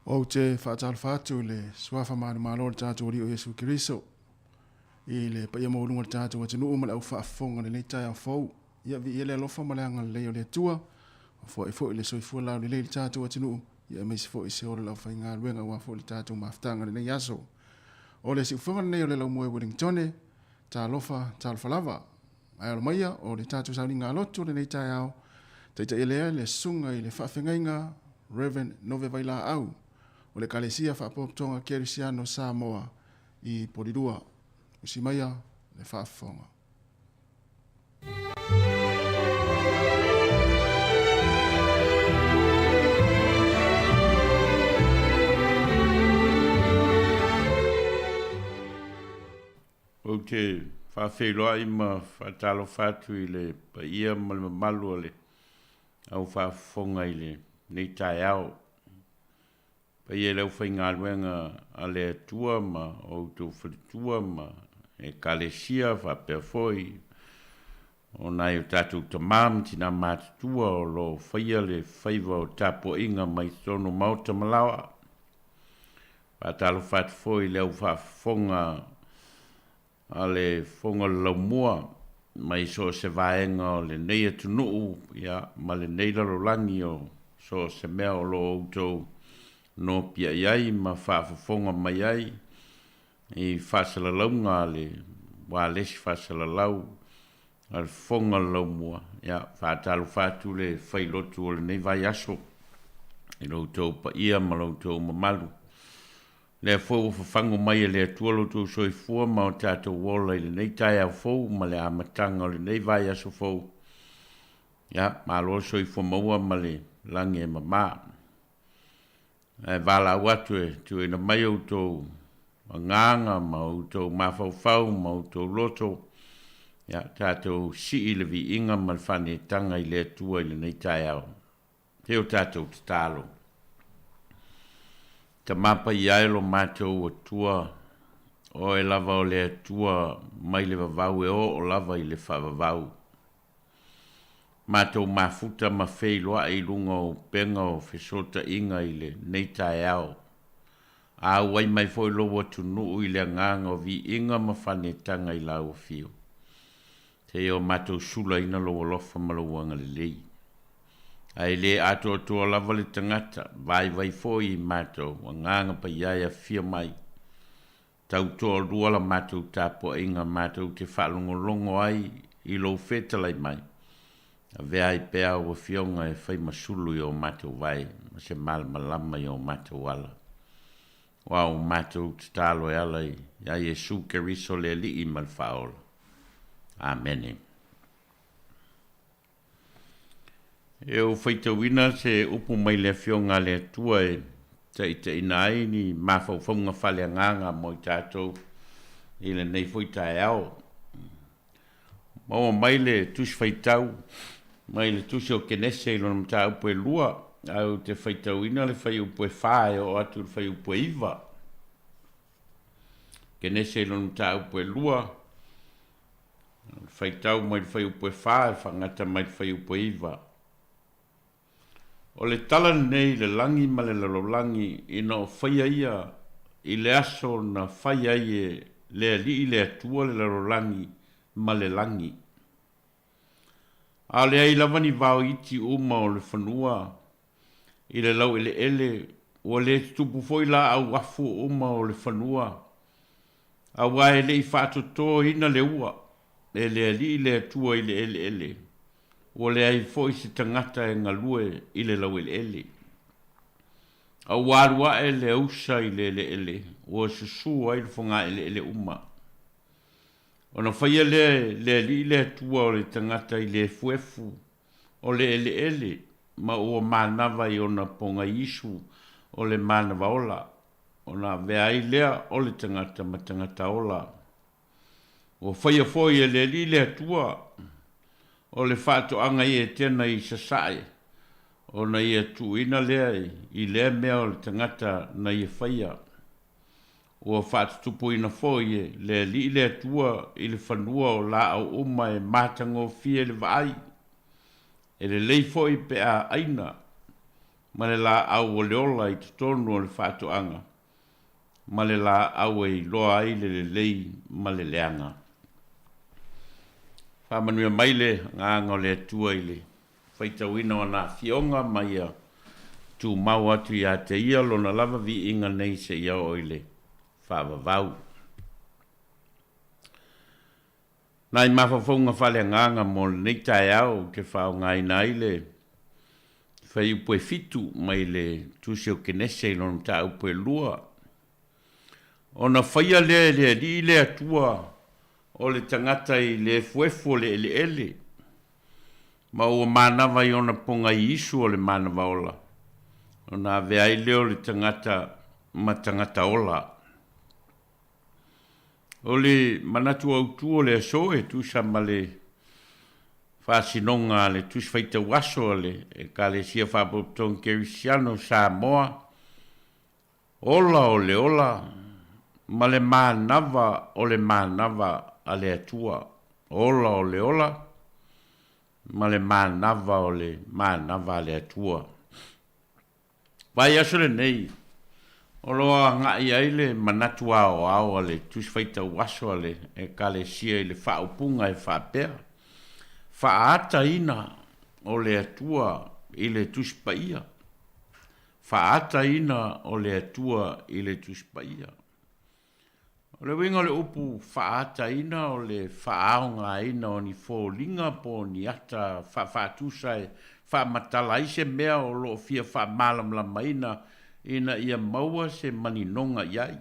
Ou te faatalofa atu i le Suafa manumalo o le tatou Alii o Iesu Keriso i le paia maualuga o le tatou atunuu ma le au faafofoga i lenei taeao fou. Ia viia le alofa ma le agalelei o le Atua, ua foai foi le soifua laulelei i le tatou atunuu, ia aemaise foi se ola o le aufaigaluega aua foi le tatou mafutaga i lenei aso. O le siufofoga lenei o le Laumue Wellingtone, talofa, talofa lava. Ae alo maia o le tatou sauniga lotu o lenei taeao, taitaia lea le susuga i le faafegaiga Rev. Nove Vailaau o le Ekalesia Faapotopotoga Kerisiano Samoa i Polilua. Usi maia le faafofoga. Ou te faafeiloai ma faatalofa atu i le paia ma le mamalu o le au faafofoga i lenei taeao. Paia i le aufaigaluega a le Atua ma outou faletua ma Ekalesia faapea foi o nai o tatou tama ma tina matutua o lo o faia le faiva o tapuaiga mai totonu o maota ma laoa. Faatalofa atu foi i le au faafofoga a le Fofoga o le Laumua mai so o se vaega o lenei atunuu ma lenei lalolagi o so o se mea o lo o outou nopiai ai ma faafofoga mai ai i faasalalauga a le ualesi faasalalau a le Fofoga o le Laumua. Ia, faatalofa atu le failotu o lenei vaiaso i lo outou paia ma lo outou mamalu. Lea foi ua fafagu mai e le Atua lo outou soifua ma o tatou ola i lenei taeao fou ma le amataga o lenei vaiaso fou. Ia, malo le soifua maua ma le lagi e mama. Ae valaau atu e tuuina mai outou agaga ma outou mafaufau ma outou loto, ia, tatou sii le viiga ma le faanetaga i le Atua i lenei taeao. Se o tatou tatalo. Tama Paia e lo matou Atua, Oe lava o le Atua mai le vavau e oo lava i le faavavau. Matou mafuta ma feiloai i luga o upega o fesootaiga i lenei taeao. A auai mai foi lou atunuu i le agaga o viiga ma fanetaga i lau afio. Seia o matou sulaina lou alofa ma lou agalelei. Ae le atoatoa lava le tagata, vaivai foi i matou agaga paia e afio mai. Tautoalua la matou tapuaiga matou te faalogologo ai i lou fetalai mai. Avea ai pea au afioga e fai ma sulu i o matou vae ma se malamalama i o matou ala. Aua ua matou tatalo e ala iā Iesu Keriso le Alii ma le Faaola. Amene. E ou faitauina se upu mai le Afioga a le Atua e taitaiina ai ni mafaufauga faaleagaga mo i tatou i lenei foi taeao. Maua mai le Tusi Faitau mai le Tusi o Kenese i lona mataupu e 2, ae ou te faitauina le fuaiupu e 4 e oo atu i le fuaiupu e 9. Kenese i lona mataupu e 2, le faitau mai le fuaiupu e 4 e faagata mai le fuaiupu e 9. O le tala lenei i le lagi ma le lalolagi ina o faia ia i le aso na fai ai e le Alii le Atua le lalolagi ma le lagi. A o leai lava ni vao iti uma o le fanua i le laueleele, ua le tutupu foi laau afu uma o le fanua, aua e le i faatotoina le ua e le Alii le Atua i le eleele, ua leai foi se tagata e galue i le laueleele. A ua alu ae le ausa i le eleele, ua susu ai le fogaeleele uma. Ona faia lea e le Alii le Atua o le tagata i le efuefu o le eleele, ma ua manava i ona pogaiisu o le manava ola, ona avea ai lea o le tagata ma tagata ola. Ua faia foi e le Alii le Atua o le faatoaga i Etena i Sasae, ona ia tuuina lea i lea mea o le tagata na ia faia. Ua faatutupuina foi e le Alii le Atua i le fanua o laau uma e matagofie le vaai, e lelei foi pe a aina. ma le laau o le ola i totonu o le faatoaga, ma le laau e iloa ai le lelei ma le leaga. Faamanuia mai le Agaga o le Atua i le faitauina o ana afioga ma ia tumau atu ia te Ia Lona lava viiga nei seia oo i le faavavau. Nai mafaufauga faaleagaga mo lenei taeao ou te faaaogaina ai le fuaiupu e fitu mai le Tusi o Kenese i lona mataupu e lua. Ona faia lea e le Alii le Atua o le tagata i le efuefu o le eleele, ma ua manava i ona pogai isu o le manava ola, ona avea ai lea o le tagata ma tagata ola. O le manatu autu o le aso e tusa ma le faasinoga a le Tusi Faitau Aso a le Ekalesia Faapotopotoga Kerisiano o Samoa, Ola o le ola ma le manava o le manava a le Atua. Ola o le ola ma le manava o le manava a le Atua. Vaiaso lenei, o lo o agai ai le manatu aoao a le Tusi Faitau Aso a le Ekalesia i le faaupuga e faapea, Faaataina o le Atua i le Tusi Paia. Faaataina o le Atua i le Tusi Paia. O le uiga o le upu faaataina o le faaaogaina o ni foliga po o ni ata faafaatusa e faamatala ai se mea o lo o fia faamalamalamaina ina ia maua se maninoga i ai.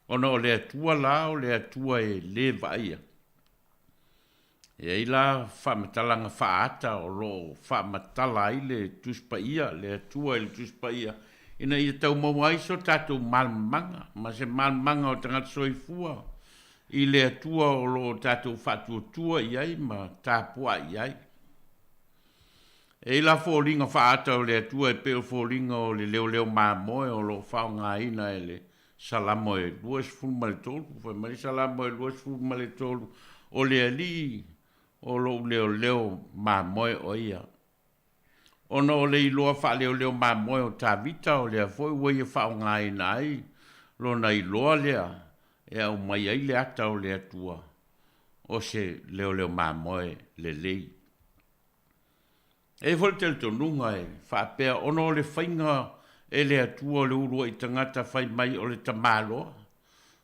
Ona o le Atua la o le Atua e le vaaia. E i ai la faamatalaga faaata o lo o faamatala ai le Tusi Paia, le Atua i le Tusi Paia, ina ia tau maua ai so tatou malamalamaga ma se malamalamaga o tagata soifua i le Atua o lo o tatou faatuatua i ai ma tapuai i ai. E i ai la foliga faaata o le Atua e pei o foliga o le leoleo mamoe o lo o faaaogaina e le Salamo e 23, fai mai le Salamo e 23, O le Alii o lou leoleo mamoe o ia. Ona o le iloa faaleoleo mamoe o Tavita, o lea foi ua ia faaaogaina ai lona iloa lea e aumai ai le ata o le Atua o se leoleo mamoe lelei. E i ai foi le talitonuga e faapea ona o le faiga e le Atua o le uluai tagata fai mai o le tamaloa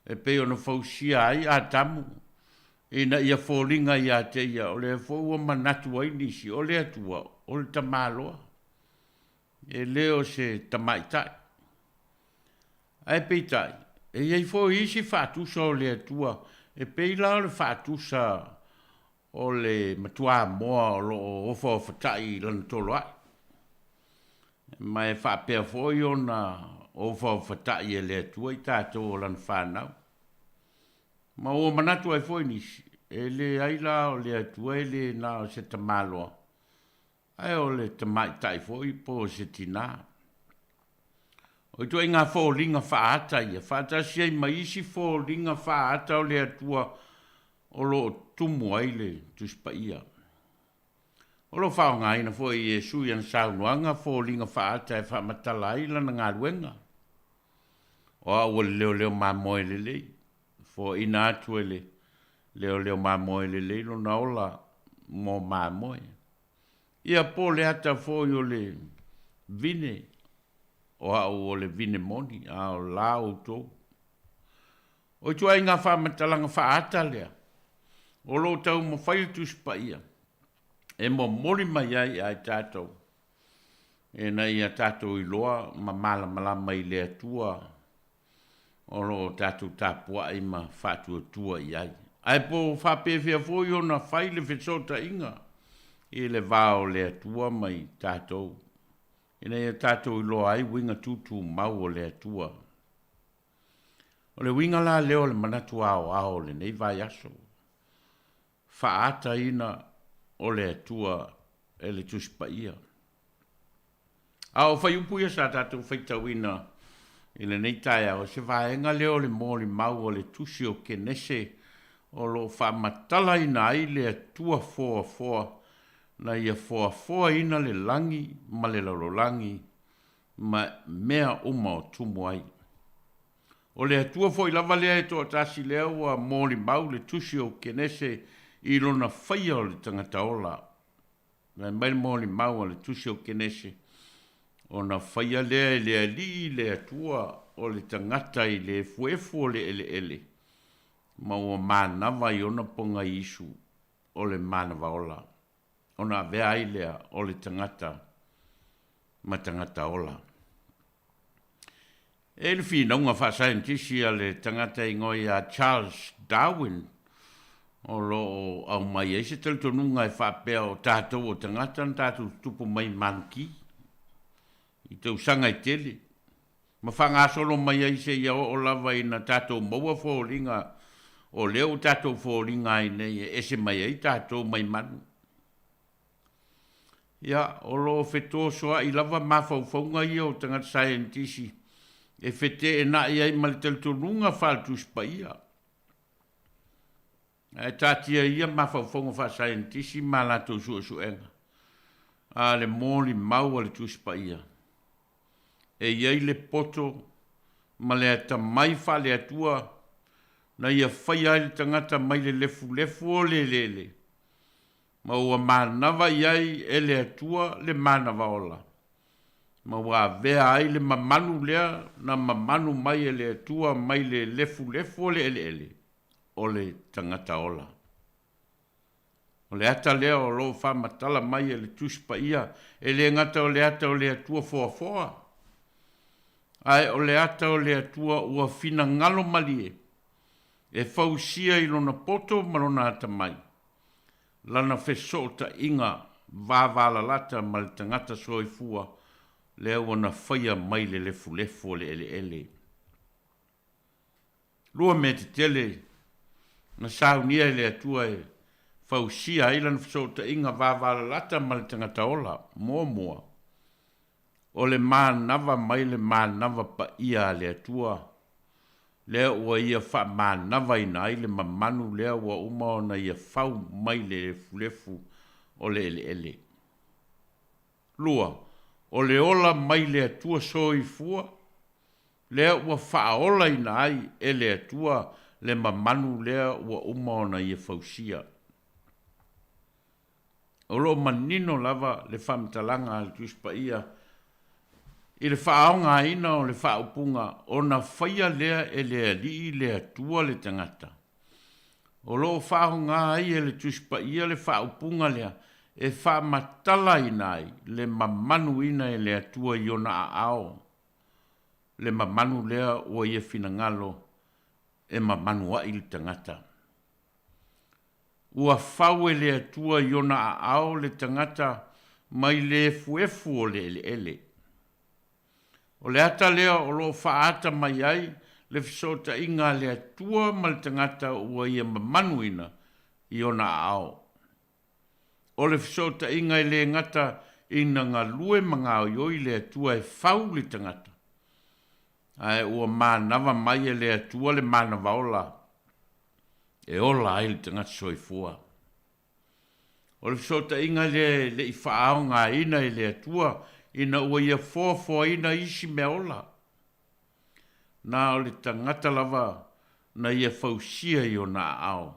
e pei ona fausia ai Atamu ina ia foliga ia te ia, o lea foi ua manatu ai nisi o le Atua o le tamaloa, e le o se tamaitai. Ae peitai, e i ai foi isi faatusa o le Atua e pei la o le faatusa O le matuamoa o lo o ofaofatai i lana toloai, ma e faapea foi ona ofaofatai e le Atua i tatou o lana fanau. Ma ua manatu ai foi nisi, e leai la o le Atua e le na o se tamaloa, ae o le tamaitai foi po o se tinā. O ituaiga foliga faaata ia, faatasi ai ma isi foliga faaata o le Atua o lo o tumu ai le Tusi Paia. O lo o faaaogaina foi e Iesu i ana saunoaga foliga faaata e faamatala ai lana galuega. O au o le leoleo mamoe lelei, foaina atu e le leoleo mamoe lelei lona ola mo mamoe. Ia po o le ata foi o le vine, o au o le vine moni, a o la outou. O ituaiga faamatalaga faaata lea o lo o taumafai le Tusi Paia e momoli mai ai ia i tatou ina ia tatou iloa ma malamalama i le Atua o lo o tatou tapuai ma faatuatua i ai. Ae po o faapefea foi ona fai le fesootaiga i le va o le Atua ma i tatou, ina ia tatou iloa ai uiga tutumau o le Atua. O le uiga la lea o le manatu aoao o lenei vaiaso, faaataina o le Atua e le Tusi Paia. A o fuaiupu ia sa tatou faitauina i lenei taeao, o se vaega lea o le molimau o le Tusi o Kenese o lo o faamatalaina ai le Atua foafoa. na ia foafoaina le lagi ma le lalolagi ma mea uma o tumu ai. O le Atua foi lava lea e toatasi lea ua molimau le Tusi o Kenese i lona faia o le tagata ola. Fai mai le molimau a le Tusi o Kenese, Ona faia lea e le Alii le Atua o le tagata i le efuefu o le eleele, ma ua manava i ona pogaiisu o le manava ola, ona avea ai lea o le tagata ma tagata ola. E i le finauga faasaienitisi a le tagata e igoa ia Charles Darwin, o lo o aumai ai se talitonuga e faapea o tatou o tagata na tatou tutupu mai manuki i tausaga e tele, ma faagasolo mai ai seia oo lava ina tatou maua foliga o lea ua tatou foliga ai nei e ese mai ai tatou mai manu. Ia, o lo o fetosoa'i lava mafaufauga ia o tagata saienitisi e feteena'i ai ma le talitonuga faale-Tusi Paia. Ae taatia ia mafaufauga faasaienitisi ma a latou suesuega a le molimau a le Tusi Paia. E i ai le poto ma le atamai faale-Atua na ia faia ai le tagata mai le lefulefu o le eleele, ma ua manava i ai e le Atua le manava ola, ma ua avea ai le mamanu lea na mamanu mai e le Atua mai le lefulefu o le eleele, o le tagata ola. O le ata lea o lo o faamatala mai e le Tusi Paia, e le gata o le ata o le Atua foafoa, ae o le ata o le Atua ua finagalo malie e fausia i lona poto ma lona atamai, lana fesootaiga vavalalata ma le tagata soifua lea ua na faia mai le lefulefu o le eleele. Lua mea tetele na saunia e le Atua e fausia ai lana fesootaiga vavalalata ma le tagata ola, muamua, o le manava mai le manava paia a le Atua, lea ua ia faamanavaina ai le mamanu lea ua uma ona ia fau mai le lefulefu o le eleele. Lua, o le ola mai le Atua soifua, lea ua faaolaina ai e le Atua le mamanu lea ua uma ona ia fausia. O lo o manino lava le faamatalaga a le Tusi Paia i le faaaogaina o le faaupuga ona faia lea e le Alii le Atua le tagata. O lo o faaaoga ai e le Tusi Paia le faaupuga lea e faamatalaina ai le mamanuina e le Atua i ona aao, le mamanu lea ua ia finagalo e mamanua'i le tagata. Ua fau e le Atua i ona aao le tagata mai le efuefu o le eleele. O le ata lea o lo o faaata mai ai le fesootaiga a le Atua ma le tagata ua ia mamanuina i ona aao. O le fesootaiga e le gata ina galue ma gaoioi le Atua e fau le tagata, ae ua manava mai e le Atua le manava ola e ola ai le tagata soifua. O le fesootaiga lea e le i faaaogaina e le Atua ina ua ia foafoaina isi mea ola. Na o le tagata lava na ia fausia i ona aao,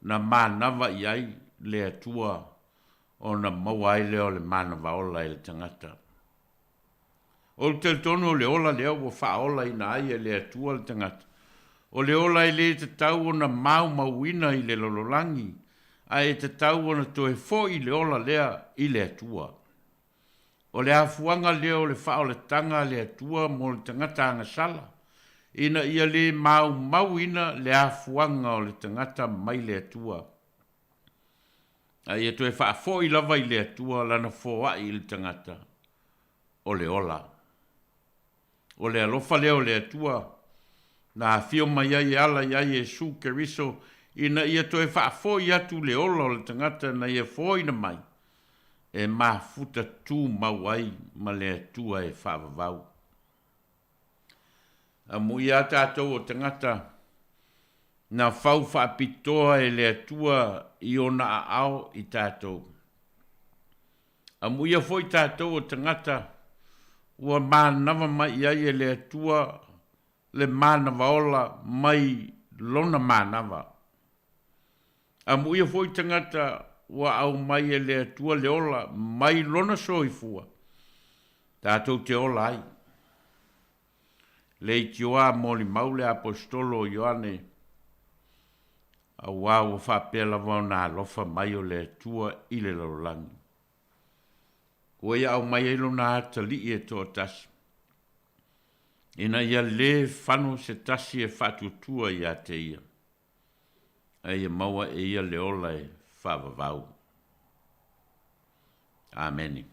na manava i ai le Atua ona maua ai lea o le manava ola e le tagata. Ou te talitonu o le ola lea ua faaolaina ai e le Atua le tagata, o le ola e le tatau ona maumauina i le lalolagi, ae e tatau ona toe foi le ola lea i le Atua. O le afuaga lea o le faaolataga a le Atua mo le tagata agasala, ina ia le maumauina le afuaga o le tagata mai le Atua, a ia toe faafoi lava i le Atua lana foai i le tagata. o le ola. O le alofa lea o le Atua, na afio mai ai e ala iā Iesu Keriso ina ia toe faafoi atu le ola o le tagata na ia foaina mai, e mafuta tumau ai ma le Atua e faavavau. Amuia a tatou o tagata na fau faapitoa e le Atua i ona aao i tatou. Amuia foi tatou o tagata ua manava mai i ai e le Atua le manava ola mai Lona manava. Amuia foi tagata ua aumai e le Atua le ola mai Lona soifua, tatou te ola ai. Leitioa molimau le Aposetolo o Ioane, auā ua faapea lava ona alofa mai o le Atua i le lalolagi. Ua ia aumai ai lona atalii e toatasi, ina ia lē fano se tasi e faatuatua ia te ia, a ia maua e ia le ola e faavavau. Amene.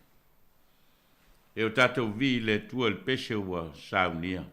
E o tatou vii i le Atua i le pese ua saunia.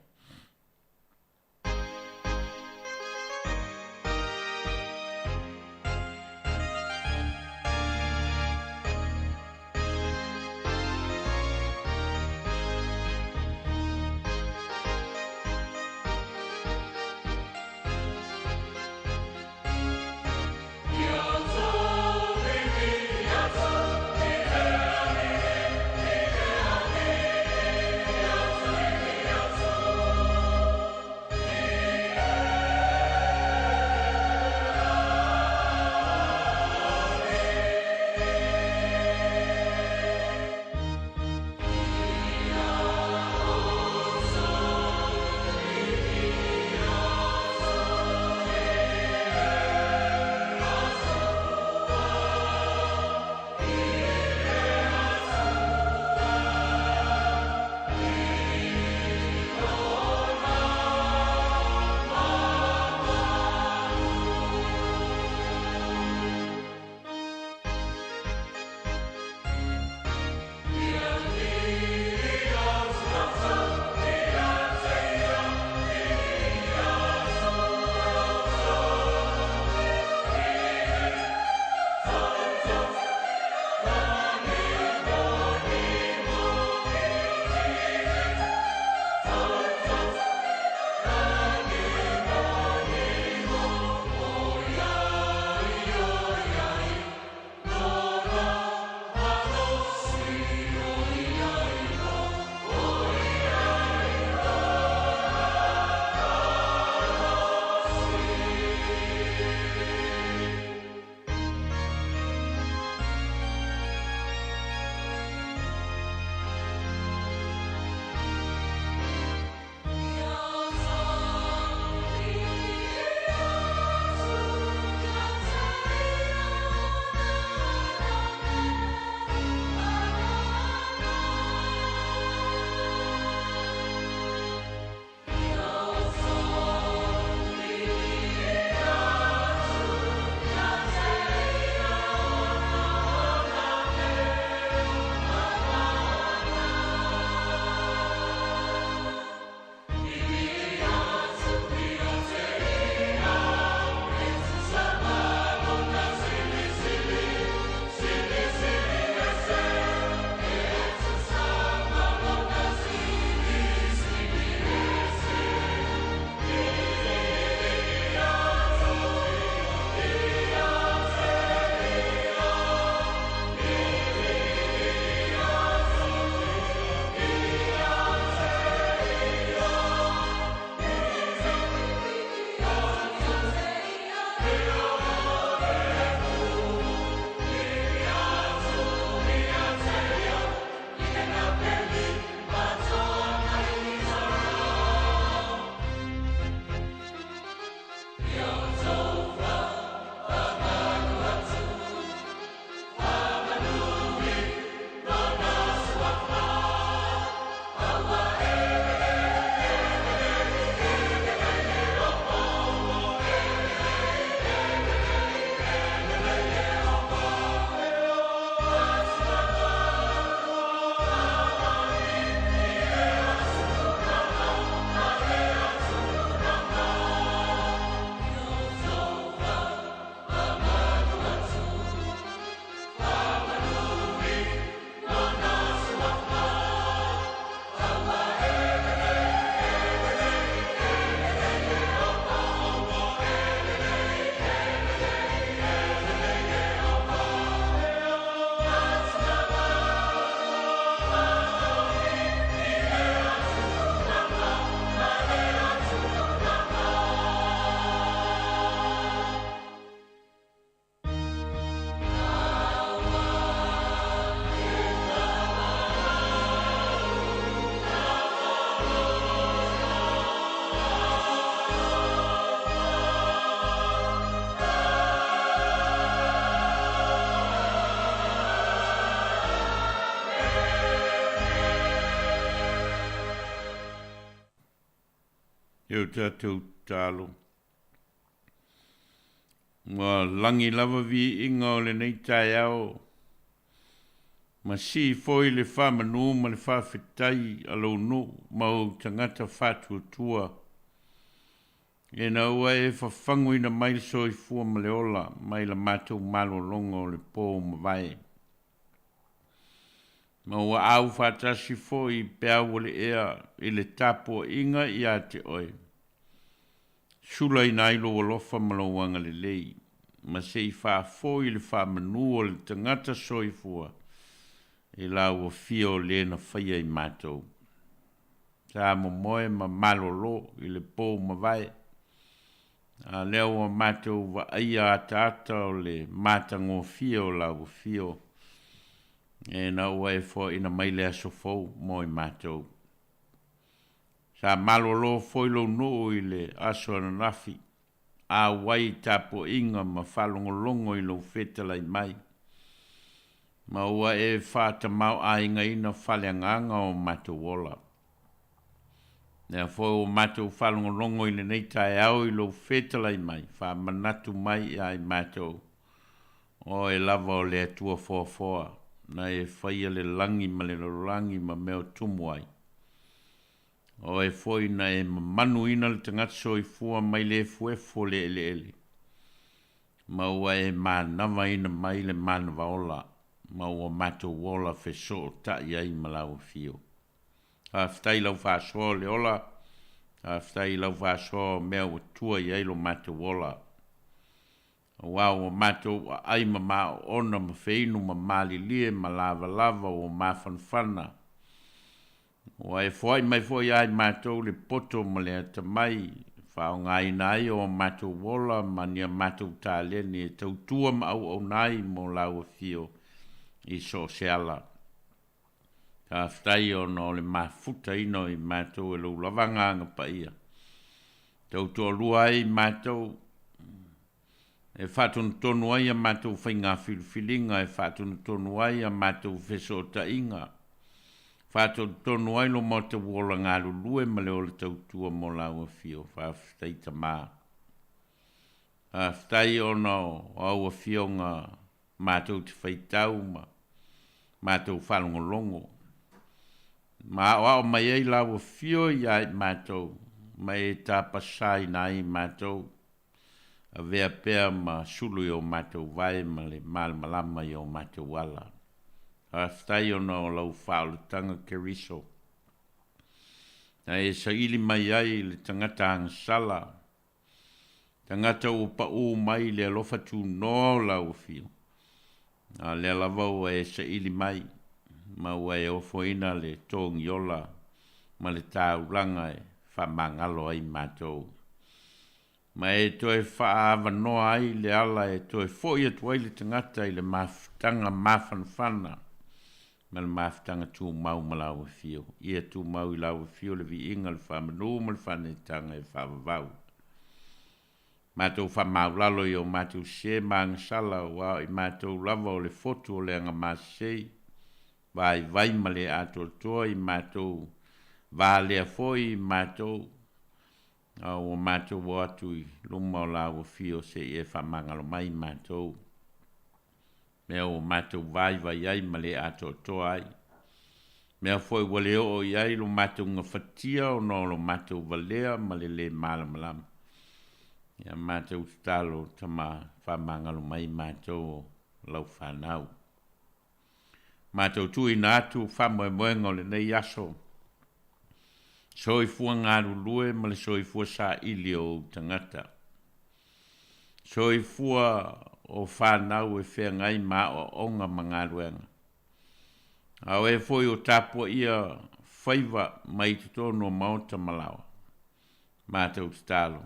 E o tatou tatalo. Ua lagi lava viiga o lenei taeao ma sii foi le faamanu ma le faafetai a lou nuu ma ou tagata faatuatua ina ua e fafaguina mai le soifua ma le ola mai la matou malologa o le po ua mavae. Ma ua au faatasi foi i peau o le ea i le tapuaiga ia te oe, sulaina ai lou alofa ma lou agalelei, ma se i faafoi le faamanu o le tagata soifua i lau afio o le na faia i matou. Sa momoe ma malolo i le po ua mavae, a lea ua matou vaaia ataata o le matagofie o lau afio, ina ua e foaina mai le aso fou mo i matou. Sa malolo foi lou nuu i le aso ananafi, auai i tapuaiga ma faalogologo i lou fetalai mai, ma ua e faatamaoaigaina faleagaga o matou ola. Lea foi ua matou faalogologo i lenei taeao i lou fetalai mai, faamanatu mai ia i matou, o Oe lava o le Atua foafoa, na e faia le lagi ma le lalolagi ma mea o tumu ai. O Oe foi na e mamanuina le tagata soifua mai le efuefu o le eleele, ma ua e manavaina mai le manava ola, ma ua matou ola fesootai ai ma lau afio. Faafetai i lau faasoa o le ola, faafetai i lau faasoa o mea ua tua i ai lo matou ola. Aua ua matou aai ma maoona ma feinu ma malilie ma lavalava ua mafanafana. Ua e foai mai foi ia i matou le poto ma le atamai e faaaogaina ai o matou ola ma ni a matou taleni e tautua ma auauna ai mo lau afio i so o se ala. Faafetai ona o le mafutaina o i matou e lou lava Agaga Paia. Tautoalua ai matou e faatonutonu ai a matou faiga filifiliga, e faatonutonu ai a matou fesootaiga, faatonutonu ai lo matou ola galulue ma le ola tautua mo lau afio. Faafetai Tama. Faafetai ona o au afioga matou te faitau ma matou faalogologo, ma aoao mai ai lau afio iā i matou, ma e tapasaina ai matou, avea pea ma sulu i o matou vae ma le malamalama i o matou ala. Faafetai ona o lau faaolataga Keriso, na e saili mai ai le tagata agasala, Tagata ua paʻū mai i le alofa tunoa o lau afio, a o lea lava ua e saili mai, ma ua e ofoina le togiola ma le taulaga e faamagalo ai matou, ma e toe faaavanoa ai le ala e toe foi atu ai le tagata i le mafutaga mafanafana ma le mafutaga tumau ma lau afio. Ia tumau i lau afio le viiga, le faamanu ma le faaneetaga e faavavau. Matou faamaulalo i o matou sē ma agasala, aua o i matou lava o le fotu o le agamasesei, vaivai ma le atoatoa i matou valea foi i matou, a ua matou o atu i luma o lau afio se i e faamagalo mai i matou. Mea ua matou vaivai ai ma le atoatoa ai. Mea foi ua le oo i ai lo matou gafatia ona o lo matou valea ma le lē malamalama. Ia matou tatalo, Tama, faamagalo mai matou o lau fanau. Matou tuuina atu faamoemoega o lenei aso, soifua galulue ma le soifua saili o ou tagata. Soifua o fanau e feagai ma aoaoga ma galuega. A o e foi o tapuaia faiva mai totonu o maota ma laoa. Matou tatalo,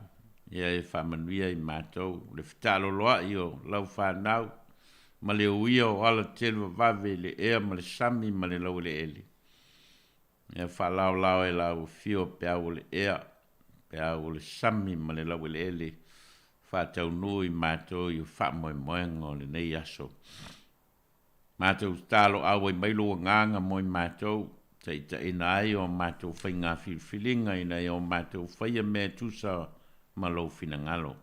ia e faamanuia i matou le fetaaloloai o lau fanau ma le uia o ala televavave i le ea ma le sami ma le laueleele. Ia faalaolao e lau afio peau o le ea, peau o le sami ma le laueleele, faataunuu i matou i faamoemoega o lenei aso. Matou tatalo auai mai lou agaga mo i matou. Taitaiina ai o matou faiga filifiliga ina ia o matou faia mea e tusa ma Lou finagalo.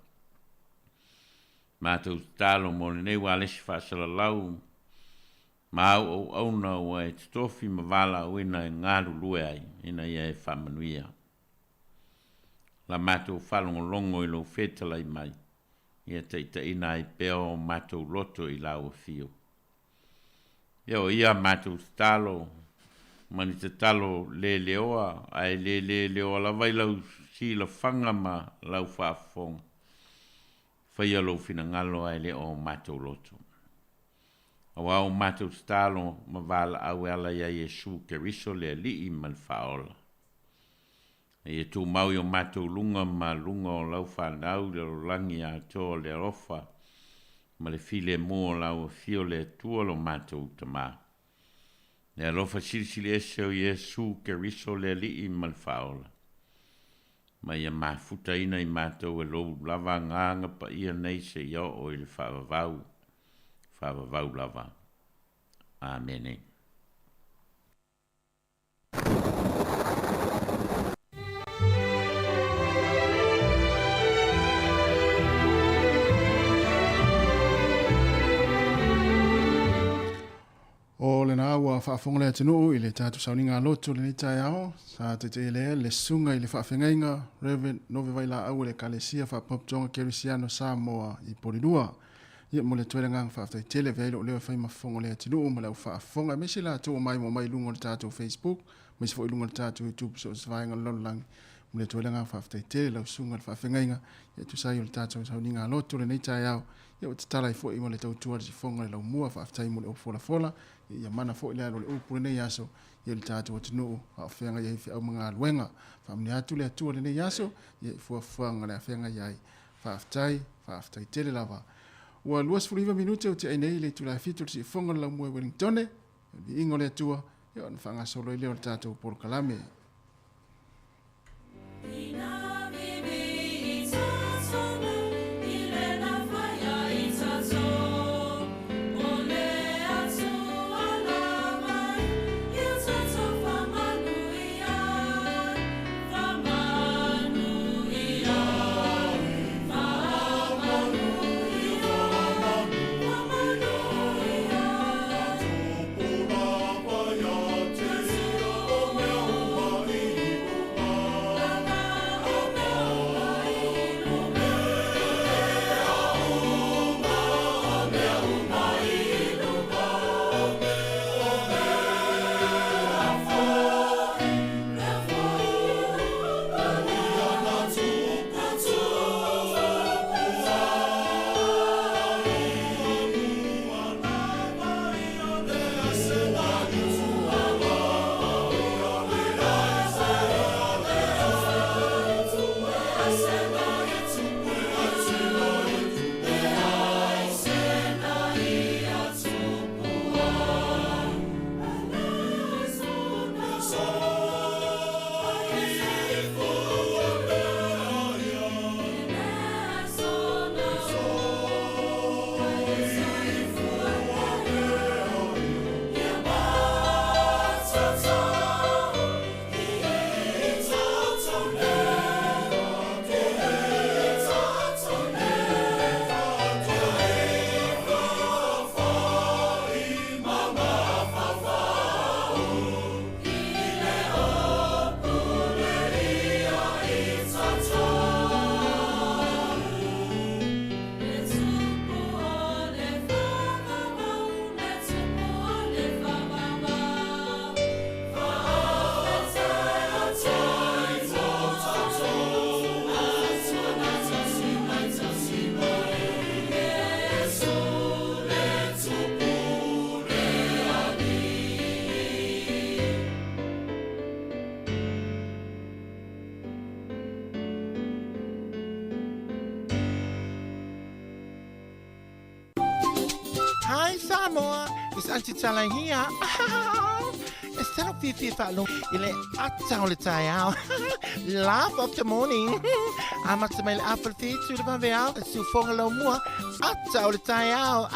Matou tatalo mo lenei ualesi faasalalau ma au auauna ua e totofi ma valaauina e galulue ai ina ia e faamanuia. La matou faalogologo i Lou fetalai mai, ia taitaiina ai pea o matou loto i Lau afio. Ia o ia matou tatalo ma ni tatalo leleoa, ae le leleoa lava i lau silafaga ma lau faafofoga. Faia lou finagalo ae le o matou loto. Auā o matou tatalo ma valaau e ala iā Iesu Keriso le Alii ma le Faaola. A ia tumau i o matou luga ma luga o lau fanau i le lalolagi atoa o le alofa ma le filemu o lau Afio le Atua lo matou Tama. Le alofa silisili ese o Iesu Keriso le Alii ma le Faaola, ma ia mafutaina i matou e lou lava Agaga Paia nei seia oo i le faavavau, faavavau lava. Amene. O lena ua faafofoga le atunuu i le tatou sauniga loto lenei taeao, sa taitaia lea le susuga i le faafeagaiga Rev. Nove Vailaau o le Ekalesia Faapotopotoga Kerisiano Samoa i Polilua. Ia momoli atu ai le agaga faafetai tele avea ai lou leo e fai ma fofoga o le atunuu ma le au faafofoga aemaise i latou ua maimoa mai i luga o le tatou Facebook aemaise foi i luga o le tatou YouTube so o se vaega o le lalolagi. Momoli atu ai le agaga faafetai tele i lau susuga i le faafeagaiga e tusa ai o le tatou sauniga loto lenei taeao. Ia ua tatala ai foi ma le tautua a le sifoga i le laumua. Faafetai mo le upu folafola. Ia mana foi le alo o le upu lenei aso i le tatou atunuu a o feagai ai feau ma galuega. Faamanuia atu le Atua i lenei aso i fuafuaga o le a feagai ai. Faafetai, faafetai tele lava. Ua 29 minute o tiai nei i le itula e 7 o le siufofoga o le laumua i Wellingtone. O le viiga o le Atua, ia ona faagasolo ai lea o le tatou polokalame. Hi Samoa, it's Auntie Tala here. E salo fiafia faalogo i le ata o le taeao. Laugh of the morning. Amata mai le afa le fitu le vaveao, le siufoga lau mua, ata o le taeao.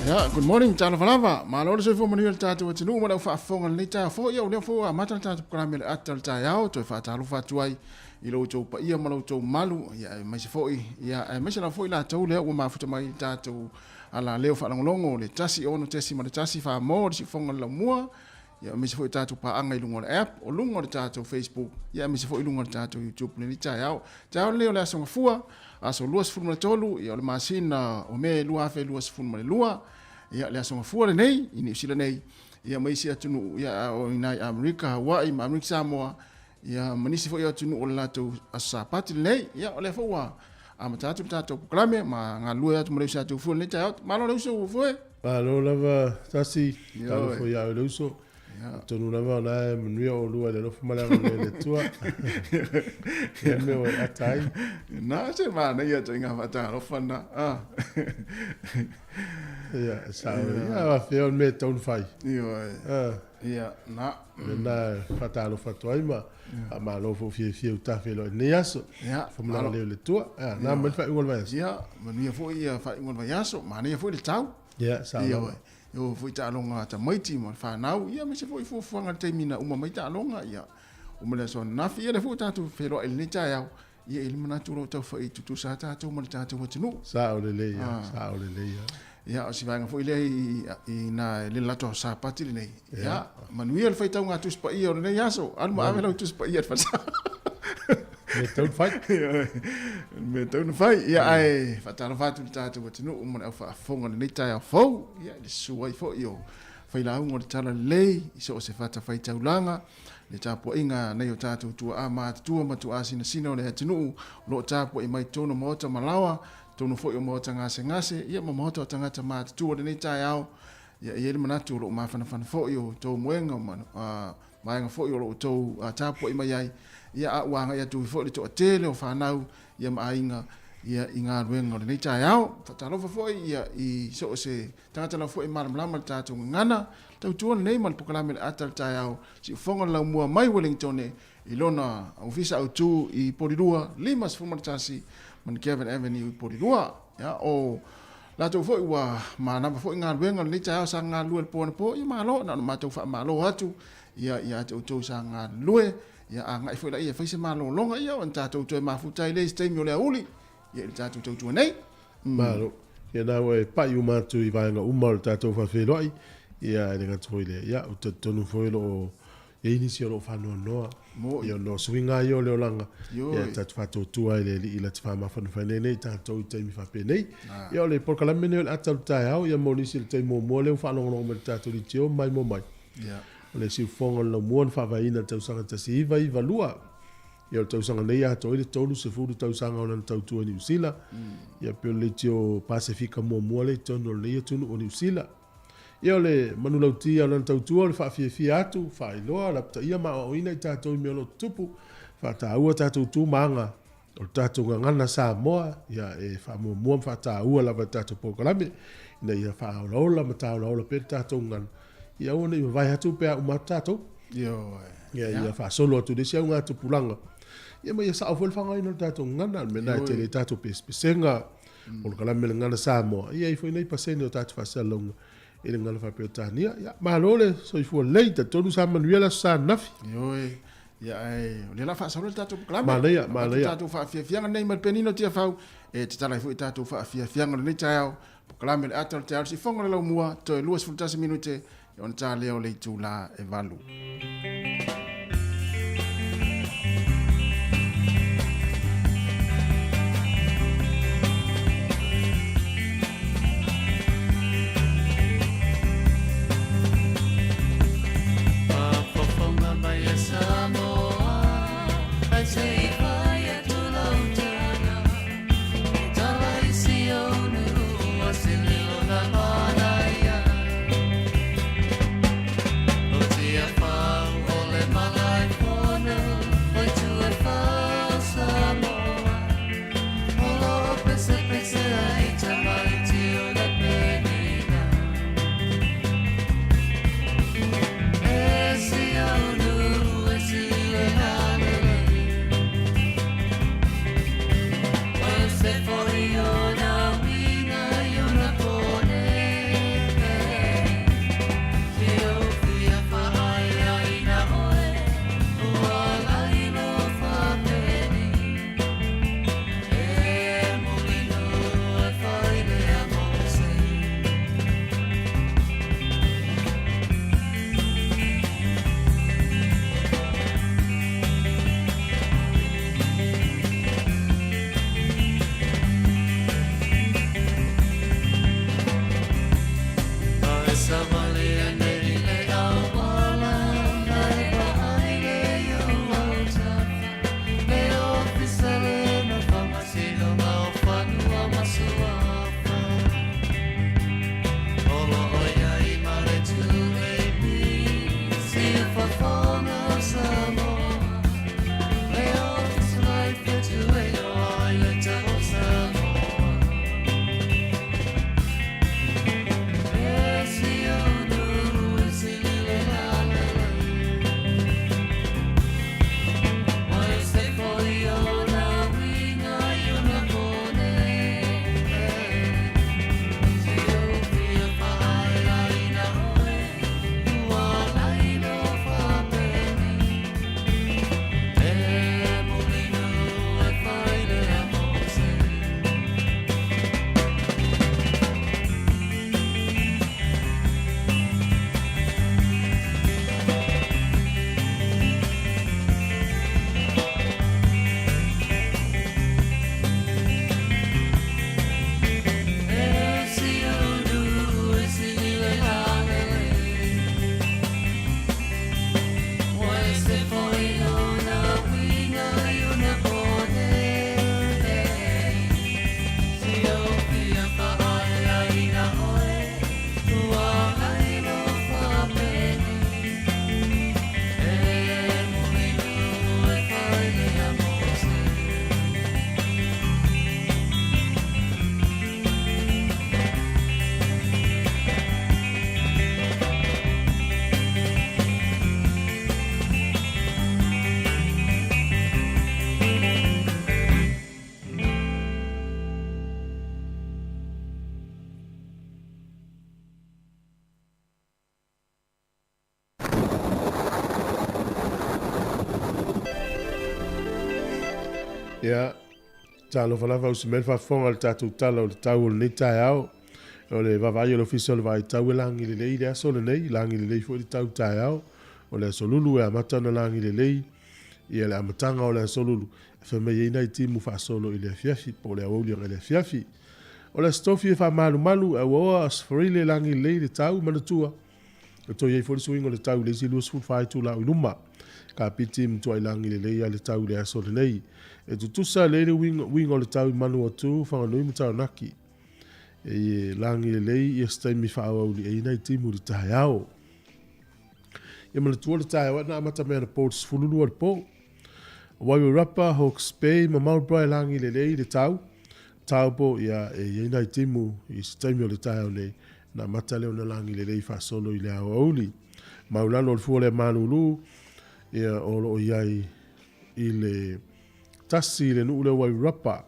Yeah, good morning, talofa lava. Malo le soifua manuia le tatou atunuu ma le au faafofoga i lenei taeao foi. Ia, o lea foi ua amata le tatou polokalame le ata o le taeao, toe faatalofa atu ai i lo outou paia ma lo outou mamalu, ia, aemaise foi, ia, aemaise lava foi latou lea ua mafuta mai i le tatou alaleo faalogologo, le 106.1 Samoa, le siufofoga o le laumua, Ia aemaise foi o tatou paaga i luga o le app, o luga o le tatou Facebook, ia aemaise foi i luga o le tatou YouTube i lenei taeao. Taeao lenei o le Aso Gafua, aso 23, ia o le masina o Me 2022, ia le Aso Gafua lenei i Niu Sila nei, ia ma isi atunuu, ia o i ina i Amerika, Hawaii ma Amerika Samoa, ia ma nisi foi o atunuu o le latou Aso Sapati lenei. Ia o lea foi ua amata atu le tatou polokalame ma galulue atu ma le uso ia Teufua i lenei taeao. Malo le uso ua foe. Malo lava Tasi, talofa ia oe le uso. Atonu lava o la e manuia oulua i le alofa ma le agalelei o le Atua. Ia mea ua e ata ai. Na se manaia ituaiga faatalofa na. Ah. Ia, sao. Ia, afea o le mea e tatau ona fai. Ioe. Ah. Ia, na. Lena e faatalofa atu ai ma faamalo foi fiafia ua tafeiloai i lenei aso. Ia, Faamalaga leo le Atua. Ia, na mai le faaiuga o le vaiaso. Ia, manuia foi ia faaiuga o le vaiaso, manaia foi le tau. Ia, sao Ia, lava. e oo foi taaloga a tamaiti ma le fanau, ia aemaise foi fuafuaga i le taimi na uma mai taaloga, ia, uma le aso ananafi, ia lea foi ua tatou feiloai i lenei taeao, ia e i ai le manatu o lo o taufai tutusa lava tatou ma le tatou atunuu. Sao lelei lava, sao lelei lava. Ia, o si vaega foi lea i, i na le lato Aso Sapati lenei. Ia, manuia le faitauga a Tusi Paia o lenei aso. Alu ma ave lau Tusi Paia i le falesa. Mea tatau ona fai. Mea tatau ona fai. Ia, ae faatalofa atu i le tatou atunuu ma le au faafofoga i lenei taeao fou. Ia, i le susu ai foi o failauga o le Talalelei i so o se fatafaitaulaga, le tapuaiga a nai o tatou tuaa matutua ma tuaa sinasina o le atunuu o lo o tapuai mai totonu o maota ma laoa, totonu foi o maota gasegase, ia ma maota o tagata matutua o lenei taeao. Ia, e i ai le manatu o lo o mafanafana foi o outou moega ma vaega foi o lo o outou tapuai mai ai, ia, a ua agai atu foi le toatele o fanau ia ma aiga ia i galuega o lenei taeao. Faatalofa foi ia i so o se tagata lava foi e malamalama i le tatou gagana tautua lenei ma le polokalame o le ata o le taeao, siufofoga o le laumua mai Wellingtone i lona ofisa autu i Polilua, 51 Mount Avenue i Polilua. Ia, o latou foi ua manava foi galuega o lenei taeao sa galulue i le po anapo, ia malo, na ona matou faamalo atu ia ia te outou sa galulue, ia agai foi laia e fai se malologa, ia ona tatou toe mafuta ai lea i se taimi o le aoauli, ia i le tatou tautua nei. Malo. Ia na ua e pai uma atu i vaega uma o le tatou faafeiloai, ia e le gata foi i lea, ia ou te talitonu foi o lo o i ai nisi o lo o faanoanoa, ia ona o suiga ia o le olaga, ia e tatou faatuatua ai i le Alii la te faamafanafana ai tatou i taimi faapenei. Ia o le polokalame lenei o le ata o le taeao, ia mo nisi i le taimi muamua lea ua faalogologo mai i le tatou leitio mai mo mai. O le siufofoga o le laumua na faavaeina i le tausaga 1992. Ia o le tausaga nei atoa ai le 30 tausaga o lana tautua i Niu Sila. Ia pei o le leitio Pasefika muamua lea i totonu o lenei atunuu o Niu Sila. Ia o le manulauti o lana tautua o le faafiafia atu, faailoa, lapataia ma aoaoina i tatou i mea o lo o tutupu, faataua tatou tu ma aga o le tatou gagana Samoa, ia e faamuamua ma faataua lava i le tatou polokalame ina ia faaolaola ma taolaola pea le tatou gagana, ia aua ne i vavae atu pe a uma atu tatou. Ioe. Ia, ia faasolo atu i le isi augatupulaga. Ia ma ia sao foi le faaaogaina o le tatou gagana, o le mea lena e tele ai tatou pesepesega, polokalame le Gagana Samoa, e i ai foi nei pasene o tatou faasalalauga i le Gagana Faa-Peretania. Ia, malo le soifua lelei, talitonu sa manuia le Aso Sa ananafi. Ioe, ia ae o lea la faasolo le tatou polokalame. Manaia, manaia. Tatou faafiafiaga nei ma le penina o Tiafau, e tatala ai foi tatou faafiafiaga o lenei taeao, polokalame o le ata o le taeao, le siufofoga o le laumua, toe 21 minute, Ona ta lea o le itulā e 8. Faafofoga mai e Samoa, ae se i fai atu lau tala, e tala i si ou nuu o se leo na manaia. Ia, talofa lava usi mai le faafofoga i le tatou Tala o le Tau o lenei taeao. O le vaavaai o le Ofisa o le Vaai Tau e lagi lelei le aso lenei, lagi lelei foi le tau taeao. O le aso Lulu e amata ona lagi lelei ia le amataga o le aso Lulu, e fai mai ai nai timu faasolo i le afiafi po o le aoauli agai le afiafi. O le Aso Tofi e faamalumalu, e auaoa Aso Faraile lagi lelei le tau, manatua E toe i ai foi le suiga o le tau i le isi 24 itula o i luma. Kapiti matuai lagi lelei a le tau i le aso lenei. E tutusa lelei le uiga o le tau i Manuatu, Whanganui ma Taranaki. E lagi lelei ia se taimi faaauauli ai nai timu i le taeao. Ia manatua le taeao na amata mai anapo i le 12 o le po. Wairarapa, Hawke's Bay ma Marlborough e lagi lelei le tau. Taupo, ia, e i ai nai timu i se taimi o le taeao nei, na amata lea ona lagi lelei faasolo i le aoauli. Maulalo o le fua lea malulu, ia, o lo o i ai i le tasi i le nuu lea o Wairarapa,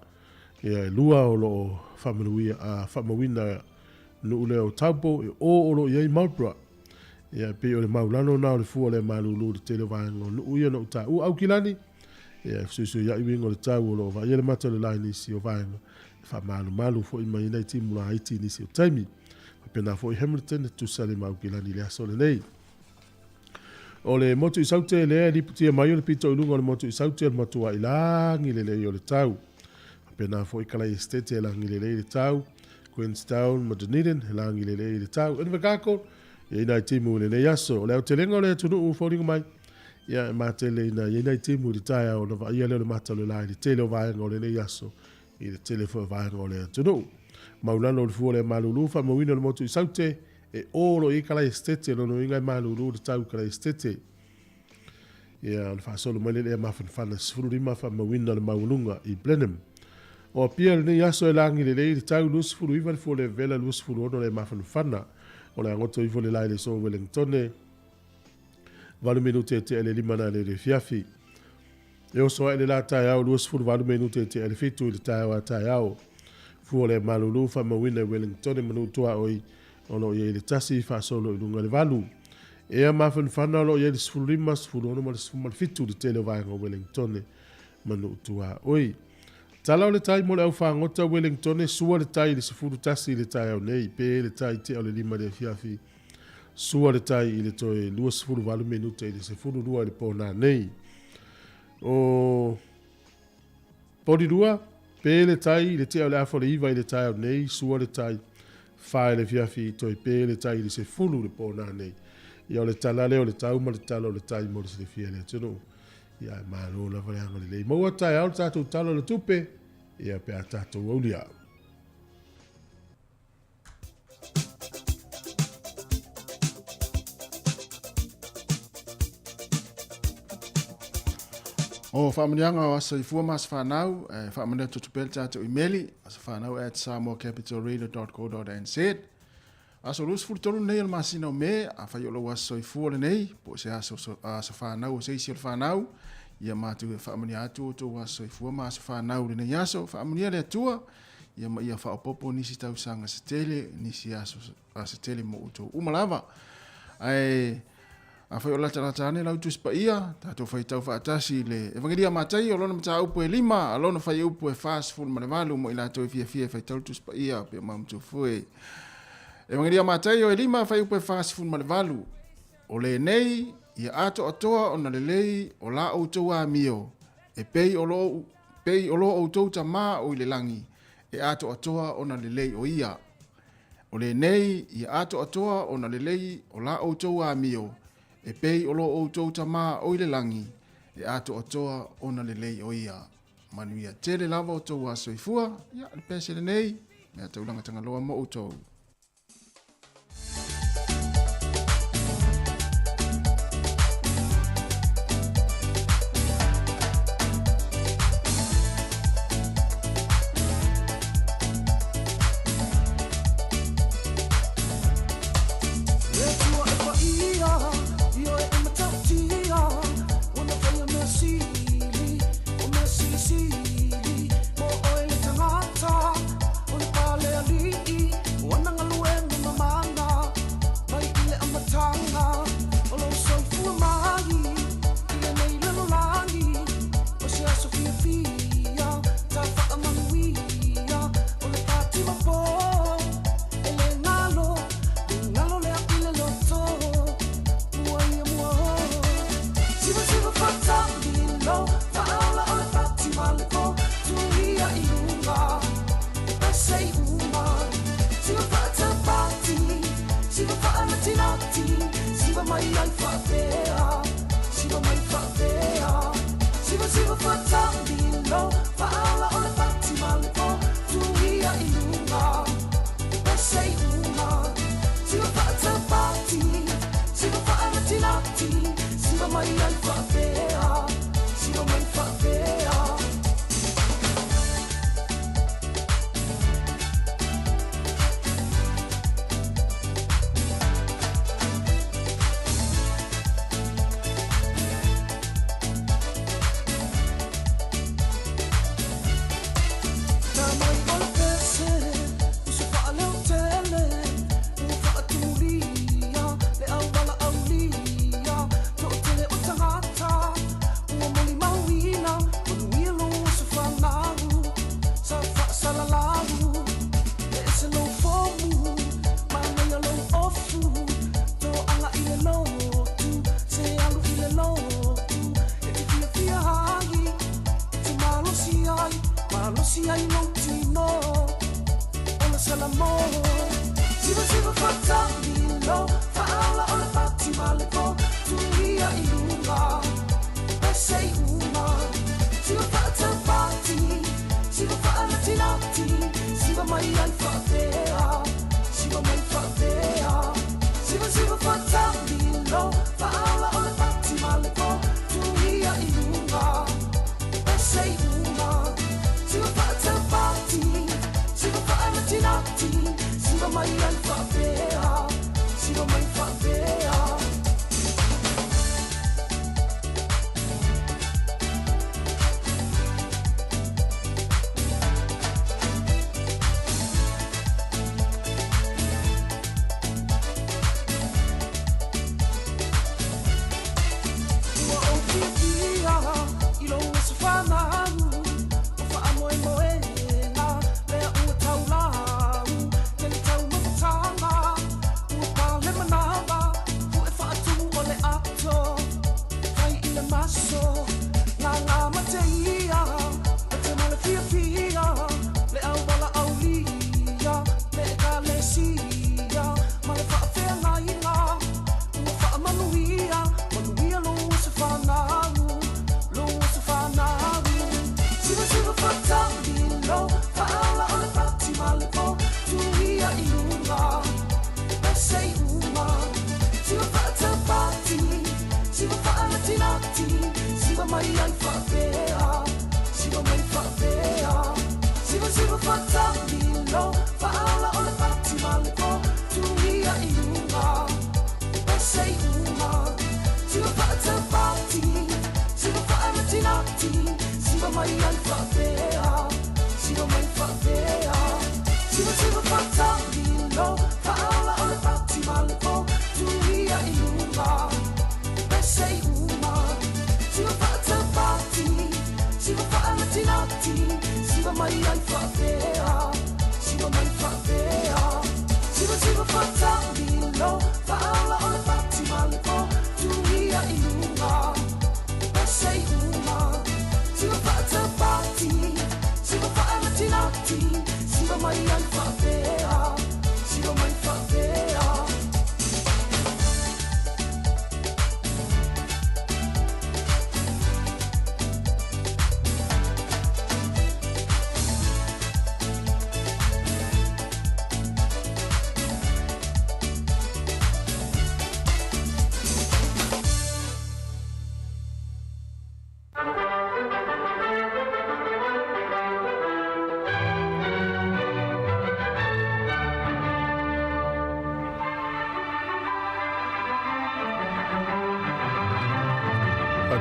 ia, e lua o lo o faamanuia, a, faamauina nuu lea o Taupo, e o o lo o i ai Marlborough. Ia, e pei o le maulalo na o le fua lea malulu i le tele o vaega o nuu ia na ou taua. Aukilani, Ia, e fesuisuia'i uiga o le tau o lo o vaaia le mata o le la i nisi o vaega, e faamalumalu foi mai ai nai timu laiti i nisi o taimi. Faapena foi Hamilton e tutusa le ma Aukilani i le aso lenei. O le motu i Saute lea e lipotia mai o le pito i luga o le motu i Saute o le matua'i lagi lelei o le tau. Faapena foi Kalai Estate e lagi lelei le tau, Queenstown ma Dunedin e lagi lelei le tau. Invercargill, e i ai nai timu i lenei aso. O le aotelega o le atunuu foliga mai, Ia, e matele ina i ai nai timu i le taeao ona vaaia lea o le mata o le la i le tele o vaega o lenei aso, i le tele foi o vaega o le atunuu. Maulalo o le fua lea malulu, faamauina o le motu i Saute, e o lo i ai Kalai Esetete, o lona uiga e malulu le tau i Kalai Esetete. Ia, ona faasolo mai lea i le ea mafanafana 15 faamauina le maualuga i Blenheim. O Apia i lenei aso e lagi lelei le tau 29 le fua levela 26 le mafanafana. O le agoto ifo le la i le so Wellingtone, 8 minute e tea i le 5 na le le afiafi. E oso ae le la taeao 28 minute e tea i le 7 i le taeao a taeao. Fua le malulu faamauina i Wellington e manu tuaoi o lo o i ai le tasi faasolo i luga i le valu. Ea mafanafana o lo o i ai le 15, 16 ma le 17 i le tele o vaega o Wellington manu tuaoi. Tala o le tai mo le au fagota Wellington e sua le tai i le 11 i le taeao nei, pe le tai tea o le 5 i le afiafi. Sua le tai i le toe 28 minute i le 12 i le pō nanei. O Porirua, pē le tai i le tea o le afa o le iva i le taeao nei, sua le tai, whā i le fiafi, toe pē le tai i le sefulu i le pō nanei. Ia o le tala lea o le tau ma le tala o le tai mo le silafia e le atunuu. Ia e malo lava le agalelei. Maua taeao le tatou tala o le tupe, ia pe a tatou aulia. O faamanuiaga o aso soifua ma aso fanau, e faamanuia atu pea le tatou imeli, asofanau@samoacapitalradio.co.nz. Aso 23 lenei o le masina o Me, afai o lou aso soifua lenei, po o se aso, aso fanau o se isi o le fanau, ia matou e faamanuia atu o outou aso soifua ma aso fanau lenei aso. Faamanuia le Atua, ia ma ia faaopoopo nisi tausaga se tele, nisi aso se tele mo outou uma lava. Ae afai o latalata ane lau Tusi Paia, tatou faitau faatasi i le Evangelia a Mataio, o lona mataupu e 5, a lona fuaiupu e 48 mo i latou e fiafia e faitau le Tusi Paia pe o mamutu fue. Evangelia a Mataio e 5, fuaiupu e 48. O lenei, ia atoatoa ona lelei o la outou amio, e pei o lo, pei o lo outou Tamā o i le lagi, e atoatoa ona lelei o ia. O lenei, ia atoatoa ona lelei o la outou amio, e pei o lo outou Tamā o i le lagi, e atoatoa ona lelei o ia. Manuia tele lava outou aso soifua, ia, le pese lenei, mea taulaga Tagaloa mo outou. mai ai faapea, siva mai faapea. Siva siva faatamilo, faaola o le fati ma le po, tuia i luga, pese i uga. Siva faataupati, siva faanatinati, siva mai ai faapea, siva mai faapea.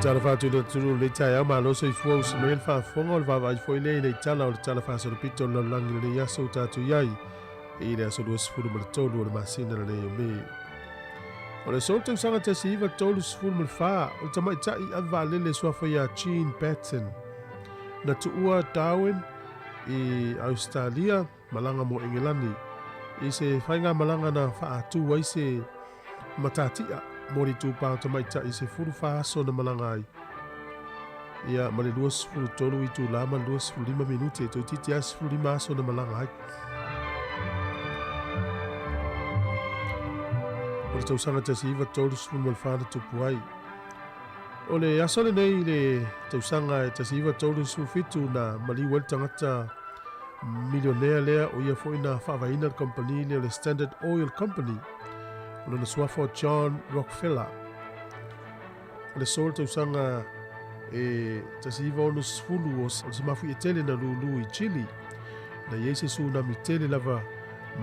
Faatalofa atu i le atunuu i lenei taeao, malo soifua usi mai le faafofoga o le vaavaai foi lea i le tala o le Tala Faasolopito o le Lalolagi i lenei aso ua tatou i ai i le aso 23 o le masina lenei o Me. O le aso tausaga 1934, o le tamaitai ave vaalele suafa ia Jean Batten na tuua Darwin i Ausetalia malaga mo Engelani i se faigamalaga na faaatu ai se matatia mo le itupa o tamaitai 14 aso na malaga ai ia ma le 23 itula ma le 25 minute toeitiiti lava 15 aso na malaga ai. O le tausaga 1934 na tupu ai. O le aso lenei i le tausaga e 1937 na maliu ai le tagata milionea lea o ia foi na faavaeina le kamupani lea o le Standard Oil Company, o lona suafa o John Rockefeller. O le aso o le tausaga e 1960 o se mafuie tele na lūlū i Chile, na i ai se tsunami tele lava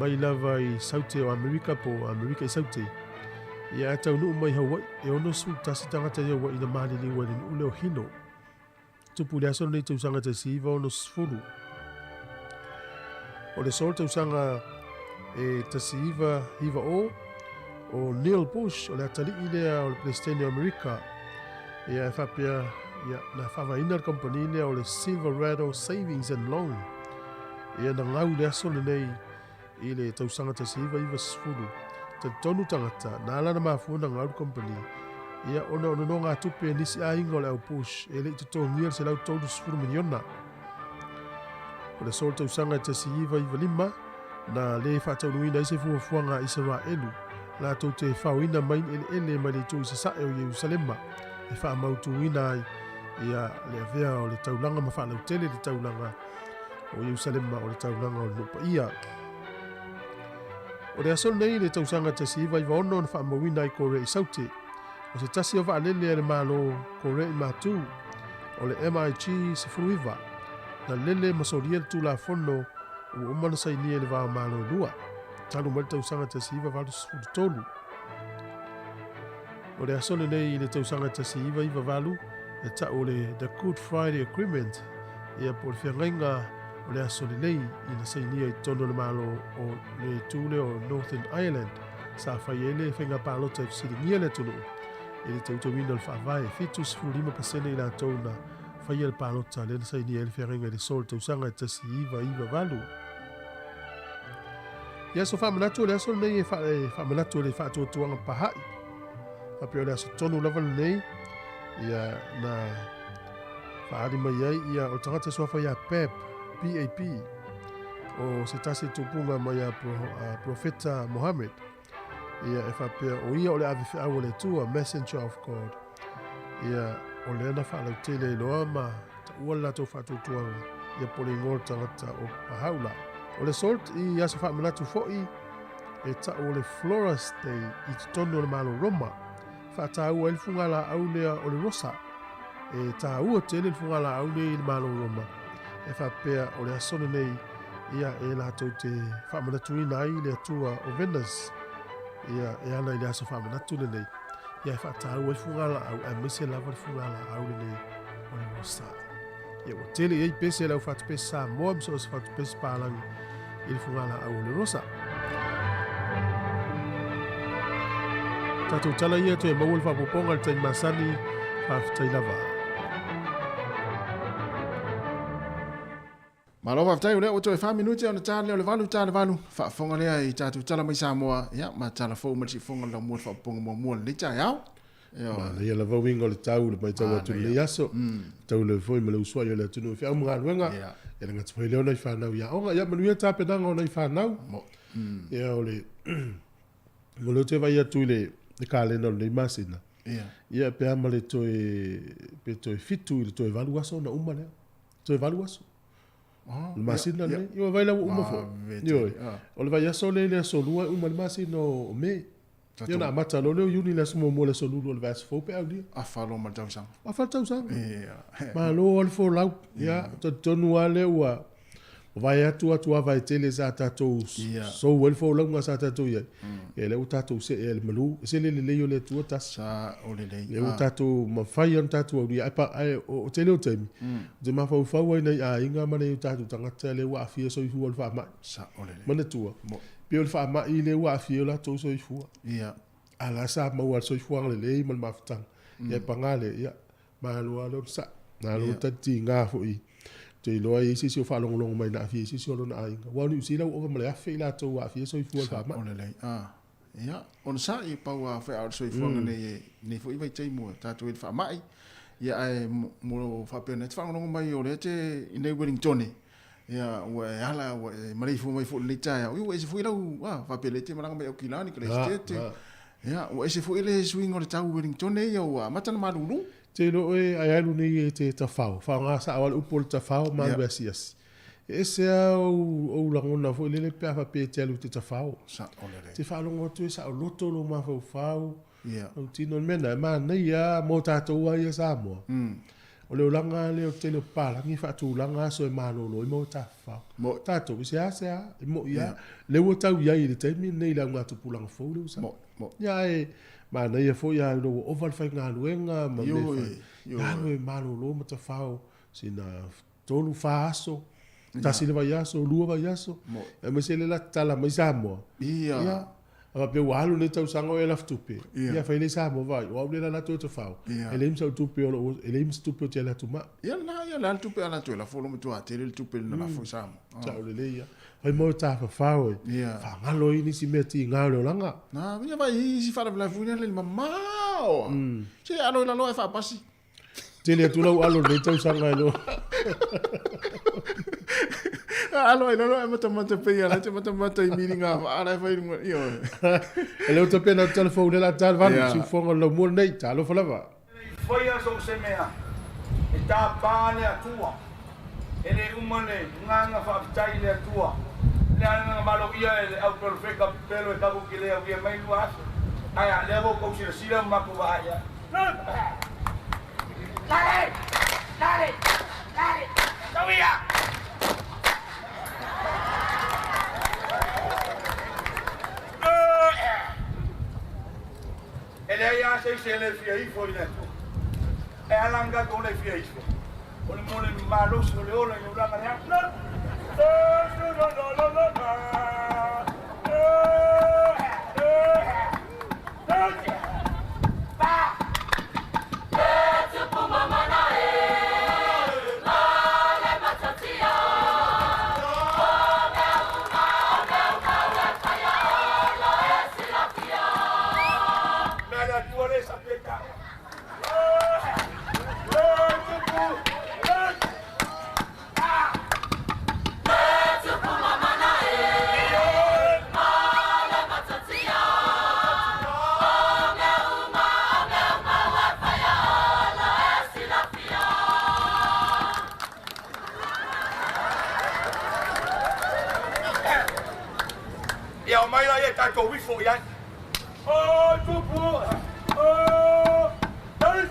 mai lava i Saute o Amerika po o Amerika i Saute. Ia ae taunuu mai Hawaii, e 61 tagata i Hawaii na maliliu ai i le nuu lea o Hilo. Tupu i le aso lenei tausaga 1960. O le aso o le tausaga e 1990, o Neil Bush, o le atalii lea o le Peresetene o Amerika, ia e faapea, ia, na faavaeina le kamupani lea o le Silverado Savings and Loan. Ia na gau i le aso lenei i le tausaga 1990. Talitonu tagata, na ala ona mafua ona gau le kamupani, ia ona o nonogatupe a nisi aiga o le au Bush e le i totogia le 130 miliona. O le aso o le tausaga e 1995, na le faataunuuina ai se fuafuaga a Isaraelu latou te faoina mai ni eleele mai le itu i sasae o Ierusalema e faamautuina ai ia le avea o le taulaga ma faalautele le taulaga o Ierusalema o le taulaga o le nuu paia. O le aso lenei i le tausaga 1996 na faamauina ai Korea i Saute, o se tasi o vaalele a le Malo Korea i Matu, o le MiG-19, na lele ma solia le Tulafono ua uma ona sainia i le va o Malo e lua, talu mai le tausaga 1983. O le aso lenei i le tausaga 1998 e tau o le The Good Friday Agreement, ia po o le feagaiga o le aso lelei ina sainia i totonu o le Malo o le itu lea o Northern Ireland, sa fai ai le faiga palota e fesiligia le atunuu i le teuteuina o le faavae, 75% i latou na faia le palota lea na sainia ai le feagaiga i le aso o le tausaga e 1998. I aso faamanatu o le aso lenei e faamanatu e le faatuatuaga Pahaʻi. Faapea o le aso tonu lava lenei, ia na faaali mai ai ia o le tagata suafa ia Pap, PAP, o se tasi tupuga mai a Profeta Mohammed. Ia e faapea o ia o le ave feau a le Atua, messenger of God. Ia o lea na faalautele ai loa ma taua le latou faatuatuaga, ia po o le igoa o le tagata o Pahaula. O le salt i aso faamanatu foi e tau o le Flora's Day i totonu o le Malo Roma. Faataua ai le fugalaau lea o le rosa. E taua tele le fugalaau nei i le Malo Roma. E faapea o le aso lenei ia e latou te faamanatuina ai le atua o Venus ia e ala i le aso faamanatu lenei. Ia e faataua ai fugalaau aemaise lava le fugalaau lenei o le rosa. Ia ua tele i ai pese le au fatupese Samoa ma so o se fatupese palagi i le fugalaau o le rosa. Tatou tala ia toe maua le faaopoopoga i le taimi masani, faafetai lava. Malo faafetai o lea ua toe 4 minute ona ta lea o le 8 ta le 8 faafofoga lea i tatou tala mai Samoa ia ma tala fou ma le siufofoga o le laumua le faaopoopoga muamua o lenei taeao. Manaia lava uiga o le tau i le matau atu i lenei aso. Tau leva foi ma le usuai o le atunuu i feau ma galuega. Ia le gata foi lea o nai fanau i aoga. Ia manuia tapenaga o nai fanau. Ia o le o lea ou te vaai atu i le kalena o lenei masina. Ia pe a ma le toe pe toe 7 i le toe 8 aso ona uma lea. Toe 8 aso. O le masina lenei. Ia ua vaai la ua uma foi. Ioe. O le vaiaso lea i le aso 2 e uma ai le masina o Me. Ia ona amata loa lea o Iuni i le aso muamua i le aso lulu o le vaiaso fou pe aulia. Afa loa ma le tausaga. Afa le tausaga. Ia. Malo lava le folau. Ia, talitonu lava lea ua vae atu atu lava e tele sa tatou sou ai le folauga sa tatou i ai. Ia lea ua tatou see ai i le malu. E se le lelei o le Atua tasi. Sa o lelei. Lea ua tatou mafai ona tatou aulia. Ae o tele o taimi, ou te mafaufau ai i nai aiga ma nai o tatou tagata lea ua aafia soifua i le faamai. Sa o lelei. Manatua. Pei o le faamai lea ua aafia ai o latou soifua. Ia. A la sa maua le soifuaga lelei ma le mafutaga. Ia e paga lea, ia, malo lava le onosai. Malo le tali tiga foi. Ou te iloa e i ai se isi o faalogologo mai na aafia ai se isi o lona aiga. Aua o Niu Sila ua ova ma le 1000 i latou ua aafia ai soifua i le faamai. Sao lelei. A. Ia, onosai, pau a feau o le soifuaga nei e nei foi vaitaimi ua tatou i ai i le faamai. Ia ae mo faapea nei te faalogologo mai o lea e te i nei Wellingtone. Ia, ua e ala, ua e maleifua mai foi i lenei taeao. Ia, ua ese foi lau, a, faapea lea e te malaga mai Aukilani, Kalaisitete. Ia, ua ese foi le suiga o le tau Wellingtone ia ua amata ona malulu. Te iloa oe ai alu nei e te tafao, faaaoga sao lava le upu o le tafao ma alu e asiasi. E ese lava ou, ou lagona foi lele pe a faapea e te alu e te tafao. Sao lelei. Te faalogo atu e saoloto lou mafaufau, Ia. lou tino, le mea lena e manaia lava mo tatou lava ia Samoa. O le olaga lava lea o le tele o papalagi e faatulaga aso e malolo ai ma o e tafafao. Mo'i. Tatou, e seasea, e mo'i lava. Ia. Lea ua tau i ai i le taimi lenei i le augatupulaga fou lea ua sau. Mo'i, mo'i. Ia ae manaia foi a ina ua ova le faigaluega ma mea e Ioe, fai. ioe. Alu e malolo ma tafao sina tolu, fa aso, tasi le vaiaso, lua vaiaso, aemaise lea la tatala mai Samoa. Ia. Ia, a faapea ua alu lenei tausaga o e lafo tupe, Ia. ia fai lea i Samoa vaai, o au lea la latou e tafao, Ia. e leai ma sau tupe o lou, e leai ma se tupe ou te alu atu ma. Ia lena, ia le a le tupe a latou e lafo, o lo matua tele le tupe na lafo i Samoa. Ah. Sao lelei ia. Fai mai o tafafao e, Ia. faagalo ai nisi mea tiga o le olaga. Na, ia vai isi faalavelave foi lea le mamao. Se alo i lalo ae faapasi. Tele atu lau alo i lenei tausaga e lo. Alo ai lalo ai matamata pei ala te matamata i miringa ala e fai lunga. Ioe. E le o tapena atu telefone le la tal valu, Ia. siufoga o le laumua lenei, talofa lava. E le i faia so o se mea e tapa le Atua, e le uma le agaga faafetai i le Atua. O le agaga maloia e le au perofeta pepelo e tatou te le aulia mai 2 aso, ae a lea ua outou silasila ma matou vaai ai. E leai lava se isi e le fia ifo i le Atua. E ala ona tatou le fia ifo, o le mo le malosi o le ola i ulaga le aso. Mea le Atua le sapi e tau. Ia omai laia e tatou ifo i ai. O tupu! O! Ei!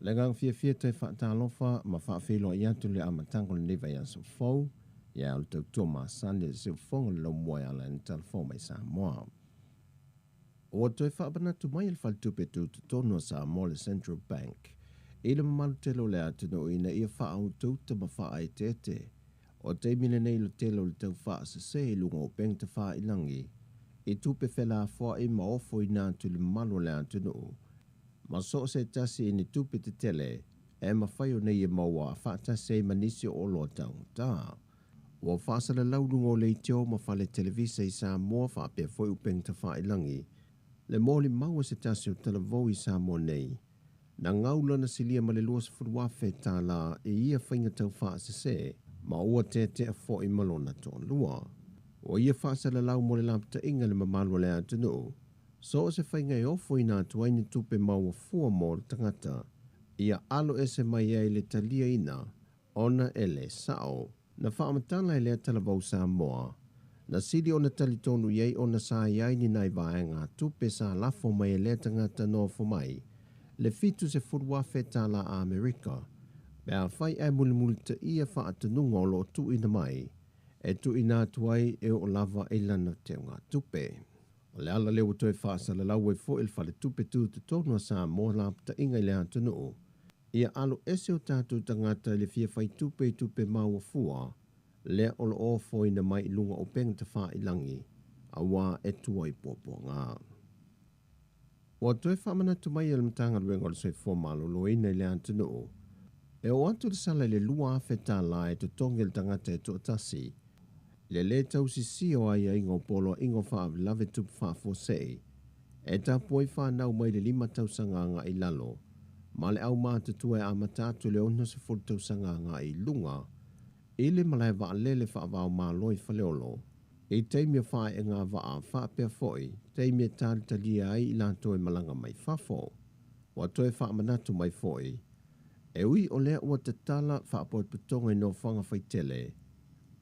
Le agaga fiafia toe faatalofa ma faafeiloai atu le amataga o lenei vaiaso fou, ia o le tautua masani le siufofoga o le laumua e ala ai ona talafou mai Samoa. Ua toe faamanatu mai e le Faletupe Tutotonu a Samoa le Central Bank i le mamalu tele o le atunuu ina ia faautauta ma faaeteete o taimi lenei i le tele o le tau faasese i luga o upega tafailagi i tupe felafoai ma ofoina atu i le mamalu o le atunuu ma so o se tasi i ni tupe tetele e mafai ona ia maua faatasi ai ma nisi o oloa taugata. Ua faasalalau luga o leitio ma fale televisa i Samoa faapea foi upega tafailagi le molimau a se tasi o talavou i Samoa nei na gau lana silia ma le $20,000 i ia faiga tau faasese ma ua tetea foi ma lona toalua. Ua ia faasalalau mo le lapataiga le mamalu o le atunuu so o se faiga e ofoina atu ai ni tupe maua fua mo le tagata ia alo ese mai ai le taliaina ona e le sao. Na faamatala e lea talavou Samoa na sili ona talitonu i ai ona sa i ai ni nai vaega tupe sa lafo mai e lea tagata nofo mai le $70,000 Amerika pe afai ae mulimulitaia faatonuga o loo tuuina mai e tuuina atu ai e oo lava i lana teugatupe. O le ala lea ua toe faasalalau ai foi le Faletupe Tutotonu a Samoa lapataiga i le atunuu ia alo ese o tatou tagata i le fia faitupe i tupe maua fua lea o loo ofoina mai i luga o upega tafailagi auā e tua i puapuaga. Ua toe faamanatu mai e le Matagaluega o le Soifua Maloloina i le atunuu e oo atu le sala i le $2,000 e totogi e le tagata e toatasi le lē tausisia o aiaiga o poloaiga o faalavelave tupu faafuasei E tapu ai fanau mai le 5 tausaga agai i lalo, ma le aumatutua e amata atu i le 60 tausaga agai i luga, i le malae vaalele faava-o-Malo i Faleolo, i taimi o faaeega vaa faapea foi taimi e talitalia ai i latou e malaga mai fafo. Ua toe faamanatu mai foi, e ui o lea ua tatala faapotopotoga i nofoaga faitele,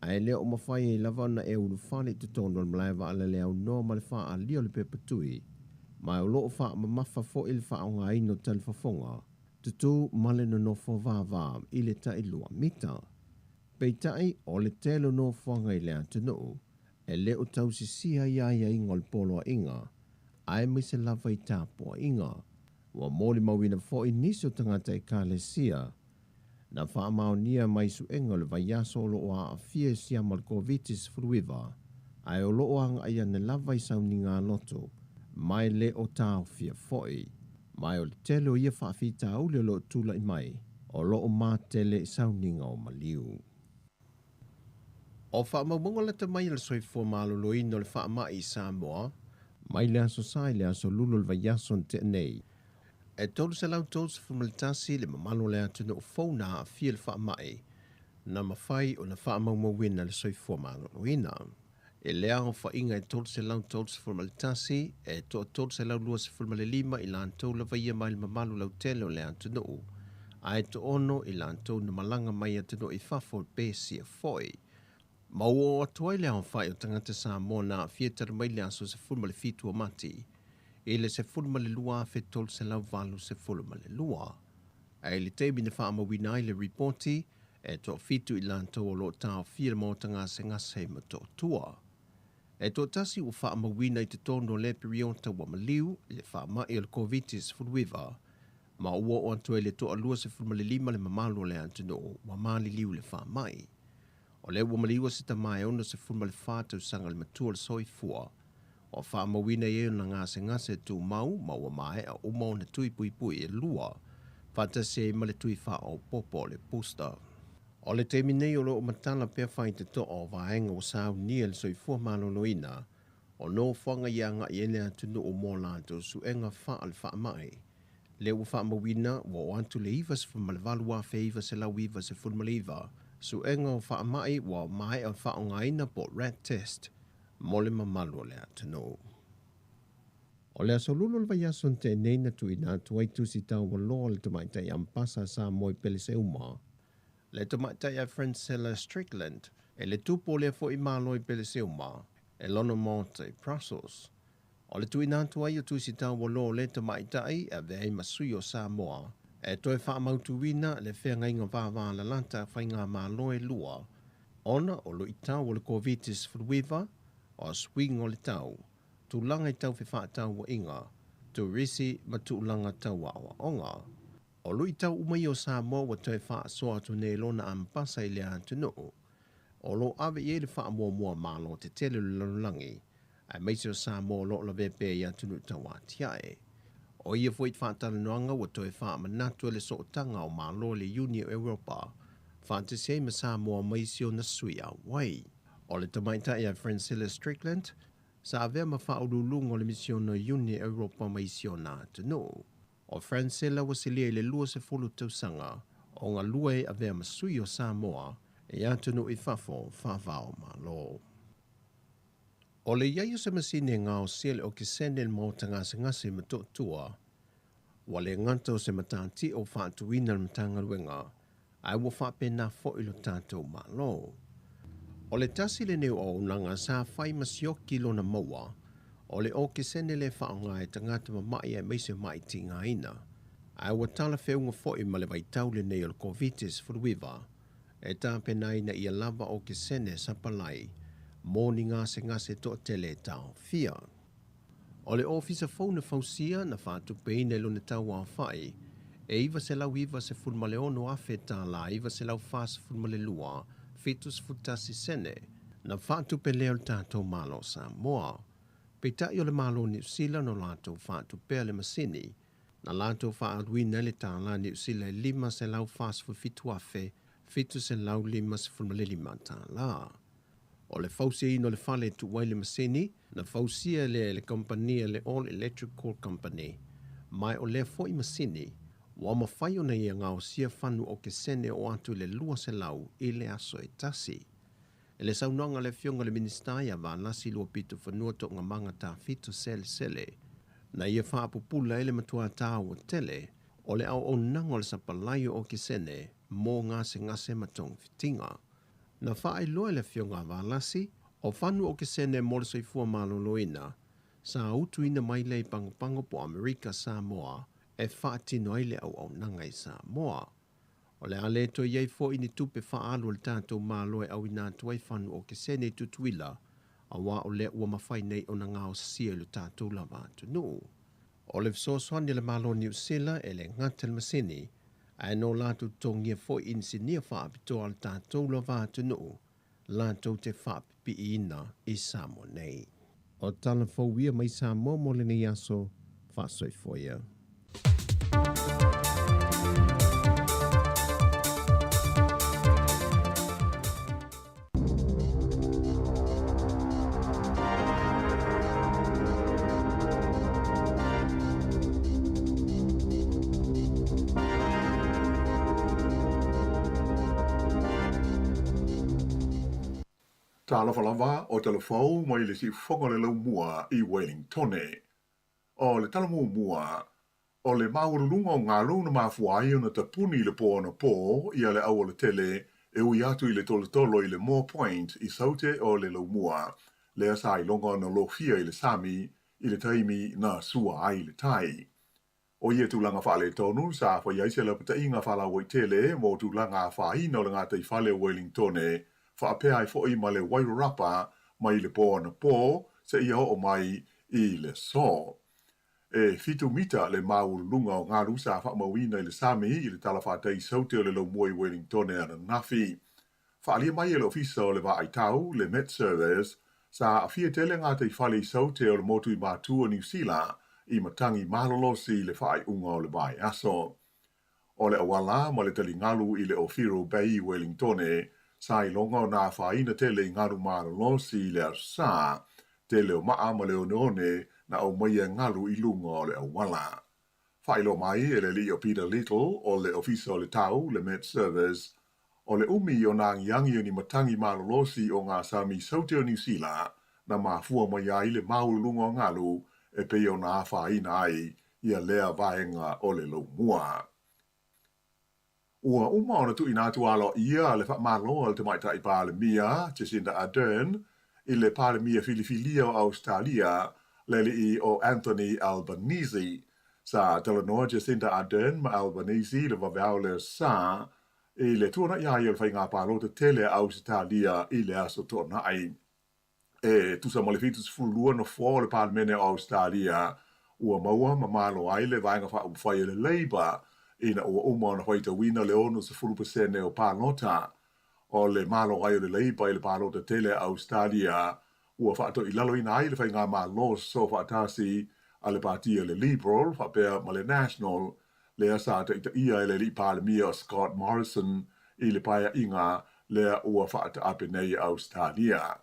ae le o mafai ai lava ona e ulufale i totonu o le malae vaalele aunoa ma le faaalia o le pepa tui, ma o loo faamamafa foi le faaaogaina o talifofoga, tutū ma le nonofo vavā i le tailua mita. Peitai o le tele o nofoaga i le atunuu, e le o tausisia i aiaiga o le poloaiga, aemaise lava i tapuaiga. Ua molimauina foi nisi o tagata ekalesia na faamaonia mai suega o le vaiaso o loo aafia i siama o le Koviti-19, ae o loo agai ane lava i sauniga loto, ma e le o taofia foi. Ma o le tele o ia faafitauli o loo tulai mai, o loo matele i sauniga o maliu. O faamaumauga lata mai a le soifua maloloina o le faamai i Samoa, mai le aso Sa i le aso Lulu o le vaiaso na tea nei. E 331 le mamalu o le atunuu fou na aafia i le faamai, na mafai ona faamaumauina e le soifua maloloina. I lea aofaiga e 331, e toa 325 i latou lava ia mai le mamalu lautele o le atunuu, ae toaono i latou na malaga mai atunuu i fafo pesia foi. Ma ua oo atu ai le aofai o tagata Samoa na aafia talu mai le aso 17 o Mati i le 12,382. Ae i le taimi na faamauina ai le ripoti, e toafitu i latou o lo o taofia le maota gasegase i Motootua. E toatasi ua faamauina i totonu o lea piriota ua maliu i le faamai o le Koviti-19, ma ua oo atu ai le toa 25 le mamalu o le atunuu ua maliliu i le faamai. O lea ua maliua se tama e 64 tausaga le matua o le soifua, ua faamauina i ai ona gasegase tumau ma ua maea uma ona tui puipui e lua, faatasi ai ma le tui faaopoopo o le booster. O le taimi nei o lo o matala pea faitotoa o vaega ua saunia le soifua maloloina o nofoaga i agai ai le atunuu mo latou suega faale-faamai. Lea ua faamauina ua oo atu le 98,999 suega o faamai ua maea faaaogaina po o rat test mo le mamalu o le atunuu. O le aso Lulu o le vaiaso na tea nei na tuuina atu ai tusi taualoa le tamaitai Ambasa a Samoa i Peleseuma, le tamaitai a Francella Strickland, e le tupu o lea foi Malo i Peleseuma, e lona Maota i Brussels. O le tuuina atu ai o tusi taualoa o lea tamaitai e avea ai ma sui o Samoa, e toe faamautuina le feagaiga vavalalata a faigamalo e lua, ona o luitau o le Koviti-19, o suiga o le tau, tulaga i tau fefaatauaiga, turisi ma tulaga tau aoaoga. O luitau uma ia o Samoa ua toe faasoa atu nei lona ambasa i le atunuu, o lo o ave i ai le faamuamua malo tetele o le lalolagi, aemaise o Samoa o lo o lavea pea i atunuu tauatiae. O ia foi faatalanoaga ua toe faamanatu e le Sootaga o Malo o le Iuni o Europa, faatasi ai ma Samoa ma isi ona sui auai. O le tamaitai a Francella Strickland, sa avea ma faauluuluga o le Misiona Iuni Europa ma isi ona atunuu. O Francella ua silia i le 20 tausaga o galue e avea ma sui o Samoa i atunuu i fafo faava-o-Malo. O le i ai o se masini e gaosia le okesene i le maota gasegase i Motootua, ua le gata o se matatia ua faatuina e le Matagaluega, ae ua faapena foi lo tatou Malo. O le tasi lenei o auaunaga sa fai ma sioki lona maua, o le okesene lea e faaaoga e tagata mama'i aemaise o ma'i tigaina, ae ua talafeuga foi ma le vaitau lenei o le Koviti-19 e tapenaina ia lava okesene sapalai mo ni gasegase toatele e taofia. O le ofisa fou na fausia na faatupeina i lona tauaofai e $996,000 tala 942 71 sene na faatupe lea o le tatou Malo o Samoa. Peitai o le Malo o Niu Sila na latou faatupea le masini na latou faaaluina ai le tala Niu Sila e $547,755 tala. O le fausiaina o le fale e tuu ai le masini, na fausia lea e le kamupani a le All Electrical Company, ma o lea foi masini, ua mafai ona ia gaosia fanu okesene oo atu i le 200 i le aso e tasi. I le saunoaga a le Afioga i le Minisita ia Valasi Luapitofanua Toogamaga Tafito Selesele, na ia faapupula ai le matua taua tele o le auaunaga o le sapalai o okesene mo gasegase ma togafitiga. Na faailoa e le Afioga a Valasi, o fanu okesene mo le soifua maloloina, sa utuina mai lea i Pagopago po o Amerika Samoa e faatino ai le auaunaga i Samoa. O le a le toe i ai foi ni tupe faaalu a le tatou Malo e auina atu ai fanu okesene i Tutuila, auā o lea ua mafai nei ona gaosia i lo tatou lava atunuu. O le fesoasoani a le Malo o Niu Sila e le gata i le masini, ae no latou totogia foi inisinia faapitoa a le tatou lava atunuu latou te faapipiiina i Samoa nei. O tala fou ia mai Samoa mo lenei aso, faasoifua ia. Talofa lava o tala fou mai le siufofoga o le laumua i Wellingtone. O le tala muamua, o le maualuluga o galu na mafua ai ona tapuni i le po anapo ia le aualatele e ui atu i le tolotolo i le Moa Point i Saute o le Laumua, lea sa iloga ona lofia i le sami i le taimi na sua ai le tai. O ia tulaga faaletonu sa fai ai se lapataiga faalauaitele mo tulaga afaina o le gataifale o Wellingtone faapea ai foi ma le Wairarapa mai le po anapo seia oo mai i le aso. E fitu mita le maualuluga o galu sa faamauina i le sami i le talafatai Saute o le Laumua i Wellingtone ananafi. Faaalia mai e le Ofisa o le Vaaitau, le Met Service, sa aafia tele gataifale i Saute o le motu i Matua, Niu Sila, i matagi malolosi i le faaiuga o le vaiaso. O le auala ma le taligalu i le Owhiro Bay i Wellingtone, sa iloga ona afaina tele i galu malolosi i le Aso Sa, tele o maa ma le oneone na aumaia e galu i luga o le auala. Faailoa mai e le alii o Peter Little o le Ofisa o le Tau, le Met Service, o le umi o na agiagi o ni matagi malolosi o ngā sami Saute o Niu Sila na mafua mai ai le maualuluga o galu e pei ona afaina ai ia lea vaega o le laumua. Ua uma ona tuuina atu aloaia le faamalo a le Tamaitai Palemia, Jacinda Ardern, i le Palemia filifilia o Ausetalia, le alii o Anthony Albanese. Sa talanoa Jacinda Ardern ma Albanese i le vaveao le sa i le tuanai ai o le faiga palota tele a Ausetalia i le Aso Toonai. E tusa ma le 72 nofoa o le Palemene o Ausetalia ua maua ma malo ai le Vaega Faaupufai a le Labour ina ua uma ona faitauina le 60% o palota. O le malo ai o le Labour i le palota tele a Ausetalia ua faatoilaloina ai le faigamalo sosoofaatasi a le Pati a le Liberal faapea ma le National lea sa taitaia e le Alii Palemia o Scott Morrison i le paeaiga lea ua faataape nei e Ausetalia.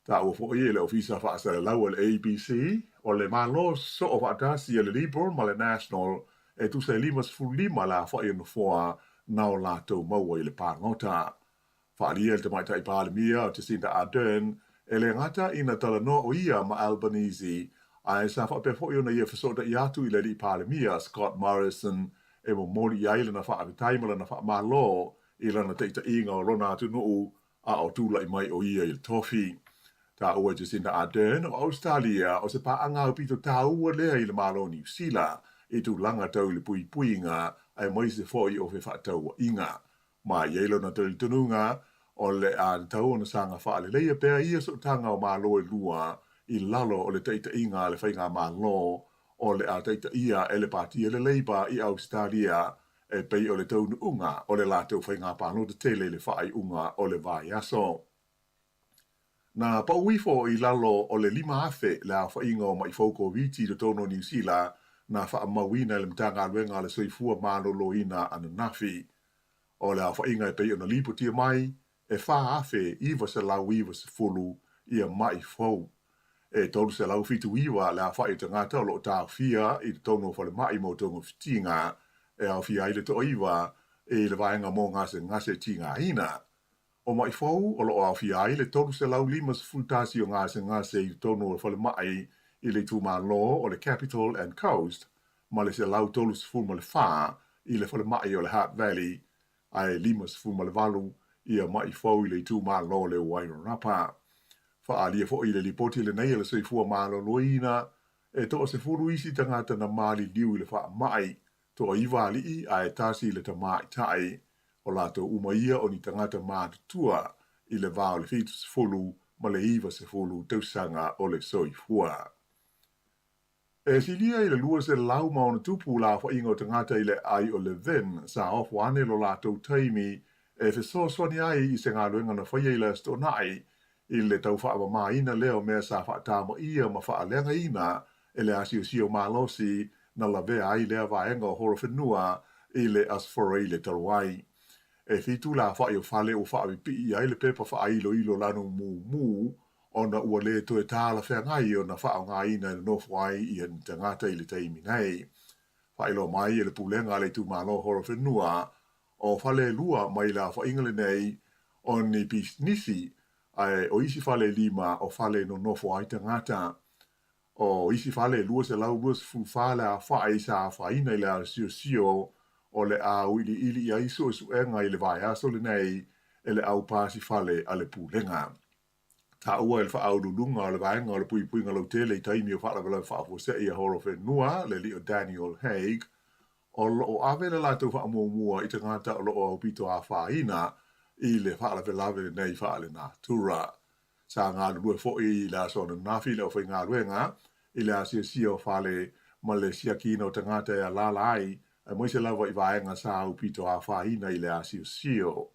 Taua foi e le Ofisa Faasalalau a le ABC, o le Malo sosoo faatasi a le Liberal ma le National e tusa e 55 le aofai o nofoa na o latou maua i le palota. Faaalia e le Tamaitai Palemia o Jacinda Ardern, e le gata ina talanoa o ia ma Albanese, ae sa faapea foi ona ia fesootai atu i le Alii Palemia Scott Morrison e momoli i ai lana faafetai ma lana faamalo i lana taitaiga o lona atunuu a o tulai mai o ia i le tofi. Taua e Jacinda Ardern o Ausetalia o se paaga aupito taua lea i le Malo o Niu Sila i tulaga tau i le puipuiga aemaise foi o fefaatauaiga. Ma i ai lona talitonuga, o le a tatau ona saga faaleleia pea ia sootaga o Malo e lua i lalo o le taitaiga a le Faigamalo o le a taitaia e le Pati a le Labour i Ausetalia e pei o le taunuuga o le latou faiga palota tele i le faaiuga o le vaiaso. Na pau ifo i lalo o le 5,000 le aofaiga o maʻi fou Koviti i totonu o Niu Sila na faamauina e le Matagaluega a le Soifua Maloloina ananafi. O le aofaiga e pei ona lipotia mai, e 4,990 ia ma'i fou. E 379 le aofai o tagata o lo o taofia i totonu o falemai mo togafitiga, e aofia ai le toaiva i le vaega mo gasegase tigaina. O ma'i fou o lo o aofia ai le 351 o gasegase i totonu o falemai i le itumalo o le Capital and Coast ma le 134 i le falemai o le Hutt Valley, ae 58 ia ma'i fou i le itumalo o le Wairarapa. Faaalia foi i le lipoti lenei a le Soifua Maloloina, e toasefulu isi tagata na maliliu i le faamai, toaiva alii ae tasi le tamaitai. O latou uma ia o ni tagata matutua i le va o le 70 ma le 90 tausaga o le soifua. E silia i le 260+ le aofaiga o tagata i le aai o Levin sa ofo ane lo latou taimi e fesoasoani ai i se galuega na faia i le Aso Toonai i le tau faamamaina lea o mea sa faatamaia ma faaleagaina e le asiosio malosi na lavea ai lea vaega o Horowhenua i le Aso Faraile talu ai. E fitu le aofai o fale ua faapipii ai le pepa faailoilo lanu mumu ona ua le toe talafeagai ona faaaogaina e nonofo ai ia ni tagata i le taimi nei. Faailoa mai e le Pulega a le Itumalo Horowhenua o fale e lua mai le aofaiga lenei o ni pisinisi ae o isi fale e lima o fale e nonofo ai tagata. O isi fale e 224 le aofai sa afaina i le asiosio o le a auiliili i ai suesuega i le vaiaso lenei e le au pasi fale a le Pulega. Taua e le faauluuluga o le Vaega o le Puipuiga Lautele i taimi o faalavelave faafuasei a Horowhenua, le alii o Daniel Haig, o lo o ave le latou faamuamua i tagata o lo o aupito afaina i le faalavelave lenei faalenatura. Sa galulue foi i le aso ananafi le aufaigaluega i le asiasia o fale ma le siakiina o tagata e alaala ai, aemaise lava i vaega sa aupito afaina i le asiosio.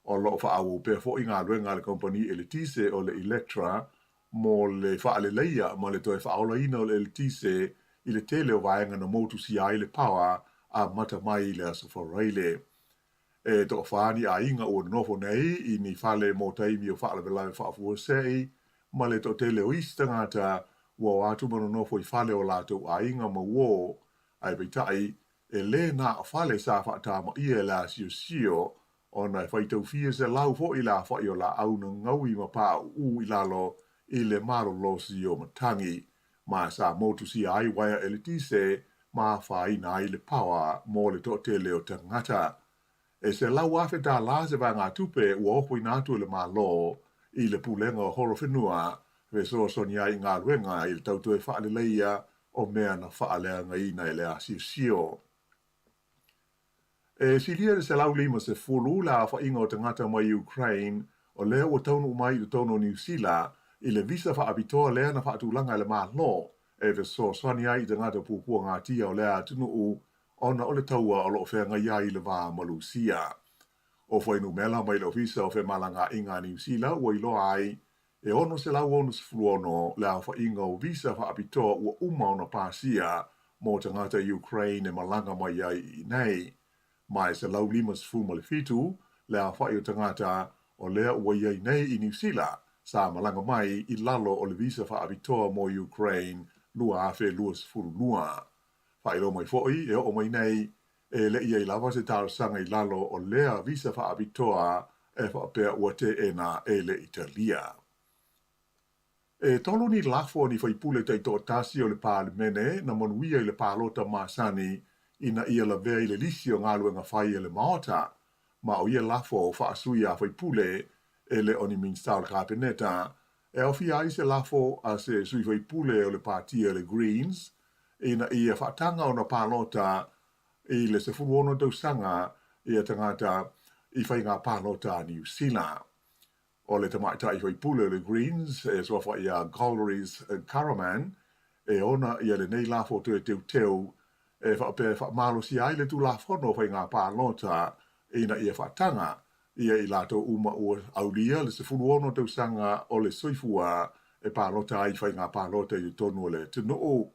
O lo o faaauau pea foi galuega a le kamupani eletise o le Electra mo le faaleleia ma le toe faaolaina o le eletise i le tele o vaega na motusia ai le paoa amata mai i le Aso Faraile. E toafa ni aiga ua nonofo nei i ni fale mo taimi o faalavelave faafuasei ma le toatele o isi tagata ua o atu ma nonofo i fale o latou aiga ma uō, ae peitai e lē na o fale sa faatamaia e le asiosio ona e faitau fia selau foi le aofai o laau na gaui ma paʻuʻu i lalo i le malolosi o matagi, ma sa motusia ai uaea eletise ma afaina ai le paoa mo le toatele o tagata. E $100,000 se vaegatupe ua ofoina atu e le Malo i le Pulega o Horowhenua e fesoasoani ai i galuega i le tau toe faaleleia o mea na faaleagaina e le asiosio. E silia i le 150 le aofaiga o tagata mai Ukraine o lea ua taunuu mai i totonu o Niu Sila i le visa faapitoa lea na faatulaga e le Malo e fesoasoani ai i tagata puapuagatia o lea atunuu ona o le taua o lo o feagai ai le va ma Lusia. O fuainumera mai le Ofisa o Femalagaaiga a Niu Sila ua iloa ai e 666 le aofaiga o visa faapitoa ua uma ona pasia mo tagata Ukraine e malaga mai ai i inei. Ma e 157 le aofai o tagata o lea ua i ai nei i Niu Sila sa malaga mai i lalo o le visa faapitoa mo Ukraine 2022. Faailoa mai foi e oo mai nei E le i ai lava se talosaga i lalo o lea visa faapitoa e faapea ua teena e le Italia. E tolu ni lafo a ni faipule taitoatasi o le Palemene na manuia i le palota masani ina ia lavea i le lisi o galuega fai a le Maota, ma o ia lafo faasui a faipule e le o ni Minisita o le Kapeneta, e aofia ai se lafo a se sui faipule o le Patia le Greens ina ia faataga ona palota i le 16 tausaga ia tagata i faiga palota a Niu Sila. O le tamaitai faipule o le Greens e suafa ia Golriz Ghahraman e ona ia lenei lafo toe teuteu e faapea e faamalosia ai le Tulafono o Faiga Palota ina ia faataga ia i latou uma ua aulia le 16 tausaga o le soifua e palota ai i faiga palota i totonu o le atunuu.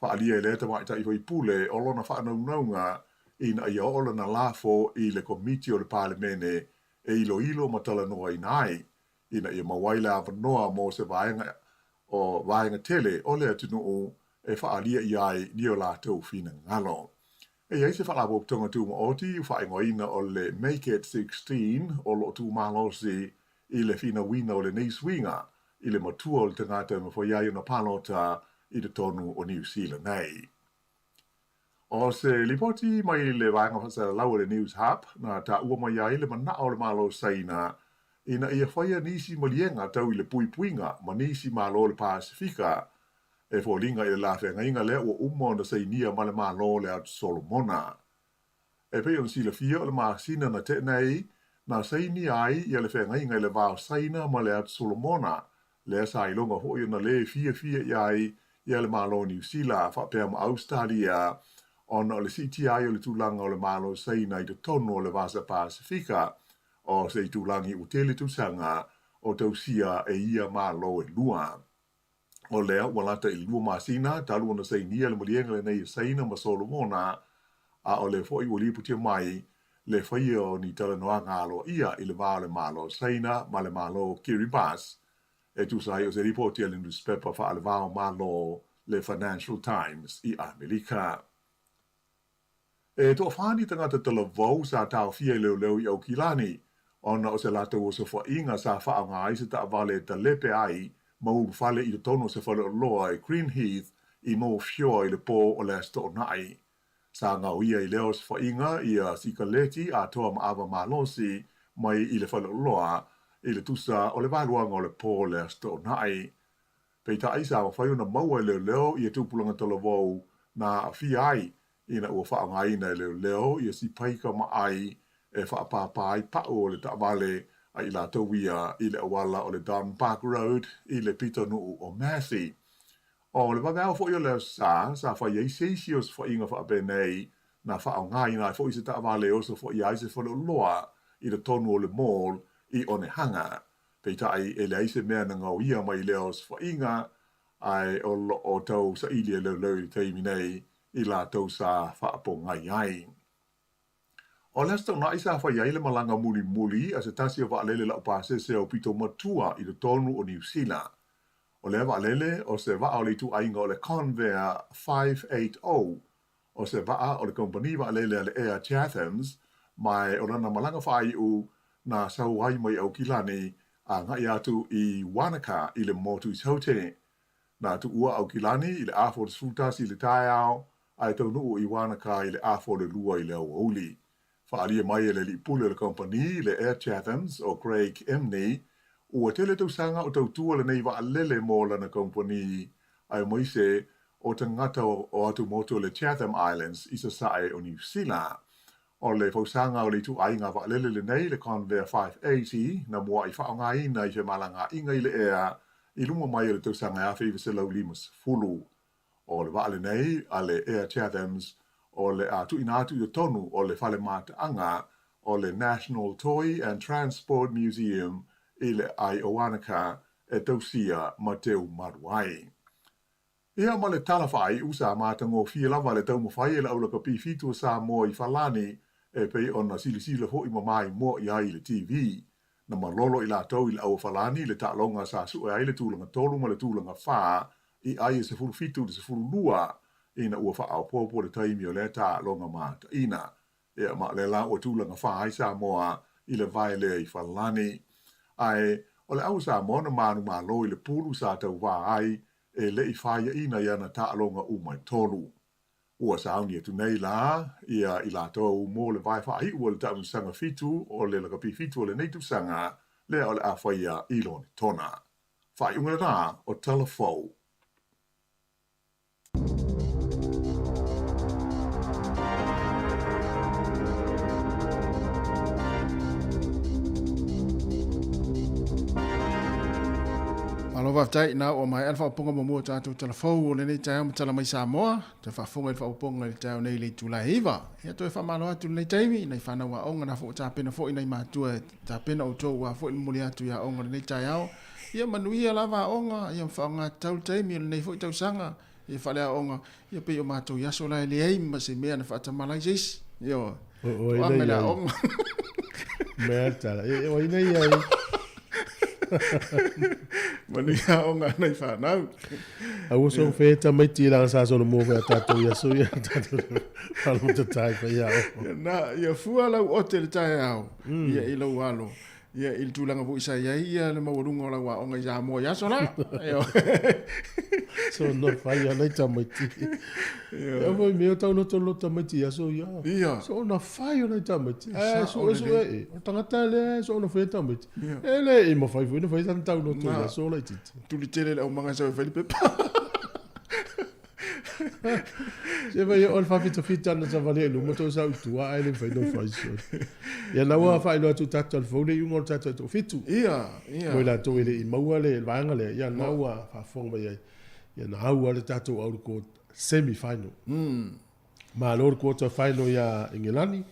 Faaalia e lea tamaitai faipule o lona faanaunauga ina ia oo lana lafo i le Komiti o le Palemene e iloilo ma talanoaina ai, ina ia maua ai le avanoa mo se vaega o vaega tele o le atunuu e faaalia i ai ni o latou finagalo. E i ai se Faalapotopotoga Tumaoti ua faaigoaina o le Make It 16 o lo o tumalosi i le finauina o lenei suiga i le matua o le tagata e mafai ai ona palota i totonu o Niu Sila nei. O se lipoti mai le vaega faasalalau a le News Hub na taua mai ai le manaʻo o le Malo o Saina ina ia faia nisi maliega tau i le puipuiga ma nisi malo o le Pasefika e foliga i le la feagaiga lea ua uma ona sainia ma le Malo o le Atu Solomona. E pei ona silafia o le masina na tea nei, na sainia ai ia le feagaiga i le va o Saina ma le Atu Solomona, lea sa iloga foi ona lē fiafia i ai ia le Malo o Niu Sila faapea ma Ausetalia ona o le siitia ai o le tulaga o le Malo o Saina i totonu o le Vasa Pasefika o se itulagi ua tele tausaga o tausia e ia Malo e lua. O lea ua lata i le lua masina talu ona sainia le maliega lenei e Saina ma Solomona, a o lea foi ua lipotia mai le faia o ni talanoaga aloaia i le va o le Malo o Saina ma le Malo o Kiribati, e tusa ai o se lipoti a le nusipepa faale-va-o-Malo le Financial Times i Amerika. E toafa ni tagata talavou sa taofia i leoleo i Aukilani ona o se latou osofaʻiga sa faaaoga ai se taavale e talepe ai ma ulufale i totonu o se faleoloa i Green Heath i North Shore i le pō o le Aso Toonai. Sa gaoia i lea osofaʻiga ia sikaleti atoa ma ava malosi mai i le faleoloa i le tusa o le vaeluaga o le pō o le Aso Toonai. Peitai, sa mafai ona maua e leoleo ia tupulaga talavou na aafia ai ina ua faaaogaina e leoleo ia sipaika ma ai e faapāpā ai paʻu o le taavale a i latou ia i le auala o le Don Park Road i le pitonuu o Massey. O le vaveao foi o le Aso Sa, sa fai ai se isi osofaiga faapenei na faaaogaina ai foi se taavale e osofaia ai se faleoloa i totonu o le mall i Onehunga. Peitai, e leai se mea na gaoia mai lea osofaiga, ae o lo o tau saili e leoleo i le taimi nei i latou sa faapogai ai. O le Aso Toonai sa fai ai le malaga mulimuli a se tasi o vaalele laupasese aupito matua i totonu o Niu Sila. O lea vaalele, o se vaa o le ituaiga o le Convair 580, o se vaa o le kamupani vaalele a le Air Chathams, ma o lana malaga faaiu na sau ai mai Aukilani agai atu i Wanaka i le motu i Saute. Na tuua Aukilani i le afa o le 11 i le taeao, ae taunuu i Wanaka i le afa o le 2 i le aoauli. Faaalia mai e le alii pule o le kamupani, le Air Chathams, o Craig Emney, ua tele tausaga o tautua lenei vaalele mo lana kamupani, aemaise o tagata o atumotu o le Chatham Islands i sasae o Niu Sila. O le fausaga o le ituaiga vaalele lenei, le Convair 580, na muaʻi faaaogaina i femalagaaiga i le ea i luma mai o le tausaga e 1950. O le vaa lenei a le Air Chathams o le a tuuina atu i totonu o le fale mataaga o le National Toy and Transport Museum i le ʻAi o Wanaka e tausia ma teu malu ai. Ia ma le tala faaiu, sa matagofie lava le taumafai e le aulakapi fitu o Samoa i Falani e pei ona silasila foi ma maimoa i ai i le TV. Na malolo i latou i le auafalani i le taaloga sa sue ai le tulaga tolu ma le tulaga fa i ai e 17 i le 12 ina ua faaopoopo le taimi o lea taaloga mataina. Ea ma o lea la ua tulaga fa ai Samoa i le vae lea i Falani. Ae o le au Samoa na manumalo i le pulu sa tauvā ai e le i faiaina i ana taaloga uma e tolu. Ua sauni atu nei la ia i latou mo le vae faaiu o le taamilosaga fitu o le lakapi fitu o lenei tausaga lea o le a faia i Lonetona. Faaiuga lena o Tala Fou. Malo faafetai, na ua maea le faaopoopoga muamua o tatou tala fou o lenei taeao ma tala mai Samoa. Toe faafofoga i le faaopoopoga i le taeao nei i le itula e 9. Ia toe faamalo atu i lenei taimi i nai fanau aoga na foi ua tapena foi nai matua e tapena outou aua foi le momoli atu i aoga o lenei taeao. Ia manuia lava aoga, ia faaaoga tatau le taimi o lenei foi tausaga ia faaleaoga, ia pei o matou i aso la e leai ma se mea na faatamala ai se isi. Ioe. O oe Toaga lea i le i ai. aoga. Mea tala. E o ina ia. Manuia aoga a nai fanau. Aua so fe tamaiti langa sa solo mo fe tatou ia so ia tatou faalogotata i faiaoga. Ia na, ia fua lau ote i le taeao, ia i lou alo, ia i le tulaga foi sa i ai ia le maualuga o lau aoga i Samoa i aso la. So no fai ana i tamaiti. Ia foi mea o taulotoloto tamaiti i aso ia. Ia. So ona fai ona i tamaiti. Ae sue sue e. O tagata lea so ona fai tamaiti. E le i mafai foi ona fai sana tauloto i aso laitiiti. Tuli tele le aumaga sau e fai le pepa. Se vai o le faafitafita na savali ai luma toe sau i tua ae le mafai ona fai sole. Ia na ua faailoa atu tatou le fou le iuga o le tatou toafitu. Ia, ia. Mo i latou e le i maua le vaega lea, ia na ua faafofoga mai ai. Ia na au lava le tatou au i le semi final. Malo le quarter final ia Engelani,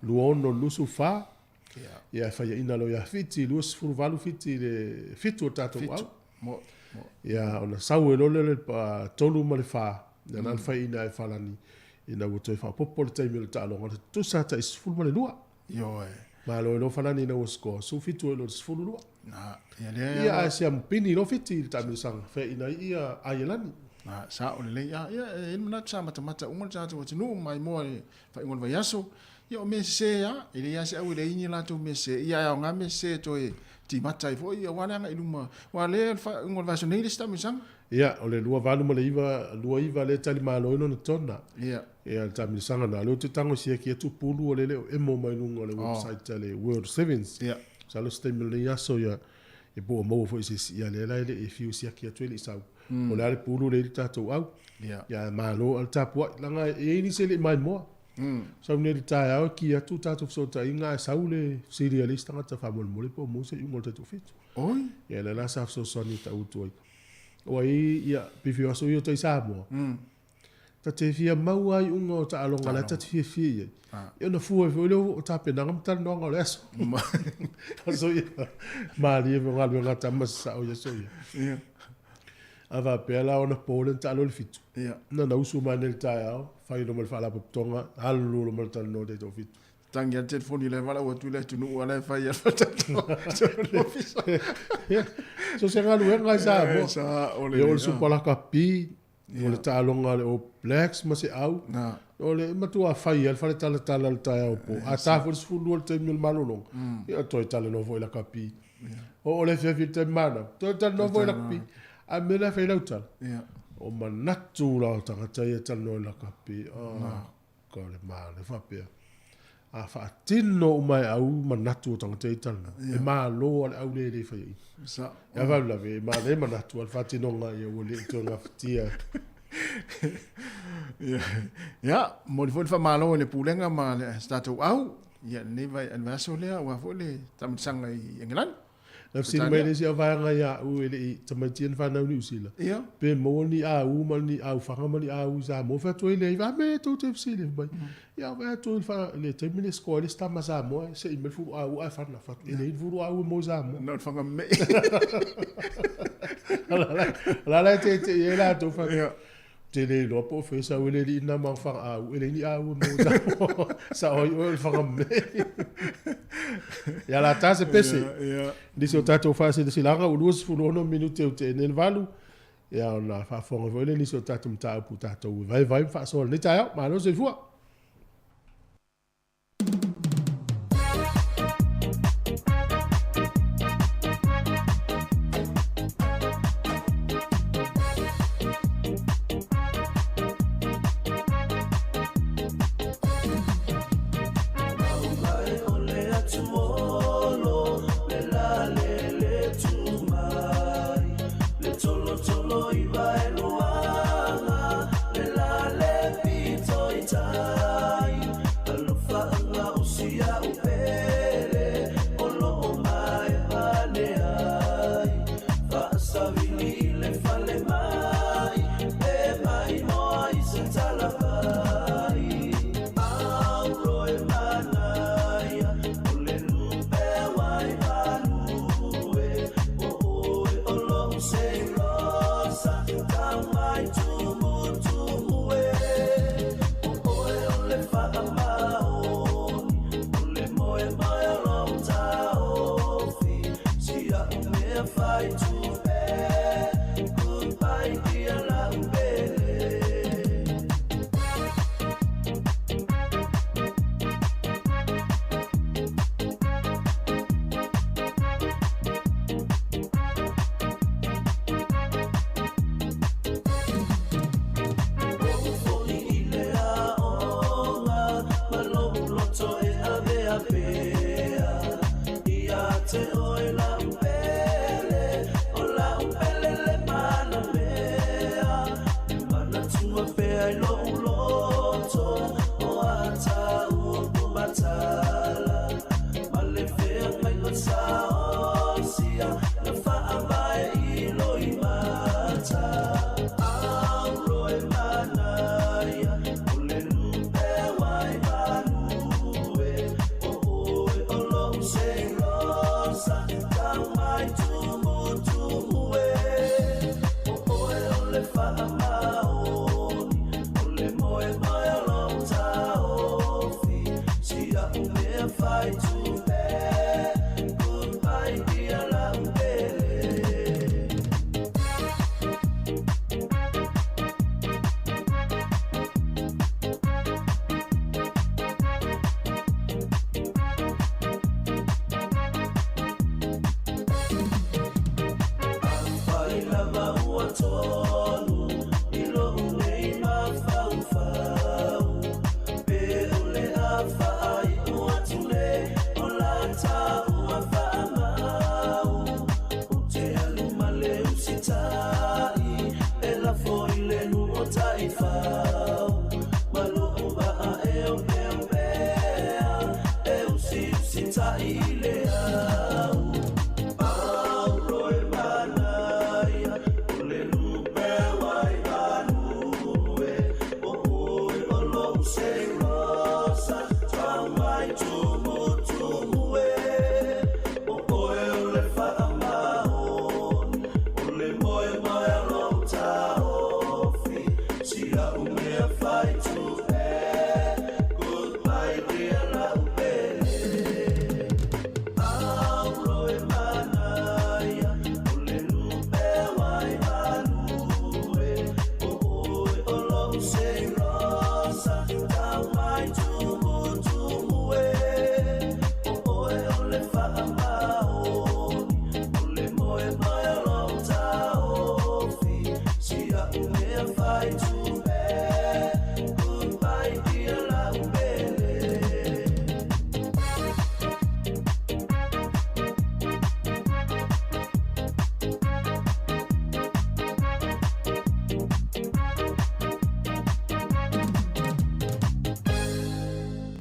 26 24. Ia e faiaina loa ia Fiti, 28 Fiti i le fitu o le tatou au. Ia ona sau ai loa lea o le 3 ma le 4, ia na le faiaina e Falani ina ua toe faaopoopo le taimi o le taaloga, le tutusa tai 12. Ioe. Malo ai loa Falani ina ua score, 17 ai loa i le 12. Na, ia lea Ia ae siamupini loa Fiti i le taamilosaga, faiaina ai ia Aielani. Na, sao lelei. Ia, e i ai le manatu sa matamata uma le tatou atunuu maimoa i le faaiuga o le vaiaso. Ia o mea sese lava, e leai lava se au e leai ni latou mea sese, ia ae aoga mea sese e toe timata ai foi aua le agai i luma, aua o lea o le faaiuga o le vaiaso nei le isi taamilosaga. Ia, o le 28 ma le 9, 29 lea e tali malo ai lona tona. Ia. Ia, le taamilosaga na, o lea ou te tago e siaki atu pulu o lea e le o emo mai luga o le website a le World Sevens. Ia. Masalo se taimi o lenei aso ia, ia po ua maua foi e se isi, ia lea la e le i fiu siaki atu e le i sau. O le a le pulu lea i le tatou au. Ia. Ia, ae malo lava le tapuai, leaga e i ai nisi e le i maimoa. Sau nei i le taeao e ki atu tatou fesootaiga ae sau le fesili a le isi tagata faamolemole po o maua se iuga o le taitoafitu. Oi! Ia lea la sa fesoasoani e tau atu ai. Ua i ia pei fia aso ia o tai Samoa. Ta te fia maua ai iuga o taaloga la ta te fiafia i ai. Ia ona fua ai foi lea o tapenaga ma talanoaga o le aso. Aso ia malie foi o galuega a tama se sao i aso ia. Ia. A faapea la ona po lea na taalo i le fitu. Ia. Na na usu mai nei i le taeao, fai loa ma le faalapotopotoga, alu loa ma le talanoa taitoafitu. Tangi lava le telefoni la e valaau atu i le atunuu a la e fai a le tatou ofisa. Ia, so se galuega i Samoa. E sao lelei. Ia o le Super Lakapi, o le taaloga a le All Blacks ma se au. O le matua fai lava le faletalatala i le taeao po. A ta foi le 12 i le taimi o le malologa, ia toe talanoa foi i lakapi. Oo le afiafi i le taimi manava, toe talanoa foi i lakapi. A o le mea la e fai ai lau tala, o manatu la o tagata ia e talanoa i lakapi. Oh, ka o le malo faapea. A faatino uma e au manatu o tagata ia e talanoa, e malo lava le au lea e le faiaina. Ia faalavelave, e manaia manatu, a o le faatinoga ia ua le i toe gafatia. Ia, momoli foi le faamalo i le Pulega ma le tatou au, ia lenei vaiaso lea aua foi le taamilosaga i Engelani. Na fesili mai le isi au vaega ia au e le i tamaiti ana fanau i Niu Sila, pe maua ni au ma ni au faga ma ni au i Samoa. Fai atu ai lea, a mea e tou te fesili mai. Ia vaai atu i le taimi le score ai le isi tama Samoa, e sei mai le fulu au ae fana. Fai atu, e leai ni fulu au e maua i Samoa. Na o le faga mei. O la la e teitei ai latou, fai atu, te le iloa po o fea sau e le alii na ma faga au, e leai ni au e maua i Samoa. Sao ai oe o le faga mei. Ia la ta se pese. Nisi o tatou faasilasilaga ua 26 minute ua tea nei le valu. Ia ona faafofoga foi lea i nisi o tatou mataupu tatou e vaevae ma faasoa i lenei taeao. Malo le soifua. fai tupea. Goodbye dear laupele. Afai lava ua tonu i lou nei mafaufau, pe o le afa ai ua tule o la taua faamau. Ou te alu ma le usitai, e lafo i le nuu o taifau. Ma lou vaa e opeopea, e usiusitai i le au. Aulo e manaia, o le lupe wai value. O oe o lou seirosa, tau mai tumu tumu e. O oe o le whaamaoni, o le moe moe o lou taofi. Sia umea fai tupea, goodbye dear laupele. Aulo e manaia, o le lupe wai value. O oe o lou seirosa, tau mai tumu tumu e. O oe o le whaamaoni, o le moe moe o lou taofi. Sia umea fai tupea, goodbye dear laupele.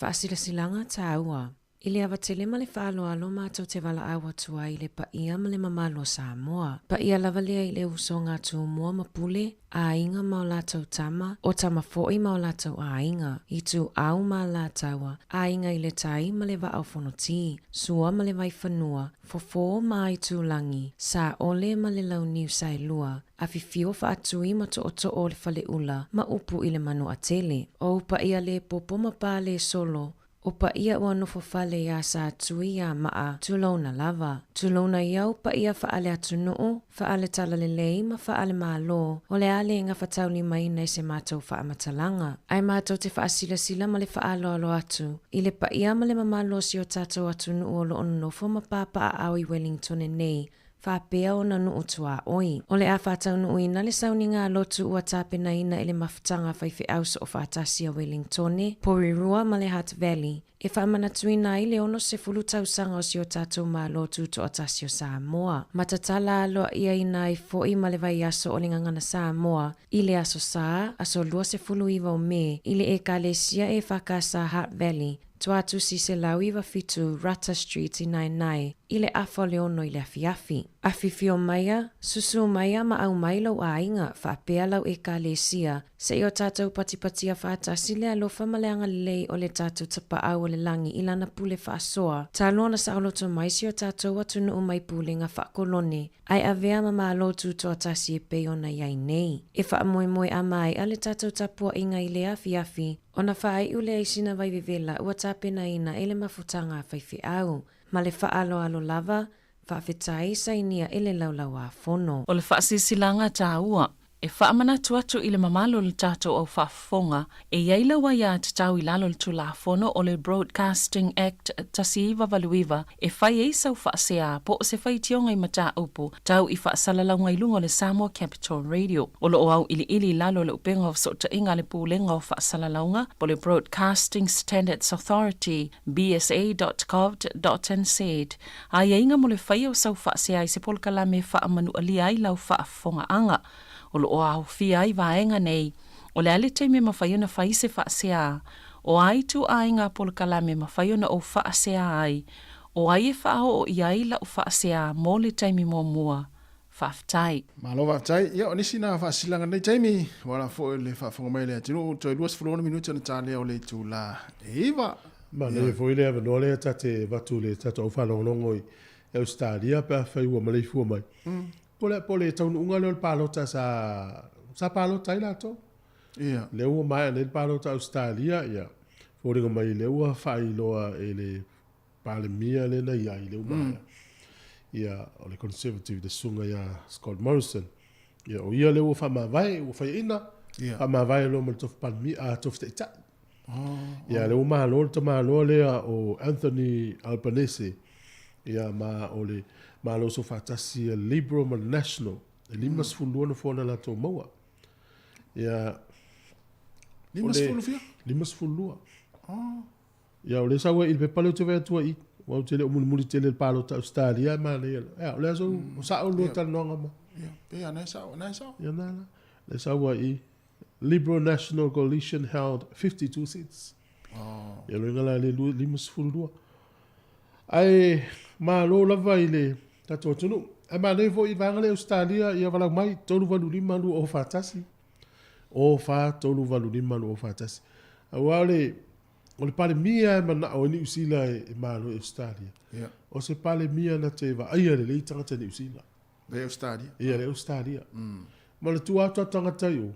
Faasilasilaga tāua. I le avatele ma le faaaloalo matou te valaau atu ai i le paia ma le mamalu o Samoa. Paia lava lea i le usoga a Tumua ma Pule, aiga ma o latou tama, o tama foi ma o latou aiga, ituau ma alataua, aiga i le tai ma le vaa o Fonoti, sua ma le vaifanua, fofo ma aitulagi, saole ma le launiu saelua, afifio faatui ma tootoo o le faleula, ma upu i le manuatele. O paia le popo ma pale solo, o paia ua nofo fale iā Satui iā Maa, tulouna lava. Tulouna iau paia faale atunuu, faale talalelei ma faale malo, o le a le gafataulimaina i se matou faamatalaga. Ae matou te faasilasila ma le faaaloalo atu, i le paia ma le mamalu o si o tatou atunuu o loo nonofo ma papaaao i Wellingtone nei, faapea ona nuu tuaoi. O le a faataunuuina le sauniga a lotu ua tapenaina i le mafutaga a faifeau soofaatasi a Wellingtone, Porirua ma le Hutt Valley, e faamanatuina ai le 60 tausaga o si o tatou Malo Tutoatasi o Samoa. Ma tatala aloaiaina ai foi ma le vaiaso o le Gagana Samoa i le Aso Sa, aso 29 o Me, i le Ekalesia EFKS Hutt Valley, Tuatusi 197 Rata Street i Naenae, i le afa o le 6 i le afiafi. Afifio maia, susu maia ma aumai lou aiga, faapea lau Ekalesia, seia o tatou patipatia faatasi le alofa ma le agalelei o le tatou Tapaau o le lagi i lana pule faasoa, talu ona saoloto mai si o tatou atunuu mai pulega faakolone, ae avea ma Malo Tutoatasi e pei ona i ai nei. E faamoemoe a maea le tatou tapuaiga i le afiafi, ona faaiu lea i sina vaivevela ua tapenaina e le mafutaga a faifeau. Ma le faaaloalo lava, faafetai sainia e le Laulau-a-Fono. O le faasilasilaga taua e faamanatu atu i le mamalu o le tatou au faafofoga, e i ai lau aiatatau i lalo o le Tulafono o le Broadcasting Act 1989 e fai ai sau faasea po o se faitioga i mataupu tau i faasalalauga i luga o le Samoa Capital Radio. O lo o auiliili i lalo o le Upega o Fesootaiga a le Pulega o Faasalalauga po o le Broadcasting Standards Authority, bsa.govt.nz, aiaiga mo le faia o sau faasea i se polokalame e faamanualia ai lau faafofogaaga. O lo o aofia ai vaega nei, o le a le taimi e mafai ona fai se faasea, o a ituaiga polokalame e mafai ona ou faasea ai, o ai e faaoo i ai lau faasea mo le taimi muamua. Faafetai. Malo faafetai. Ia, o nisi na faasilaga lenei taimi, ua ala foi le faafofoga mai a le atunuu, toe 26 minute ona talea o le itula e 9. Manaia foi le avanoa lea ta te avatu i le tatou au faalogologo i Ausetalia pe afai ua maleifua mai. Po o po o le taunuuga lea o le palota sa sa palota ai latou. Ia. Lea ua maea nei le palota a Ausetalia, ia, foliga mai lea ua faailoa e le Palemia lea na i ai lea ua maea. Ia, o le Conservative le susuga ia Scott Morrison. Ia, o ia lea ua faamavae, ua faiaina, faamavae loa ma le tofi Palemia, a, tofi Taitai. Ia, lea ua malo le tamaloa lea o Anthony Albanese, ia, ma o le Malo Soofaatasi a le Liberal ma le National, e 52 nofoa na latou maua. Ia, 50 fia? 52. Ia, o lea sau ai i le pepa lea ou te vaai atu ai i, aua ou te le o mulimuli tele i le palota a Ausetalia ae manaia. Ia, o le aso, o sao lua talanoaga ma. Ia, pei lava na e sao, na e sao. Ia, na la. Lea sau ai i, Liberal National Coalition held 52 seats. Oh. Ia, loiga la le 52. Ae malo lava i le tatou atunuu. Ae manaia foi i le vaega lea i Ausetalia, ia valaau mai, 385 241. 0 4 3 8 5 2 4 1. Aua o le, o le Palemia e manao ai Niu Sila e, e malo i Ausetalia. Yeah. O se Palemia na te vaaia lelei tagata Niu Sila. Le Ausetalia. Ia, le Ausetalia. Ma le tua atu a tagata i o,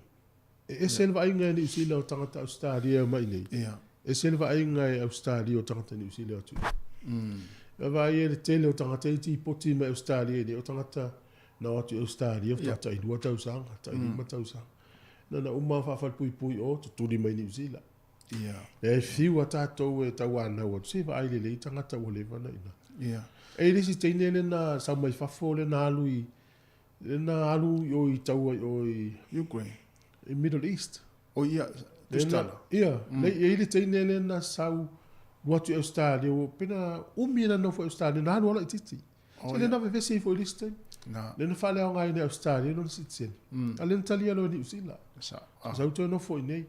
e ese yeah. le vaaiga e Niu Sila o tagata Ausetalia e omai nei. Yeah. Ese le vaaiga e Ausetalia o tagata Niu Sila e o atu i. E vaai ai le tele o tagata i tipoti mai Ausetalia i nei, o tagata Na o atu i Ausetalia faatoa tailua tausaga, tailima tausaga. Na na uma faafalepuipui o, tutuli mai Niu Sila. Lea e fiu a tatou e tauanau atu, se vaai lelei tagata ua leva ona i ina. E i le isi teine lea na sau mai fafo lea na alu i, lea na alu i o i taua i o i Ukraine. I Middle East. O ia, Tusitala. Ia, e i ai le teine lea na sau alu atu i Ausetalia, ua pei na umi lana nofo i Ausetalia, na alu lava laitiiti. Se lea na vevesi ai foi i le isi taimi. Lea na faaleaogaina e Ausetalia lona sitiseni. A o lea na talia loa e Niu Sila. Sau toe nofo i inei.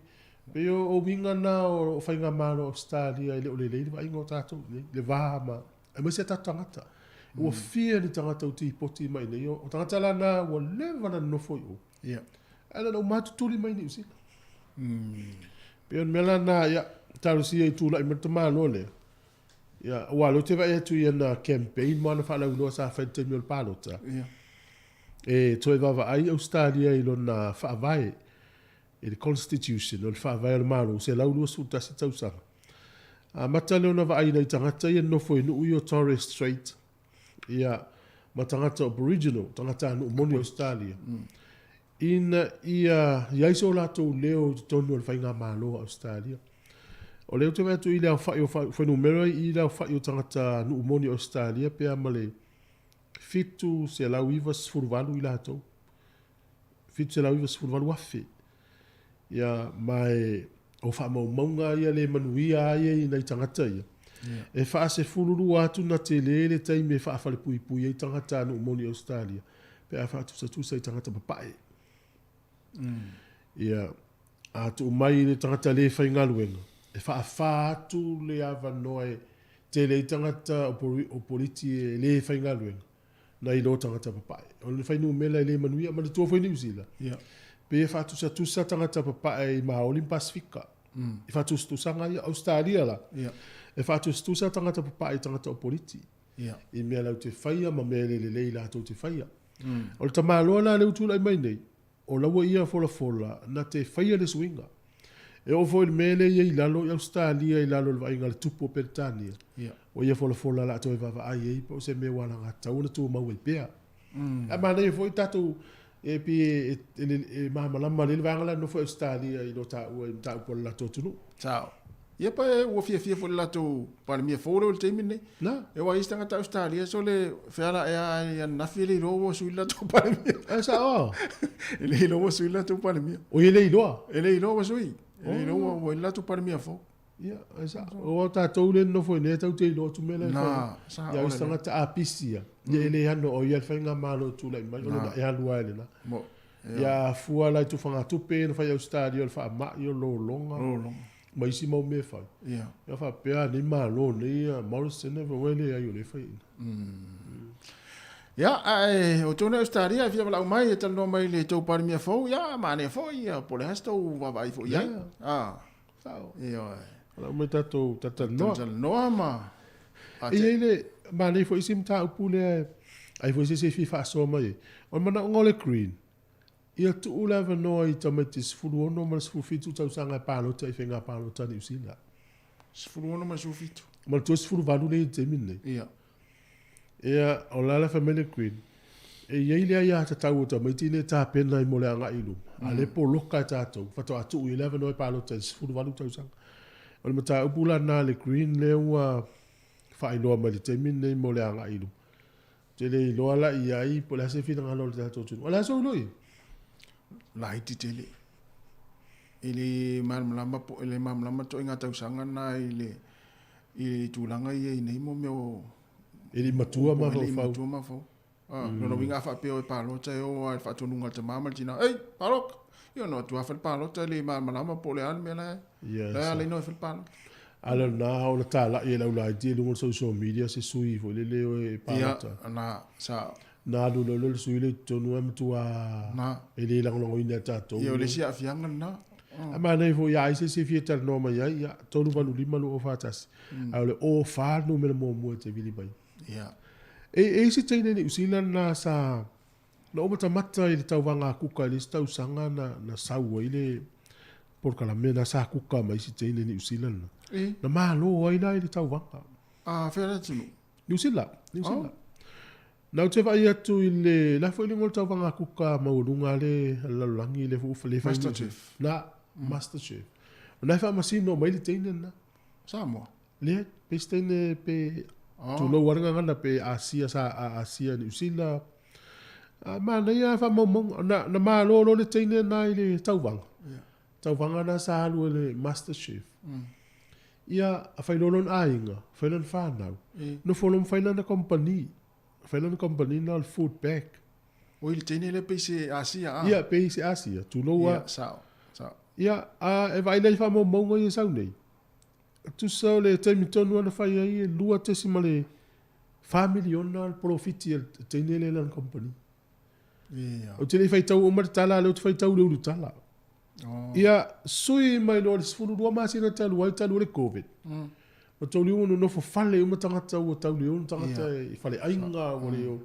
Pei o uiga na o faigamalo a Ausetalia e le o lelei le vaaiga o tatou i inei, le va ma, aemaise a tatou tagata. Ua fia ni tagata ua tipoti mai i inei, o tagata la na ua leva ona nonofo i o. Ae na ona uma lava tutuli mai Niu Sila. Pei o le mea la lena, ia, talosia i tulai mai le tamaloa lea, ia, aua o lea ou te vaai atu i ana campaign ma ana faalauiloa sa fai i le taimi o le palota, e toe vaavaai Ausetalia i lona faavae, i le Constitution, o le faavae o le Malo, 121 tausaga. Amata lea ona vaai i nai tagata ia e nonofo i nuu ia o Torres Strait, ia, ma tagata Aboriginal, tagatanuu moni o Ausetalia, ina ia i ai so latou leo i totonu o le faigamalo a Ausetalia. O lea ou te vaai atu i le aofai o fuainumera i le aofai o tagatanuu moni o Ausetalia pe a ma le 798 i latou. 798,000. Ia, ma e, o faamaumauga ia le manuia lava ia i nai tagata ia, e faasefululua atu na tele le taimi e faafalepuipui ai tagatanuu moni o Ausetalia pe a faatusatusa i tagata papae. Ia, a tuu mai i le tagata le faigaluega, e faafa atu le avanoa e tele ai tagata o politi e le faigaluega, nai lo tagata papae. O le fuainumera e le manuia, manatua foi Niu Sila, pei e faatusatusa tagata papae i Maoli ma Pasifika. I faatusatusaga ia. Ausetalia la, e faatusatusa tagata papae i tagata o politi. I mea latou te faia ma mea e le lelei latou te faia. O le tamaloa la lea ua tulai mai nei, O la ua ia folafola na te faia le suiga. E oo foi i le mea lea e i ai i lalo i Ausetalia i lalo o le vaaiga a le Tupu o Peretania, ua ia folafola o le a toe vaavaai ai po o se mea ua alagatatau ona tumau ai pea. Ae manaia foi tatou e pei e malamalama lelei le vaega la e nonofo i Ausetalia i lo taua i mataupu a le latou atunuu. Sao. Ia pe ua fiafia foi i le latou Palemia fou lea ua i le taimi lenei. Na. E aua e i ai isi tagata Ausetalia sole feala ea ai ananafi e le iloa ua sui le latou Palemia. E sao. E le iloa ua sui le latou Palemia. Oi e le iloa. E le iloa ua sui. E le iloa ua i le latou Palemia fou. Ia, e sao. Aua o tatou lea e nonofo i inei e tatou te iloa atu mea la e fai. Na, sao. Ia o isi tagata a pisi ia, ia e le ano o ia le faigamalo e tulai mai, o lona e alu lava i lena. Mo. Ia fua la i tufagatupe na fai i Ausetalia o le faamai, o lologa, ma isi mau mea e fai. Ia faapea nei malo nei a Morrison e fai leai o lea e fai ina. Ia, ae o outou nei Ausetalia e fia valaau mai e talanoa mai i le tou Palemia fou, ia manaia foi, ia po o le a se tou vaavaai foi i ai. Sao. Ioe. Valaau mai tatou talatalanoa. Talatalanoa ma E i ai le manaia foi isi mataupu lea ai foi se isi e fia faasoa mai ai. O le manaoga o le Green, ia tuu le avanoa i tamaiti 16 ma le 17 tausaga e palota i faiga palota a Niu Sila. 16 ma le 17. Ma le 28 lea i le taimi lenei. Ia. Ia, o la la fai mai le Queen, e i ai le aiatatau a tamaiti nei e tapena ai mo le agai i luma, a o lea e poloka e tatou, faatoa tuu i ai le avanoa e palota i le 18 tausaga. O le mataupu la lena a le Green lea ua faailoa mai i le taimi lenei mo le agai i luma. Ou te le iloa la i ai po o le a se finagalo o le tatou atunuu. O le a sou iloa i ai? Laiti tele. E le malamalama po e le malamalama ituaiga tausaga na i le i tulaga ia i nei mo mea o E le i matua mafaufau. E le i matua mafaufau. Ah, mm. Lona uiga a faapea o e palota e o lava i le faatonuga a le tamā ma le tinā, ei, palota! Ia ona o atu lava fai le palota e le malamalama po o le a le mea la e, yes. la e ala ai ona o e fai le palota. A le lena ona talai e le aulaiti i luga o le social media se sui foi lele o e palota. Ia, na, sa. Na alu loa le sui lea i totonu ae matua na. E le lagolagoina e tatou. Ia, o le isi aafiaga lena. A manaia foi ia ai se isi e fia talanoa mai ai, ia, 385 241. A o le 04 le numera muamua e te vili mai. Ia. E, e i se teine Niu Sila na sa na ou matamata i le tauvaga a kuka i le isi tausaga na, na sau ai le polokalame na sa kuka mai isi teine Niu Sila na. E? Na malo ai la i le tauvaga. A, fea le atunuu? Niu Sila, Niu Sila. Oh. Na ou te vaai atu i le, la foi le igoa o le tauvaga a kuka maualuga a le lalolagi le fu le fai. Master Chef. Na, Master Chef. Na e faamasino mai le teine na. Samoa. Leai, pe se teine pe tulou lava le gagana pe Asia sa Asia Niu Sila. A manaia lava faamaumauga. Na, na malo loa le teine na i le tauvaga. Tauvaga na sa alu e le Master Chef. Ia, a fai loa lona aiga, fai lona fanau. Nofo loa ma fai lana company. Fai lana company na o le Food Pack. Oi, le teine lea pei se Asia, a? Ia, pei se Asia, tulou lava. Ia, sao, sao. Ia, a e vaai la i faamaumauga ia e sau nei. Tusa o le taimi tonu ana fai ai e 2.4 miliona le polofiti a le teine lea i lana company. Ia. Ou te le i faitau uma le tala, lea ou te faitau i le ulutala. Oh. Ia, sui mai loa le 12 masina talu ai, talu ai le Covid. Ua tau liu nonofo fale uma tagata ua tau liu tagata i faleaiga ua le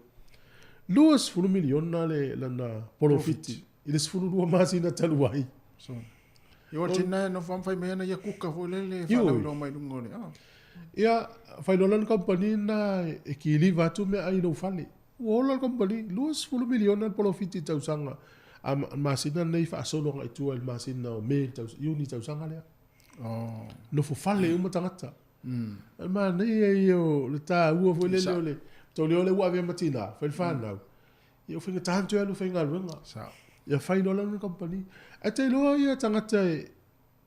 20 miliona le lana polofiti i le 12 masina talu ai. So. Ia o tina e nofo fai mai ana ia kuka foi lele faalauiloa mai luga o le ah. Ia, fai loa lana company na e kiliva atu meaai i lou fale. Ua ola le company, 20 miliona le polofiti i le tausaga. A masina lenei faasolo agai i tua i le masina o Me Iuni tausaga lea. Oh. Nofo fale uma tagata. Mm. Manaia ia o le taua foi lele o le tau leo le ua avea ma tina, fai le whanau. Ia o faigata ona toe alu e faigaluega. Sao. Ia fai loa lana kamupani. Ae te iloa ia tagata e,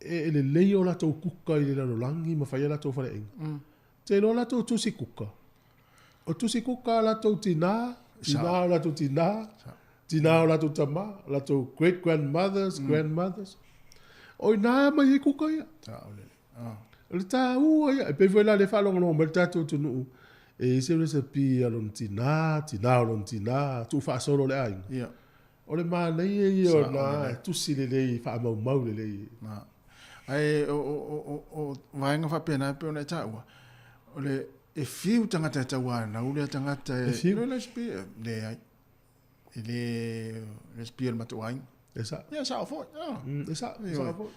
e lelei o latou kuka i le lalolagi ma fai a latou faleaiga. Te iloa latou tusi kuka. O tusi kuka a latou tina, tina o latou tina, tina o latou tama, latou great grandmothers, grandmothers. O ina e aumai ai kuka ia. Sao lelei. Ah. O le taua ia, e pei foi la lea e faalogologo mai le tatou atunuu, e i ai se recipe a lona tina, tina o lona tina, tuufaasolo le aiga. Ia. O le manaia ia o na tusi lelei, faamaumau lelei. Na. Ae o, o, o, o, o vaega faapena e pei ona e taua, o le e fiu tagata e tauanau lea tagata E fiu? Le recipe, leai. E le recipe a le matou aiga. E sao. Ia, sao foi. Ah. E sao, e sao foi.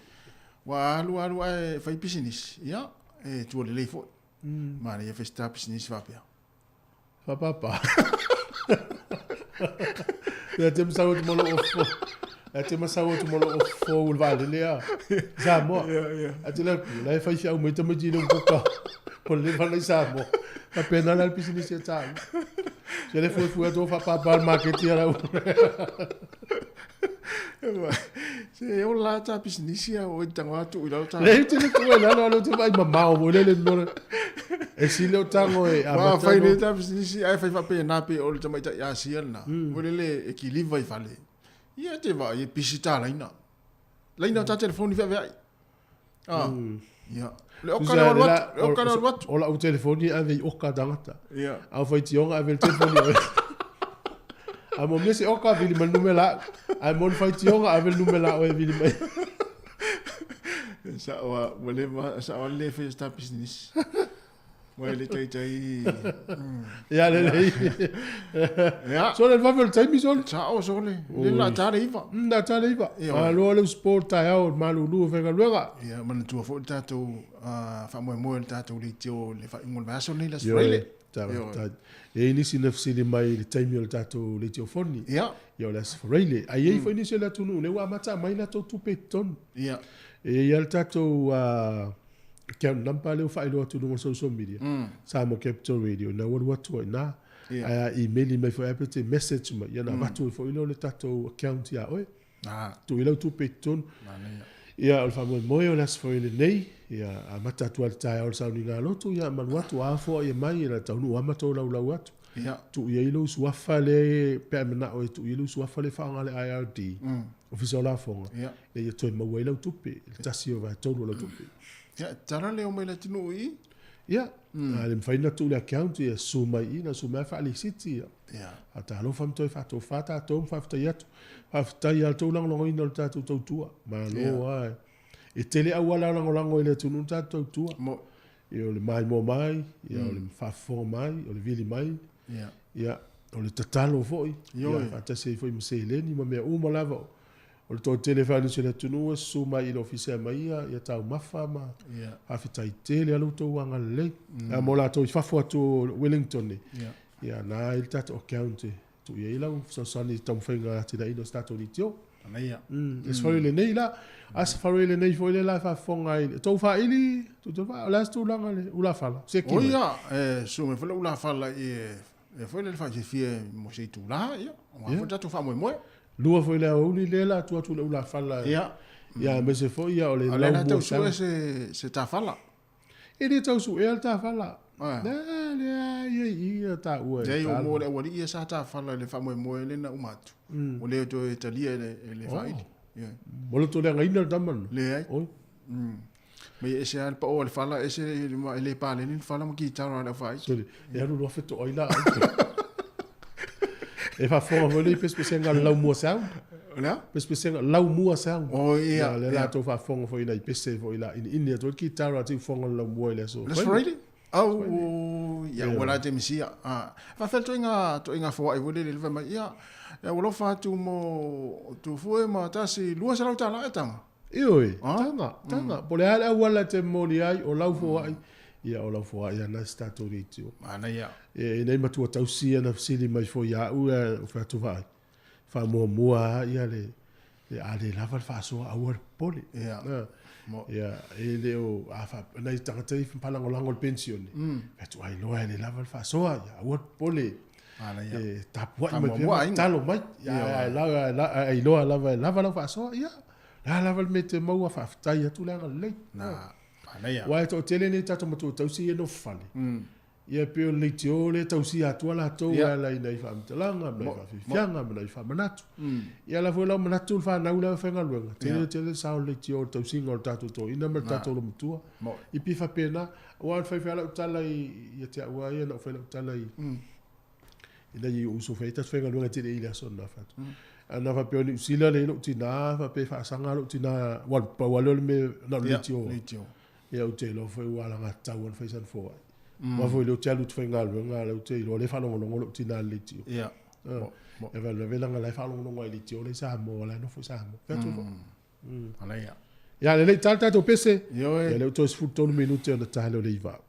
Ua alu alu ae fai pisinisi, ia, e tua lelei foi. Manaia fai se ta pisinisi faapea. Faapapa. Ia te masau atu ma lou ofo. Ia te masau atu ma lou ofo i le vaalele a. Samoa. A te lea, la e fai fiau mai tamaiti i le kuka. Po le leva i Samoa. Faapena la le pisinisi e tāu. Se le fuefue atu o faapapa le maketi a lau. Se ola la ta pisinisi a o e tago atu i lalo ta. Leai ou te le tuu ai lalo, ale ou te vaai mamao foi lele mea o le e sili o tago e Ua amata fai no. nei ta pisinisi ae fai faapena pe o le tamaitai Asia lena. Foi lele e kiliva i fale. Ia te vaai e pisi ta laina. Laina o ta telefoni feaveai. Ah. Ia. Le oka le alu atu, le oka le alu atu. O lau telefoni e ave i oka tagata. Ia. A o faitioga ave i le telefoni oe. A mo mea se oka vili mai le numera au. Ae mo le faitioga ave le numera oe e vili mai. Sao a, ua leva, sao a le faia se ta pisinisi. Ua le taitai. Ia lelei. Ia. Sole le vave o le taimi sole. Sao sole. Le la tale iva. La tale iva. Malo le sport taeao o le malulu o faigaluega. Ia manatua foi le tatou faamoemoe o le tatou leitio i le faaiuga o le vaiaso lenei le Aso Faraile. Ioe. E i ai nisi na fesili mai i le taimi o le tatou leitio foni. Ia. Ia o le Aso Faraile. Ae i ai foi nisi o le atunuu lea ua amata aumai latou tupe i totonu. Ia. E i ai lava le tatou account number lea ua faailoa atu i luga o le social media, Samoa Capital Radio, ina ua alu atu ai i ina. Ae a email mai foi pe te message mai, ia ona avatu ai foi lea o le tatou account ia oe. Tuu i lau tupe i totonu. Ia, o le faamoemoe o le Aso Faraile nei, ia, amata atu lava i le taeao i le sauniga a lotu, ia malu atu, a foai mai, ia taunuu lava ma tolaulau atu. Tuu i ai lou suafa lea, pe a e manao e tuu i ai lou suafa lea e faaaoga e le IRD, Ofisa o Lafoga, ina ia toe maua ai lau tupe, le tasi o vaetolu o lau tupe. Ia, tala leo mai le atunuu i i. Ia, a le mafai ona tuu le account, ia susu mai i i, na susu mai lava faalisiti, ia. A talofa ma toe faatofa tatou ma faafetai atu. Faafetai lava i le tou lagolagoina o le tatou tautua. Malo lava. E tele auala lagolago i le atunuu le tatou tautua. Ia, o le maimoa mai, ia, o le faafofoga mai, o le vili mai. Ia, o le tatalo foi, ia, faatasi ai foi ma seleni ma mea uma lava. O le toatele foi o nisi o le atunuu e susu mai i le ofisa e aumai ia taumafa ma faafetai tele lava lo outou agalelei. A mo latou i fafo atu o Wellington nei, ia na ai le tatou account e tuu i ai lau fesoasoani i le taumafaiga atinaeina o se tatou leitio. E safari lenei la, a safari lenei foi lea la e faafofoga ai, tou faaili, o le a se tulaga le ulafala, siaki mai. Oia, e susu mai foi le ulafala i e foi le faafiafia mo se itula, ia, aua foi le tatou faamoemoe. Lua foi le aoauli lea la atu atu le ulafala. Ia. Ia aemaise foi ia o le lau mua. A lea la tau sue se tafala. E le tau suea le tafala. Le lea ia i ia taua. Leai o mo le aualii ia sa tafala i le faamoemoe lea na uma atu. Ua le toe talia e le faaili. Ua loto leagaina le tama lena. Leai. Ma ia ese lava le pao o le fala, ese e le paleni le fala ma kitara a le aufaaiti. Sorry, e alu loa fetoai la ai. E faafofoga foi le pesepesega a le Laumua Sound. O le a? Pesepesega, Laumua Sound. Oh, ia. Ia, lea la tou faafofoga foi i nai pese foi la iniini atu ai le kitara a Tiufofoga o le Laumua i le aso. Le aso Friday? Au, ia, ua la te misia. Ah, faafefea le toaiga, toaiga foai foi lele fai mai, ia, ia ua lofa atu mo Tufue ma tasi $200 e taga. Ioe, taga, taga. Po o le a le auala e te momoli ai, o lau foai, ia o lau foai ana si tatou leitio. Manaia. E nei matua tausi ia na fesili mai foi ia au, o fai atu vaai, faamuamua lava ia le, a le lava le faasoa, aua le popole. Ia. Ia, e le o, a fa, nai tagata ia faalagolago i le penisione, fai atu, ai loa e le lava le faasoa, ia aua le popole. E tapuai mai pea ma tatalo mai. Ia, ai loa lava e lava lau faasoa, ia, le a lava le mea e te maua, faafetai atu le agalelei. Na, manaia. Aua e toatele nei tatou matua tausi ia e nofo fale. Ia e pei o le leitio lea e tausia atua latou e ala i nai faamatalaga, ma nai faafiafiaga, ma nai faamanatu. Ia la foi la ua manatu le fanau lea e faigaluega, tele tele le sao o le leitio i le tausiga o le tatou toeaina ma le tatou olomatua. Ia pei e faapena, aua na fai fai lava lau tala ia te au lava ia na ou fai lau tala i ina ia ou uso fai ai tatou faigaluega e tele i le aso na fai atu. Ana faapea o Niu Sila lea i lou tina, faapea e faasaga lou tina, aua pau lava lea o le mea na o le leitio. Ia ou te iloa foi ua alagatatau ona fai sana foai. Aua foi o lea ou te alu ou te faigaluega, o lea ou te iloa o lea e faalogologo lou tina i le leitio. E faalavelave leaga o la e faalogologo lava i le leitio la e i Samoa, o la e nofo i Samoa. Fai atu foi. Manaia. Ia lelei, ta le tatou pese. Ia lea ua toe 13 minute ona ta lea o le 9.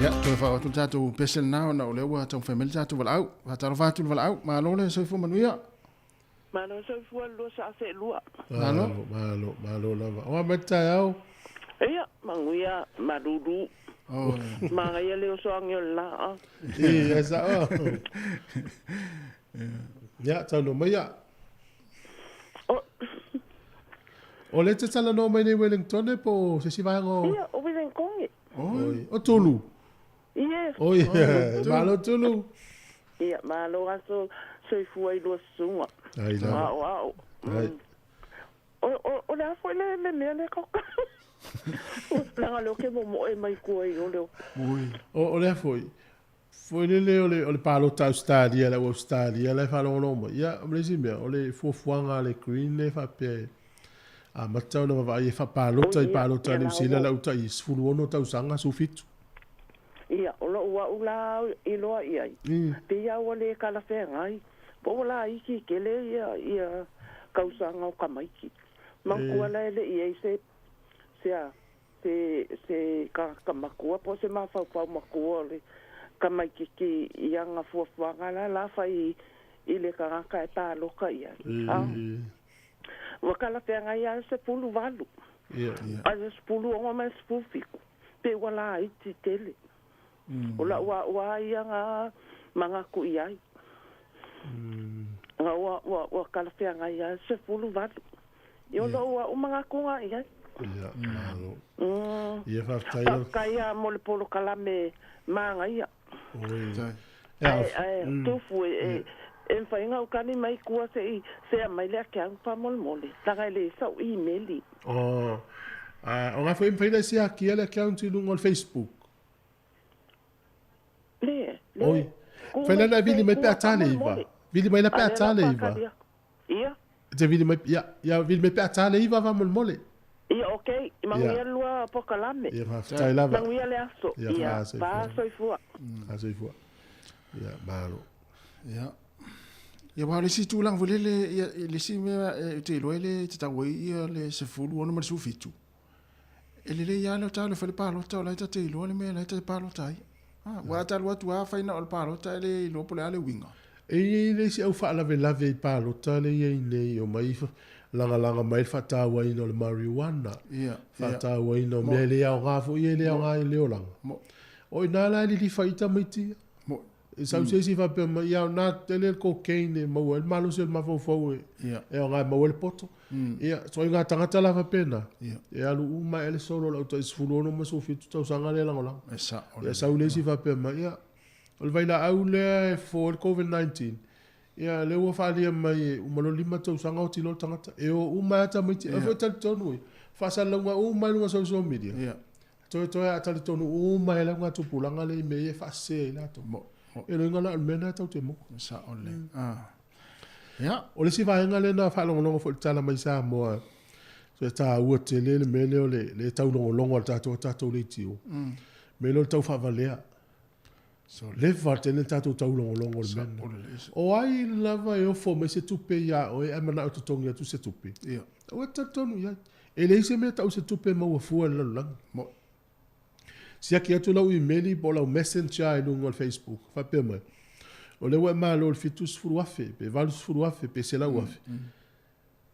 Ia, toe faaoo atu le tatou pese lena ona o lea ua taumafai mai le tatou valaau. Faatalofa atu i le valaau. Malo le soifua manuia. Malo soifua le lua saa seelua. Malo, malo, malo lava. O a mai le taeao. Ia, manuia malulu. Oh. Manaia le oso age o le laa. Ia, e sao. Ia, taunoa maia. O lea e te talanoa mai nei Wellingtone po o se isi vaega o... Ia, o Wellingtone. Oi, o Tulu. Yes. Oi, malo Tulu. Ia, malo aso soifua i lua susuga. Ai lava. Ao, ao. Ai. O le a foi le le mea lea ka Leaga lea ou te momoe mai tua i o le O, o lea foi, foi lele o le, o le palota Ausetalia, le au Ausetalia la e faalogologo mai. Ia, ma le isi mea, o le fuafuaga a le Green lea e faapea e amata ona vavaai e faapalota i palota a Niu Sila le au tai 16 tausaga, 17. Ia, o lou au la iloa i ai, pei lava ua le talafeagai, po ua laiti tele ia, ia tausaga o tamaiti. Manatua la e le i ai se, se a, se, se tagata matua po o se mafaufau matua o le tamaititi i ana fuafuaga la la fai i le tagata e palota i ai. A, ua talafeagai lava le 18, a le 16 ma le 17, pei ua laiti tele. O la'u a'u a ia na manatu i ai. Na ua, ua, ua talafeagai a 18. Ia o lo'u a'u manatu na i ai. Ia, malo. Ia, faafetai lava. Faafetai a mo le polokalame manaia. Oi. Ae, ae, Tufu, e, e, e mafai ona ou tali mai i tua se i sea mai le account faamolemole, leaga e leai sau email. Oh, o nga foi e mafai ona e siakia le account i luga o le Facebook. Le, le, Oi. tuu Fai mai la na vili pea i mai pe tua a tale iva. faamolemole. Vili mai la pe A a lea la tale iva. faatali atu. Ia. Te vili mai, ia, ia vili mai pe a tale iva faamolemole. Ia, ok, manuia Ia. le lua polokalame. Ia, faafetai lava. Manuia le aso. Ia, Ia, faasoifua. faasoifua. Faasoifua. Ia, malo. Ia. Ia, aua o le isi tulaga foi lele, ia, i le isi mea e ou te iloa e le tatau ai ia le 16 ma le 17. E lelei lava le o ta alu e fai le palota, o la e ta te iloa le mea la e ta te palota ai. Ah, aua a ta alu atu lava fai na o le palota e le iloa po o le a le uiga. E i ai le isi au faalavelave i palota lea e i ai nei, omai lagalaga mai le faatauaina o le marijuana, faatauaina o mea e le aoga foi ia e le aoga i le olaga. O i ina la e lilifa ai tamaiti ia. E sau se isi faapea mai, ia na tele le cocaine e maua ai le malosi o le mafaufau e aoga e maua ai le poto. Ia, so i ngā tagata la faapena, e alu uma ea le solo o le au tai 16 ma 17 tausaga lea e lagolago. Ia sau le isi faapea mai, ia, o le vailaau lea e fofo ai le Covid-19, ia, lea ua faaalia mai e uma loa le 5 tausaga oti loa le tagata. E o uma ai lava tamaiti, e foi talitonu ia, faasalalauga uma ai luga o social media. Toetoe a talitonu uma ai lau tupulaga lea i mea ia e faasese ai latou. E loiga la o le mea lena tatou te maua. Sao lelei. Ah. Ia. O le isi vaega lea na faalogologo foi i le tala mai Samoa, so e taua tele le mea lea o le, le taulogologo a le tatou, a tatou leitio. Mea lea o le tau faavalea. Leva tele le tatou taulogologo i le mea lena. O ai lava e ofo mai se tupe ia oe ae manao e totogi atu se tupe. Aua e te talitonu i ai. E leai se mea tau se tupe e maua fua i le lalolagi. Siaki atu lau imeli po o lau messenger i luga o le Facebook, faapea mai, o lea ua e malo i le 70,000, pe 80,000, pe 100,000.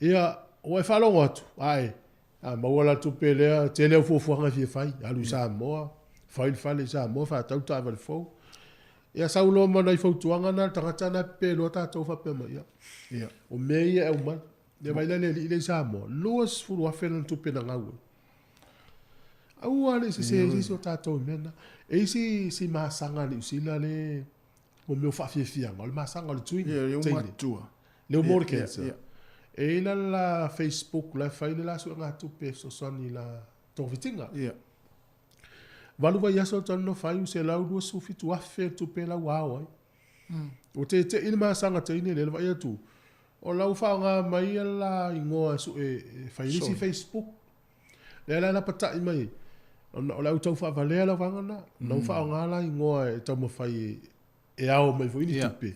Ia, ua e faalogo atu, ae, a maua la le tupe lea, tele au fuafuaga e fia fai, alu i Samoa, fai le fale i Samoa, faatau le taavale fou. Ia, sau loa ma nai fautuaga na, le tagata na e pepeloa tatou faapea mai, ia, o mea ia e aumai. Ia vaai la le alii lea i Samoa, 20,000 lana tupe na gau ai. Aua le sese ai se isi o tatou i mea na. E i ai si, si masaga a Niu Sila le, mo mea o faafiafiaga, o le masaga o le tuiga, Ia, le teine. matua. Le uma o le Ia, ia, cancer. ia. E i ai la le la Facebook la e fai le la suegatupe e fesoasoani i la togafitiga. Ia. Valu vaiaso talu na fai, ua 127,000 le tupe la ua ao ai. Ua tete'i le masaga teine lea le vaai atu, o la ua faaaoga mai ia le la igoa e sue e fai ai le isi Facebook. Lea la e lapata'i mai ai, ona o le au tau faavalea lau vaega lena. Na ua faaaoga la igoa e taumafai e ao mai foi ni tupe,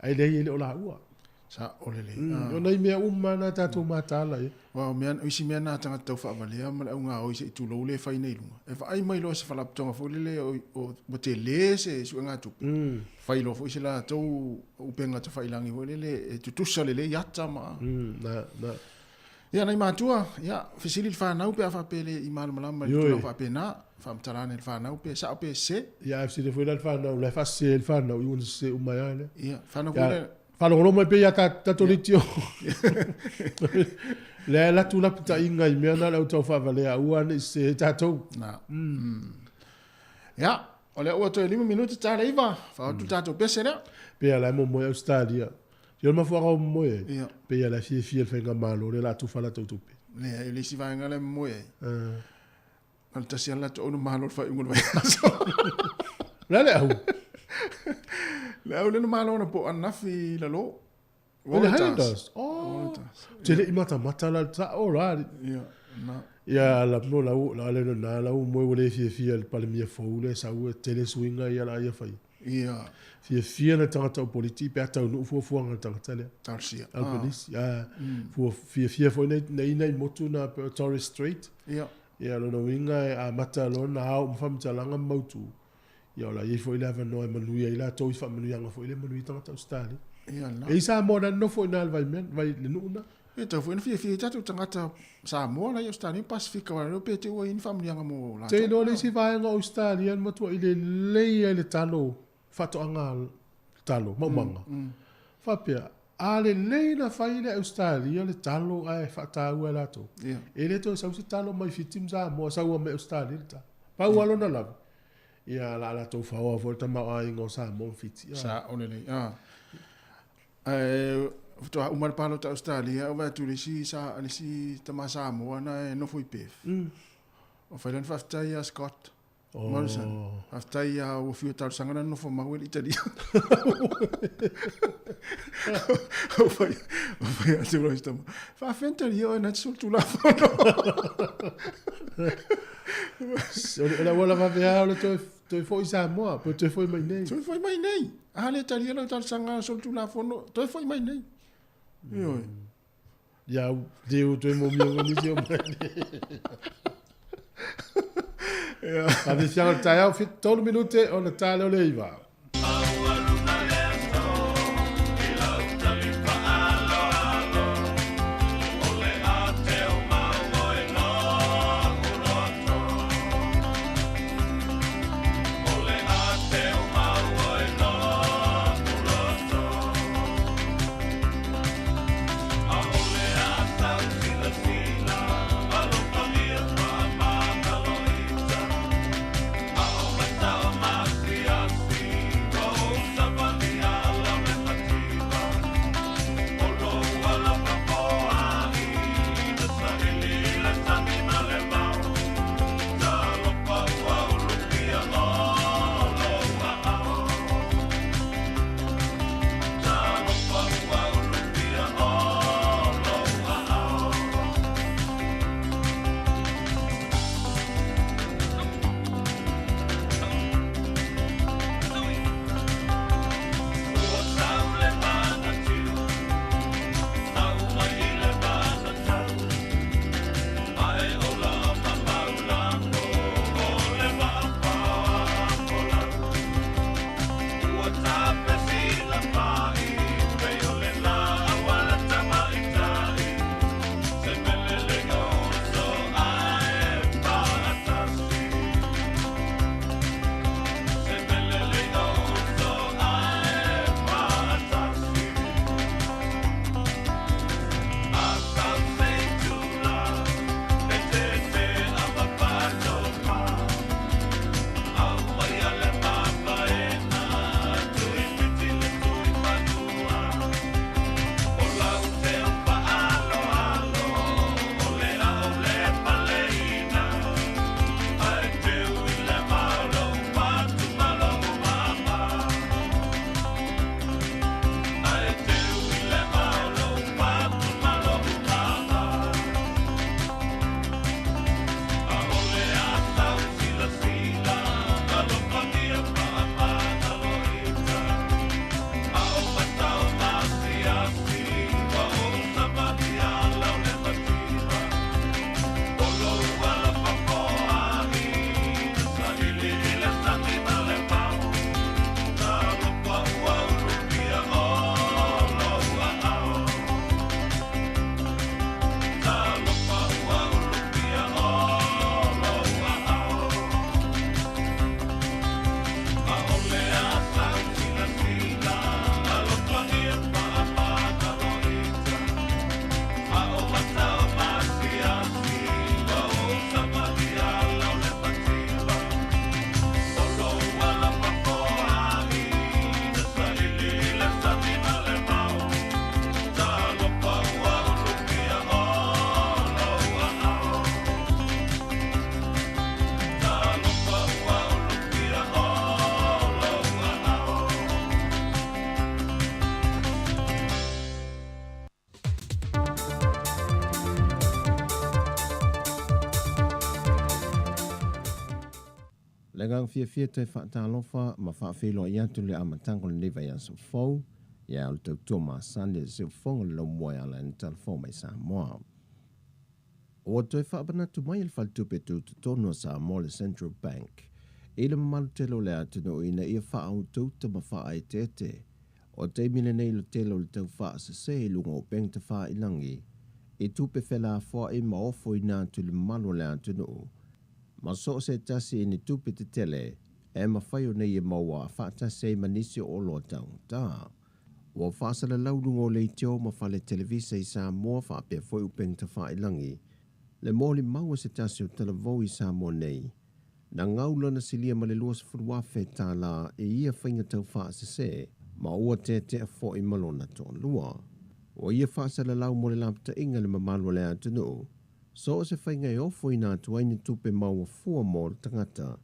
ae leai e le o laua. Sa'o lelei. O nai mea uma na tatou mataala i ai. Aua o mea, o isi mea na a tagata tau faavalea ma le augaoi se i tulou le fai nei i luga. E vaai mai loa i se faalapotopotoga foi lele o, o, ua tele se suegatupe, fai loa foi se latou upega tafailagi foi lele e tutusa lelei ata ma. Na, na. Ia, nai matua, ia, fesili i le fanau pe a faapea e le i malamalama i le tulaga faapena, faamatala ane i le fanau pe sao pe sese. Ia, ae fesili foi la i le fanau, o la e faasese ai le fanau, i ua na sese uma ai lava lea. Ia, fanau foi lea. Faalogologo mai pea ia tatou leitio. Lea e alu atu lapitaiga i mea na o le au tau faavalea, aua ne i sese ai tatou. Na. Ia, o lea ua toe 5 minute ta le 9, faaotu le tatou pese lea. Pei a la e momoe Ausetalia. Ia o le mafuaaga o momoe ai, pei a la e fiafia i le faigamalo lea o le a tufa latou tupe. Leai, o le isi vaega lea e momoe ai. Na o le tasi lava le latou ona malo i le faaiuga o le vaiaso. O le a le au? Le au lea na malo anapo ananafi i lalo. O le Highlanders? Oh, te le i matamata la sa'o la. Ia, na. Ia la mo la la le na la u moe ua le fiafia i le Palemia fou lea e sau e tele suiga ia la ia fai. Ia. Fiafia le tagata o politiki pe a taunuu fuafuaga a le tagata lea. Talosia. Albanese. Ah. Fua fiafia foi nei nei nei motu na pe o Torres Strait. Ia. Ia lona uiga e amata loa ona ao ma faamatalaga ma mautu. Ia o la i ai foi le avanoa e manuia ai latou i faamanuiaga foi lea e manuia ai tagata Ausetalia. Ia na. E i Samoa na nofo i na le vaimea, vai le nuu na. E tatau foi ona fiafia ai tatou tagata Samoa la i Ausetalia ma Pasefika aua le pe te ua i ai ni faamanuiaga mo latou. Te iloa le isi vaega o Ausetalia na matuai lelei ai le talo, faatoaga talo, maumaga. Faapea, a lelei na fai le Ausetalia le talo ae faataua e latou, e le toe sau se talo mai Fiti ma Samoa, sau lava mai Ausetalia le talo. Pau lava lona lave, Ia, la latou faoa foi le tamaoaiga o Samoa ma Fiti. Sao lelei. Ah. Ae faatoa uma le palota Ausetalia, ou vaai atu i le isi, sa, le isi tama Samoa na e nofo i Perth. O fai lana faafetai ia Scott Morrison. Faafetai ia ua fiu e talosaga na nofo mau e le Italia. O fai, o fai atu loa i si tama. Faafetai talia oe na te solitulafono. O le auala vave lava o le toe, toe foi i Samoa, pe toe foi mai nei. Toe foi mai nei. A le talia lau talosaga solitulafono, toe foi mai nei. Ioe. Ia, te u toe momia mo nisi o mai nei. Ave fiaga le taeao, 73 minute ona ta lea o le 9. Le agaga fiafia e toe faatalofa ma faafeiloai atu le amataga o lenei vaiaso fou, ia o le tautua masani a le siufofoga o le laumua e ala ai ona talafou mai Samoa. Ua toe faamanatu mai e le Faletupe Tutotonu a Samoa le Central Bank i le mamalu tele o le atunuu ina ia faautauta ma faaeteete. O le taimi lenei i le tele o le tau faasese i luga o upega tafailagi i tupe felafoai ma ofoina atu i le mamalu o le atunuu ma so o se tasi i ni tupe tetele e mafai ona ia maua faatasi ai ma nisi o oloa taugata. Ua faasalalau luga o leitio ma fale televisa i Samoa faapea foi upega tafailagi le molimau a se tasi o talavou i Samoa nei, na gau lana silia ma le $20,000 tālā i ia faiga tau faasese ma ua tetea foi ma lona toalua. Ua ia faasalalau mo le lapataiga i le mamalu o le atunuu, so o se faiga e ofoina atu ai ni tupe maua fua mo le tagata,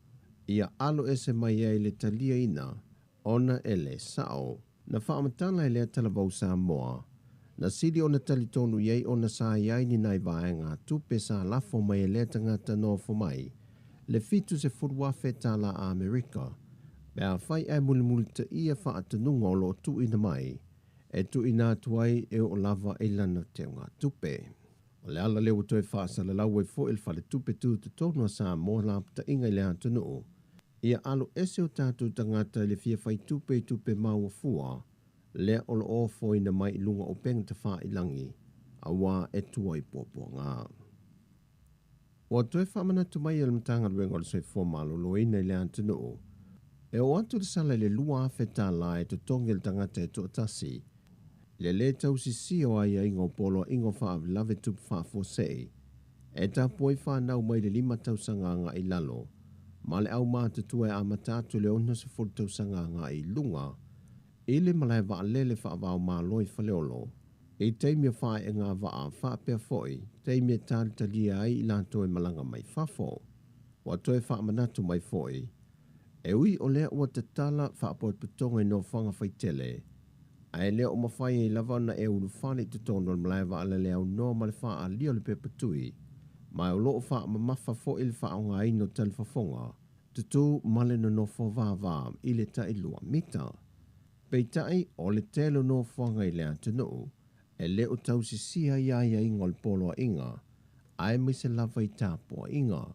ia alo ese mai ai le taliaina ona e le sao. Na faamatala e lea talavou Samoa, na sili ona talitonu i ai ona sa i ai ni nai vaega tupe sa lafo mai e lea tagata nofo mai le $70,000 tālā Amerika, pe afai ae mulimulitaia faatonuga o lo o tuuina mai, e tuuina atu ai e oo lava i lana teugatupe. O le ala lea ua toe faasalalau ai foi e le Faletupe Tutotonu a Samoa lapataiga i le atunuu, ia alo ese o tatou tagata i le fia fai tupe i tupe maua fua, lea o lo o ofoina mai i luga o upega tafailagi, auā e tua i puapuaga. Ua toe faamanatu mai e le Matagaluega o le Soifua Maloloina i le atunuu, e oo atu le sala i le $2,000 tālā e totogi e le tagata e toatasi, i le lē tausisia o aiaiga o poloaiga o faalavelave tupu faafuasei, e tapu ai fanau mai le 5 tausaga agai i lalo, ma le aumatutua e amata atu i le 60 tausaga agai i luga, i le malae vaalele faava-o-Malo i Faleolo, i taimi o faaeega vaa faapea foi taimi e talitalia ai i latou e malaga mai fafo. Ua toe faamanatu mai foi, e ui o lea ua tatala faapotopotoga i nofoaga faitele, ae le o mafai ai lava ona e ulufale i totonu o le malae vaalele aunoa ma le faaalia o le pepa tui, ma o lo o faamamafa foi le faaaogaina o talifofoga, tutū ma le nonofo vāvā i le tailua mita. Peitai, o le tele o nofoaga i le atunuu, e le o tausisia i aiaiga o le poloaiga, aemaise lava i tapuaiga.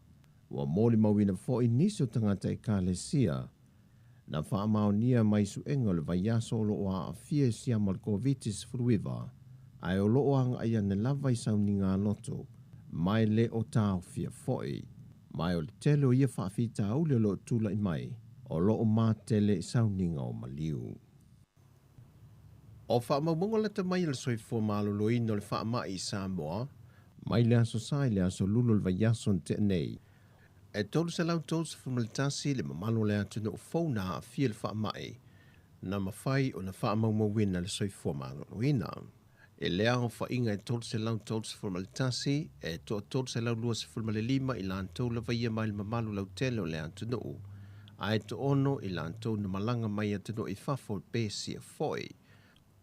Ua molimauina foi nisi o tagata Ekalesia na faamaonia mai suega o le vaiaso o lo o aafia i siama o le Koviti-19, ae o lo o agai ane lava i sauniga loto, ma e le o taofia foi. Ma o le tele o ia faafitauli o lo o tulai mai, o lo o matele i sauniga o maliu. O faamaumauga lata mai a le Soifua Maloloina o le faamai i Samoa, mai le Aso Sa i le Aso Lulu o le vaiaso na tea nei, e 331 le mamalu o le atunuu fou na aafia i le faamai, na mafai ona faamaumauina e le Soifua Maloloina. I le aofaiga e 331, e toa 325 i latou lava ia mai le mamalu lautele o le atunuu, ae toaono i latou na malaga mai atunuu i fafo pe sia foi.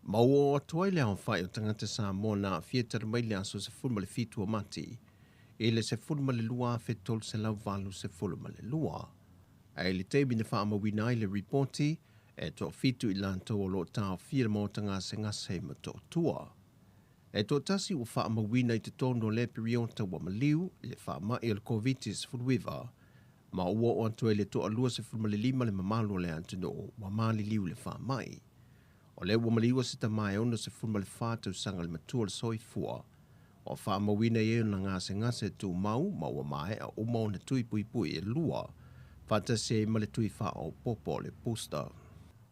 Ma ua oo atu ai le aofai o tagata Samoa na aafia talu mai le aso 17 o Mati i le 12,382. Ae i le taimi na faamauina ai le ripoti, e toafitu i latou o lo o taofia le maota gasegase i Motootua. E toatasi ua faamauina i totonu o lea piriota ua maliu i le faamai o le Koviti-19, ma ua oo atu ai le toalua 15 le mamalu o le atunuu ua maliliu i le faamai. O lea ua maliua se tama e 64 tausaga le matua o le soifua, ua faamauina i ai ona gasegase tumau ma ua maea uma ona tui puipui e lua, faatasi ai ma le tui faaopoopo o le booster.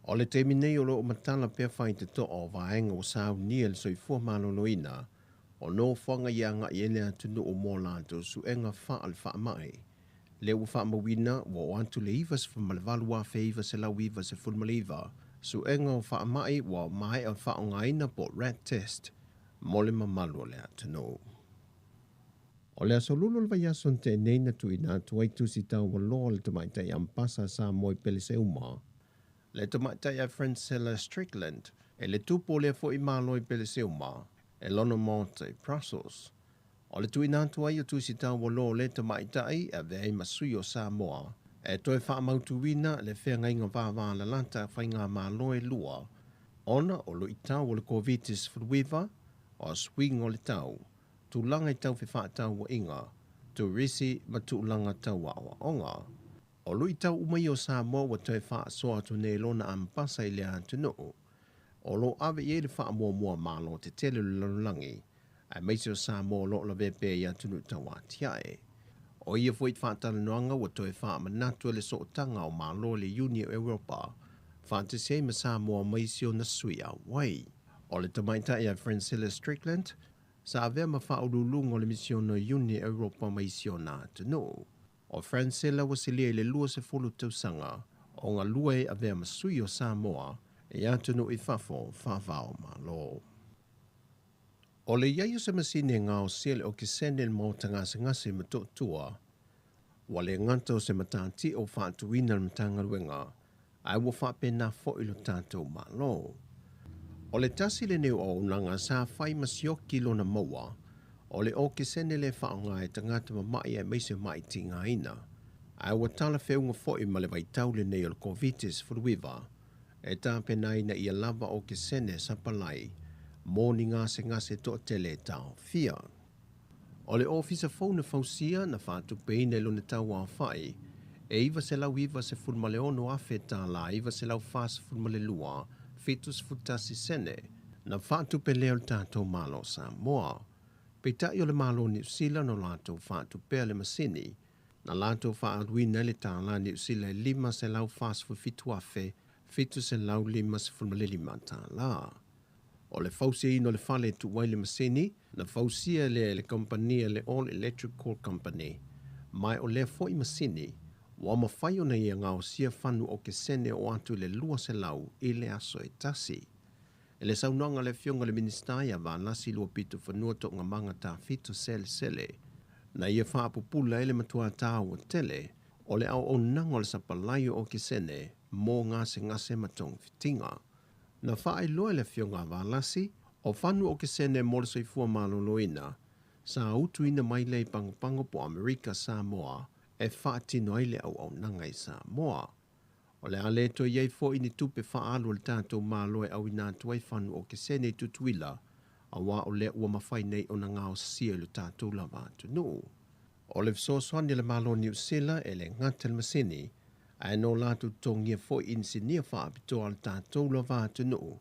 O le taimi nei o lo o matala pea faitotoa o vaega ua saunia e le Soifua Maloloina o nofoaga i agai ai le atunuu mo latou suega faale-faamai. Lea ua faamauina ua oo atu le 98,999 suega o faamai ua maea ona faaaogaina po o rat test mo le mamalu o le atunuu. O le Aso Lulu o le vaiaso na tea nei na tuuina atu ai tusi taualoa a le tamaitai Ambasa a Samoa i Peleseuma, le tamaitai a Francella Strickland, e le tupu o lea foi Malo i Peleseuma, e lona maota i Brussels. O le tuuina atu ai o tusi taualoa o lea tamaitai e avea ai ma sui o Samoa, E toe faamautuina le feagaiga vavalalata a faigamalo e lua ona o luitau o le Koviti-19, o suiga o le tau, tulaga i tau fefaatauaiga, turisi ma tulaga tau aoaoga. O luitau uma ia o Samoa ua toe faasoa atu nei lona ambasa i le atunuu o lo o ave i ai le faamuamua a Malo tetele o le lalolagi, aemaise o Samoa o lo o lavea pea i atunuu tauatiae. O ia foi faatalanoaga ua toe faamanatu e le Sootaga o Malo o le Iuni o Europa faatasi ai ma Samoa ma isi ona sui auai. O le tamaitai a Francella Strickland, sa avea ma faauluuluga o le Misiona o Iuni o Europa ma isi ona atunuu. O Francella ua silia i le 20 tausaga o galue e avea ma sui o Samoa i atunuu i fafo faava o Malo. O le i ai o se masini e gaosia le okesene i le maota gasegase i Motootua, ua le gata o se matatia ua faatuina e le Matagaluega, ae ua faapena foi lo tatou Malo. O le tasi lenei o auaunaga sa fai ma sioki lona maua, o le okesene lea e faaaoga e tagata mama'i aemaise o ma'i tigaina, ae ua talafeuga foi ma le vaitau lenei o le Koviti-19 e tapena ina ia lava okesene sapalai mo ni gasegase toatele e taofia. O le ofisa fou na fausia, na faatupeina i lona tauaofai e $996 afe 942 71 sene, na faatupe lea o le tatou Malo o Samoa. Peitai o le Malo o Niu Sila na latou faatupea le masini, na latou faaaluina ai le tala Niu Sila e $547,755 tala. O le fausiaina o le fale e tuu ai le masini, na fausia lea e le kamupani a le All Electrical Company, ma o lea foi masini, ua mafai ona ia gaosia fanu okesene oo atu i le 200 i le aso e tasi. I le saunoaga a le Afioga i le Minisita ia Valasi Luapitofanua Toogamaga Tafito Selesele, na ia faapupula ai le matua taua tele o le auaunaga o le sapalai o okesene mo gasegase ma togafitiga. Na faailoa e le Afioga a Valasi, o fanu okesene mo le soifua maloloina, sa utuina mai lea i Pagopago po o Amerika Samoa e faatino ai le auaunaga i Samoa. O le a le toe i ai foi ni tupe faaalu a le tatou Malo e auina atu ai fanu okesene i Tutuila, aua o lea ua mafai nei ona gaosia i lo tatou lava atunuu. O le fesoasoani a le Malo o Niu Sila e le gata i le masini, ae no latou totogia foi inisinia faapitoa a le tatou lava atunuu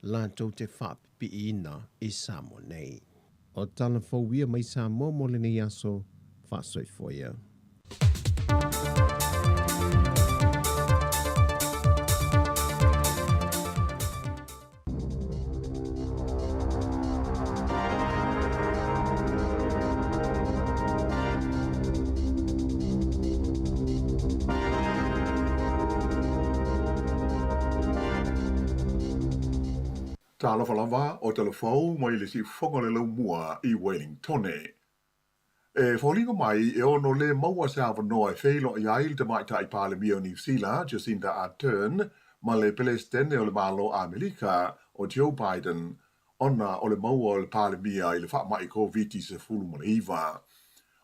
latou te faapipiiina i Samoa nei. O tala fou ia mai Samoa mo lenei aso, faasoifua ia. Talofa lava o Talafou mai le siufofoga o le Laumua i Wellingtone. E foliga mai e ono le maua se avanoa e feiloai ai le Tamaitai Palemia o Niu Sila, Jacinda Ardern, ma le Pelesitene o le Malo Amerika, o Joe Biden, ona o le maua o le Palemia i le faamai Koviti-19.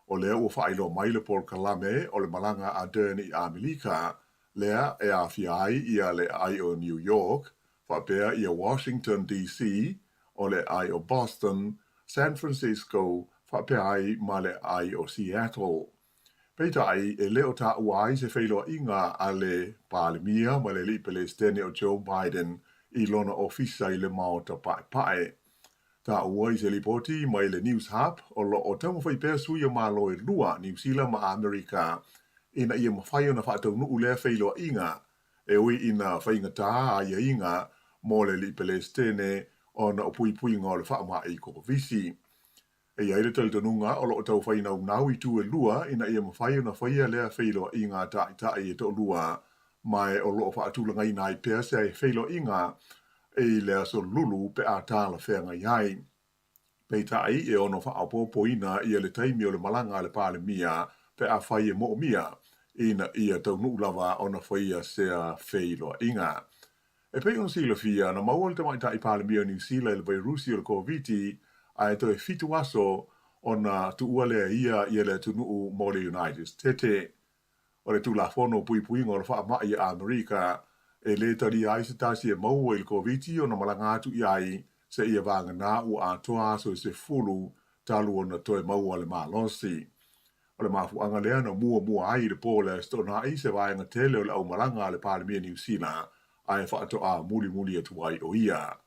O lea ua faailoa mai le polokalame o le malaga a Ardern i Amerika, lea e aafia ai ia le aai o New York, faapea ia Washington DC, o le aai o Boston, San Francisco, faapea ai ma le aai o Seattle. Peitai, e le o taua ai se feiloaiga a le Palemia ma le Alii Pelesitene o Joe Biden i lona ofisa i le Maota Paepae. Taua i se lipoti mai le Newshub o lo o taumafai pea sui o Malo e lua, Niu Sila ma Amerika, ina ia mafai ona faataunuu lea feiloaiga E ui ina faigata aiaiga mo le alii Pelesitene ona o puipuiga o le faamai Kovisi. E i ai le talitonuga o lo o tau fainaunau itu e lua ina ia mafai ona faia lea feiloaiga a taitai e toalua, ma e o lo o faatulagaina ai pea se feiloaiga i le aso Lulu pe a talafeagai ai. Peitai, e ono faaopoopoina ia le taimi o le malaga a le Palemia pe afai e moomia ina ia taunuu lava ona faia sea feiloaiga. E pei ona silafia, na maua le Tamaitai Palemia o Niu Sila i le vairusi o le Koviti ae toe fitu aso ona tuua lea e ia ia le atunuu mo le United Stete. O le Tulafono o Puipuiga o le Faamai a Amerika, e lē talia ai se tasi e maua i le Koviti ona malaga atu i ai seia vagana ua atoa aso e 10 talu ona toe maua le malosi. O le mafuaaga lea na muamua ai i le po o le Aso Toonai se vaega tele o le aumalaga a le Palemia Niu Sila ae faatoa mulimuli atu ai o ia.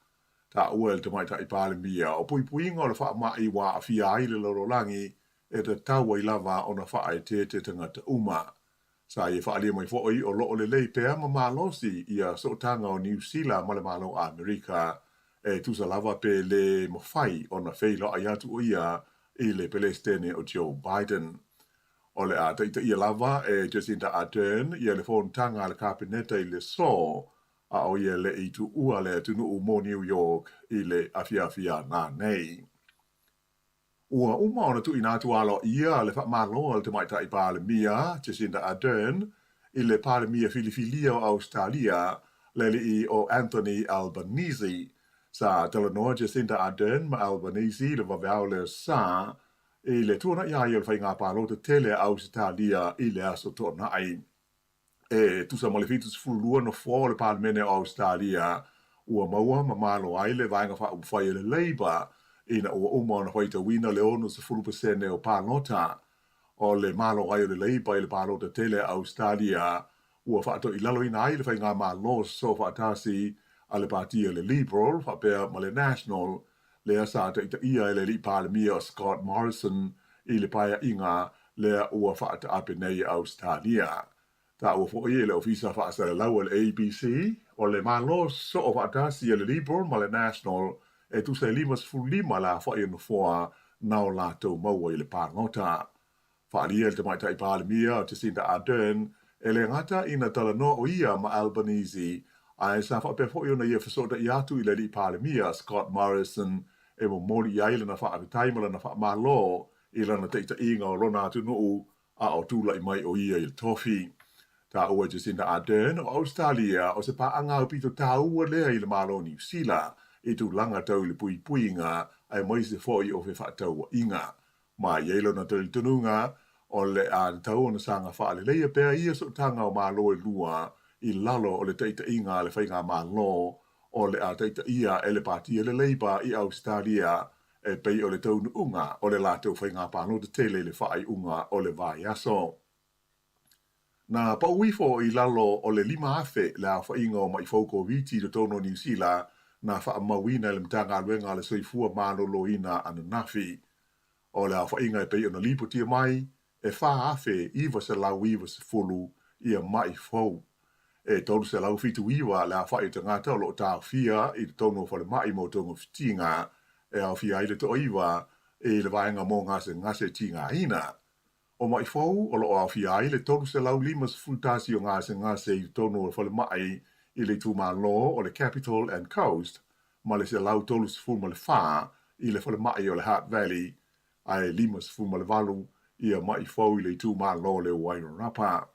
Taua e le Tamaitai Palemia, o puipuiga o le faamai ua aafia ai le lalolagi e tatau ai lava ona faaeteete tagata uma. Sa ia faaalia mai foi o lo o lelei pea ma malosi ia sootaga o Niu Sila ma le Malo Amerika, e tusa lava pe lē mafai ona feiloai atu o ia i le Pelesitene o Joe Biden. O le a taitaia lava e Jacinda Ardern ia le fonotaga a le Kapeneta i le aso, a o ia le i tuua le atunuu mo New York i le afiafi a nanei. Ua uma ona tuuina atu aloaia le faamalo a le Tamaitai Palemia, Jacinda Ardern, i le Palemia filifilia o Ausetalia, le alii o Anthony Albanese. Sa talanoa Jacinda Ardern ma Albanese i le vaveao le sa i le tuanai ai o le faiga palota tele a Ausetalia i le Aso Toonai. E tusa ma le 72 nofoa o le Palemene o Ausetalia, ua maua ma malo ai le Vaega Faaupufai a le Labour ina ua uma ona faitauina le 60% o palota. O le malo ai o le Labour i le palota tele a Ausetalia, ua faatoilaloina ai le faigamalo sosoofaatasi a le Pati a le Liberal faapea ma le National, lea sa taitaia e le alii Palemia o Scott Morrison i le paeaiga lea ua faataape nei e Ausetalia. Taua foi e le Ofisa Faasalalau a le ABC, o le Malo sosoo faatasi a le Liberal ma le National e tusa e 55 le aofai o nofoa na o latou maua i le palota. Faaalia e le Tamaitai Palemia o Jacinda Ardern, e le gata ina talanoa o ia ma Albanese, ae sa faapea foi ona ia fesootai atu i le Alii Palemia Scott Morrison e momoli i ai lana faafetai ma lana faamalo i lana taitaiga o lona atunuu a o tulai mai o ia i le tofi. Taua e Jacinda Ardern o Ausetalia o se paaga aupito taua lea i le Malo o Niu Sila i tulaga tau i le puipuiga aemaise foi o fefaatauaiga. Ma i ai lona talitonuga, o le a tatau ona saga faaleleia pea ia sootaga o Malo e lua i lalo o le taitaiga a le Faigamalo o le a taitaia e le Pati a le Labour i Ausetalia e pei o le taunuuga o le latou faiga palota tele i le faaiuga o le vaiaso. Na pau ifo i lalo o le 5,000 le aofaiga o maʻi fou Koviti i totonu o Niu Sila na faamauina e le Matagaluega a le Soifua Maloloina ananafi. O le aofaiga e pei ona lipotia mai, e 4,990 ia maʻi fou. E 379 le aofai o tagata o lo o taofia i totonu o falemai mo togafitiga, e aofia ai le toaiva i le vaega mo gasegase tigaina. O maʻi fou o lo o aofia ai le 351 o gasegase i totonu o le falemai i le itumalo o le Capital and Coast ma le 134 i le falemai o le Hutt Valley, ae 58 ia maʻi fou i le itumalo o le Wairarapa.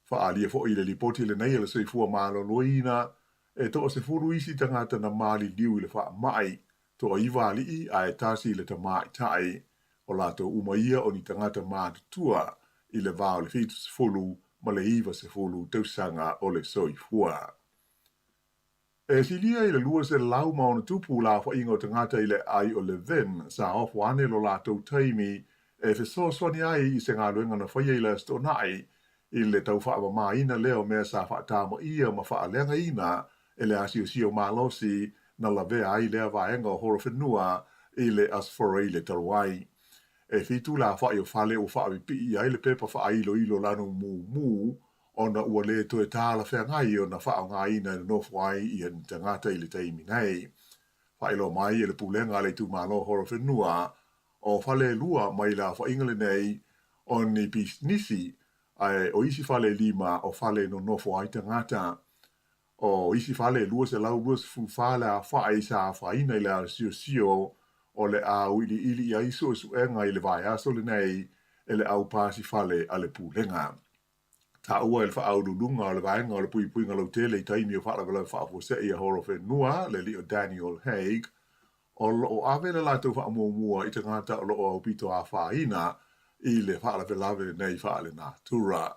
Faaalia foi i le lipoti lenei a le Soifua Maloloina, e toasefulu isi tagata na maliliu i le faamai Toaiva alii ae tasi le tamaitai, o latou uma ia o ni tagata matutua i le va o le 70 ma le 90 tausaga o le soifua. E silia i le 200 ma ono tupu le aofaiga o tagata i le aai o Levin sa ofo ane lo latou taimi e fesoasoani ai i se galuega na faia i le Aso Toonai i le tau faamamaina lea o mea sa faatamaia ma faaleagaina e le asiosio malosi na lavea ai lea vaega o Horowhenua i le Aso Faraile talu ai. E fitu le aofai o fale ua faapipii ai le pepa faailoilo lanu mumu ona ua lē toe talafeagai ona faaaogaina e nonofo ai ia ni tagata i le taimi nei. Faailoa mai e le Pulega a le Itumalo Horowhenua o fale e lua mai le aofaiga lenei o ni pisinisi ae o isi fale e lima o fale e nonofo ai tagata. O isi fale e 224 le aofai sa afaina i le asiosio o le a auiliili i ai suesuega i le vaiaso lenei e le au pasi fale a le Pulega. Taua e le Faauluuluga o le Vaega o le Puipuiga Lautele i taimi o faalavelave faafuasei a Horowhenua, le alii o Daniel Haig, o lo o ave le latou faamuamua i tagata o lo o aupito afaina i le faalavelave lenei faalenatura.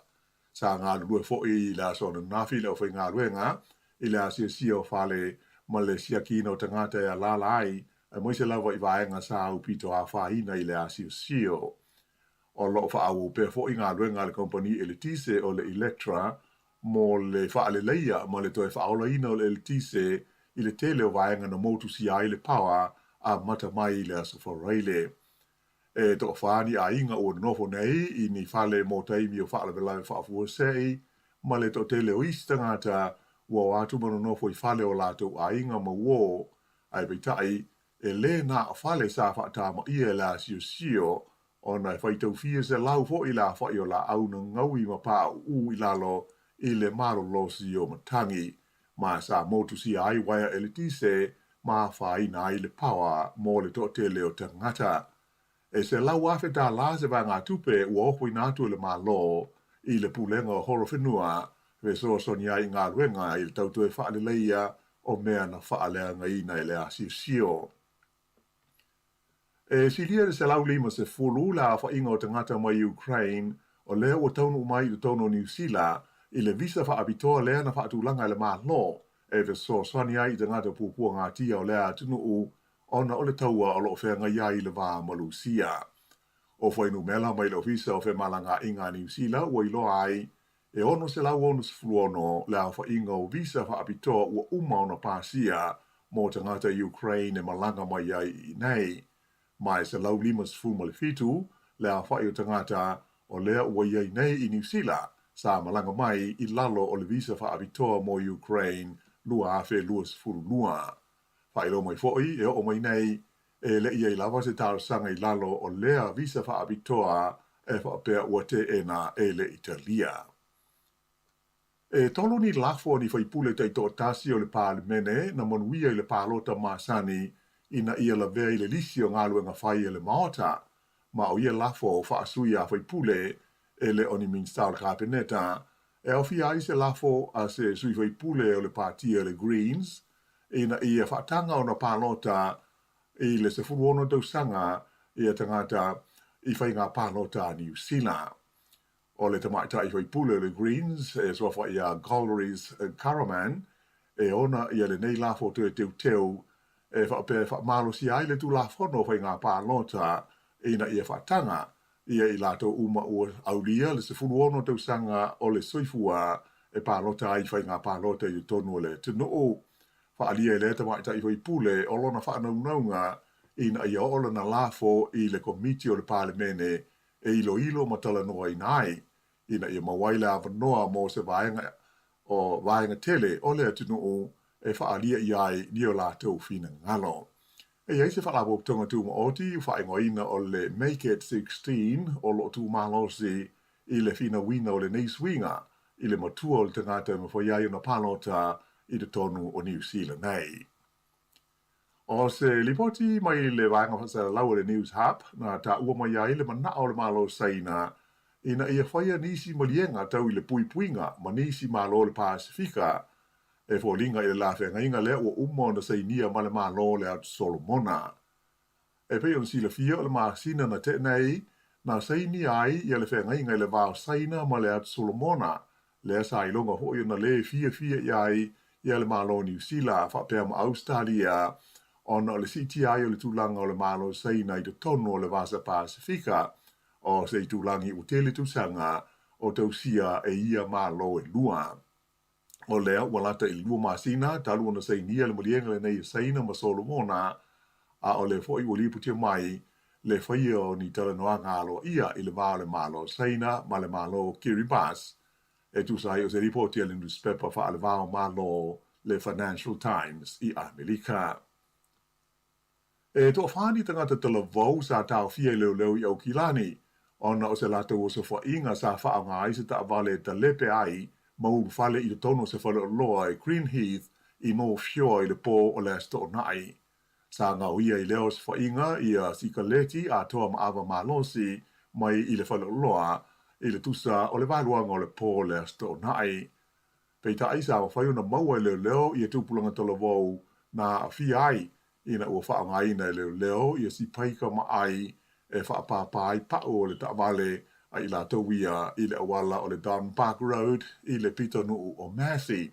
Sa galulue foi i le aso ananafi le aufaigaluega i le asiasia o fale ma le siakiina o tagata e alaala ai, aemaise lava i vaega sa aupito afaina i le asiosio. O lo o faaauau pea foi galuega a le kamupani eletise o le Electra mo le faaleleia ma le toe faaolaina o le eletise i le tele o vaega na motusia ai le paoa amata mai i le Aso Faraile. E toafa ni aiga ua nonofo nei i ni fale mo taimi o faalavelave faafuasei, ma le toatele o isi tagata ua o atu ma nonofo i fale o latou aiga ma uō, ae peitai, e lē na o fale sa faatamaia e le asiosio, ona e faitau fia selau foi le afaʻi o laau na gaui ma paʻuʻu i lalo i le malolosi o matagi, ma sa motusia ai uaea eletise ma afaina ai le paoa mo le toatele o tagata. E $100,000 se vaegatupe ua ofoina atu e le Malo i le Pulega o Horowhenua e fesoasoani ai i galuega i le tau toe faaleleia o mea na faaleagaina e le asiosio. E silia i le 150 le aofaiga o tagata mai Ukraine o lea ua taunuu mai i totonu o Niu Sila i le visa faapitoa lea na faatulaga e le Malo e fesoasoani ai i tagata puapuagatia o lea atunuu ona o le taua o lo o feagai ai i le va ma Lusia. O fuainumela mai le Ofisa o Femalagaaiga a Niu Sila ua iloa ai E 666 le aofaiga o visa faapitoa ua uma ona pasia mo tagata Ukraine e malaga mai ai i inei. Ma e 157 le aofai o tagata o lea ua i ai nei i Niu Sila sa malaga mai i lalo o le visa faapitoa mo Ukraine 2022. Faailoa mai foi e oo mai nei E le i ai lava se talosaga i lalo o lea visa faapitoa e faapea ua teena e le Italia. E tolu ni lafo a ni faipule taitoatasi o le Palemene na manuia i le palota masani ina ia lavea i le lisi o galuega fai a le Maota, ma o ia lafo faasui a faipule e le o ni Minisita o le Kapeneta, e aofia ai se lafo a se sui faipule o le Patia le Greens ina ia faataga ona palota i le 16 tausaga ia tagata i faiga palota a Niu Sila. O le tamaitai faipule o le Greens e suafa ia Golriz Ghahraman e ona ia lenei lafo toe teuteu e faapea e faamalosia ai le Tulafono o Faiga Palota ina ia faataga ia i latou uma ua aulia le 16 tausaga o le soifua e palota ai i faiga palota i totonu o le atunuu. Faaalia e lea tamaitai faipule o lona faanaunauga ina ia oo lana lafo i le Komiti o le Palemene e iloilo ma talanoaina ai, ina ia maua ai le avanoa mo se vaega o vaega tele o le atunuu e faaalia i ai ni o latou finagalo. E i ai se Faalapotopotoga Tumaoti ua faaigoaina o le Make It 16 o lo o tumalosi i le finauina o lenei suiga i le matua o le tagata e mafai ai ona palota i totonu o Niu Sila nei. O se lipoti mai le vaega faasalalau a le News Hub na taua mai ai le manao o le Malo o Saina ina ia faia nisi maliega tau i le puipuiga ma nisi malo o le Pasefika E foliga i le la feagaiga lea ua uma ona sainia ma le Malo o le Atu Solomona. E pei ona silafia o le masina na tea nei, na sainia ai ia le feagaiga i le va o Saina ma le Atu Solomona, lea sa iloga foi ona lē fiafia i ai ia le Malo o Niu Sila faapea ma Ausetalia ona o le siitia ai o le tulaga o le Malo o Saina i totonu o le Vasa Pasefika, o se itulagi ua tele tausaga o tausia e ia Malo e lua. O lea ua lata i le lua masina talu ona sainia le maliega lenei e Saina ma Solomona, a o lea foi ua lipotia mai le faia o ni talanoaga aloaia i le va o le Malo o Saina ma le Malo o Kiribati, e tusa ai o se lipoti a le nusipepa faale-va o Malo le Financial Times i Amerika. E toafa ni tagata talavou sa taofia i leoleo i Aukilani ona o se latou osofaʻiga sa faaaoga ai se taavale e talepe ai ma ulufale i totonu o se faleoloa i Green Heath i North Shore i le pō o le Aso Toonai. Sa gaoia i lea osofaʻiga ia sikaleti atoa ma ava malosi mai i le faleoloa i le tusa o le vaeluaga o le pō o le Aso Toonai. Peitai, sa mafai ona maua e leoleo ia tupulaga talavou na aafia ai ina ua faaaogaina e leoleo ia sipaika ma ai e faapāpā ai paʻu o le taavale a i latou ia i le auala o le Don Park Road i le pitonuu o Massey.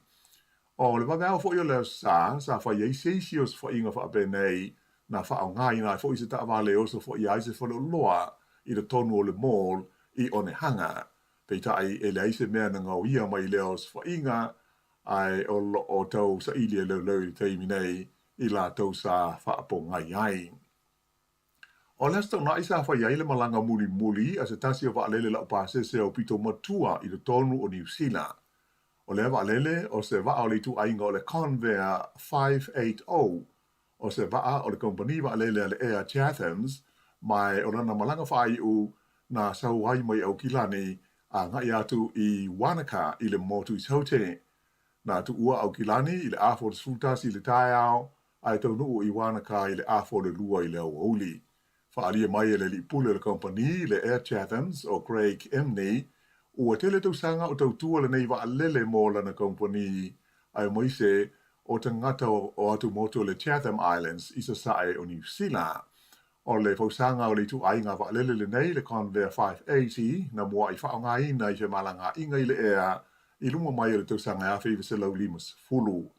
O le vaveao foi o le Aso Sa, sa fai ai se isi osofaiga faapenei na faaaogaina ai foi se taavale e osofaia ai se faleoloa i totonu o le mall i Onehunga. Peitai, e leai se mea na gaoia mai lea osofaiga, ae o lo o tau saili e leoleo i le taimi nei i latou sa faapogai ai. O le Aso Toonai sa fai ai le malaga mulimuli a se tasi o vaalele laupasese aupito matua i totonu o Niu Sila. O lea vaalele o se vaa o le ituaiga o le Convair 580, o se vaa o le kamupani vaalele a le Air Chathams, ma o lana malaga faaiu na sau ai mai Aukilani agai atu i Wanaka i le motu i Saute. Na tuua Aukilani i le afa o le 11 i le taeao ae taunuu i Wanaka i le afa o le 2 i le aoauli. Faaalia mai e le alii pule o le kamupani, le Air Chathams, o Craig Emney, ua tele tausaga o tautua lenei vaalele mo lana kamupani, aemaise o tagata o atumotu o le Chatham Islands i sasae o Niu Sila. O le fausaga o le ituaiga vaalele lenei, le Convair 580, na muai faaaogaina i femalagaaiga i le ea i luma mai o le tausaga e 1950.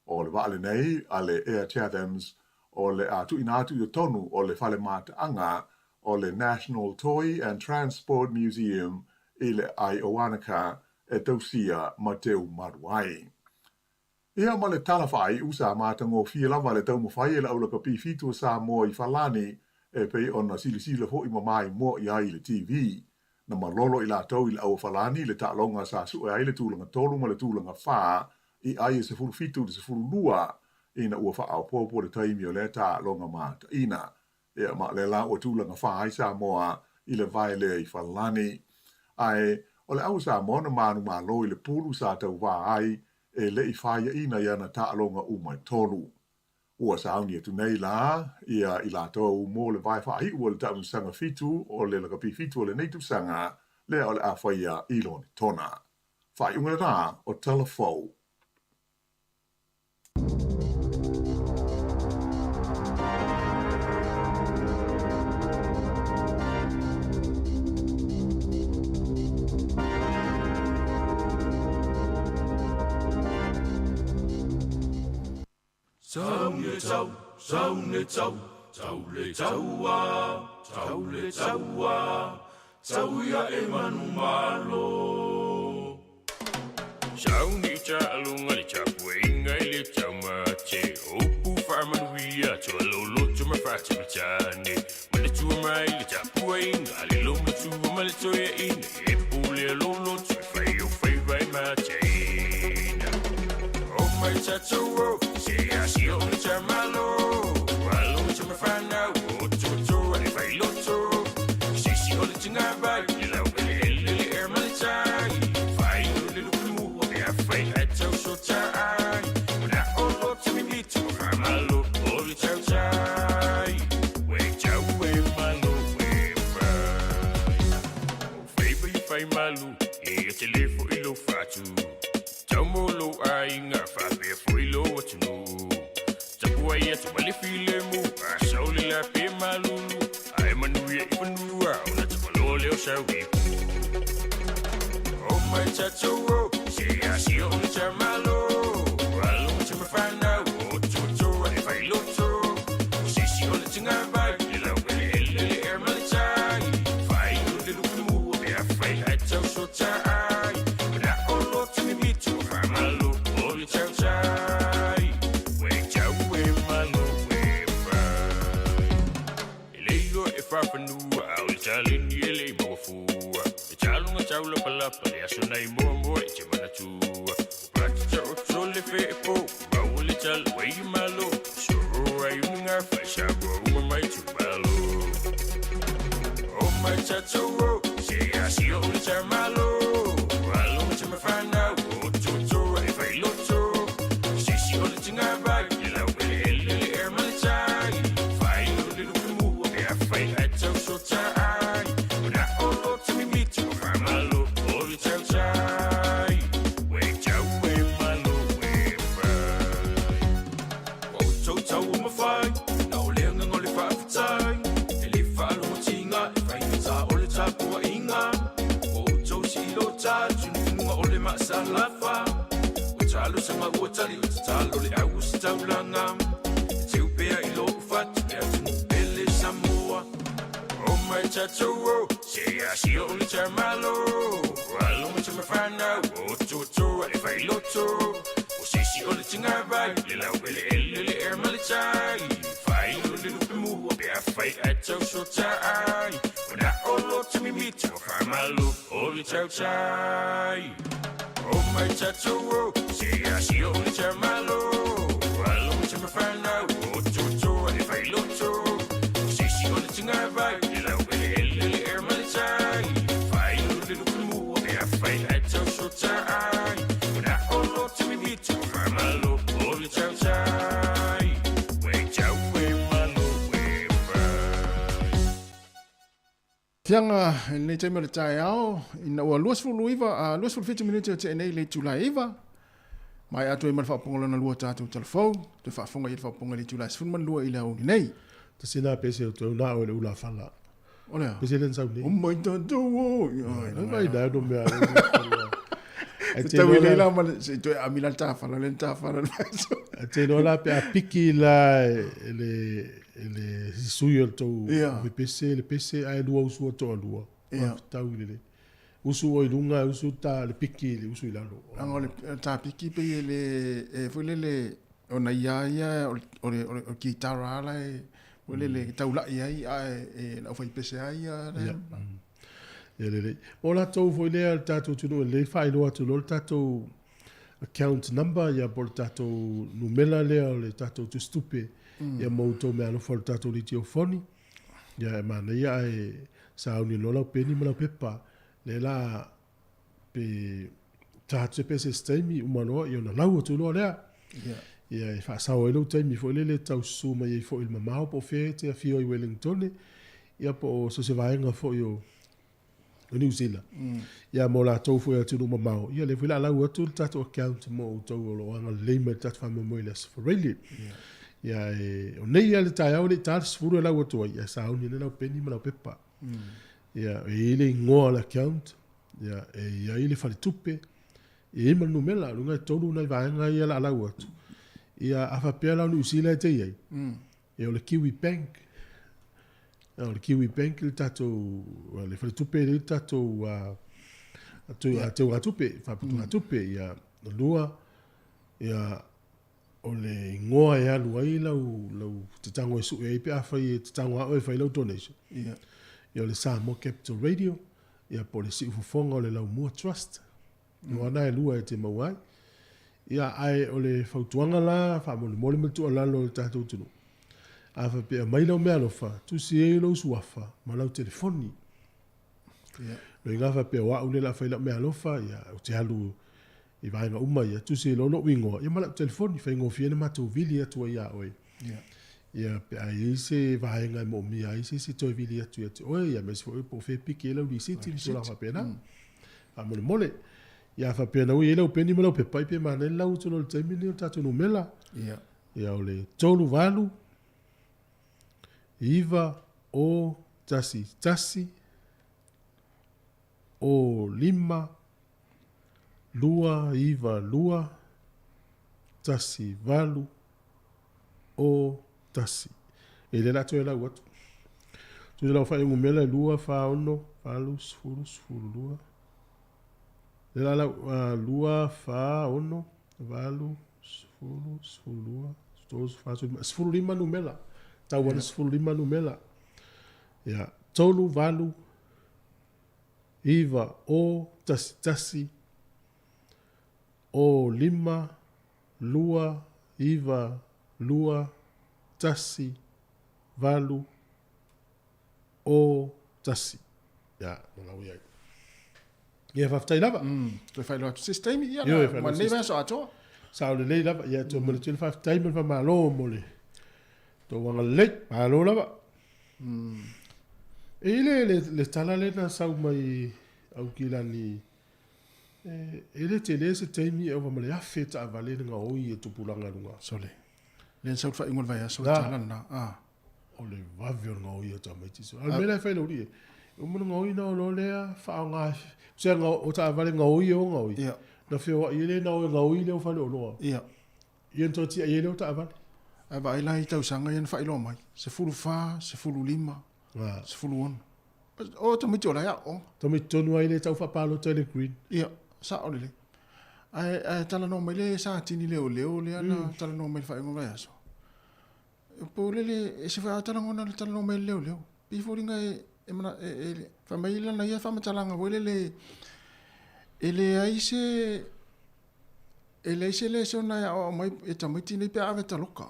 O le vaa lenei a le Air Chathams o le a tuuina atu i totonu o le fale mataaga o le National Toy and Transport Museum i le aai o Wanaka e tausia ma teu malu ai. Ia ma le tala faaiu sa matagofie lava le taumafai e le aulakapi fitu o Samoa i Falani e pei ona silasila foi ma maimoa i ai i le TV. Na malolo i latou i le auofalani i le taaloga sa sue ai le tulaga tolu ma le tulaga fa i ai e 17 i le 12 ina ua faaopoopo le taimi o lea taaloga mataina. Ia, ma o lea la ua tulaga fa ai Samoa i le vae lea i Falani. Ae, o le au Samoa na manumalo i le pulu sa tauvā ai e le i faiaina i ana taaloga uma e tolu. Ua sauni atu nei la ia i latou mo le vae faaiu o le taamilosaga fitu o le lakapi fitu o lenei tausaga lea o le a faia i Lonetona. Faaiuga lena o Tala Fou. Sau le tau, sau le tau, tau le taua, tau le taua, tau ia e manumalo. Sau ni ta'aloga le tapuaiga i le taumate, upu faamanuia tualoloto ma faatamatane, manatua mai le tapuaiga a le lomatua ma le toeaina, e pule a loloto e fai o faiva e mataina. O mai tatou o, se asia o le tamalo, alo tamafanau o tuatua e failoto, sisi o le tigavai, le laueleele le ea ma le tai, faailu le lukumua pe afai ae tausotai, manao loto mimita o faamalo o le tautai, ue tau e malo e fai. O faiva i faimalu, ia tele foi lou fatu, tau mo lou aiga faapea foi lou atunuu. Tapuai atu ma le filemu, a sau le lape malulu, ae manuia i fanua, ona tapaloa lea o sau ipu. O mai tatou o, se asia o le tamalo, alo ma tamafanau, o tuatua e failoto, sisi o le tigavai, le laueleele le ea ma le tai, faailu le lukumua pe afai ae tausotai, manao loto mimita o faamalo o le tautai, ue tau e malo e fai. E le iloa e faafanua, a o le taleni e le i mauafua. E taloga taulapalapa le aso nai moamoa i te manatua. O patata o tole feepo, maua le tala ua i malo. Soro ai unuga fai Samoa uma mai tumalo. O mai tatou o, se asia o le tamalo, alo ma tamafanau, o tuatua e failoto, sisi o le tigavai, le laueleele le ea ma le tai, faailu le lukumua pe afai ae tausotai, manao loto mimita o faamalo o le tautai, ue tau e malo e fai. Ua outou tau o mafai, na o le agaga o le faafetai, e le faalogotiga e faigata o le tapuaiga. ua tali o tatalo le au o se taulaga E teu pea i lou fatu le atunuu pele Samoa O mai tatou o se asia o le tamalo Alo ma tamafanau o toto a le failoto O se isi o le tigavai le laueleele le ea ma le tai Failo le lupe mua pe afai ae tau sotaai O na olo te mimita o faamalo o le tautai O mai tatou o se asia o le tamalo Alo ma tamafanau o toto a le failoto O se isi o le tigavai le laueleele le ea ma le tai Failo le lupe mua pe afai ae tau sotaai O na olo te mimita o faamalo o le tautai Ue tau e malo e fai. Fiaga i lenei taimi o le taeao, ina ua 29, a 27 minute o tea nei le itula e 9, maea atu ai ma le faaopoopoga lona lua o tatou talafou, toe faafofoga i le faaopoopoga i le itula e 12 i le aoauli nei. Tasi na pese o toe na o le ula fala. O le a? Pese le sau nei. O mai tatou o. Ai, Ai mai na no mea. Ai te tau i la ma le se toe ami la tafala le tafala. Ai te loa la pe a piki la le le sui o le tou le pese le pese ae lua usu o toa lua. Ia. Tau i le usu o i luga usu ta le piki le usu i lalo. Anga o le ta piki pe e le e foi le le ona ia ia o le o le o le kitara ala e foi le le taulai ai ae e lau fai pese ai ia. Ia. Ia lelei. O latou foi lea le tatou atunuu e lelei faailoa atu loa le tatou account number ia po o le tatou numera lea o le tatou tusitupe ia mo outou meaalofa o le tatou litiofoni. Ia e manaia ae sauni loa lau peni ma lau pepa. Lea la pe ta atu se pese se taimi uma loa ia ona lau atu loa lea. Ia. Ia e faasao ai lou taimi foi lele e tau susu mai ai foi i le mamao po o fea e te afio ai i Wellingtone ia po o so o se vaega foi o o Niu Sila. Ia mo latou foi o atunuu mamao, ia lea foi o le a lau atu le tatou account mo outou o lo o agalelei mai i le tatou faamoemoe i le Aso Faraile. Ia e, o nei lava le taeao e le i ta le 10 e lau atu ai, ia sauni ai lau peni ma lau pepa. Ia, e i ai le igoa o le account, ia, e i ai le faletupe, e i ai ma le numera, luga e tolu nai vaega ia o le a lau atu. Ia, a faapea la o Niu Sila e te i ai, ia o le Kiwi Bank, o le Kiwi Bank le tatou, le faletupe lea le tatou teugatupe, faaputugatupe, ia, lua, ia, O le igoa e alu ai lau, lau te tago e sue ai pe afai e te tago lava oe e fai lau donation. Ia. Ia o le Samoa Capital Radio, ia po o le Siufofoga o le Laumua Trust. Mm. O ana e lua e te maua ai. Ia, ae o le fautuaga la, faamolemole ma le tuualalo i le tatou atunuu. A faapea mai lau meaalofa, tusi ai lou suafa ma lau telefoni. Ia. Loiga faapea o au lea o le a fai lau meaalofa, ia, ou te alu i vaega uma ia, tusi ai loa lou igoa, ia ma lau telefoni, faigofie ona matou vili atu ai ia oe. Ia. Ia, pe a i ai se vaega e moomia ai se isi toe vili atu ia te oe, ia aemaise foi po o fea e piki ai lau lisiti ma tulaga faapena. Faamolemole. Ia, a faapea na ua i ai lau peni ma lau pepa, ia pe manaia le lau atu loa i le taimi lenei o le tatou numera. Ia. Ia, o le 38 9 0 1 1 0 5 2 9 2 1 8 0 1. E lea o le a toe lau atu. Tusa lau faaiugumela e 2 4 6 8 10 12. Lea la lau 2 4 6 8 10 12 13 14 15 numera. Tau ana 15 numera. Ia, 3 8 9 0 1 1 0 5 2 9 2 1 8 0 1. Ia, na lau i ai. Ia, faafetai lava. Toe faailoa atu se isi taimi, ia, Ioe, faailoa ma atu lenei se isi vaiaso atoa. Sao lelei lava. Ia, toe momoli atu le faafetai ma le faamalo mo le tou agalelei. Malo lava. E i ai le, le, le tala lea na sau mai Aukilani, e, e le tele se taimi e ova ma le 1000 taavale na gaoi e tupulaga i luga. Sole. Lea na sau le faaiuga o le vaiaso, le Na. tala lena. Ah. O le vave o le gaoi o tamaiti. So, a le mea la e fai lau alii e, uma ona gaoi ona o loa lea faaaoga, se o taavale gaoi e o gaoi. Ia. Na feoai ai le na o e gaoi lea o faleoloa. Ia. Ia na toe tiai ai lea o taavale. Ae vaai la i tausaga ia na faailoa mai, 14, 15, 16. O tamaiti o la e aooga. Tamaiti tonu lava i le tau faapalota i le green. Ia, sao lelei. Ae, ae talanoa mai le Satini leoleo lea na talanoa mai i le faaiuga o le vaiaso. E pei lele, ese foi lava talanoa na talanoa mai e le leoleo. E pei e foliga e, e, e, e, fai mai lana ia faamatalaga foi lele, e leai se, e leai se lesona e aoao mai e tamaiti nei pe a ave taloka.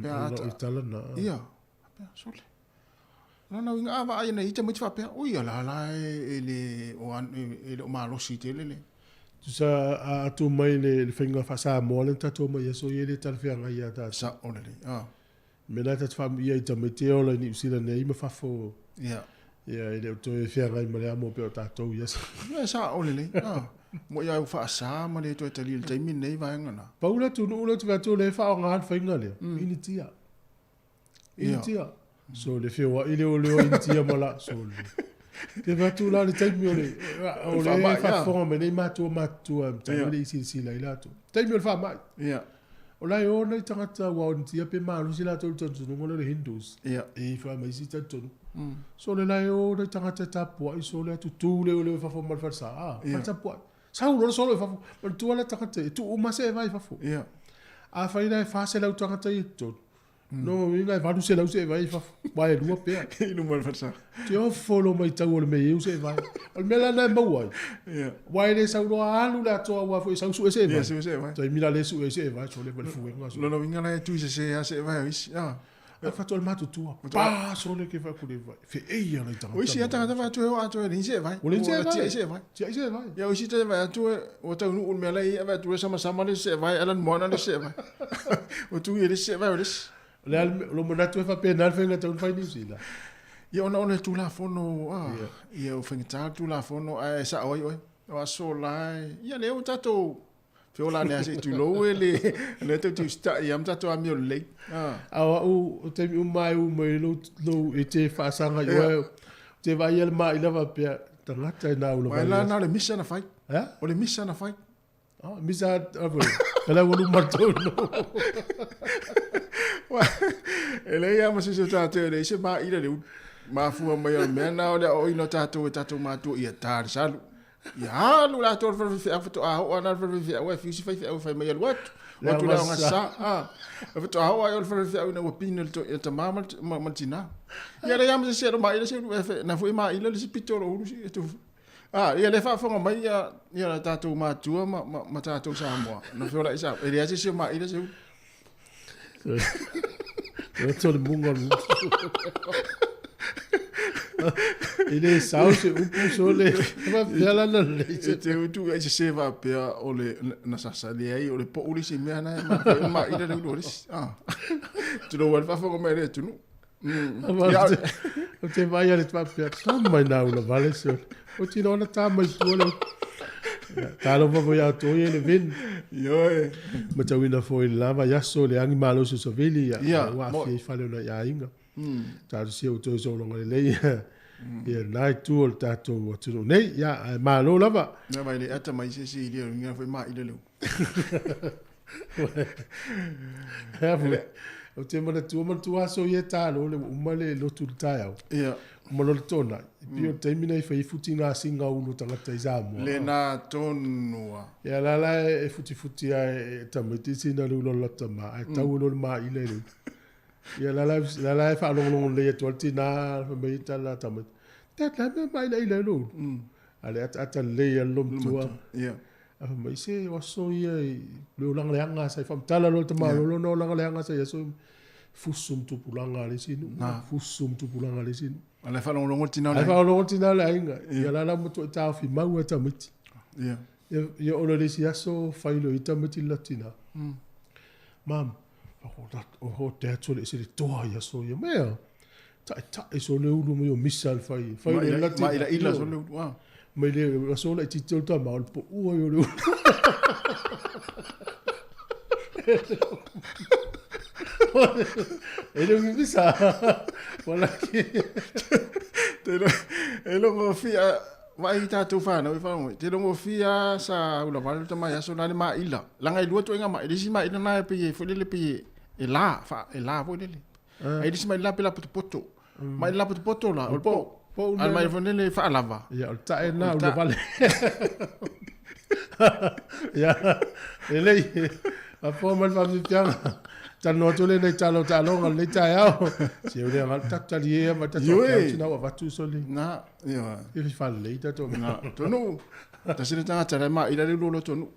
Pe a ata. Tala na. Ia, faapea, sole. Lona uiga a vaai ana i tamaiti faapea, ui a la la e, e le o e, e le o malosi tele le. Tusa a atu mai le, le faiga faa-Samoa lea na tatou omai aso ia e le talafeagai ia tatou. Sao lelei. Ah. Mea la tatou faamuia i tamaiti e ola i Niu Sila nei ma fafo. Ia. Ia e le o toe feagai ma le amo pei o tatou i aso. Ia sao lelei. Ah. Mo ia u faasa ma le toe tali i le taimi lenei vaega na. Pau le atunuu lea ou te vaai atu o lea e faaaoga le faiga lea, Initia. Initia. So le feoai lea o leo Initia ma la so le. Te vaai atu la le taimi o le o le faafofoga mai nei matua matutua taimi le i silasila ai latou. Taimi o le faamai. Ia. O la e o nai tagata ua o Initia pe malosi latou i le talitonuga lea o le Hindus. Ia. E fai mai isi talitonuga. So le la e o nai tagata e tapuai so le atu tu leo leo i fafo ma le falesa. Ah, fale tapuai. Sau loa le solo i fafo. Manatua le tagata e tuu uma se vai i fafo. Ia. Afai la e 400 tagata i totonu. No uiga e 800 se vai i fafo. Wa e lua pea. I luma o le falesa. Te ofo lo maitau o le mea iu se vai. O le mea la na e maua ai. Ia. Wa e le sau loa alu le atoa ua foi sau sue se vai. Ia, sue se vai. Taimi la le sue se vai, sole ma le fuega. Lona uiga la e tui sese a se vai o isi. Ah. Ai fatu o le matutua. Pa sole ke fai kule vai. Fe eia lai tagata. O isi a tagata vai atu e o atu e leai se vai. O leai se vai. Tiai se vai. Tiai se vai. Ia o isi te vai atu e ua taunuu le mea la i ai vai atu e samasama le se vai ala moana le se vai. Ua tui e le se vai o le isi. O le a le manatu e faapena le faiga tau na fai Niu Sila. Ia ona o le Tulafono a. Ia ua faigata le Tulafono ae sao ai oe. O aso la e, ia lea ua tatou Feola ane lava se i tulou e le lea tou te usitai lava ma tatou amio lelei. A o au, o taimi uma lava e u mai lou, lou e te faasaga i oe, ou te vaai le maila faapea, tagata e nau lava. Mai la na o le misa na fai. O le misa na fai. Oh, misa, a la ua luma tonu. E leai lava ma se isi o tatou e leai se maila le ulu. Mafua mai o le mea na o le aoaoina o tatou e tatou matua ia ta le salu. Ia alu latou i le fale faifeau faatoa oo lava i le fale faifeau ae fiu si faifeau e fai mai alu atu. O atu le aoga sa. A faatoa oo lava i le fale faifeau ina ua pine le tama ma le tina. Ia leai lava ma se isi e maila se ulu na foi maila le isi pito o lou ulu si tu. A ia lea faafofoga mai ia ia tatou matua ma ma tatou Samoa. Na feolai sa e leai se isi o maila se ulu. Roto le munga o le E le sao se upu sole. Faapea la na lelei se. E te utu ai se se faapea o le na sasa leai o le po'u le isi mea na e ma maila le ulu o le isi. Ah. Tulou ai le faafofoga mai a le atunuu. Ou te vaai ale faapea, ta mai nā ula vale se ole. O tino ona tā mai tua le. Talofa foi ia outou ia le Vin. Ioe. Matauina foi le lava i aso le agi malosi o Savili ia ua aafia i fale o nai aiga. Talosia ua toe sologa lelei ia lena itu o le tatou atunuu nei. Ia, ae malo lava. Ia vai le ata mai se isi i le uiga foi maila le upu. Ou te manatua manatua aso ia e talo le ua uma le lotu i le taeao. Ia. Uma loa le tonai. E pei o le taimi nei e fai ai futiga singa ulu o tagata i Samoa. Lena tonu a. Ia la la e futifuti a e tamaiti sina le ula o le latou tama ae tau loa le maila i le ulu. Ia la la la la e faalogologo lelei atu ai le tina fai mai tala tamaiti. Dad le a le mea e maailaila ai lou ulu? A le ataata lelei a le loomatua. Ia. Ae fai mai, se o aso ia i le olaga leaga sa i faamatala loa le tamālolo ona olaga leaga sa i aso fusu ma tupulaga a le isi nuu, fusu ma tupulaga a le isi nuu. A la e faalogologo le tina o le aiga. A e faalogologo le tina o le aiga. Ia la la matuai taofi mau e tamaiti. Ia. Ia ona le isi aso fai loa i tamaiti le latou tina. Mum, o te atu le ese le toa i aso ia. Mea, Ta'ita'i sole ulu mai o misa le fai. Fai le lati. Ma ila ila sole ulu. Ah. Mai le aso laitiiti o le tama o le po'ua ai o le ulu. E le o misa. Wala ki. Te lo e lo ngofia. Vaai i tatou fanau e faalogo mai, tele gofie lava sa ulavale le tama i aso na le maila. Leaga e lua ituaiga maila, le isi maila na e pei e foi lele pei e la, fa, e la foi lele. Ae le isi maila pe la potopoto. Maila la potopoto la, o le pou. Pou A le maila foi lele faalava. Ia, o le tae lena ulavale. Ia, lelei. Faafofoga mai le faafiafiaga. Talanoa atu lea i nai tala o taaloga o lenei taeao. Se o lea tatou talie ma tatou Ioe. atu ina ua avatu soli. Na, ioe. E faalelei tatou. Na, tonu. Tasi le tagata la e maila le ulu o Lotonuu.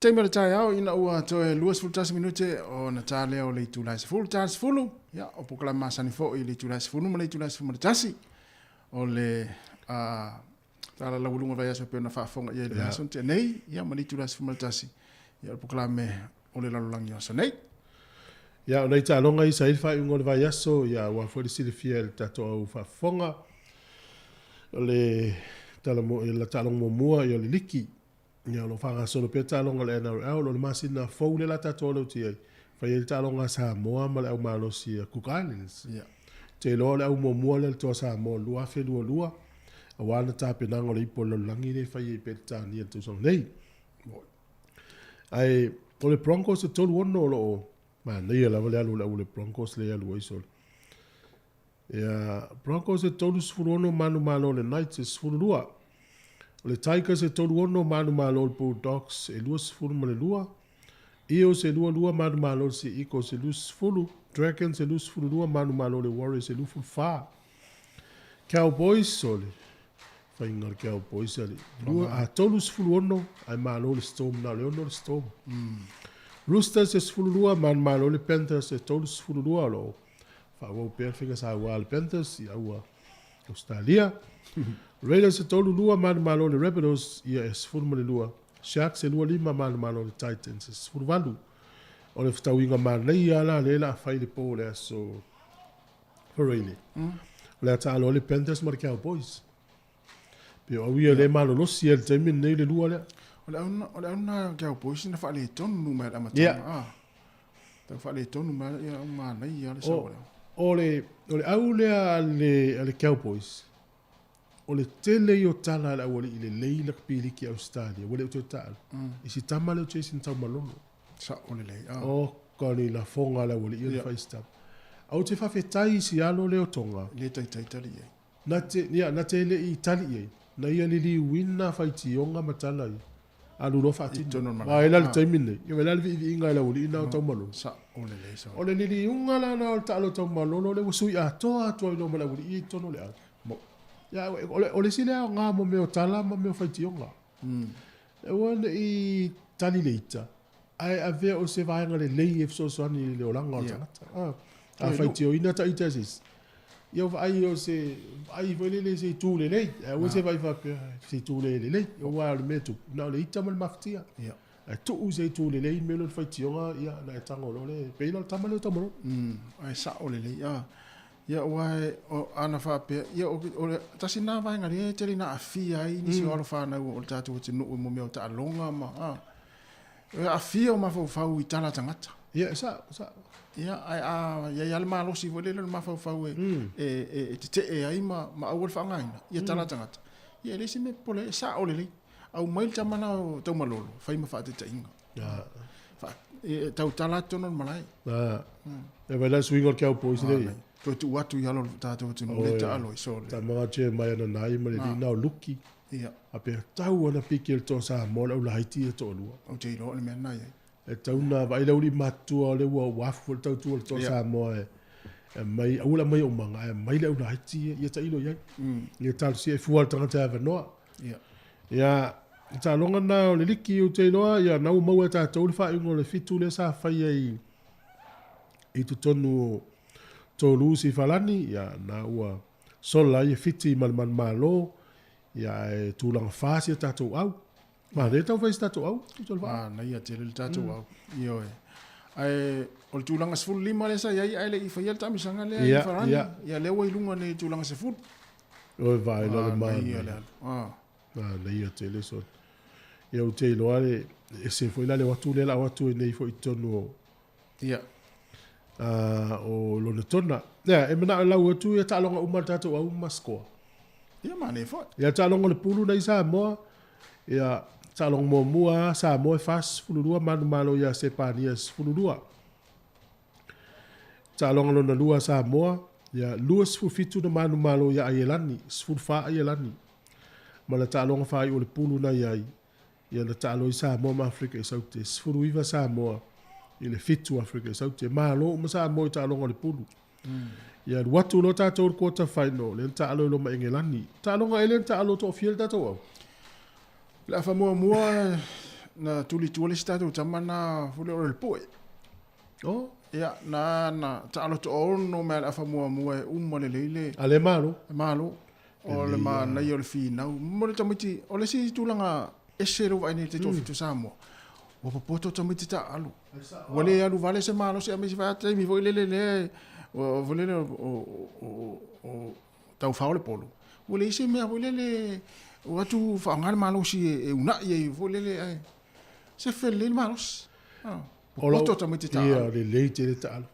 Taimi o le taeao ina ua toe 21 minute ona ta lea o le itula e 10 ta 10, ia, o polokalame masani foi i le itula e 10 ma le itula e 11 o le tala laualuga o le vaiaso e pei ona faafofoga i ai i le vaiaso na tea nei, ia, ma le itula e 11, ia, o le polokalame o le lalolagi o aso nei. Ia, o nai taaloga ia sa i ai le faaiuga o le vaiaso, ia, aua foi le silafia e le tatou au faafofoga, o le tala mo, le taaloga muamua, ia, o le liki. Ia, o lo o faagasolo pea taaloga o le NRL, o le masina fou lea la tatou alu atu i ai, fai ai le taaloga a Samoa ma le au malosi a Cook Islands. Ia. Ou te iloa o le au muamua lea o le Toa Samoa 2022, aua le tapenaga o le Ipu o le Lalolagi lea e fai ai i Peretania i le tausaga nei. Ae o le Broncos e 3-6 o lo o manaia lava le alu o le au o le Broncos lea e alu ai solo. Ia, Broncos e 36 manumalo o le Knights e 12. O le Tigers e 36 manumalo o le Bulldogs e 22. Eels e 22 manumalo o le Sea Eagles e 20. Dragons e 22 manumalo o le Warriors e 24. Cowboys o le faiga o le Cowboys a le 36 ae malo le Storm na o le 6 le Storm. Roosters e 12, manumalo le Panthers e 32, o lo o faaauau pea le faiga saua a le Panthers ia ua Ausetalia. Raiders e 32, manumalo le Rabbitohs ia e 12, Sharks e 25, manumalo le Titans e 18. O le fetauiga manaia la lea o le a fai i le po o le aso Faraile. O le a taalo ai le Panthers ma le Cowboys. Pe o au ia lea e malolosi ai i le taimi lenei le lua lea. O le au o le au lena o Cowboys na faaletonu mai le amataga. Yeah. Ah. Tau faaletonu mai ia au manaia le sao lea. O le o le au lea a le a le Cowboys. O le tele ia o tala a le aualii lelei lakapi liki Ausetalia ua le o toe taalo. I si tama lea o Jason Taumalolo. Sao lelei. Ah. Oka ni lafoga a le aualii ia na fai i si tama. Ae ou te faafetai i si alo lea o Tonga. Le taitai tali i ai. Na te, ia, na te le i tali i ai. Na ia liliuina faitioga ma tala ia. Alu loa faatino. Aua e la le taimi lenei, ia e la le viiviiga e le aualii na o Taumalolo. Sao lelei, sao. O le liliuga la na o le taalo Taumalolo lea ua sui atoa atu ai loa ma le aualii ia i totonu o le au. Ia, o le, o le isi lea aoga mo mea o tala ma mea o faitioga. Aua ne i tali le ita, ae avea o se vaega lelei e fesoasoani i le olaga o le tagata. A, a faitioina ta ita e se isi, ia vaai o se vaai foi lele i se itu lelei, ae aua se vaai faapea se itu le lelei, aua o le mea e tupu, na o le ita ma le mafatia. Ae tuu i se itu lelei le mea lea o le faitioga, ia ona e tago loa lea, e pei la o le tama lea o Taumalolo. Ae sao lelei, a. Ia aua o ana faapea, ia o le tasi lena vaega lea e tele ina aafia ai nisi o alo fanau o le tatou atunuu i mea o taaloga ma, a. E aafia o mafaufau i tala a tagata. Ia, e sao, e sao. Ia, ae a i ai lava le malosi foi lele o le mafaufau e, e, e, e tetee ai ma, ma aua le faaaogaina ia tala a tagata, ia e leai se mea e popole ai, e sao lelei. Aumai le tama lena o Taumalolo, fai ma faataitaiga. Fa, e, tautala atu totonu o le malae. E vaai la le suiga o le Cowboys lea e i ai. Toe tuu atu i alo o le tatou atunuu lea taalo ai, sole. Tama Jeremiah Nanai ma le alii na o Luki. Ia. A pea tau ana piki e le toa Samoa le au laiti ia toalua. Ou te iloa o le mea lena e i ai. E tau na vaai le aulii matutua o lea ua ua afu foi le tautua o le toa Samoa e aumai, aua le aumaia umaga ae aumai le au laiti ia, ia tailo i ai. Ia talosia e fua le tagata e avanoa. Ia. Ia, le taaloga lena o le liki ou te iloa, ia na ua maua e tatou le faaiuga o le fitu lea sa faia i i totonu o Toulouse i Falani, ia na ua sola ai e Fiti ma le manumalo, ia ae tulaga fa si a tatou au. Manaia tau fai si tatou au, tusa o le vaa. Manaia tele le tatou au, ioe. Ae o le tulaga 15 lea sa i ai ae le i faia le taamisaga lea i Farani. Ia lea ua i luga nei i le tulaga 10. Oi vaai la le manaia. Manaia le alu. Ah. Manaia tele sona. Ia ou te iloa le ese foi la le o atu lea la o atu ai nei foi i totonu o Ia. O Lonetona. Ia, e manao e lau atu ia taaloga uma a le tatou au ma score. Ia, manaia foi. Ia, taaloga o le pulu nei Samoa, ia, taaloga muamua Samoa e 42 manumalo ia Sepania e 12. Taaloga lona lua Samoa, ia, 27 na manumalo ia Aielani, 14 Aielani. Ma le taaloga faaiu o le pulu na i ai, Ia na taalo ai Samoa ma Afrika i Saute, 19 Samoa i le 7 Afrika i Saute. Malo uma Samoa i taaloga o le pulu. Ia alu atu loa tatou i le quarter final, lea na taalo ai loa ma Engelani. Taaloga ea lea na taalo toafia le tatou au? Le afa muamua na tuli i tua le isi tatou tama na foi lea o le Poe. Oh. Ia, na na taalo toaono mai le afa muamua e uma lelei le. A le malo. E malo. O le manaia o le finau. Mo le tamaiti, o le isi tulaga ese lou vaai nei i le taitoafitu Samoa, ua popoto tamaiti taaalo. Ua le alu vale se malosi aemaise foi a taimi foi lele lea foi lele o taufao le polo. Ua leai se mea foi lele o atu faaaoga le malosi e uunai ai foi lele ae sefe lelei le malosi. Popoto tamaiti taaalo. Ia, lelei tele taaalo.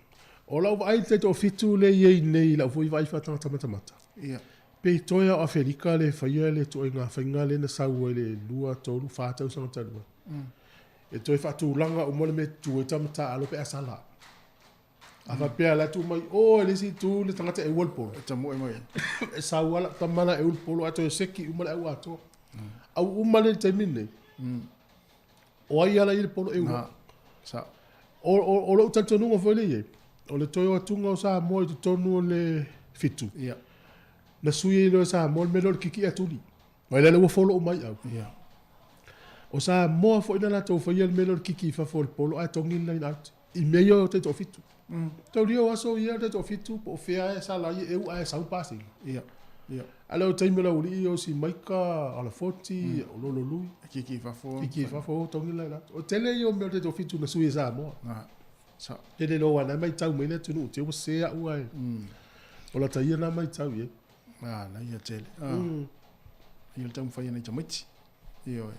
O lau vaai i le taitoafitu lea e i ai nei i lau foi vaai faatagata matamata. Ia. Pe toe a o Afelika le faia le ituaiga faiga lea na sau ai le 2, 3, 4 tausaga talu ai. E toe faatulaga uma le mea e tutu ai tama taaalo pe a sala. A faapea la tu mai o e le isi itu le tagata e ua le polo. E tamue mai. E sau lava lau tama la e ua le polo ae toe seki uma le au atoa. Au uma lea i le taimi lenei. O ai ala i le polo e ua. Sa. O lou talitonuga foi lea i ai, o le toe o atuga o Samoa i totonu o le fitu, Ia. na sui ai loa e Samoa le mea lea o le kiki atuli. Mai lea ua follow mai au. Ia. O Samoa foi na latou faia le mea lea o le kiki i fafo o le polo ae togi le line out i mea ia o taitoafitu. Taulia o aso ia o taitoafitu po o fea e sala ai e eu ae sau pasina. Ia. Ia. A le o taimi o le aualii o si Maika, Alafoti, o Lolo Lui. Kiki i fafo. Kiki i fafo, togi le line out. O tele ia o mea o taitoafitu na sui e Samoa. Ah. Sa. Tele loa na matau mai le atunuu te ua se au ae. O lata ia na matau i ai. Ah, na ia tele. Ah. Ia le taumafai ana i tamaiti. Ioe.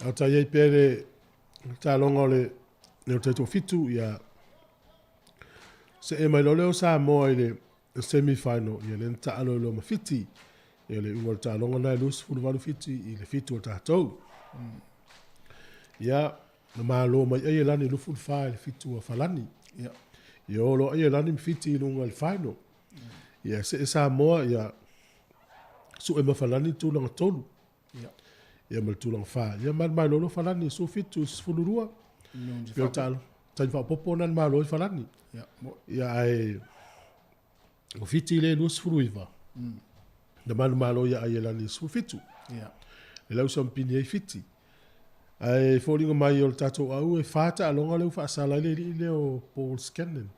A o tai ai pea le taaloga o le le o taitoafitu ia see mai loa lea o Samoa i le semi final ia lea na taalo ai loa ma Fiti. Ia le iuga o le taaloga lena e 28 Fiti i le 7 o tatou. Ia na malo mai Aielani 24 i le 7 a Falani. Ia. Ia o loa Aielani ma Fiti i luga i le final. Ia see Samoa ia sue ma Falani i tulaga 3. Ia. Ia ma le tulaga 4. Ia ma le malolo Falani 17 12. Ia o taalo. Taimi faaopoopo na le malo ai Falani. Ia. Ia ae o Fiti le 29. Na manumalo ia Aielani 17. Ia. Le lau sampini ai Fiti. Ae foliga mai o le tatou au e fa taaloga lea ua faasala ai le alii lea o Paul Scanlon.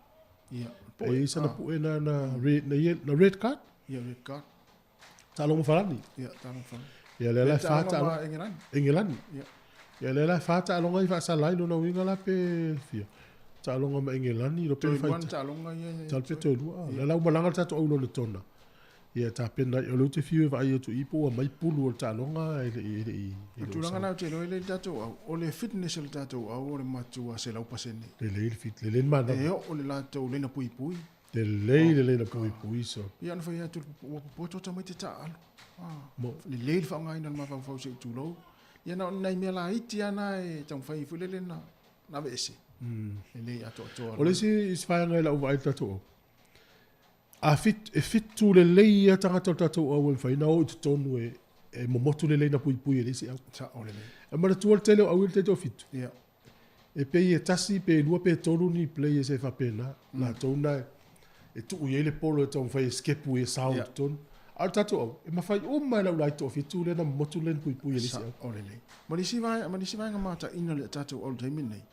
Ia. E i ai sana pue na, na, red, na, na red card. Ia, red card. Taaloga ma Falani. Ia, taaloga ma Falani. Ia, lea la e fa taaloga. Engelani. Engelani. Ia. Ia, lea la e fa taaloga i faasala ai lona uiga la pe fia. Taaloga ma Engelani, lo pe Toe fai. lua ni taaloga ia. Taalo pe toe lua. Lea la ua malaga le tatou au lona tona. Ia tapena ai, o lea ou te fiu e vaai atu i i po ua aumai pulu o le taaloga e le i, e le i, e O le o tulaga sao. na ou te iloa ai le tatou au, o le fitness o le tatou au o le matua 100%. Lelei le fit, lelei le manava. E oo le latou lena puipui. Lelei le lena puipui so. Ia ona fai atu ua popoto tamaiti taaalo. Ah, Mo. lelei le faaaogaina o le mafaufau se i tulou. Ia na o ni nai mea laiti lava na e taumafai ai foi lele na na aveese. Lelei atoatoa. O le isi isi vaega i lau vaai i le tatou au, a fit, e fitu lelei lava tagata o le tatou au e mafai ona o i totonu e, e momotu lelei na puipui e le isi au. Sao lelei. E manatua le tele o au i le taitoafitu. Ia. E pei e tasi pe lua pe tolu ni players e faapena, latou na e tuu i ai le polo e taumafai e skepu e sao i totonu. A o le tatou au, e mafai uma e lau laitoafitu lea na momotu lea na puipui e le isi au. Sao lelei. Ma le isi vaega, ma le isi vaega mataina o le tatou au i le taimi lenei,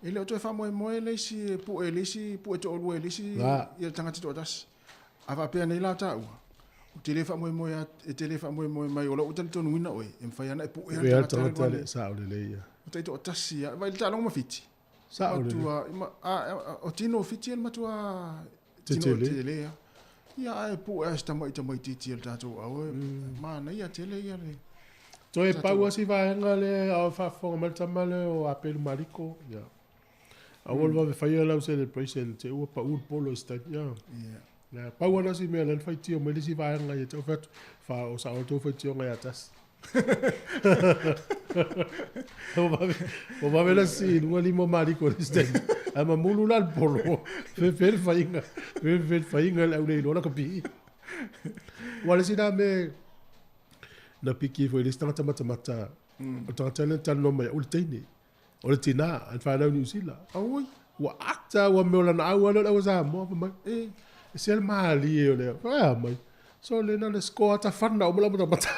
E le o toe faamoemoe le isi pue le isi pue toalua i le isi La. ia tagata toatasi. A faapea nei la taua, ou te le faamoemoe e te le faamoemoe mai o lou talitonuina oe, e mafai lava ona e pue Pue lava le tagata le sao lelei ia. O taitoatasi lava, vaai i le taaloga ma Fiti. Sao lelei. Matua, ma, a, a, o tino o Fiti e le matua tino Tetele. tele lava. Ia ae pue lava si tamaiti tamaitiiti a le tatou au e manaia tele ia le Toe pau lava si vaega lea a o faafofoga mai le tama lea o Apelu Mariko. Ia. Aua le vave faia lau celebration te ua pau le polo i se taimi. Ia. Ia. Ia, pau lava si mea lea na faitio mai le isi vaega ia te au fai atu, fa o sao le tou faitioga ia tasi. Ua vave, ua vave la si luga lima o Mariko i le isi taimi. Ae mamulu la le polo. Fefe le faiga, fefe le faiga le au le iloa la ka pii. Ua le isi na mea na piki foi le isi tagata matamata. O le tagata lea na talanoa mai au, o le teine. O le tina, a fanau Niu Sila. Auoi. Ua ata ua mea o lana au lea o le au a Samoa, fai mai. E. E se le malie o lea. Fai a mai. So le na le score ata whana o mala matamata.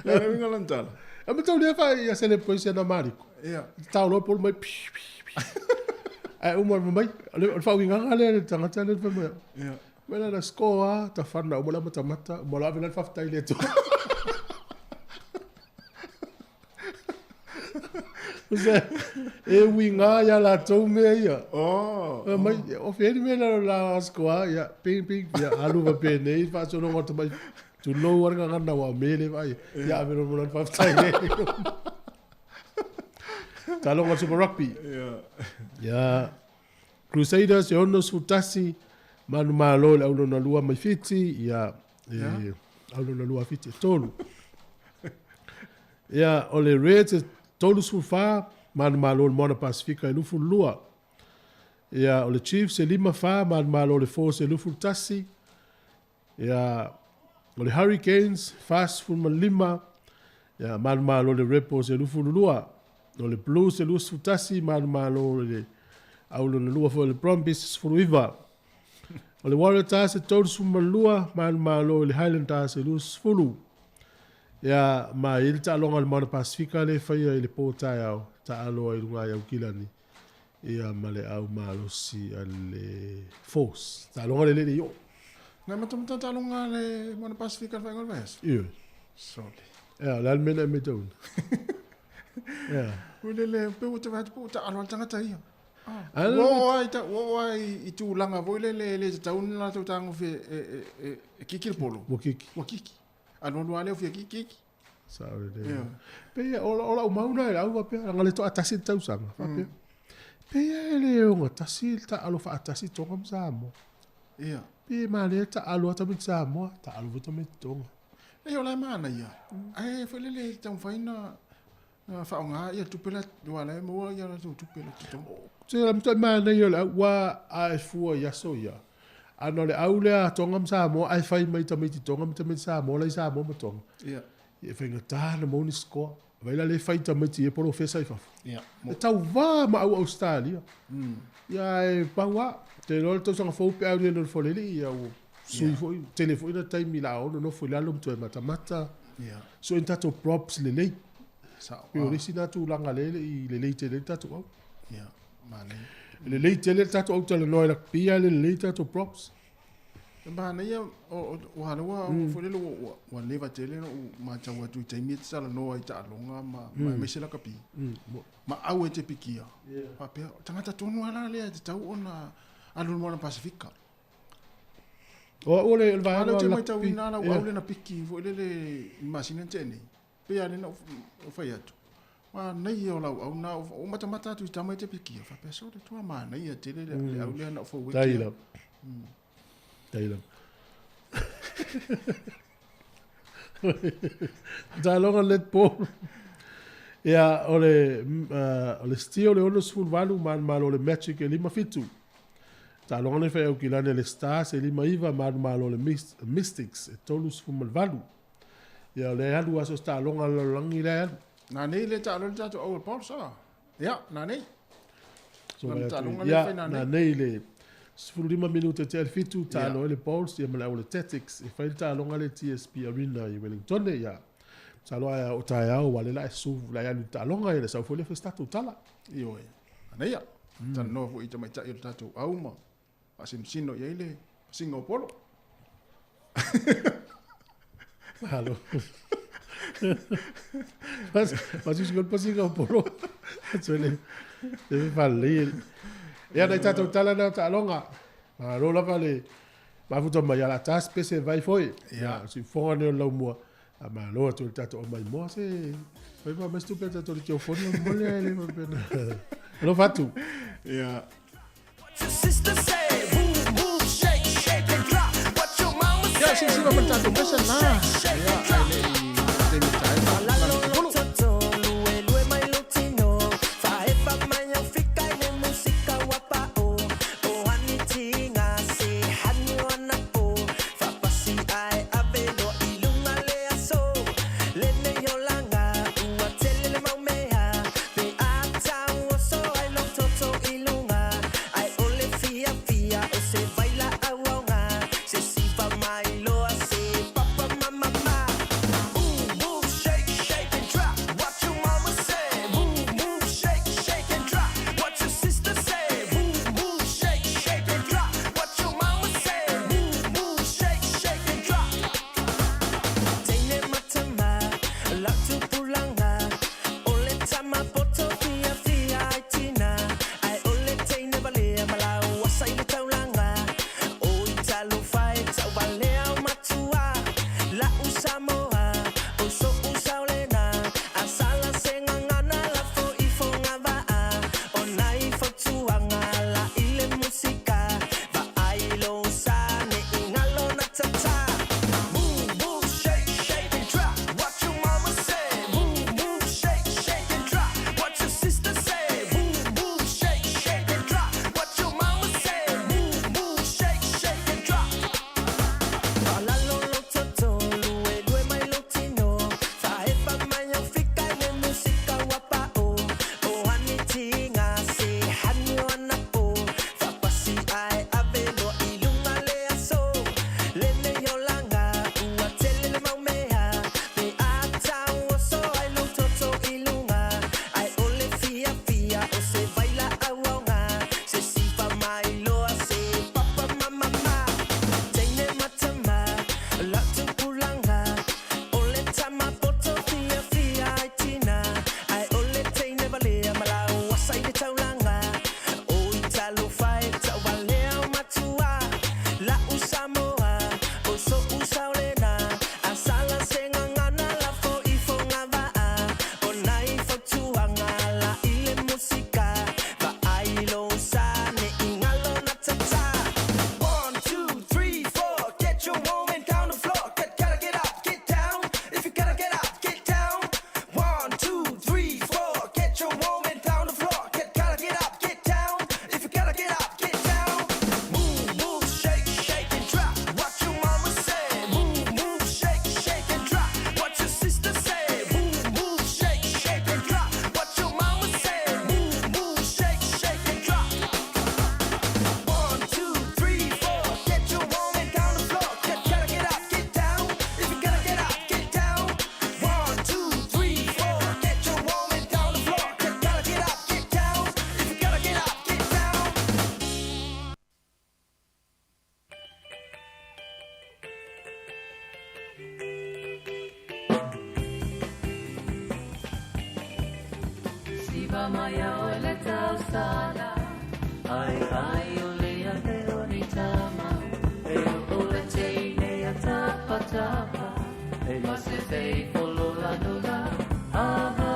Le le winga lan tala. A matau lea fai ia celebration na Mariko. Ia. Tau loa polo mai. Pi, pi, pi. Ai uma mai. O le whauinganga lea le tangata lea fai mai. Ia. Mai la score a ta whana o mala matamata. Mala ave la whaftai le tu. Tusa e uiga iā latou mea ia. Oh. Mai, o fea ni mea la la askoa, ia, ping, ping, ia, alu faapenei le faasologa o tamai, tulou lava le gagana aua o mea e le vaaia. Ia ave loa ma lana faafetai le. Taaloga Super Rugby. Ia, Crusaders e 61, manumalo i le au lona lua mai Fiti, ia, e, au lona lua a Fiti e tolu. Ia, o le Reds e 34, manumalo i le Moana Pasifika e 22. Ia, o le Chiefs e 54, manumalo i le Force e 21. Ia, o le Hurricanes, 45, ia, manumalo i le Rebels e 22. O le Blues e 21, manumalo i le au lona lua foi o le Brumbies e 19. O le Waratahs e 32, manumalo i le Highlanders e 20. Ia, ma e i ai le taaloga a le Moana Pasifika lea e faia i le po taeao, taalo ai i luga i Aukilani, ia ma le au malosi a le Force. Taaloga lea le i oo. Na matamata taaloga a le Moana Pasifika i le faaiuga o le vaiaso? Ioe. Sole. Ia, o le a le mea na e matauina? Ia. Ua lele, pei ua te vaai atu po ua taalo lava le tagata ia. Ua oo lava i, ua oo lava i tulaga foi lele e le tatau ona latou tagofi e kiki le polo. Ua kiki. Ua kiki. Alualu lava lea o fia kiki kiki. Sao lelei. Ioe. Pei o lau mau na e lau faapea, leaga le toatasi le tausaga, faapea. Pei e le ogatasi le taalo faatasi Tonga ma Samoa. Ia. Pei e manaia taalo lava tamaiti Samoa, taalo foi tamaiti Tonga. Leai o la e manaia, ae foi lele e taumafai na faaaoga ia tupe la, aua o la e maua ia latou tupe i le totogi. Se o le matuai manaia o le au, ua a e fua i aso ia, ana o le au lea a Tonga ma Samoa ae fai mai tamaiti Tonga ma tamaiti Samoa la i Samoa ma Tonga. Ia. Ia e faigata ona maua ni score. Vaai la lea e fai tamaiti ia polofesa i fafo. Ia. E tauva ma au Ausetalia. Ia ae pau lava, ou te iloa le tausaga fou pe a alu i le Folelii ia ua sui foi, tele foi na taimi la ono nofo i lalo ma toe matamata. Ia. Sue ni tatou props lelei. Sao. Pei o le isi na tulaga lea e le i lelei tele ai le tatou au. Ia, manaia. E lelei tele le tatou au talanoa i rugby ae le lelei tatou props. E manaia, ua lea ua foi lele ua leva tele ona ou matau atu i taimi e te talanoa i taaloga ma aemaise lakapi. Ma au e te pikia. Faapea, o tagata tonu lava la lea e tatau ona alu i le Moana Pasifika. O au o le vaega o lea ou te o matauina lava lau au lea na piki foi lele i le masina na tea nei. Pei lava lea na ou fai atu, manaia o lau au na ou matamata atu i tama e te pikia, faapea sole tua manaia tele le au lea na ou fau Tai lava. Tai lava. Taaloga netball. Ia, o le, o le Steel e 68, manumalo o le Magic e 57. Taaloga nei fai Aukilani a le Stars e 59, manumalo o le Mystics e 38. Ia, o lea e alu lava so o se taaloga a le lalolagi lea e alu. Nanei le taalo le tatou au Paul sa. Ia, nanei. So, vai atu, ia, nanei le 15 minute tea i le 7, taalo ai le Bulls, ia ma le au o le Tactics, e fai le taaloga le TSB Arena i Wellington, ia. Masalo ae o taeao, aua lea la e su, la e alu i le taaloga, ia le sau foi lea fai se tatou tala. Ioe, nanei ia. Talanoa foi i tamaitai o le tatou au ma faasinosino i ai le pasiga o Polo. Malo. Mas pasiga o Polo. Atu le le faalelei. Ia nai tatou tala na o taaloga. Malo lava le mafuta mai ala tas pese vai foi. Ia si foga nei o le laumua. A malo atu le tatou mai moa se fai ma mai tupe tatou le teofoni o mole le mapena. Alofa atu. Ia. Ia, silasila mai le tatou pese lena. Ia, ae le i taimi tae ma lana pulu. siva mai o le tausala Ai ai o le ane o ni tama E o le teine a tapa tapa E mase fei folola nola ava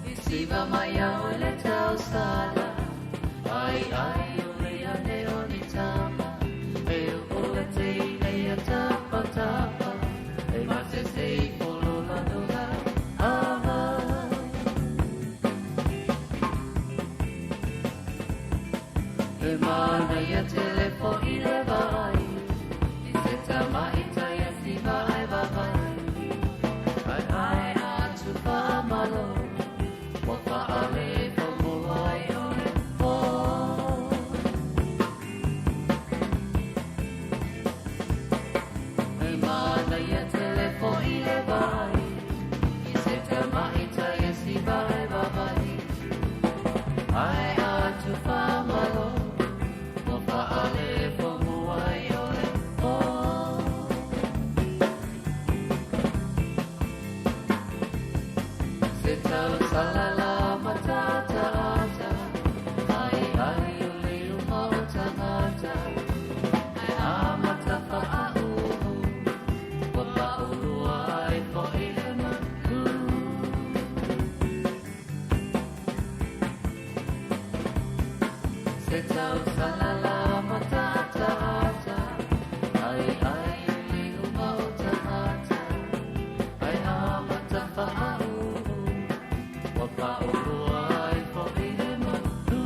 I siva mai o le tausala Ai ai o le ane o ni tama E o le teine a tapa tapa E mase sei folola nola ava E mana ia telefo i le vai I se tama i tai a siva ai vavai Ai ai atu whaamalo Wa whaale whamua ai o le pō E mana ia telefo i le vai I se tama i tai a siva ai vavai Ai atu whaamalo Wa whaale whamua ai o le pō Se tau salala matata ata Ai ai o le uma o tangata Ai a matafa a uhu Wa paulua ai fo i le manu Se tau salala matata ata Ai ai o le uma o tangata Ai a matafa a uhu Wa paulua ai fo i le manu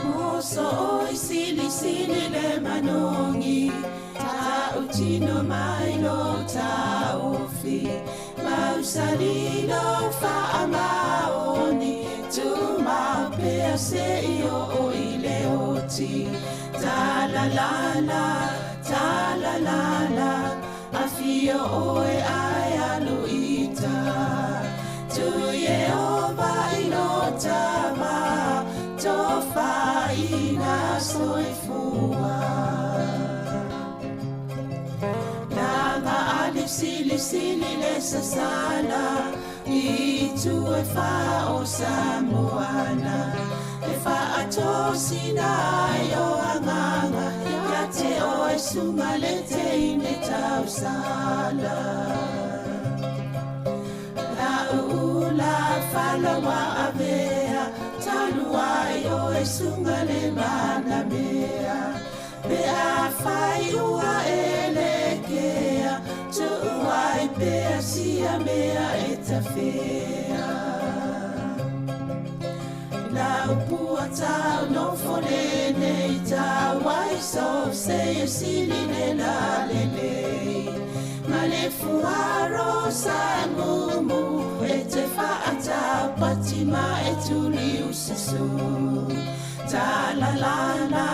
Moso oi sili sili le manongi Ta utino mai lo taufi Mausali lo faamaoni Tu maupea se i o i le oti Ta la la la, ta la la la Afio oe ai aluita Tu Yehova i lo tama Tofaina soifua Langa ali sili sili le sasala I tu e fa o Samoana E fa atosina ai o anganga Ia te o e sunga le te ine tausala La ula falawa avea Taluai o e sunga le manamea Pe a fai ua elekea Tuuai pea sia mea e tafea La upua tau no fole nei tau ai so se e sili le la le le Ma le fuaro sa mumu e te whaata patima e tuli usasu Ta la la la,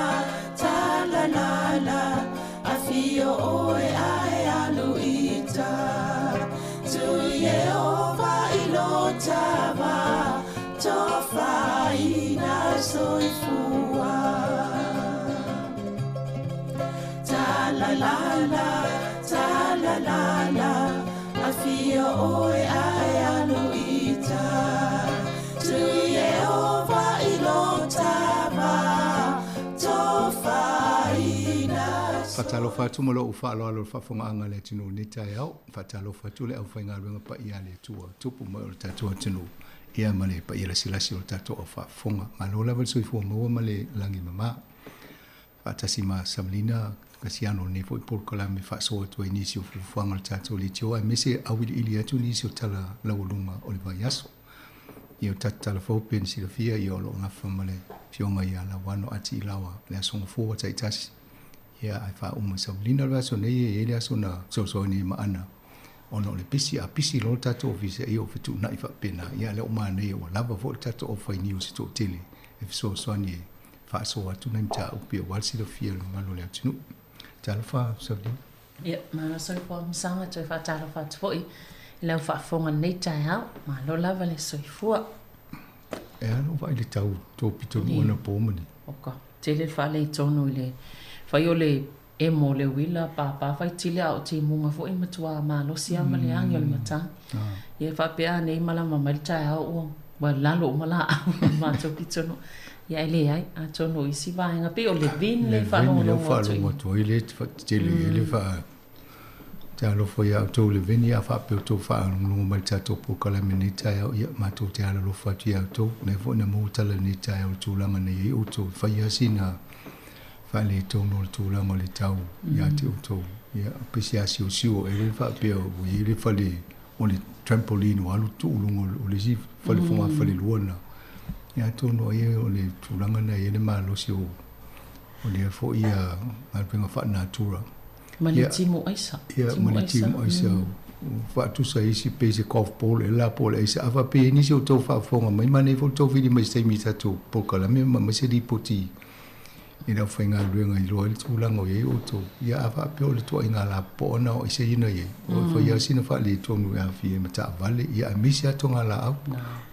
ta la la la Afio oe ae aluita Tu Yehova i lo tava Tofaina soifua Ta la la la, ta la la la Afio oe ae aluita Tu Yehova i lo tava Tofaina Faatalofa atu ma lou faaaloalo i le faafofogaaga a le atunuu i lenei taeao. Faatalofa atu le aufaigaluega paia a le Atua, tupu mai o le tatou atunuu, ia ma le paia lasilasi o le tatou aufaafofoga. Malo lava le soifua maua ma le lagi mama. Faatasi ma Samalina Kasiano lenei foi polokalame faasoa atu ai nisi o fuafuaga o le tatou leitioa aemaise auiliili atu nisi o tala laualuga o le vaiaso. Ia o tatou tala fou pei ona silafia ia o lo o gafa ma le Afioga ia Lauano Ati Ilaoa le aso gafua taitasi. Ia ae faauma Samalina le vaiaso nei e i ai le aso na fesoasoani ai ma Ana ona o le pisi a pisi loa le tatou ofisa ia ua fetuunai faapena. Ia a o lea ua manaia ua lava foi le tatou aufai niu se toatele e fesoasoani e faasoa atu nai mataupu aua le silafia e le mamalu o le atunuu. Talofa Samalina. Ia, malo soifua Masaga, toe faatalofa atu foi i lau faafofoga i lenei taeao. Malo lava le soifua. E a lou vaai i le tau tou pitonuu anapo ma ni. Oka, tele le faaletonu i le fai o le emo o le uila, papa faitili a o timuga foi matua malosi lava ma le agi o le matagi. Ia faapea a nei malama mai le taeao ua ua lalo uma laau i le matou pitonuu. Ia ae leai, atonu o isi vaega pei o Levin lea e faalogologo atu i. Levin lea ua faalogologo atu ai lea tetele i ai le faa Talofa ia outou Leveni a faapea outou faalogologo mai i le tatou polokalame i lenei taeao, ia matou te alolofa atu ia outou. O lea foi na maua tala i lenei taeao i le tulaga na i ai outou, e fai lava sina faaletonu o le tulaga o le tau ia te outou. Ia, pei se asiosio ea lea faapea ua i ai le fale o le trampoline ua alu tuu i luga o le isi fale fogafalelua lena. Ia atonu ai o le tulaga lena e i ai le malosi o lea foi galuega faalenatura. Ma le timu aisa. Ia, ma le timu aisa. Faatusa i isi pei se golf ball ea la po o le aisa. A faapea e i ai nisi o outou faafofoga mai, manaia foi le tou vili mai i se taimi i tatou polokalame ma aumai se lipoti i le aufaigaluega i iloa ai le tulaga o i ai outou. Ia a faapea o le ituaiga lapopoa na o aisa ia na i ai, o e fai lava sina faaletonu e aafia ai ma taavale, ia aemaise lava togalaau.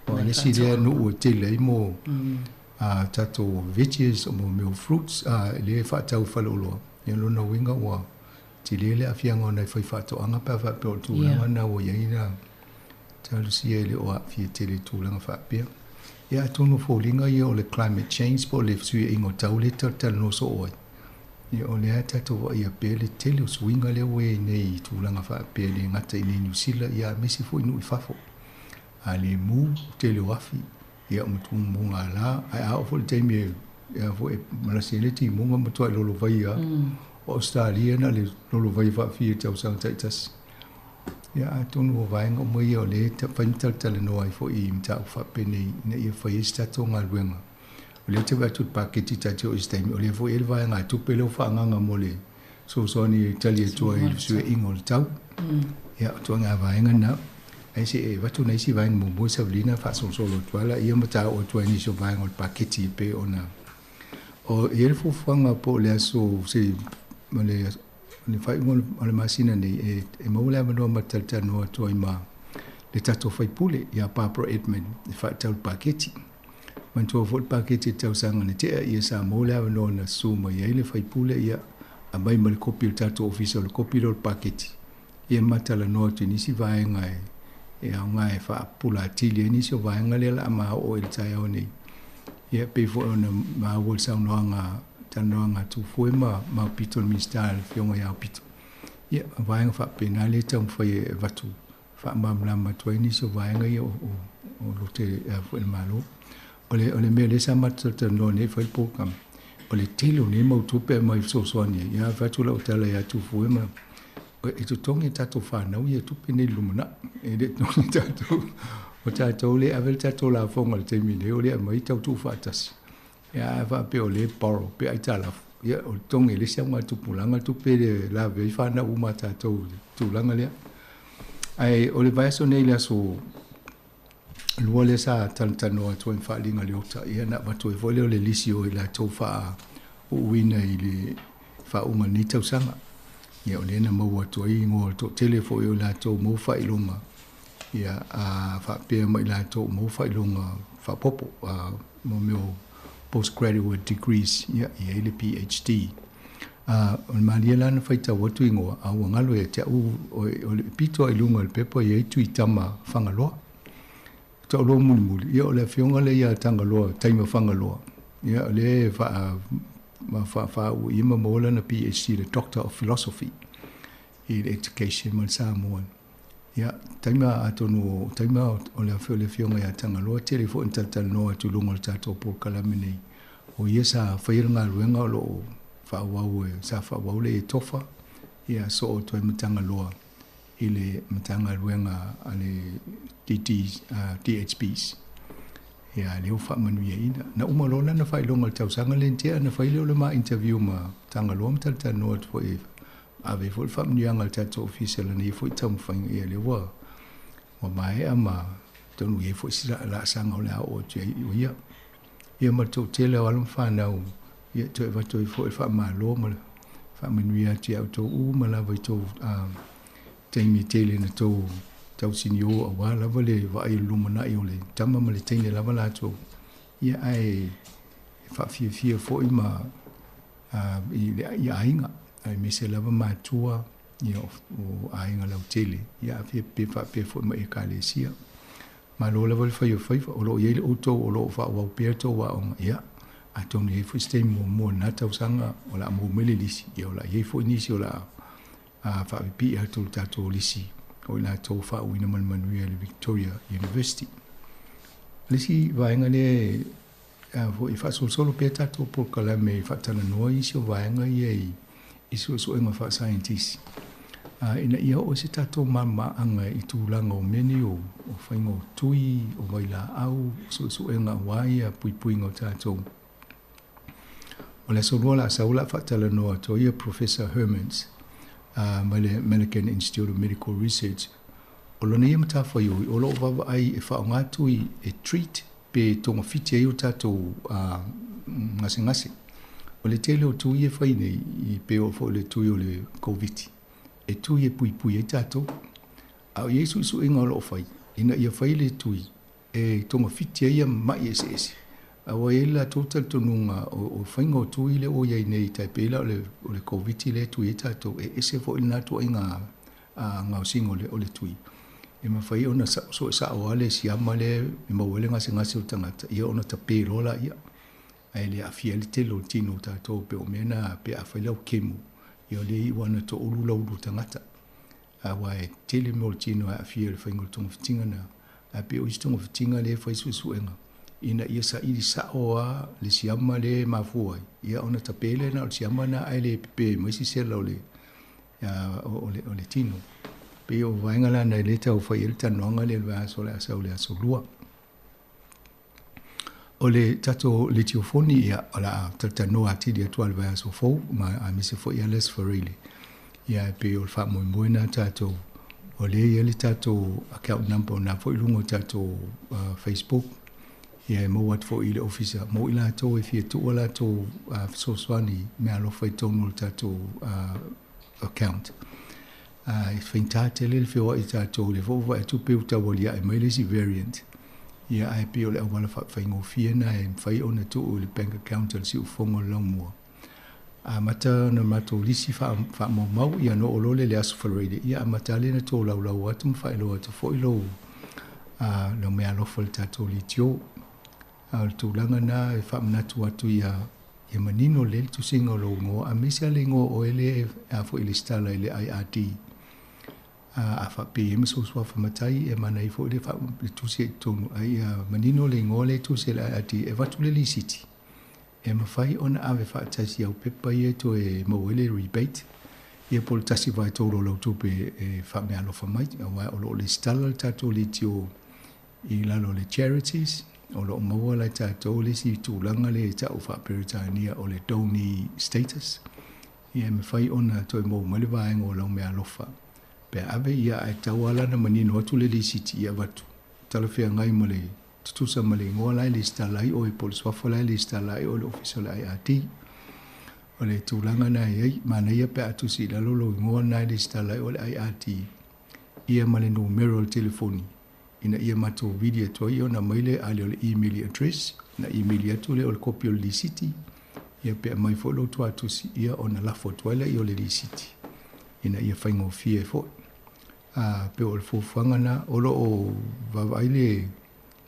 Aua o le isi lea nuu e tele ai mo a tatou veggies mo mea o fruits lea e faatau i faleoloa. Ia o lona uiga ua tele le aafiaga o nai faifaatoaga pe a faapea o le tulaga lena ua i ai na talosia e le o aafia tele i tulaga faapea. Ia atonu o foliga ia o le climate change po o le fesuiaiga o tau lea e talatalanoa soo ai. Ia o lea tatou vaaia pea le tele o suiga lea ua i ai nei i tulaga faapea e le gata i inei i Niu Sila ia aemaise foi nuu i fafo. A le mu, tele o afi, ia ma mugala, ae a oo foi i le taimi e a foi e malasi ai le timuga ma matuai lolovai lava. O Ausetalia na o le lolovai faafia i tausaga taitasi. Ia atonu o vaega uma ia o lea e fai ma talatalanoa ai foi i mataupu faapenei ina ia fai ai se tatou galuega. O lea ou te vaai atu i le paketi ta te oo i se taimi, o lea foi e i ai le vaegatupe lea ua faaagaaga mo le fesoasoani e tali atu ai i le fesuiaiga o le tau. Ia, o ituaiga vaega na. Ae se i avatu nai isi vaega muamua i Savelina faasolosolo atu lava laia ma taua atu ai nisi o vaega o le paketi e pei ona o i ai le fuafuaga po o le aso se ma le le faaiuga o le masina nei e, e maua le avanoa ma talatalanoa atu ai ma le tatou faipule ia Barbara Edmund e faatatau le paketi. Manatua foi le paketi i le tausaga na tea ia sa maua le avanoa na susu mai ai le faipule ia aumai ma le kopi o le tatou ofisa o le kopi lea o le paketi ia ma talanoa atu i nisi vaega e, e aoga e faapupula atili ai nisi o vaega lea la a ma oo i le taeao nei. Ia pei foi ona maua i le saunoaga talanoaga a Tufue ma ma Aupito le Minisita le Afioga ia Aupito. Ia vaega faapena lea e taumafai e avatu faamalamalama atu ai nisi o vaega ia o, o, o lote foi le Malo. O le, o le mea lea sa matou talatalanoa nei e fai le polokalame, o le tele o nei mau tupe e aumai fesoasoani ai, ia fai atu lau tala ia Tufue ma e totogi e tatou fanau ia tupe nei i le lumanai. E le totogi tatou, o tatou lea e ave le tatou lafoga i le taimi nei, o lea e aumai tau tuufaatasi. Ia a faapea o lea e borrow pe aitalafu, ia o le totogi e le isi augatupulaga le tupe e lavea ai fanau uma a tatou i le tulaga lea. Ae o le vaiaso nei i le aso lua lea sa talatalanoa atu ai ma Faaliga Leota, ia na avatu ai foi lea o le lisi o i latou faauuina i le faauuga o lenei tausaga. Ia o lea na maua atu ai igoa o le toatele foi o i latou maua faailoga, ia a faapea ma i latou maua faailoga faaopoopo, mo mea o postgraduate degrees, ia e i ai le PhD. O le malie la na faitau atu igoa, a ua galo ia te au, o le pito lava i luga o le pepa e i ai Tuitama Fagaloa. Taaloa mulimuli, ia o le afioga lea ia Tagaloa, Taima Fagaloa, ia o lea e faa faauu i ma maua lana PhD, le Doctor of Philosophy i le Education ma le Samoan. Ia, Taima atonu o Taima o le afio le afioga ia Tagaloa, tele foi ina talatalanoa atu i luga o le tatou polokalame nei. O ia sa faia le galuega o lo o faaauau e, sa faaauau lea e Tofa, ia soo atu ai ma Tagaloa i le Matagaluega a le DD, DHBs. Ia, lea ua faamanuiaina. Na uma loa lana faailoga i le tausaga lea na tea, ona fai lea o le ma interview ma Tagaloa ma talatalanoa atu foi e ave ai foi le faamanuiaga a le tatou Ofisa i lana ia foi taumafaiga. Ia, lea ua ua maea ma taunuu i ai foi si laasaga o le a oo atu i ai o ia. Ia ma le toatele o alo ma fanau, ia, toe avatu ai foi le faamalo ma le Faamanuia atu ia outou uma lava i tou taimi tele na tou tausiniō aua lava le vaai i le lumanai o le tama ma le teine lava latou, ia ae faafiafia foi ma i aiga, aemaise lava matua ia o aiga lautele, ia afia pe faapea foi ma ekalesia. Malo lava le fai o faiva, o lo o i ai le outou o lo o faaauau pea tou aoga, ia, atonu e i ai foi se taimi muamua i lena tausaga o le a maua mai le lisi, ia o le a i ai foi nisi o le a faapipii atu i le tatou lisi o i latou ua faauuina ma le manuia i le Victoria University. O le isi vaega lea e foi faasolosolo pea tatou polokalame e faatalanoa isi o vaega ia i suesuega faasaienitisi ina ia oo se tatou malamalamaaga i tulaga o mea nei o faiga o tui, o vailaau, suesuega aua ia puipuiga o tatou. O le aso lua o le a sau o le a faatalanoa atu ai ia Professor Hermans mai le American Institute of Medical Research. O lona ia matafaioi o lo o vaavaai e faaaoga tui e treat pe togafiti ai o tatou gasegase. O le tele o tui e fai nei, i pei oo foi o le tui o le Koviti, e tui e puipui ai tatou. A o i ai suesuega o lo o fai, ina ia fai le tui e togafiti ai ia mai eseese. Aua e i ai le latou talitonuga o faiga o tui lea ua i ai nei, tai pei la o le Koviti lea e tui ai tatou, e ese foi lena ituaiga gaosiga o le tui. E mafai ona sue sao lava le siama lea e maua ai le gasegase o le tagata, ia ona tape loa laia. Ae le aafia ai le tele o le tino o tatou, pei o mea na pe a fai lau kemo, ia o lea e iu lava ina toaulu lau ulu tagata. Aua e tele mea o le tino e aafia i le faiga o le togafitiga lena. Ae pei o isi togafitiga lea e fai suesuega, ina ia saili sao lava le siama lea e mafua ai, ia ona tape lea na o le siama lena ae le pepe mai se sela o le o le tino. Pei o vaega la na e le tau fai ai le talanoaga lea i le vaiaso o le a sau i le aso Lua. O le tatou litiofoni, ia, o le a talatalanoa atili atu lava i le vaiaso fou, ma aemaise foi ia Les Fareile. Ia, e pei o le faamoemoe lena tatou, o lea e i ai le tatou account number o lena foi i luga o tatou Facebook, ia e maua atu foi i le ofisa mo i latou e fia tuu a latou fesoasoani meaalofa i totonu o le tatou account. E faigata tele le feoai o tatou, o lea foi ua vaai atu pei ua tau aliae mai le isi variant, ia ae pei o le auala faafaigofie lena e mafai ona tuu i le bank account a le siufofoga o le laumua. Amata ona matou lisi faamaumau, ia ona oo loa lea i le aso Faraile, ia amata lava lea ona tolaulau atu ma faailoa atu foi lou meaalofa i le tatou leitio. A o le tulaga lena e faamanatu atu ia manino lelei le tusiga o lou igoa, aemaise lava le igoa o oe lea e a foi lesitala i le IRD. A faapea e i ai ma sou suafa matai, e manaia foi le tusi ai i totonu, a ia manino le igoa lea e tusi ai le IRD, e avatu le lisiti. E mafai ona ave faatasi au pepa ia e toe maua ai le rebate, ia po o le 1/3 o lau tupe e faameaalofa mai, aua o lo o lesitala le tatou leitio i lalo o le charities, o lo o maua la e tatou le isi tulaga lea e tau faa-Peretania o le donee status, ia e mafai ona toe maua mai le vaega o lau meaalofa pe a ave, ia ae tatau lava la ona manino atu le lisiti ia avatu talafeagai ma le tutusa ma le igoa la e lesitala ai oe po o le suafa la e lesitala ai oe i le ofisa o le IRD. O le tulaga lena e i ai, manaia pe a tusi i lalo lou igoa lena e lesitala ai oe i le IRD, ia ma le numera o le telefoni ina ia matou vili atu ai ona aumai le ale o le email address, ona email atu lea o le kopi o le lisiti, ia pe aumai foi lou tuatusi, ia ona lafo atu ai lea o le lisiti ina ia faigofie ai foi. Pei o le fuafuaga lena, o lo o vaavaai le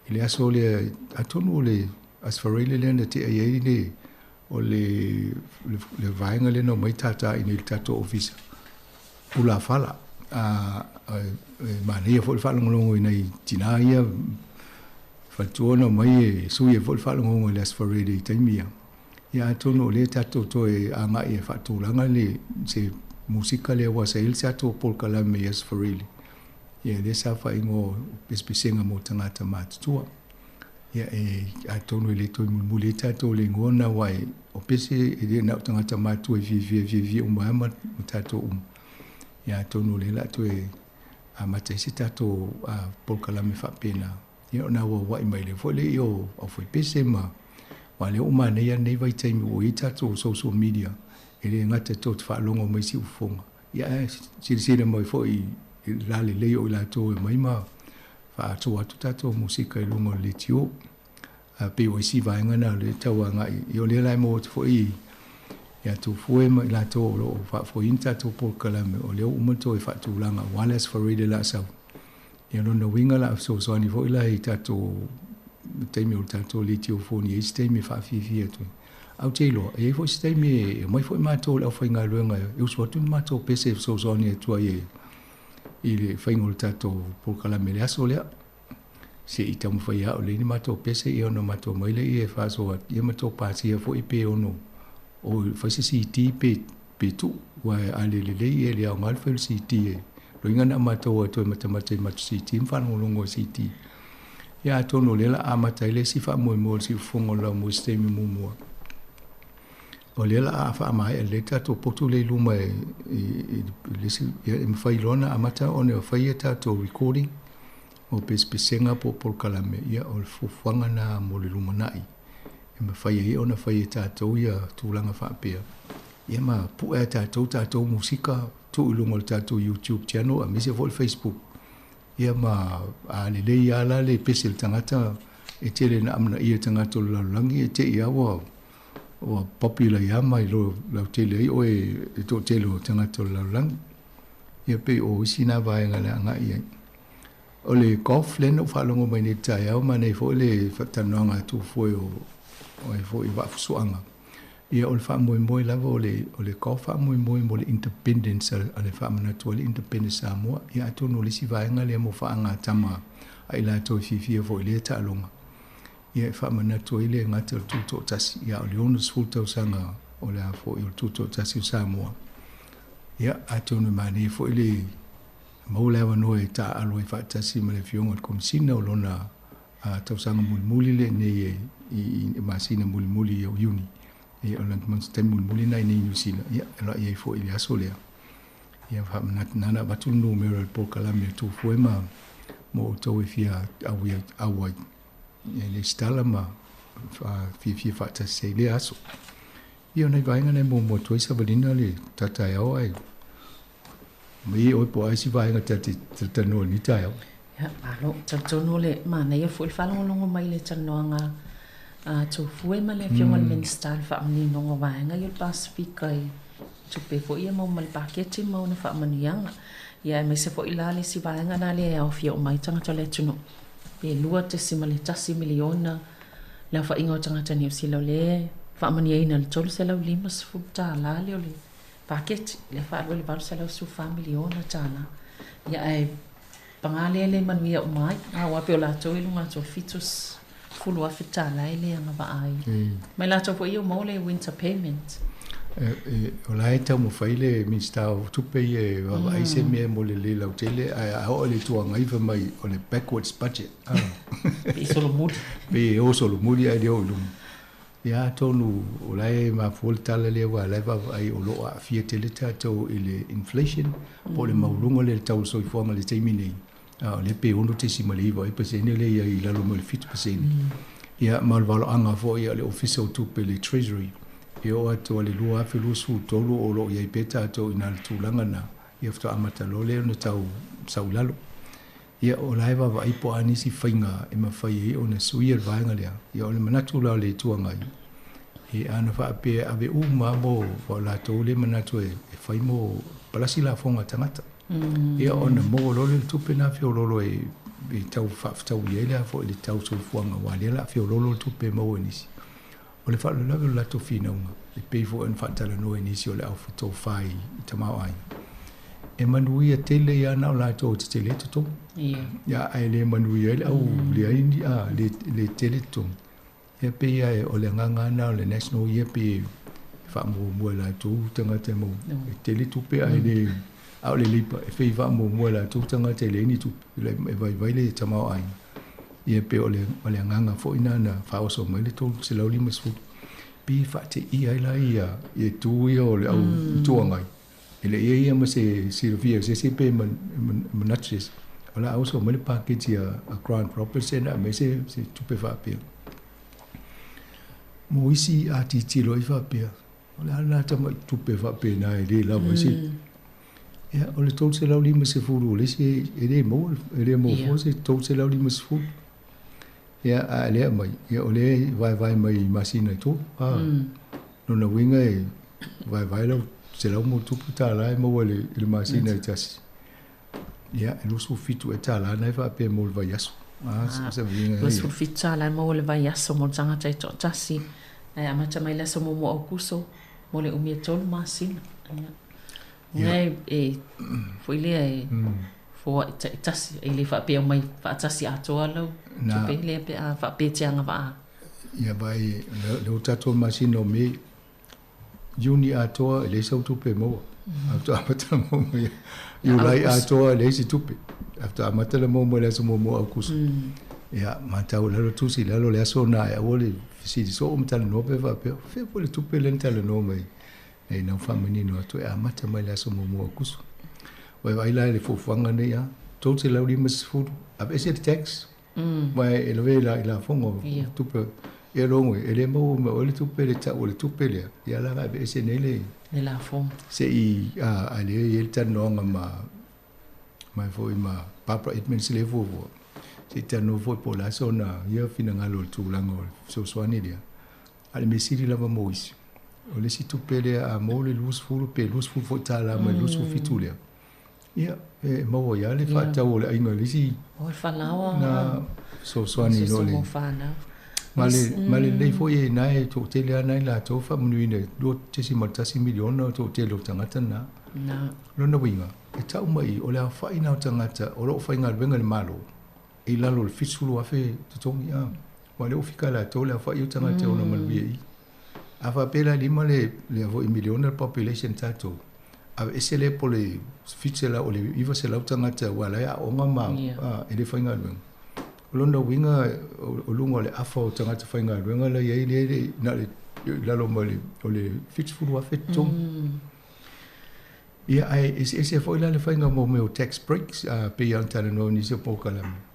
i le aso lea, atonu o le Aso Faraile lea na tea i ai le o le le vaega lea na omai tātā i nei i le tatou ofisa ulafala. E manaia foi le faalogologo i nai tinā ia faletua na omai e sui ai foi le faalogologo i le Aso Faraile i taimi ia. Ia atonu o lea tatou toe agai e faatulaga le se musika lea aua sa i ai le tatou polokalame i Aso Faraile. Ia lea sa faaigoa o pesepesega mo tagata matutua. Ia e atonu e le toe mulimuli ai tatou i le igoa lena aua o pese e le na o tagata matutua e fiafia fiafia uma ai ma tatou uma. Ia atonu o lea o le a toe amata ai se tatou polokalame faapena. Ia ona auauai mai lea foi lea o aufaipese ma aua o lea ua manaia lenei vaitaimi ua i ai tatou social media E le gata tou te faalogo mai i siufofoga, ia ae silasila mai foi i le lalelei o i latou e aumai ma faasoa atu tatou musika i luga o le leitio. Ae pei o isi vaega na o lea e tau agai, ia o lea la e maua atu foi ia Tufue ma i latou o lo o faafoeina tatou polokalame, o lea ua uma ona toe faatulaga aua le Aso Faraile o le a sau. Ia lona uiga o le a fesoasoani foi la i tatou taimi o le tatou leitio foni e i ai se taimi e faafiafia atu ai. Ae ou te iloa, e i ai foi se taimi e omai foi matou le aufaigaluega e usu atu ni matou pese e fesoasoani atu ai i le faiga o le tatou polokalame i le aso lea. Se i taumafai lava o lea ni matou pese ia ona matou omai lea e faasoa atu ia ma tou pasia foi pe ono o fai se CD pe pe tuu aua a le lelei e le aoga le fai o le CD e loiga na o matou e toe matamata i matou CD ma faalogologo i CD. Ia atonu o lea o le a amata ai le isi faamoemoe o le siufofoga o le laumua i se taimi muamua. O lea o le a faamaea lelei le tatou potu lea i luma e le isi, ia e mafai loa ona amata ona fai a tatou recording o pesepesega po o polokalame, ia o le fuafuaga lena mo le lumanai e mafai ai ona fai e tatou ia tulaga faapea, ia ma pue e tatou tatou musika tuu i luga o le tatou YouTube channel aemaise foi le Facebook. Ia ma a lelei lava la le pese a le tagata e tele ina amanaia e tagata o le lalolagi e te i lava ua popular ia ma iloa lautele ai oe e toatele o tagata o le lalolagi. Ia pei o isi na vaega o le a agai i ai. O le golf lea na ou faalogo mai nei i le taeao, manaia foi le faatalanoaga a Tufue o ai foi o Vaafusuaga. Ia o le faamoemoe lava o le o le golf faamoemoe mo le independence a le faamanatu ai le independence Samoa. Ia atonu o le isi vaega lea mo faagatama a i latou e fiafia foi i lea taaloga. Ia e faamanatu ai le gata o le Tutoatasi, ia o le 60 tausaga o le a foi o le Tutoatasi o Samoa. Ia atonu e manaia foi le maua le avanoa e taaalo ai faatasi ma le Afioga i le Komesina o lona tausaga mulimuli lenei i masina mulimuli o Iuni, o lona taimi mulimuli lena i inei i Niu Sila, ia e alu i ai foi i le aso lea. Ia faamanatu na na avatu le numera o le polokalame e Tufue ma mo outou e fia auai e lesitala ma fiafia faatasi ai i lea aso. Ia o nai vaega na e muamua atu ai savalina le taetaeao ae mai e oe po o a isi vaega ta te talanoa i lenei taeao. Ia, malo. Talitonu o le manaia foi le faalogologo mai i le talanoaga a Tofue ma le Afioga i le Minisita i le faamaninoga o vaega ia o le Pasefika i tupe foi ia maua ma le paketi ma ona faamanuiaga. Ia aemaise foi la le isi vaega la lea e aofia uma ai tagata o le atunuu, pe $2.1 miliona le aofaiga o tagata Niu Sila o lea e faamanuiaina i le $350 lea o le paketi, lea e faalua i le $814 miliona. Ia ae paga lea e le manuia uma ai, aua pei o latou e i luga atu o le $70,000 e le agavaa ai. Ma i latou foi ia ua maua le winter payment. O la e taumafai le Minisita o Tupe ia e vaavaai se mea mo le lē lautele, ae a oo i le Itu Agai fai mai o le backwards budget. Pei e solomuli. Pei e o solomuli ae le o i luma. Ia atonu o la e mafua le tala lea aua o la e vaavaai o lo o aafia tele tatou i le inflation po o le maualuga lea o le tau o le soifuaga i le taimi nei, a o lea pe 6.9 ea pasene lea e i ai i lalo mai o le 7%. Ia ma o le valoaga foi a le Ofisa o Tupe le Treasury, e oo atu i le 2023 o lo o i ai pea tatou i na le tulaga lena, ia faatoa amata loa lea ona tau sau i lalo. Ia, o la e vaavaai po o a nisi faiga e mafai ai ona suia le vaega lea. Ia, o le manatu la o le Itu Agai, e ana faapea e ave uma lava mo o latou lea manatu e fai mo palasi lafoga a tagata. Ia, ona maua loa lea o le tupe lena feoloolo e tau faafetaui ai le a foi le tau soifuaga aua o lea o le a feoloolo le tupe e maua e nisi. O le faalavelave o le latou finauga, e pei foi ona faatalanoa e nisi o le au tofa i tamaoaiga, e manuia tele ia na o latou e tetele ai totogi. Ia, ae le manuia ai le au leai ni, a, le, le tele totogi. Ia pei lava o le agaga lava lena o le National ia pei e faamuamua e latou tagata e maua, e tele tupe ae le, a o le Labour e fai faamuamua e latou tagata e leai ni tupe, e vaivai le tamaoaiga. Ia pei o le, o le agaga foi lena na faaoso mai le 350. Pei e faateia ai la ia, ia itu ia o le au Itu Agai. E le i i ai ia ma se silafia o se isi pe manatu se isi. O le a oso mai le paketi a Grant Robertson aemaise se tupe faapea. Mo isi a tilotilo ai faapea, O le a lena tamai tupe faapena e le lava ai se Ia, o le 350 o le isi e le maua, e le maua fua se 350. Ia, a lea mai, ia o lea e vaevae mai i masina e tolu. A, lona uiga e vaevae lau $100+ e maua i le masina e tasi. Ia, e $27 ea tala na e faapea mo le vaiaso. A, se uiga ia. $27 e maua i le vaiaso mo le tagata e toatasi. Ae amata mai le aso muamua o Aokuso mo le umi e tolu masina. Ia. Ia e foi lea e foai taitasi, e le faapea omai faatasi atoa lau tupe lea pe a faapea e te agavaa. Ia vaai, lea ua tatou masina o Me, Iuni atoa e leai sau tupe e maua. Ae faatoa amata ona maua mai Iulai atoa e leai se tupe. Ae faatoa amata ona maua mai le aso muamua o Aokuso. Ia, matau i lalo tusi i lalo le aso lena e aua le fesili soo ma talanoa pe faapea, o fea foi le tupe lea na talanoa mai ai. Nei na ou faamanino atu e amata mai le aso muamua o Aokuso. Ua e vaai la i le fuafuaga nei a, 350, aveese le tax, ma e lavea i lafoga o tupe. Ia logo e le maua mai oe le tupe le tau o le tupe lea, ia la na aveese nei le le lafoga. Se i a, a lea i ai le talanoaga ma mai foi ma Barbara Edmonds lea fuafua. Se i talanoa foi po o le a sona ia finagalo i le tulaga o le fesoasoani lea. A o le mea sili lava mo isi, o le isi tupe lea a maua le 20 pe 20 foi tala mai le 27 lea, ia, e maua ai lava le faatau o le aiga i le isi O le falaoa na fesoasoani i lo le ma le ma le lelei foi e na e toatele lava nai latou faamanuiina e 2.1 miliona o toatele o tagata na. Na. Lona uiga, e tau mai o le aofai na o tagata o lo o faigaluega i le Malo i lalo o le 70,000 totogi, a. Aua o lea ua fika latou le aofai o tagata e ono manuia i i. A faapea la e lima le lea foi miliona le population tatou, aveese lea po o le 700 o le 900 tagata aua la e aoga ma e le faigaluega. O lona uiga o luga o le afa o tagata faigaluega la e i ai lea e na o le i lalo mai o le 70,000 totogi. Ia ae eseese foi la le faiga mo mea o tax breaks, pei lava ona talanoa i nisi o polokalame.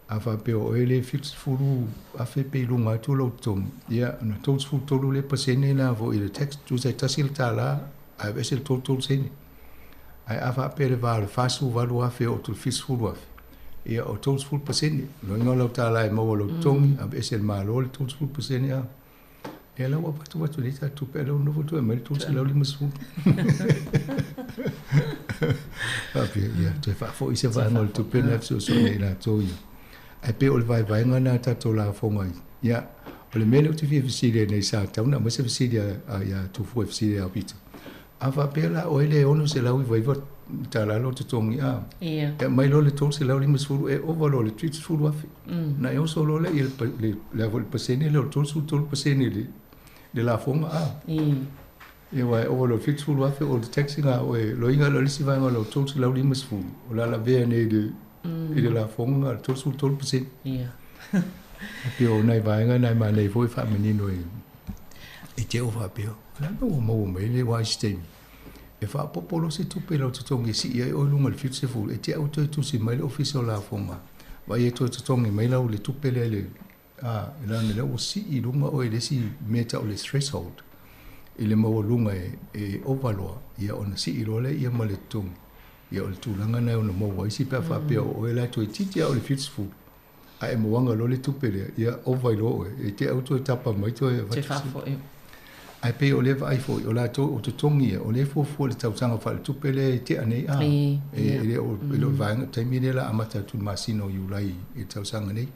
A faapea o oe le 70,000 pe i luga atu lou totogi, ia ona 33 lea pasene la foi i le tax, tusa e $1 ae aveese le 33 sene. Ae a faapea i le va o le 48,000 e oo atu i le 70,000, ia o 30%. O lona uiga o lau tala e maua i lou totogi, aveese e le Malo le 30% a. Ia la ua avatu atu nei ta tupe, a lea ua nofo atu e aumai le 350. Faapea, ia, toe faafoi se vaega o le tupe lena e fesoasoani ai i latou ia. Ae pei o le vaevaega lena a tatou lafoga i, ia, o le mea lea ou te fia fesili ai nei, sa tatau ona aumai se fesili a, a, ia Tufua e fesili ia Pita. A faapea la oe le $699 lou totogi, a, Ia. e aumai loa le 350 e ova loa le 70,000. Ona e oso loa lea i le, le, le pasene lea o le 33% i le, le lafoga, a. Ia aua e ova loa i le 70,000 o le tax na oe, loiga lea o le isi vaega o lau 350, o le a lavea nei i le, i le lafoga na o le 33%. Ia. E pei o nai vaega na e manaia foi e faamanino e, i te o faapea, o le a le mea ua maua mai ai le aua i se taimi, e faaopoopo loa se tupe i lau totogi e sii ai oe i luga i le 70, e te au toe tusi mai le Ofisa o Lafoga, vaai e toe totogi mai lau le tupe lea i le, a, leaga o lea ua sii i luga oe i le isi mea e tau o le threshold, i le maualuga e, e ova loa, ia ona sii loa lea ma le totogi. Ia o le tulaga lena e ono maua ai si pe a faapea o oe la e toeitiiti lava o le 70, a e mauaga loa le tupe lea, ia ova ai loa oe, e te au toe tapa mai toe avatu. Toe faafoi. Ae pei o lea vaai foi, o latou o totogi ia, o lea e fuafua i le tausaga faaletupe lea e tea nei, a, e le o le vaega, taimi lea o le a amata atu i le masina o Iulai i le tausaga nei.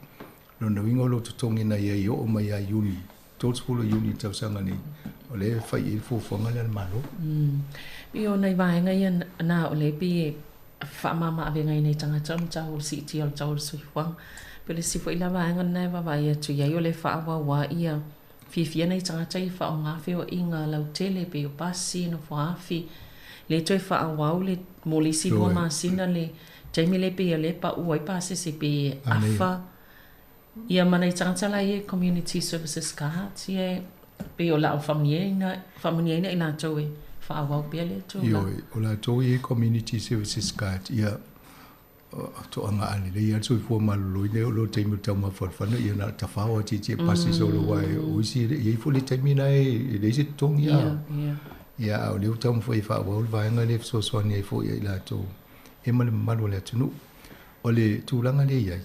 Lona uiga o lou totogi na i ai e oo mai ia Iuni, 30 o Iuni i le tausaga nei, o lea e fai i ai le fuafuaga lea a le Malo. Pei o nai vaega ia na o lea pei e faamama avega i nai tagata o le tau o le siitia o le tau o le soifuaga. Pei o le isi foi la vaega lena e vaavaai atu i ai o le faaauauā ia fiafia nai tagata ia faaaoga feoaiga lautele pei o pasi, nofoaafi, le toe faaauau le mo le isi lua masina le taimi lea pei o lea e pau ai pasese pei e afa ia ma nai tagata la ia i community services cards ia e pei o le a faamanuiaina i latou e faaauau pea lea tulaga. Ioe, o latou ia i community services card ia. toaga a lelei lava le soifua maloloina e oo loa i le taimi o le taumafa o le fana ia na o le tafao lava tietie pasi solo aua o isi e le i i ai foi le taimi lena e leai se totogi a. Ia a o lea ua taumafai e faaauau le vaega lea e fesoasoani ai foi ia i latou ia ma le mamalu o le atunuu. O le tulaga lea e i ai,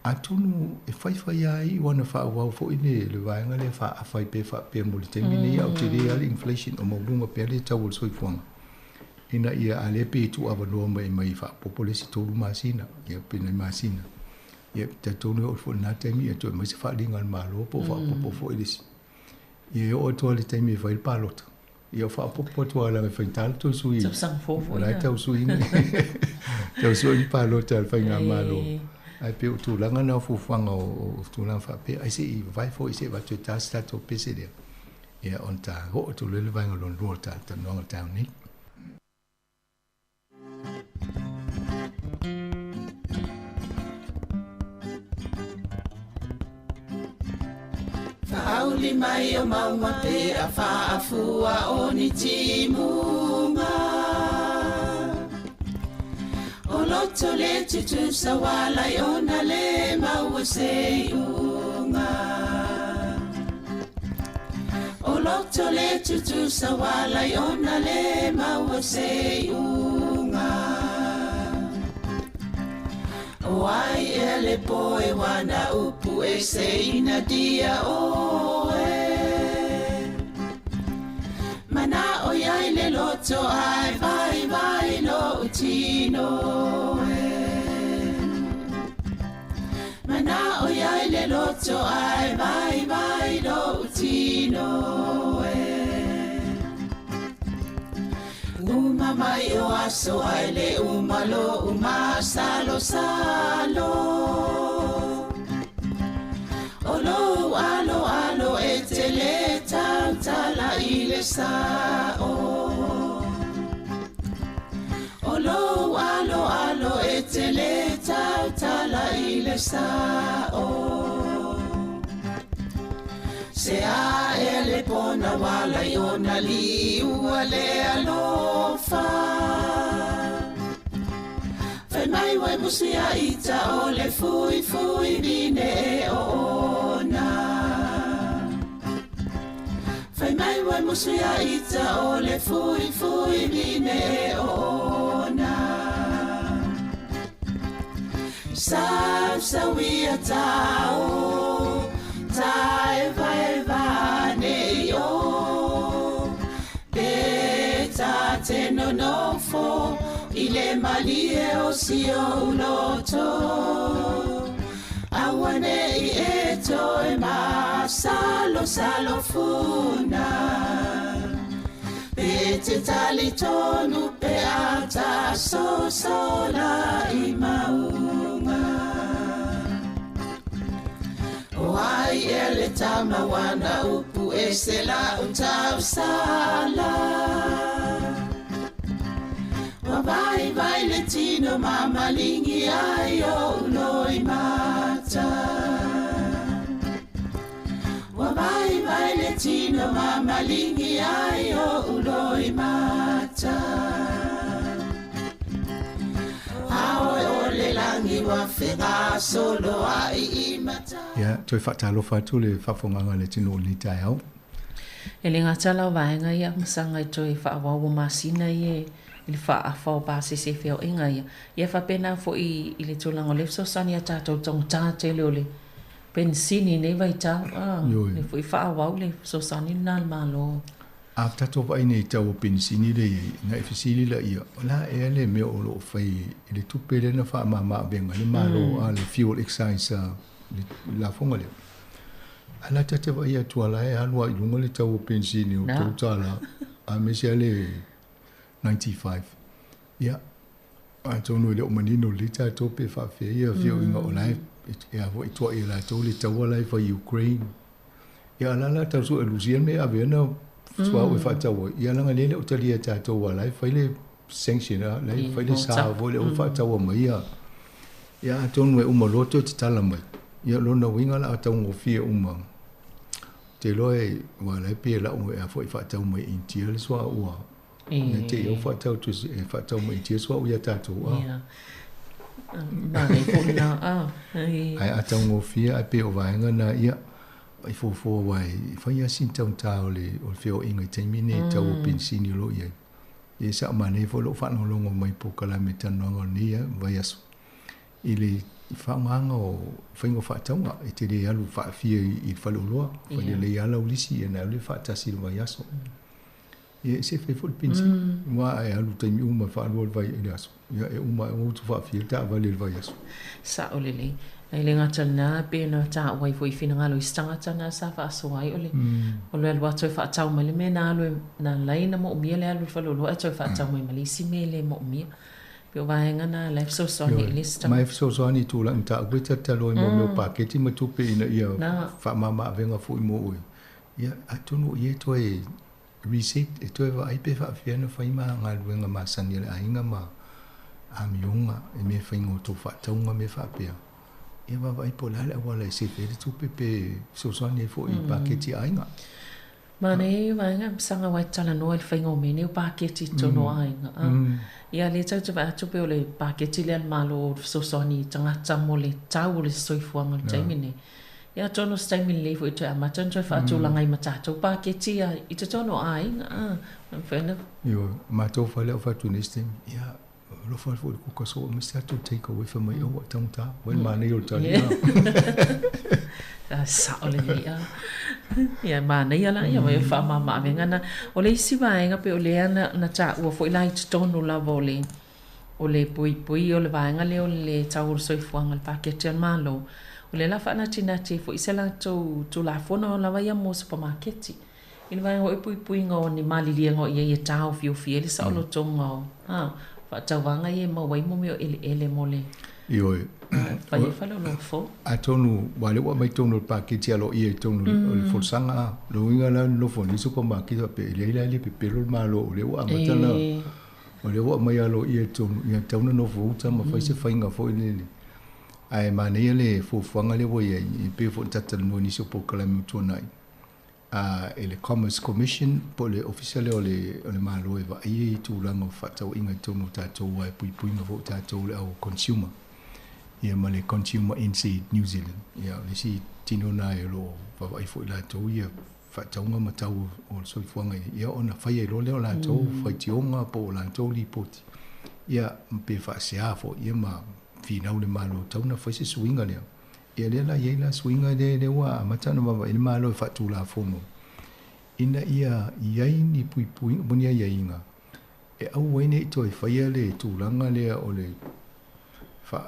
atonu e faifai lava iu ana faaauau foi le le vaega lea e faaafa ai pea faapea mo le taimi lenei a o tele lava le inflation o maualuga pea le tau o le soifuaga ina ia a lea pei e tuuavanoa mai mai e faaopoopo le isi 3 masina ia pe nai masina ia talitonu e oo foi i lena taimi ia toe aumai se faaaliga a le Malo po o faaopoopo foi le isi. Ia e oo atu lava i le taimi e fai le palota Ia faaopoopo atu lava leaga e faigata le toe sui. Tausaga fou foi. O la e tau sui ni tau sui ni palota a le faigamalo. Ae pei o tulaga na o fuafuaga o tulaga faapea ai se i vavae foi se i avatu e ta se tatou pese lea. Ia ona ta oo atu loa i le vaega lona lua o le talanoaga i le taeao nei. Faauli mai o mauga pe a faafua o ni timuga O loto le tutusa walai ona le maua se iuga O loto le tutusa walai ona le maua se iuga O ai ea le poe wana upu e se ina dia oe Mana o iai le loto ai vai vai lo tino e Mana o iai le loto ai vai vai lo tino e Uma mai o aso ai le uma lo uma salo salo O lou alo alo e te le tautala i le sao O lou alo alo e te le tautala i le sao Se a ea le pona wala i ona liua le alofa Fai mai wai musi a ita o le fui fui vine e o ona Fai mai wai musi a ita o le fui fui vine e o ona Sau sau ia tao ta e vai va ne o Pe ta te nonofo i le malie o si o uloto Aua ne i e toe ma salo salo funa Pe te tali tonu pe ata so sola i maunga O ai ea le tama wana upu e se la o tau sala Wa vai vai le tino ma malingi ai o uloi mata Wa vai vai le tino ma malingi ai o uloi mata Aoe o le langi wa fega solo ai i mata. Ia, toe faatalofa atu le faafofogaaga a le atunuu i lenei taeao. E le gata la o vaega ia masaga i toe faaauau o masina ia i le faaafa o pasese i feoaiga ia, ia faapena foi i le tulaga o lea fesoasoani ia tatou taugata tele o le penisini i nei vaitau, a, lea foi faaauau le fesoasoani lena a le Malo. A tatou vaai nei i tau o penisini lea i ai, ona e fesili laia, o le a ea le mea o lo o fai i le tupe lea na faamama avega ai le Malo a le fuel excise le lafoga lea? A la ta te vaai atu a la e alu lava i luga le tau o penisini o $3 aemaise lava le 95. Ia, atonu e le o manino lelei tatou pe faapefea ia feoaiga o la e a foi tuai e latou le taua la e fai i Ukraine. Ia a la la tau sue e Rusia le mea e ave ai ana suauu e faatau ai, ia leaga lea e le o talia e tatou aua la e fai le sanction a, la e fai le sa foi lea e faataua mai ia. Ia atonu e uma loa toe tatala mai, ia lona uiga o le a taugofie uma. Ou te iloa e, aua la e pei e lau e a foi e faatau mai i Initia le suauu a. Ia te i au faatau e faatau mai Initia le suauu ia tatou a. Manaia foi lena, a. Ae a taugofie ae pei o vaega na, ia, i fuafua aua e fai lava sina taugata o le feoaiga i taimi nei i tau o penisini o lo o i ai. Ia sa ou manaia foi lou faalogologo mai i polokalame talanoaga o lenei vaiaso i le faaaogaina o faiga o faatauga. E te le alu faafia i le faleoloa, fai lelei lava lau lisi ona e alu lea faatasi i le vaiaso. Ia e sefe ai foi le penisini. Aua a e alu i taimi uma e faalua i le aso, ia e uma ua utu faafia le taavale i le vaiaso. Sao lelei. E le gata i lena, pei ona taua ai foi i finagalo o isi tagata na sa faasoa ai, o le o le alu atu e faatau mai le mea na alu e, na ala ai ona moomia le alu i le faleoloa ae toe faatau mai ma le isi mea e le moomia. Pei o vaega na la e fesoasoani i le isi tagata. Ma e fesoasoani i tulaga mataupu e tatalo ai mo mea o paketi ma tupe ina ia faamama avega foi mo oe. Ia atonu o ia e toe reset, e toe vaai pe faapefea ona fai ma galuega masani a le aiga ma amioga i mea faiga o tou faatauga mea faapea. Ia vaavaai po o le a le auala e sefe ai le tupe pe fesoasoani ai foi i paketi a aiga. Manaia ia vaega, saga aua e talanoa i le faiga o mea nei o paketi i totonu o aiga. Ia lea tatou te vaai atu pei o le paketi lea a le Malo o le fesoasoani i tagata mo le tau o le soifuaga o le taimi nei. Ia atonu o se taimi lelei foi e toe amata ona toe faatulaga ai ma tatou paketi ia i totonu o aiga, a, e mafai ona. Ioe, matou fale au fai atu nei isi taimi, ia, alofa ane foi i le kuka soo aumai se tatou take away fai mai aua e taugata, ua le manaia o le tali, a. Sao lelei, a. Ia, manaia la, ia, e faamama-avega na. O le isi vaega pei o lea na, na taua foi la i totonu lava o le, O le puipui o le vaega lea o le tau o le soifuaga i le paketi a le Malo, o lea la faanatinati ai foi se latou Tulafono lava ia mo supamaketi. I le vaega foi puipuiga o ni maliliega o i ai e taofiofi ai le saolotoga o faatauvaga ia e maua ai mo mea o eleele mo le Ioe. fai ai faleoloa fou. Atonu, aua o lea ua aumai totonu o le paketi aloaia i totonu o le folasaga, o lona uiga la nofo nei supamaketi faapea e leai la e le pepelo le Malo o lea ua amata ona O lea ua aumai aloaia i totonu, ia tatau ona nofo uta ma fai se faiga foi lele. Ae manaia le fuafuaga lea ua i ai, e pei foi ona talatalanoa i nisi o polokalame ua tuanai, a, e le Commerce Commission po o le Ofisa lea o le, o le Malo e vaaia i tulaga o fefaatauaiga i totonu o tatou aua e puipuiga foi tatou le au consumer, ia ma le Consumer NZ, New Zealand. Ia o le isi tino lena o lo o vaavaai foi latou ia faatauga ma tau o le soifuaga ia ona fai ai loa lea o latou faitioga po o latou lipoti, ia pe faasea foi ia ma finau le Malo tau na fai se suiga lea. Ia lea la i ai la suiga lea lea ua amata ona vaavaai le Malo e faatulafono ina ia i ai ni puipuiga po o ni aiaiga e aua ai ne i toe faia le tulaga lea o le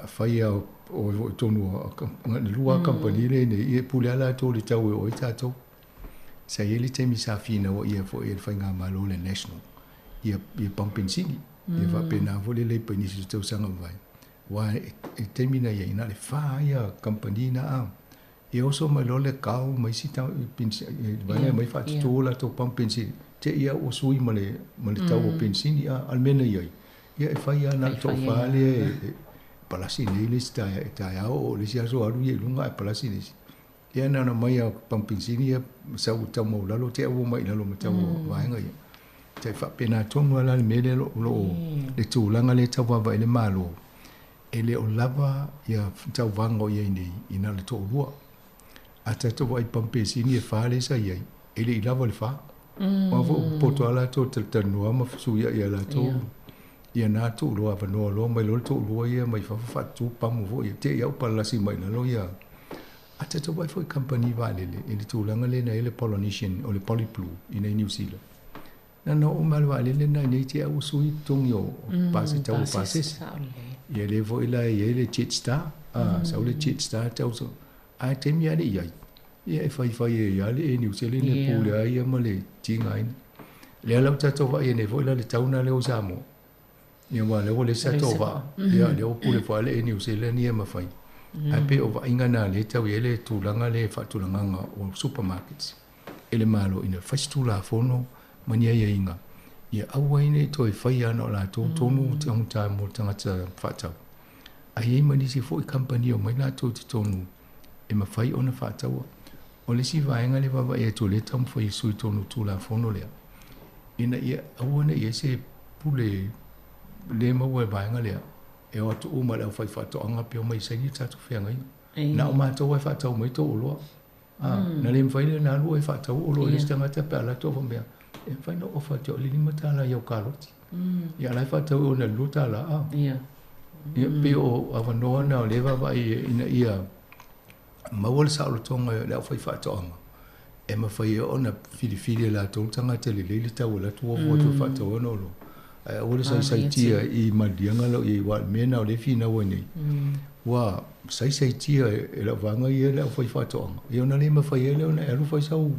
faia o oe foi tonu o le lua kamupani lea nei, e pule lava latou i le tau e oo ai tatou. Sa i ai le taimi sa finauaia foi e le faigamalo le National ia ia pamu penisini. Ia faapena foi le Labour i nisi o tausaga ua mavae. Aua i le taimi na i ai, na o le fa ia kamupani na a. Ia oso mai loa le Gulf ma isi vaega e aumai faatutu latou pamu penisini, te i lava ua sui ma le ma le tau o penisini a. A o le mea na i ai, ia e fai lava na o le toafa lea e palasi nei le isi taeao oo i le isi aso alu ia i luga ae palasi le isi. Ia na ona aumai lava o pamu penisini ia sau i tau maualalo te i ua omai i lalo ma tau o vaega ia. Tai faapena tonu lava la le mea lea o lo o le tulaga lea e tau vaavaai ai le Malo, e le o lava ia tauvaga o i ai nei i na o le toalua. A tatou vaai i pamu penisini e fa lea sa i ai, e le i lava le fa. Aua foi ua poto lava latou e talatalanoa ma fesuiai ia latou ia na toalua avanoa loa mai loa le toalua ia mai fafo faatutu pamu foi ia, te i lava ua palalasi mai i lalo ia. A tatou vaai foi i kamupani vaalele i le tulaga lea na i ai le Polynesian o le Polyblue i inei i Niu Sila, na ona oo mai lava o le vaalele lena i inei te i ua sui totogi o pase, tau o pasese. Ia lea foi la e i ai le Jetstar, a sau le Jetstar tau a e taimi lava le i ai, ia e faifai ai lava le Air New Zealand e pule lava ia ma le tigaina. Lea la ua tatou vaai ai nei foi la i le tau lena lea o Samoa. Ia aua o lea ua leai se tatou vaa, ia lea ua pule foi le Air New Zealand ia ma fai. Ae pei o vaaiga na lea e tau i ai le tulaga lea e faatulagaga o supermarkets e le Malo ina fai se Tulafono ma ni aiaiga ia aua ai ne i toe faia ana o latou tonu taugata mo tagata faatau. Ae i ai ma nisi foi kamupani e omai latou i totonu e mafai ona faataua. O le isi vaega lea e vaavaai atu o lea e taumafai e sui tonu Tulafono lea, ina ia aua ne i i ai se pule le maua e vaega lea. E o atu uma le aufaifaatoaga pe omai e saini le tatou feagaiga. Na o matou lava e faatau mai tou oloa. A, na le mafai lea ona alu oe e faatau oloa i le isi tagata pe a alu atu au faapea, e mafai ona ofa atu ia oe le $5 i au kaloti. Ia a o la e faatau i o na le $2 a. Ia pei o avanoa na o lea e vaavaai ina ia maua le saolotoga e le aufaifaatoaga e mafai ai ona filifili e latou le tagata lelei le tau e alu atu ofo atu e faatau ai ona oloa. Ae aua le saisaitia i maliliega la o i ai aua o le mea lena o lea e finau ai nei, ua saisaitia e lau vaega ia le aufaifaatoaga, ia ona le mafai ai lea ona e alu fai sau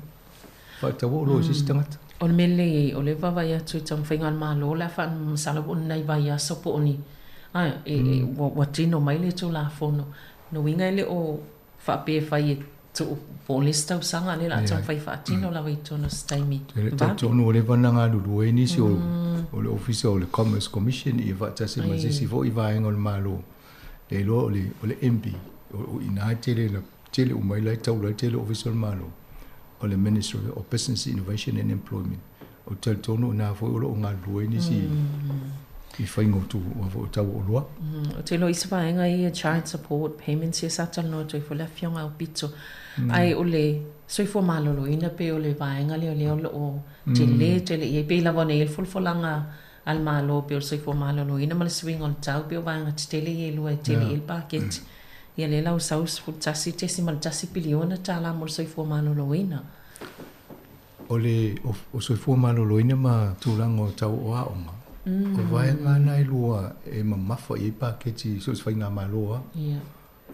faataua oloa i se isi tagata. O le mea lelei ai, o lea e vaavaai atu i taumafaiga a le Malo o le a faamasalo po o ni nai vaiaso po o ni, a, e, ua tino mai le Tulafono. Lona uiga e le o faapea e fai e tuu po o le isi tausaga, lea o le a taumafai e faatino lava i totonu o se taimi vave. Talitonu ua leva ona galulue ai nisi o le Ofisa o le Commerce Commission ia faatasi ma se isi foi vaega o le Malo. Le iloa o le o le MB, o i ina e tele tele uma ai la e taula ai le tele o Ofisa o le Malo, o le Ministry of Business, Innovation and Employment. Ou te talitonu o i ina foi o lo o galulue ai nisi i faiga o tu, o tau o oloa. Ou te iloa i isi vaega ia child support payments ia sa talanoa atu ai foi le Afioga Aupito. Ae o le soifua maloloina pei o le vaega lea o lea o lo o tele tele i ai. Pei lava ona i ai le folafolaga a le Malo pei o le soifua maloloina ma le suiga o le tau pei o vaega tetele ia e lua e tele i ai le paketi. Ia lea la ua sau $11.1 piliona tala mo le soifua maloloina. O le o soifua maloloina ma tulaga o tau o aoga, o vaega na e lua e mamafa i ai paketi i so o se faigamalo lava.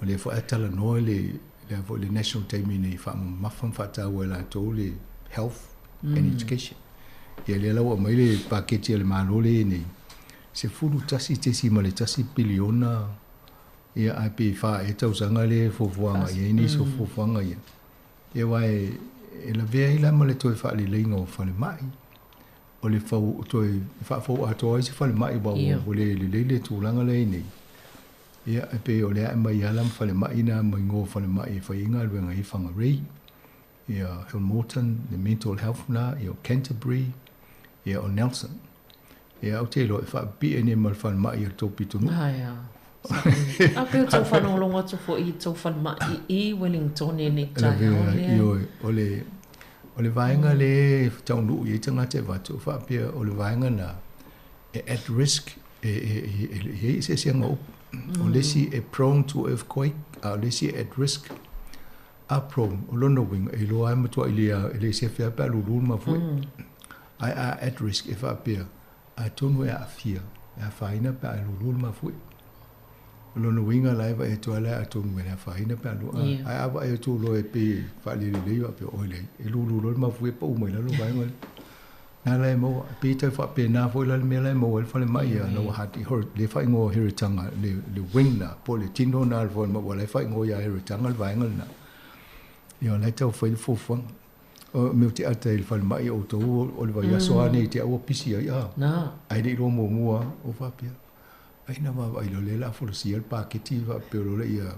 O lea foi a talanoa le le a foi le national taimi nei faamamafa ma faataua e latou le health and education. Ia lea la ua aumai le paketi a le Malo lea e i ai nei, $11.1 piliona ia ae pe fa ea tausaga lea e fuafuaga i ai nisi o fuafuaga ia. Ia aua e lavea ai la ma le toe faaleleiga o falemai, o le fau, toe faafou atoa ai se falemai aua ua le lelei le tulaga lea e i ai nei. Ia, e pei o lea e aumai lava la ma falemai na ma igoa o falemai e fai ai galuega i Whangarei, ia Hillmorton, le mental health na, ia o Canterbury, ia o Nelson. Ia, ou te iloa e faapipii ai nei ma le falemai a le tou pitonuu. Ae a. A pei o tou faalogologo atu foi i tou falemai i Wellingtone nei taeao lea. Ioe, o le, o le vaega lea e taunuu i ai tagata e avatu, faapea o le vaega na e at risk, e, e, e, e i ai eseesega o upu. O le isi e prone to earthquake, a o le isi e at risk. A prone, o lona uiga, e iloa lava e matuai le, e le sefe lava pe a lulu le mafuie. Ae a at risk e faapea, atonu e aafia, e afaina pe a lulu le mafuie. O lona uiga la e vaai atu lava la atonu e afaina pe a lulu. Ae a vaai atu loa e pei e faalelelei faapea, oi leai, e lulu loa le mafuie pau mai lalo vaega lea. Na la e maua, e pei e tau faapena foi la le mea la e maua ai le falemai ia Lower Hutt i Hor, le faaigoa o Heretaunga, le, le wing na, po o le tino na o le falemai, ua la e faaigoa ia Heretaunga le vaega lena. Ia o la e tau fai le fuafuaga. O mea ou te ata i le falemai o outou o le vaiaso lava nei te au ua pisi ai, a, ae le i iloa muamua lava, ua faapea, ai na vaavaai loa lea o le a folasia le paketi faapea loa lea ia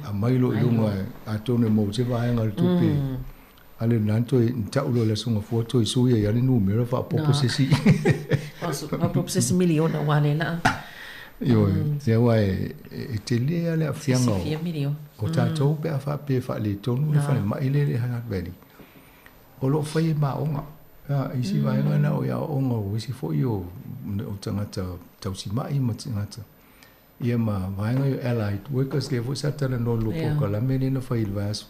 aumai loa i luga atonu e maua se vaega o le tupe. A le lena na toe tau loa i le Aso Gafua toe sui ai lava le numera faaopoopo se isi. Faaopoopo se isi miliona aua lea la. Ioe, ia aua e tele lava le aafiaga o tatou pe a faapea e faaletonu le falemai lea i le Hutt Valley. O lo o fai e ma aoga. A, isi vaega na o i aoaoga o isi foi o tagata tausimai ma tagata ia ma vaega ia o allied workers lea foi sa talanoa i lou polokalame lea na fai i le vaiaso.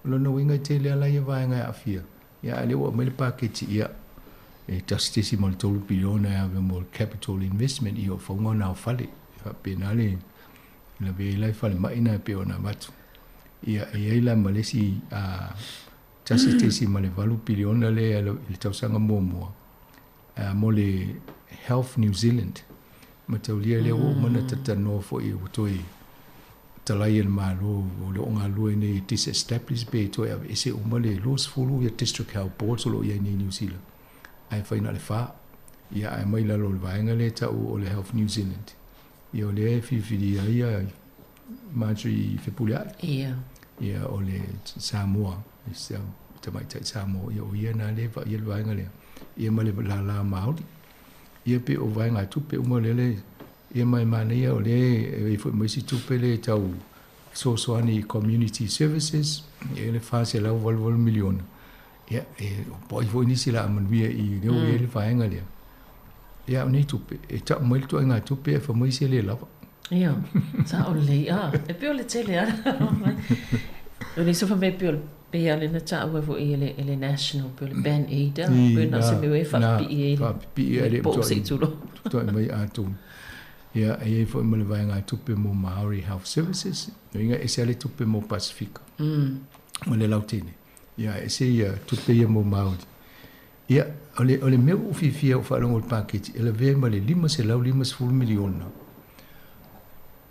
O lona uiga e tele lava la ia vaega e aafia, ia a o lea ua aumai le paketi, ia e $1.3 piliona e ave mo le capital investment, ia o fauga na o fale. E faapena le lavea ai la i falemai na e pei ona avatu. Ia e i ai la ma le isi $1.8 piliona lea i le tausaga muamua mo le Health New Zealand. Mataulia lea ua uma ona talatalanoa foi ua toe talai e le Malo o lo o galulue nei e disestablish pe toe aveese uma le 20 ia District Health Boards o lo o i ai nei i New Zealand ae fai na o le fa ia ae aumai i lalo o le vaega lea e tau o le Health New Zealand. Ia o lea e filifilia ai ia Marjorie Fepuleai. Ia. Ia o le Samoa, tamaitai Samoa, ia o ia na lea e vaaia le vaega lea, ia ma le lala Maori. Ia pei o vaegatupe uma lea le Ia ma e manaia o lea e i ai foi ma isi tupe lea e tau fesoasoani i community services, ia le $488 miliona. Ia, e po ai foi nisi la manuia i lea ua i ai le vaega lea. Ia, o nei tupe, e tau mai le ituaiga tupe ae fai mai se le lava. Ia, sao lelei. A, e pei o le tele lava. O le isi fai mai pei o le pei lava lea na taua foi e le, e le National, pei o le Band Aid, a, pei na o se mea e faapipii ai faapipii le poo se i tulou. Tuai mai atonu. Ia, e i ai foi ma le vaegatupe mo Maori Health Services, lona uiga e ese lava le tupe mo Pasifika ma le lautele. Ia, e ese ia tupe ia mo Maori. Ia, o le, o le mea ua ou fiafia ou faalogo i le paketi, e lavea ai ma le $550 miliona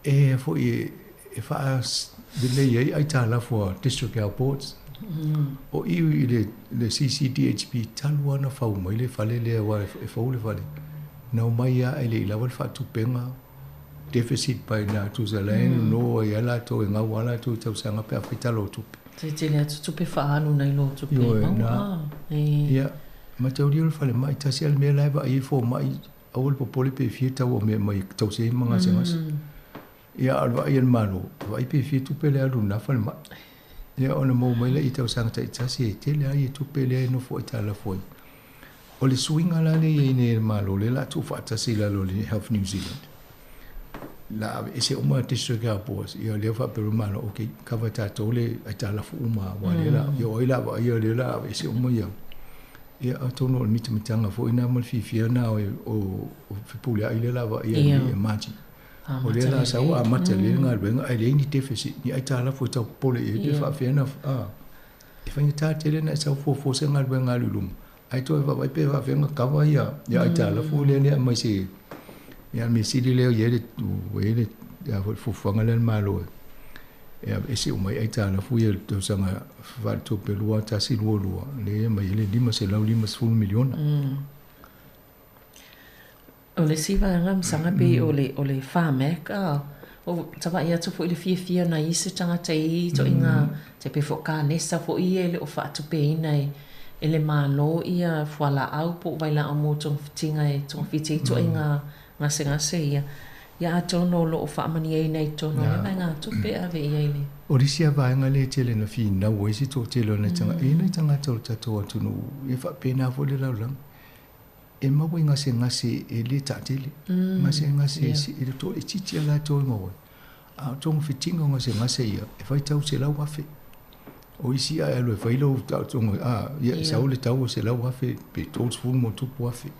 e foi e, e faalelei ai aitalafu a District Health Boards. O i i le, le CCDHB talu lava ona fau mai le fale lea aua e fou le fale. Na omai lava ae le i lava le faatupega deficit by na tusa la e nono ai lava latou e gau lava latou i tausaga pe a fai tala o tupe. Se tele atu tupe faaalu nai lo tupe Ioe, maua. na. E. Ia, mataulia o le falemai, tasi lava le mea la e vaai ai fomai, aua le popole pe fia tau o mea mai e tausi ai ma gasegase. Ia, a o le vaai a le Malo, vaai pe fia tupe le alu i lena falemai. Ia, ona maua mai lea i tausaga taitasi e tele lava ia tupe lea e nofo aitalafu ai. O le suiga la lea e i ai nei e le Malo, lea o le a tuufaatasi i lalo o le Health New Zealand, la aveese uma District Health Boards, ia lea faapea le Malo, okay, cover tatou le aitalafu uma, aua lea la, ia o ai la vaaia lea la aveese uma ia. Ia atonu o le mitamitaga foi na ma le fiafia na o, o, o Fepuleai lea la vaaia i Margie. O lea la sau amata lelei le galuega ae leai ni deficit, ni aitalafu e tau popole i ai pe faapefea ona, a, e faigata tele ona e sau fuafua se galuega alu i luma, ae toe vaavaai pe faapefea ona kava ia, ia aitalafu lea lea aumai se, ia le mea sili lea ua i ai le, ua i ai le, a foi le fuafuaga lea a le Malo e, e aveese uma ai aitalafu ia i le tausaga faaletupe 21/22, lea e aumai ai le $550 miliona. O le isi vaega masaga pei o le o le Pharmac a o tavaai atu foi i le fiafia o nai isi tagata i ituaiga tai pei foi o kanesa foi ia e le o faatupeina e e le Malo ia fualaau po o vailaau mo togafitiga e togafiti ai ituaiga gasegase ia. Ia atonu o lo o faamanuiaina i totonu o lea vaegatupe e ave i ai le. O le isi lava vaega lea e tele ina finau ai se toatele o nai tagata, e i ai nai tagata o le tatou atunuu e faapena foi le lalolagi. E maua i gasegase e le taatele, gasegase e le toaitiiti a latou e maua ai. A o togafitiga o gasegase ia, e faitau $100,000. O isi a e alu e fai lou taotoga, a, ia e sau le tau o $100,000 pe $30+,000.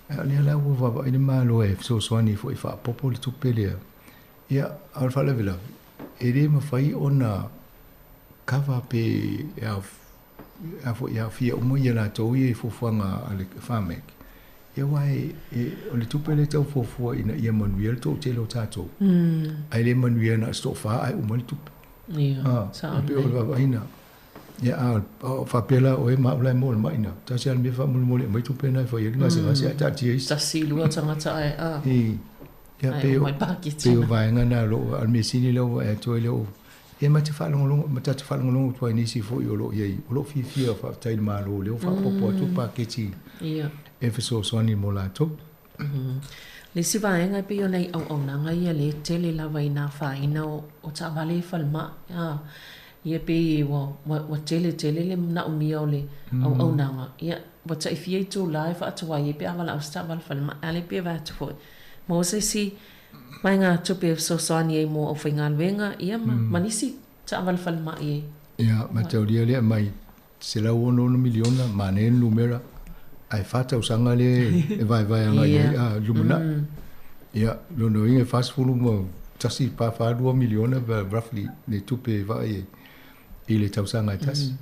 A o lea la ua vaavaai le Malo e fesoasoani foi e faaopoopo le tupe lea. Ia, a o le faalavelave, e le mafai ona kava pe e a foi e aofia uma ia latou ia i fuafuaga a le Pharmac, ia aua e, e, o le tupe lea e tau fuafua ina ia manuia le toatele o tatou, ae le manuia na o se toafa ae uma le tupe. Ia, Ah, sao e pei o le lelei. vaavaaiga. Ia, a, a faapea la oe ma au la e maua i le mai ina, tasi lava le mea faamolemole e aumai tupe na e fai ai le gasegase ae taatia isi. Tasi, lua tagata ae, a, I, ia, ae pei o, uma le paketi. pei o vaega na o lo o, a o le mea sili lea ua vaai atu ai lea ua, ia ma te faalogologo, ma tatou faalogologo atu ai i nisi foi o lo o i ai, o lo o fiafia faafetai i le Malo o lea ua faaopoopo atu paketi e fesoasoani mo latou. Le isi vaega e pei o nai auaunaga ia lea e tele lava ina afaina o taavale i falemai. A, ia pei ua, ua, ua tele tele le manaomia o le auaunaga, ia ua taifia itula e faatuai ai pe a valaau se taavale falemai. A lea pei e vaai atu foi, maua se isi vaegatupe e fesoasoani ai mo aufaigaluega, ia ma, ma nisi taavale falemai e. Ia, mataulia lea aumai $166 miliona, manaia le numera, ae fa tausaga lea e vaevae agai i ai a lumanai. Ia, lona uiga e $41 pa $42 miliona roughly le tupe e vaai ai i le tausaga e tasi.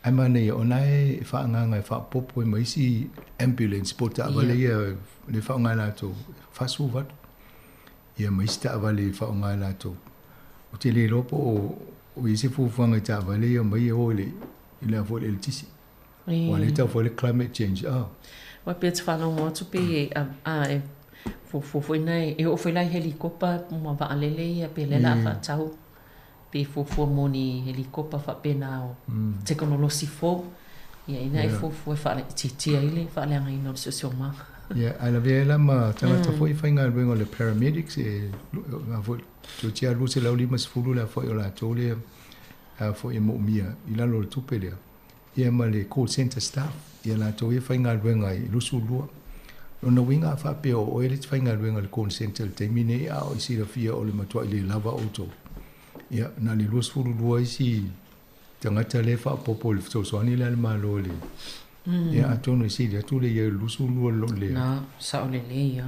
Ae manaia o na e faaagaaga e faaopoopo ai ma isi ambulance po o taavale ia le faaaoga e latou, 48. Ia ma isi taavale e faaaoga e latou. Ou te le iloa po o i ai se fuafuaga i taavale ia omai e o i le i le a foi le eletise. Aua o lea e tau fai le climate change, a. Aua pei e te faalogo atu pei e a e fuafua foi na e oo foi la i helikopa ma vaalele ia pe lea o le a faatau pe fuafua mo ni helikopa faapena o tekonolosi fou ia ina e fuafua e faalaitiitia ai le faaleagaina o le siosiomaga. Ia, ae lavea ai la ma tagata foi e faigaluega o le paramedics e a foi toeitiiti lava 250 le aofai o latou lea a foi e moomia i lalo o le tupe lea. Ia ma le call centre staff, ia latou ia e faigaluega ai 22. Lona uiga a faapea o oe le e te faigaluega i le call centre i le taimi nei a o e silafia o le matuai le lava outou. Ia, na o le 22 isi tagata lea e faaopoopo i le fesoasoani lea a le Malo i le Ia atonu e sili atu le i ai o le 22 i lo le. Na, sao lelei ia.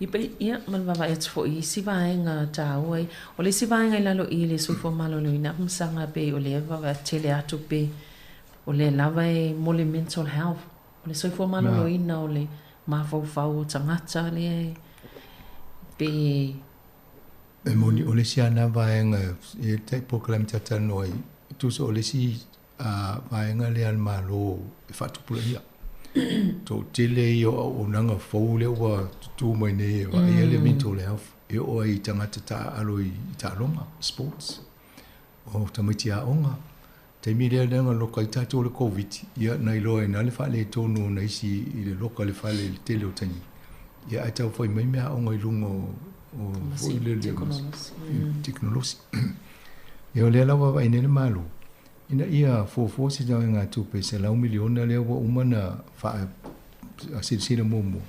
Ia pe, ia, ma le vaavaai atu foi i isi vaega taua ia. O le isi vaega i lalo i le soifua maloloina masaga pei o lea e vaavaai tele atu pe o lea lava e mo le mental health. O le soifua maloloina o le mafaufau o tagata lea e pei e. E moni, o le isi lava lena vaega e i ai le tai polokalame ta te talanoa ai, tusa o le isi a vaega lea a le Malo e faatupulaia. Toatele ia o auaunaga fou lea ua tutū mai nei e vaaia le mental health e oo ai i tagata taaalo i taaloga, sports, o tamaiti aoga. Taimi lea lea na loka ai tatou i le Koviti, ia na iloa ai i ina le faaletonu o nai isi i le loka i le fale i le tele o taimi. Ia ae tau fai mai meaaoga i luga o foi le tekonolosi. Ia o lea la ua vaavaai nei le Malo ina ia fuafua se vaegatupe $100 miliona lea ua uma ona faasilasila muamua,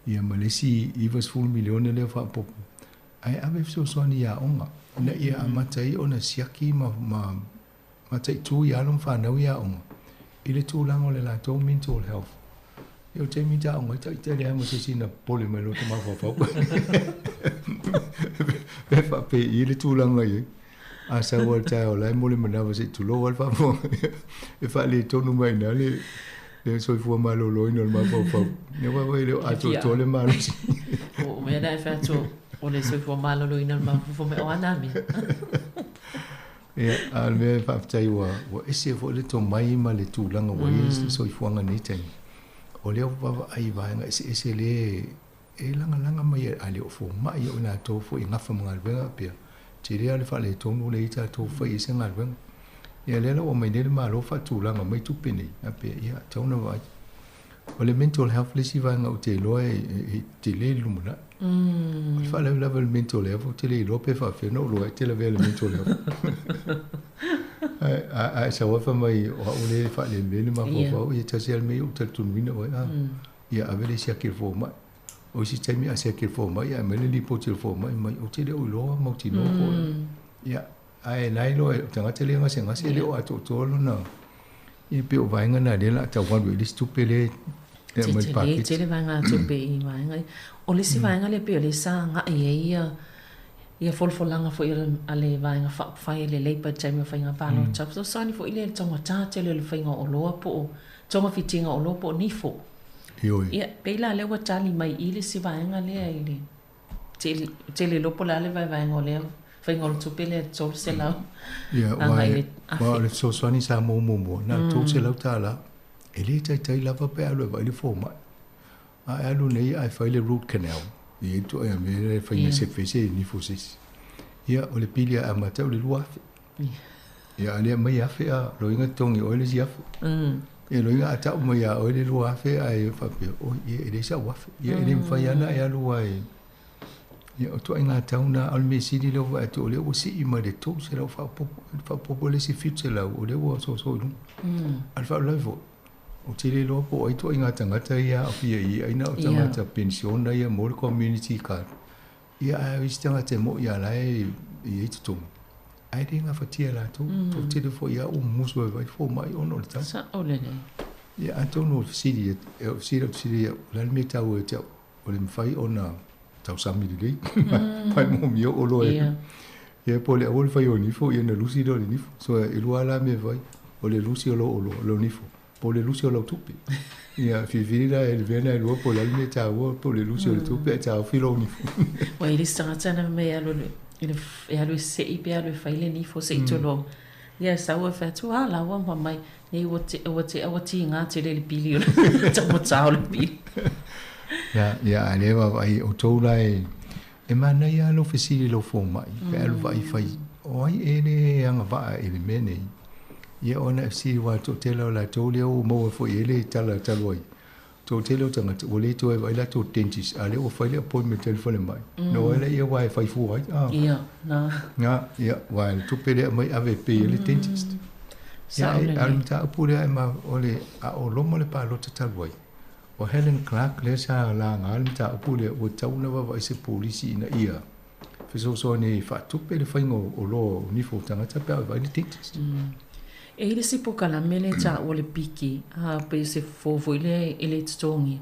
ia ma le isi $90 miliona lea faaopoopo, ae ave fesoasoani i aoga ina ia amata ai ona siaki ma mataitu i alo ma fanau i aoga i le tulaga o le latou mental health. Ia o le taimi ta aoga ai taitai leai ma se isi na popole mai loa ta mafaufau. Pe faapei le tulaga i ai. A sau lava i le taeao la e mo le manava se i tulou lava le faafofoga e faaletonu mai i ina le le soifua maloloina o le mafaufau. Ia aua e le o atoatoa le malosi. Ua ou mea la e fai atu o le soifua maloloina o le mafaufau mai o a nā mea. Ia, a o le mea e faafetai ua ua ese foi le tomai ma le tulaga ua i ai le soifuaga i lenei taimi. O lea ua vaavaai i vaega eseese lea e lagalaga mai a le o fomai o i latou foi e gafa ma galuega pea tele lava le faaletonu lea i tatou fai ai se galuega. Ia lea la ua aumai nei le Malo faatulaga mai tupe nei, a pea ia tatau ona vaai. O le mental health le isi vaega ou te iloa e tele i le lumanai. O le faalavelave o le mental health ou te le iloa pe faapefea ona ou iloa ai e te lavea i le mental health. Ae a e sau lava fai mai o au lea e faalemea le mafaufau, ia tasi lava le mea ia ou talitonuina oe a. Ia ave le siaki i le fomai. O isi taimi a siaki i le fomai ae aumai le lipoti a le fomai mai, ou te le o iloa mautinoa po o. Ia, ae la e iloa e o tagata lea e gasegase e le o atoatoa lona. Ia pei o vaega na lea o le a tau alu ai le isi tupe lea e aumai i le paketi. Tele vaega tupe i vaega ia. O le isi vaega lea pei o lea sa agai ai ia ia folafolaga foi a le Vaega Faaupufai a le Labour i le taimi o faiga palota. Fesoasoani foi lea i le taugata tele o le faiga o oloa po o togafitiga o oloa po o nifo. Ioe. Ia, pei la lea ua tali mai i le isi vaega lea i le tele, tele iloa po o le a le vaevaega o lea faiga o le tupe lea 300 Ia, aua agai i le aua o le fesoasoani sa maua muamua, na o le $300. E le taitai lava pe a alu e vaai le fomai. A e alu nei ae fai le root canal, e i ai le ituaiga mea lea e fai e sefe se nifo se isi. Ia, o le pili a amata o le $2,000. Ia, a le aumai $1,000 a, loiga totogi e oe le isi $1,000. Ia, loiga a tau mai ia oe le $2,000 ae faapea, oi, ia e leai sau $1,000. Ia, e le mafai lava ona e alu ai. Ia, o ituaiga tau na, a o le mea sili lea ua vaai atu, o lea ua sii mai le $300 faaopoopo, faaopoopo le isi $700, o lea ua soso i luga. A o le faalavelave foi, Ou te le iloa po o ai ituaiga tagata ia e aafia i i, ai na o tagata penisiona ia mo le community card. Ia ae o isi tagata e mo'i lava la e i ai totogi, ae le gafatia e latou. Toatele foi lava ua mumusu ai vai fomai ona o le tau. Sao lelei. Ia atonu o le fesili, o le fesili ou te fesili ai au, o le a le mea e taua ia te au? O le mafai ona tausami lelei, mai moomia oloa e. Ia po o le aua le fai o nifo, ia ona lusi lea o le nifo. So e lua lava la mea e fai, o le lusi o lou oloa, lou nifo, po o le lusi o lau tupe. Ia filifili la e le mea lena e lua po o le a le mea e taua, po o le lusi o le tupe ae taofi lou nifo. Ua i ai le isi tagata na fai mai e alu i le, e alu e sei pe alu e fai le nifo se i tulou. Ia e sau e fai atu, a la ua ma mai, nei ua te, ua te, ua tiga tele i le pili o le taugata o le pili. Ia, ia, a o lea e vaavaai outou la e, e manaia lava lou fesili i lou fomai, pe alu vaai fai, o ai ea le agavaa i le mea nei? Ia ona e fesili aua o le toatele o latou lea ua maua foi i ai le tala talu ai. Toatele o tagata ua le toe vaai latou dentist a lea ua fai le appointment i le falemai. Na o ai laia aua e fai fua ai. Ah. Ia, na. Na, ia, aua le tupe lea aumai ave e pay ai le dentist. Ia, Sao a o le lelei. mataupu lea e ma, o le, a o loma le palota talu ai, o Helen Clark lea sa laga le mataupu lea, ua tatau ona vaavaai se polisi ina ia fesoasoani e faatupe le faiga o oloa o nifo o tagata pe a o e vaai le dentist. E i le isi polokalame lea e taua o le piki, a pei o se fofo foi lea e le totogia.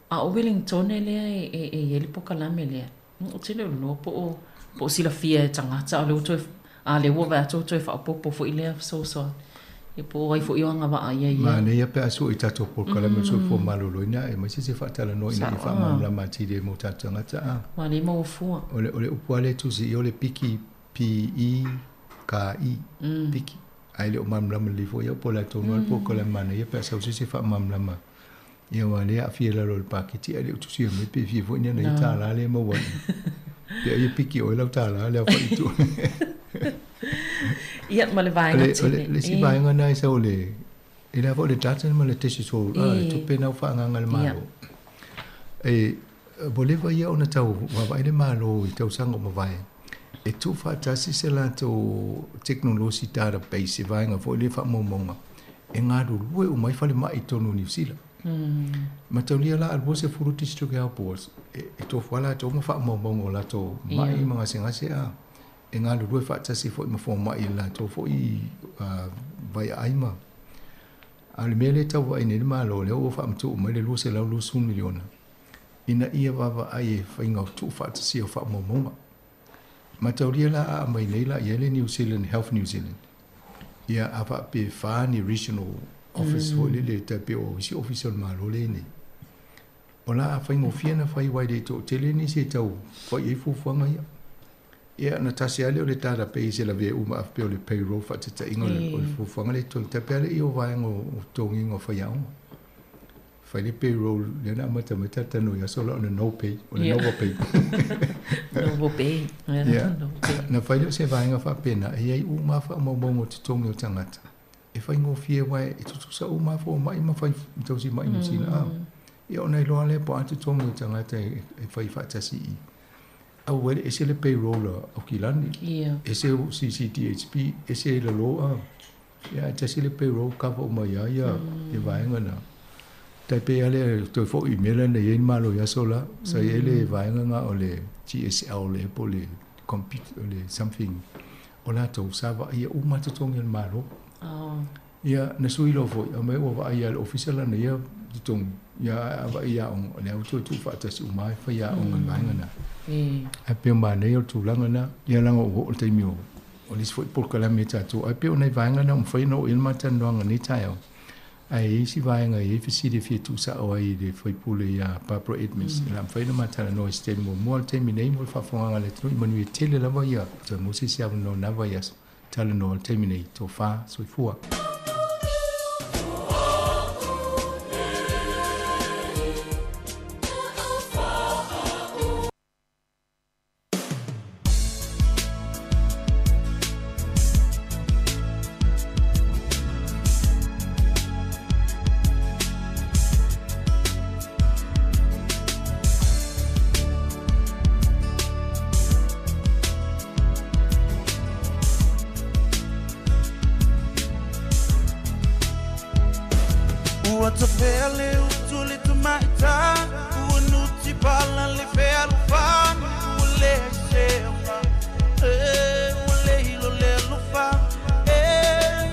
A o Wellingtone lea e i ai le polokalame lea, ou te le o iloa po o, po o silafia e tagata, a o lea ua toe, a lea ua vaai atu ua toe faaopoopo foi lea fesoasoani. Ia po o ai foi o agavaa i ai ia. Manaia pe a sue i tatou polokalame o le soifua maloloina aemaise se faatalanoa ina ia faamalamalama atili ai mo tatou tagata a. Ua le maua fua. O le, o le upu lava lea e tusi i o le piki P-E-K-I, piki. Ae le o malamalama lelei foi au po o le a tonu lava le polokalame manaia pe a sau se isi e faamalamalama. Ia aua o lea e aafia i lalo o le paketi ae le o tusia mai pe fia foi ni ana ia tālā lea e maua ai. Pe ai e piki oe lau tālā le aofai i tua. Ia, ma le vaega tele. O le isi vaega lena e sau o le, e le a foi o le data ma le digital, le tupe lena ua faaagaaga e le Malo. E, ua leva ia ona tau vaavaai le Malo i tausaga ua mavae, e tuufaatasi se latou tekonolosi database, se vaega foi lea faamaumauga e galulue uma ai falemai i totonu o Niu Sila. Mataulia la a 20 District Health Boards e tofu lava latou ma faamaumauga o latou mai ma gasegase a e galulue faatasi foi ma fomai i le latou foi vaiaai ma. A o le mea lea e tau vaai nei le Malo, lea ua faamatuu mai le $220 miliona ina ia vaavaai e faiga o tuufaatasia o faamaumauga. Mataulia la a aumai nei la i ai le New Zealand Health New Zealand, ia a faapea e fa ni regional office foi lele e tai pei o isi ofisa o le Malo lea e i nei. O la a faigofie ona fai aua e le toatele nisi e tau fai i ai fuafuaga ia. Ia ona tasi lava lea o le database e lavea uma a faapea o le payroll faataitaiga o le fuafuaga lea e totogi. Tai pei lava lea o vaega o totogiga o faiaoga. Fai le payroll lea na amata mai talatalanoa i aso la o le no pay, o le novo pay. Novo pay. Ia, na fai lea o se vaega faapena e i ai uma lava faamaumauga o totogi o tagata e faigofie aua e tutusa uma lava fomai ma fai tausimai Niu Sila. Ia ona iloa lea po o a totogi o tagata e fai faatasi i i. Aua e le ese le payroll a Aukilani, ese o CCDHB, ese lalo a. Ia ae tasi le payroll cover uma ai lava ia vaega na. Tai pei lava lea toe foi i mea la na i ai le Malo i aso la, sa i ai le vaega na o le GSL ea po o le computer o le something o latou sa vaaia uma totogi o le Malo. Ia na sui loa foi aumai ua vaai lava e le ofisa lana ia totogi, ia ae a vaai i aoga o lea ua toe tuufaatasi uma lava e faiaoga i le vaega na. Ae pei o manaia o le tulaga na, ia leaga ua oo le taimi o O le isi foi polokalame a tatou, ae pei o nai vaega na ua mafai ona oo i ai le ma talanoaga i lenei taeao. Ae i ai isi vaega e i ai fesili e fia tuusao ai i le sui usufono ia Barbara Edmonds, o le a mafai ona ma talanoa i se taimi muamua. O le taimi nei mo le faafofogaaga a le atunuu, ia manuia tele lava ia toe maua se isi avanoa na vaiaso. Talanoa i le taimi nei, tofa, soifua. Ua tafea le utu le tamaita, ua nuti pala le fealofani, ua leai se aoga, e ua le hilo le alofa, e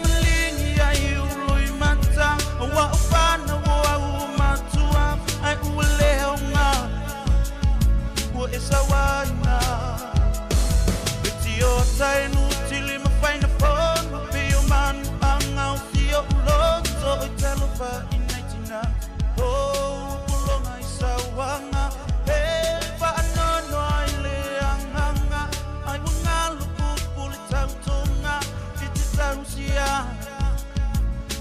maligi ai ulo i mata, ua ufana ua au matua, ai ua le aoga, ua e sauaina. E tiota e nuti le mafaina fono, pe o manu anga o si o uloto, i talofa i nai tina, o pulonga i sauanga, e whaanono ai le anganga, ai ua ngalo pupu le tautonga, i te tausia,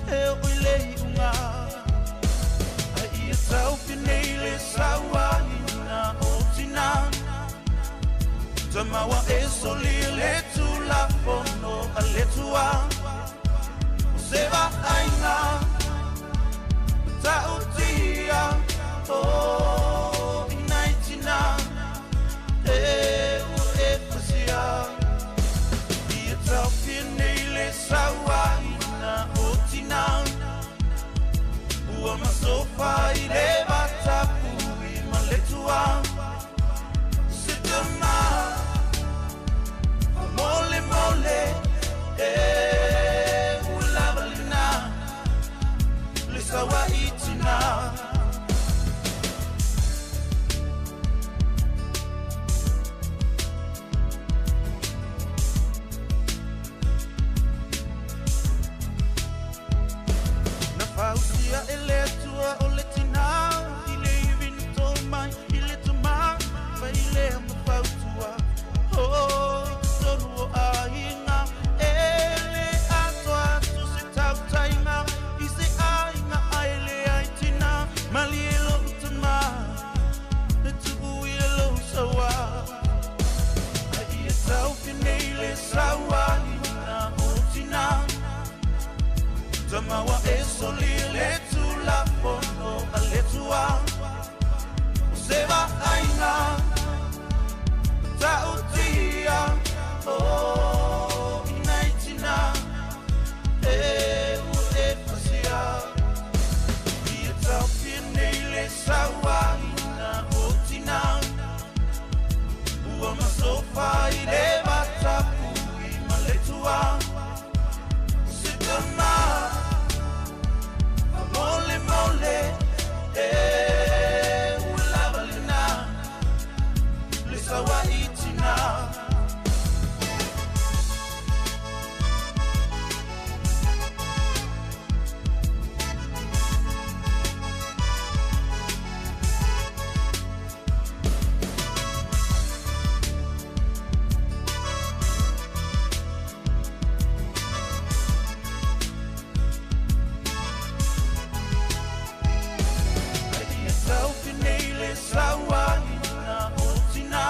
e o i le iunga. Ai ia taupi nei le sauaina o tina, tamawa e soli le tulafono a le tua, o se vaaina, tautia. Tamawa e soli le tulafono a le Atua. O se vaaiga ta'utia o i nai tina e ua e pasia. Ia taofia nei le sauaina o tina. Ua masofa i le matapui ma le tua. Se tama mole mole e ua lava lena le sauai tina. Ai ia taofi nei le sauaina o tina.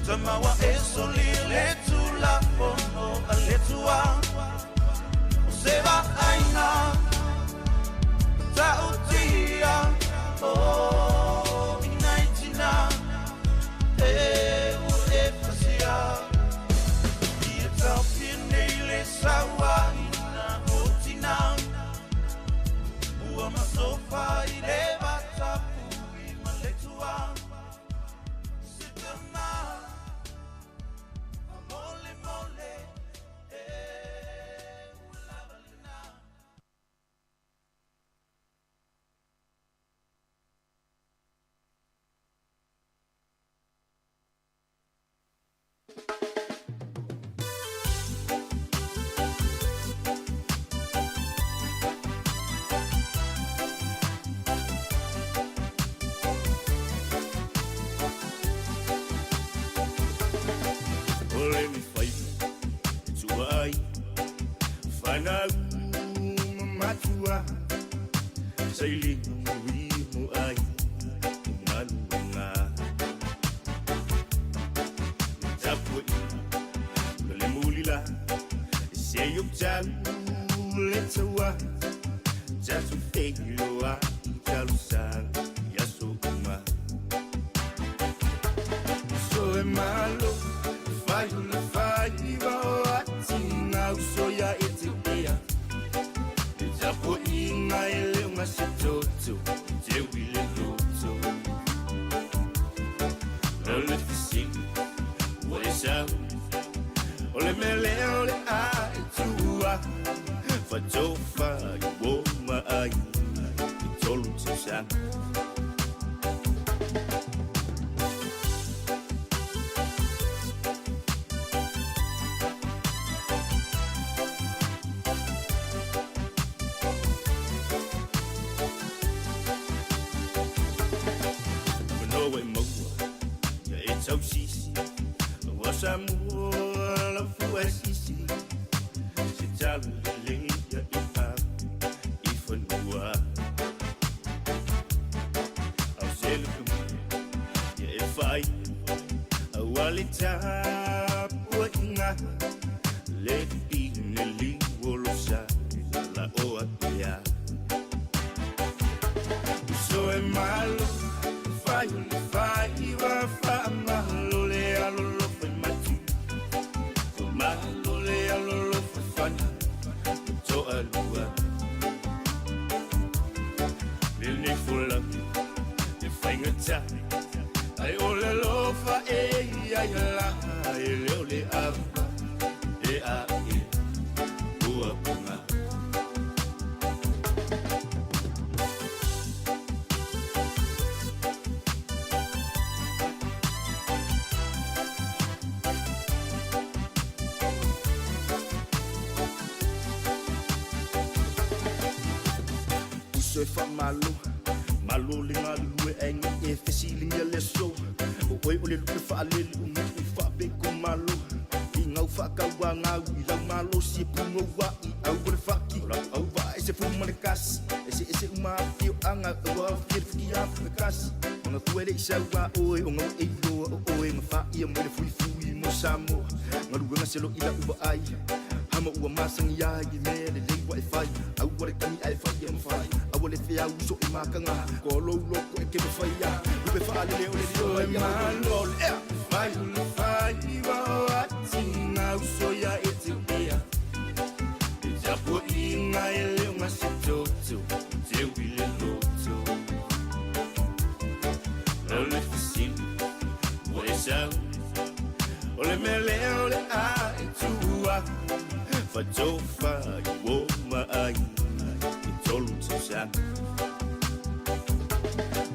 Tamawa e soli le tulafono a le Atua. O se vaaiga ta'utia o i nai tina e ua e pasia. Ia taofia nei le sauaina o tina. Ua masofa i le matapui ma le tua. Se tama mole mole e ua lava lena. O le mifaiva e tua ai fanau ma matua sailiga maui mo ai i galuega le tapuaiga ma le mulila e se ou tau le taua tatou feiloai i talosaga i aso uma. So e malo fai o le faiva o atiga uso ia e te ea. Le tapuaiga e le o gasetoto teu i le loto. O le fesili ua e sau o le mele o le a e tua fatofa i uo ma ai i tolu tausaga. Manoa e maua ia e tausisi ua Samoa lau fua sisi se talo lelei ia e ave i fanua. Au se le tumua ia e fai aua le tapuaiga le pine liu o lo sa la o apea. So e malo fai o le faiva faamalo le alolofa i matu. Faamalo le alolofa i fana ma toalua. Lenei folauga e faigata ai o le alofa e ia ia la e le o le ava e a e ua puga. Uso e faamalo malo le galulue aiga e fesiligia le aso. O oe o le lupe faalele o nu'u faapeko malo. I gau faakauagau i lau malosi e pugoua'i au o le faki. O lau auvaa e se fou ma le kasi. Eseese uma afioaga ua aofia le fukiafu kasi. Maga fua e le'i sauā oe o gaua e iloa o oe gafa'ia mai le fuifui mo Samoa. Galuega se lo'i la'u vaai hama ua masagi ai i mea lelei. e fai Aua le tani ae fai e mawhai Aua le whiau uso i makanga Ko lou loko e ke mawhai a Lupe whaalele o le lio mai a Malo le fai o le fai wa o ati ngā uso ia e te upea E tapu i ngā e leo ngā se toto Te wile loto O le fisili Ua e sau O le mele o le a e tua Whatofa i o maai I tolu tausaga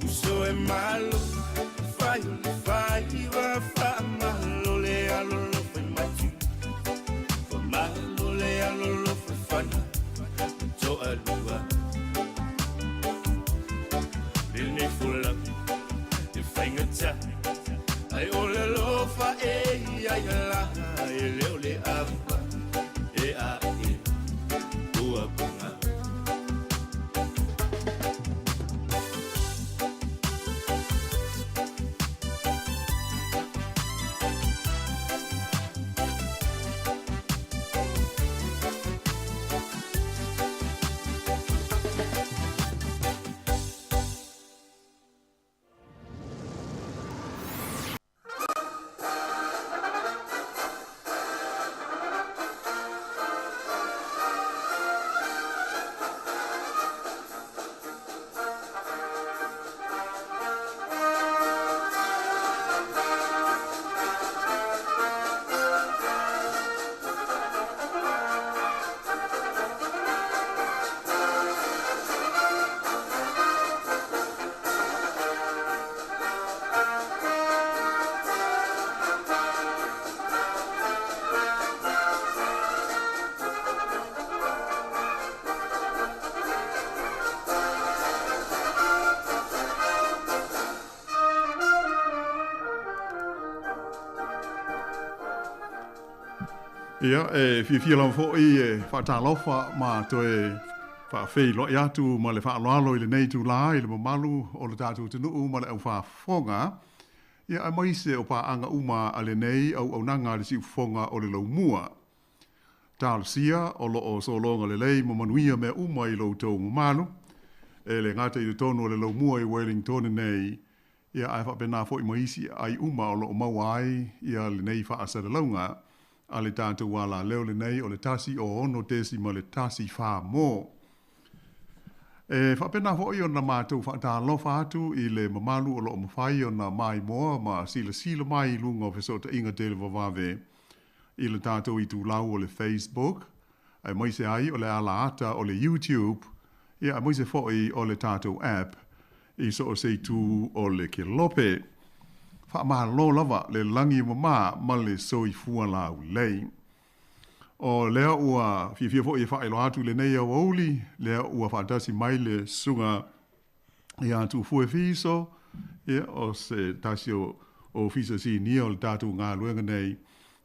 Uso e malo Fai o le fai wa whaamalo le alolo fai matu Whamalo le alolo fai whana Toa lua Le nei fulang E whaingata Ai o le lofa e ai la E leo le ava E a e Ua punga. Ia, e fiafia lava foi e faatalofa ma toe faafeiloai atu ma le faaaloalo i lenei itulā i le mamalu o le tatou atunuu ma le aufaafofoga, ia aemaise o paaga uma a lenei auaunaga a le siufofoga o le laumua. Talosia o lo o sologa lelei ma manuia mea uma i lo outou mamalu, e le gata i totonu o le laumua i Wellingtone nei, ia ae faapena foi ma isi aai uma o lo o maua ai ia lenei faasalalauga a le tatou alaleo lenei o le 106.14 mo. E faapena foi ona matou faatalofa atu i le mamalu o lo o mafai ona maimoa ma silasila mai i luga o fesootaiga televavave i le tatou itulau o le Facebook, aemaise ai o le alaata o le YouTube, ia aemaise foi o le tatou app i so o se itu o le kelope. Faamalo lava le lagi mama ma le soifua laulei. O lea ua fiafia foi e faailoa atu i lenei aoauli, lea ua faatasi mai le susuga ia Tuufue Fiso, ia o se tasi o ofisa sinia o le tatou galuega nei,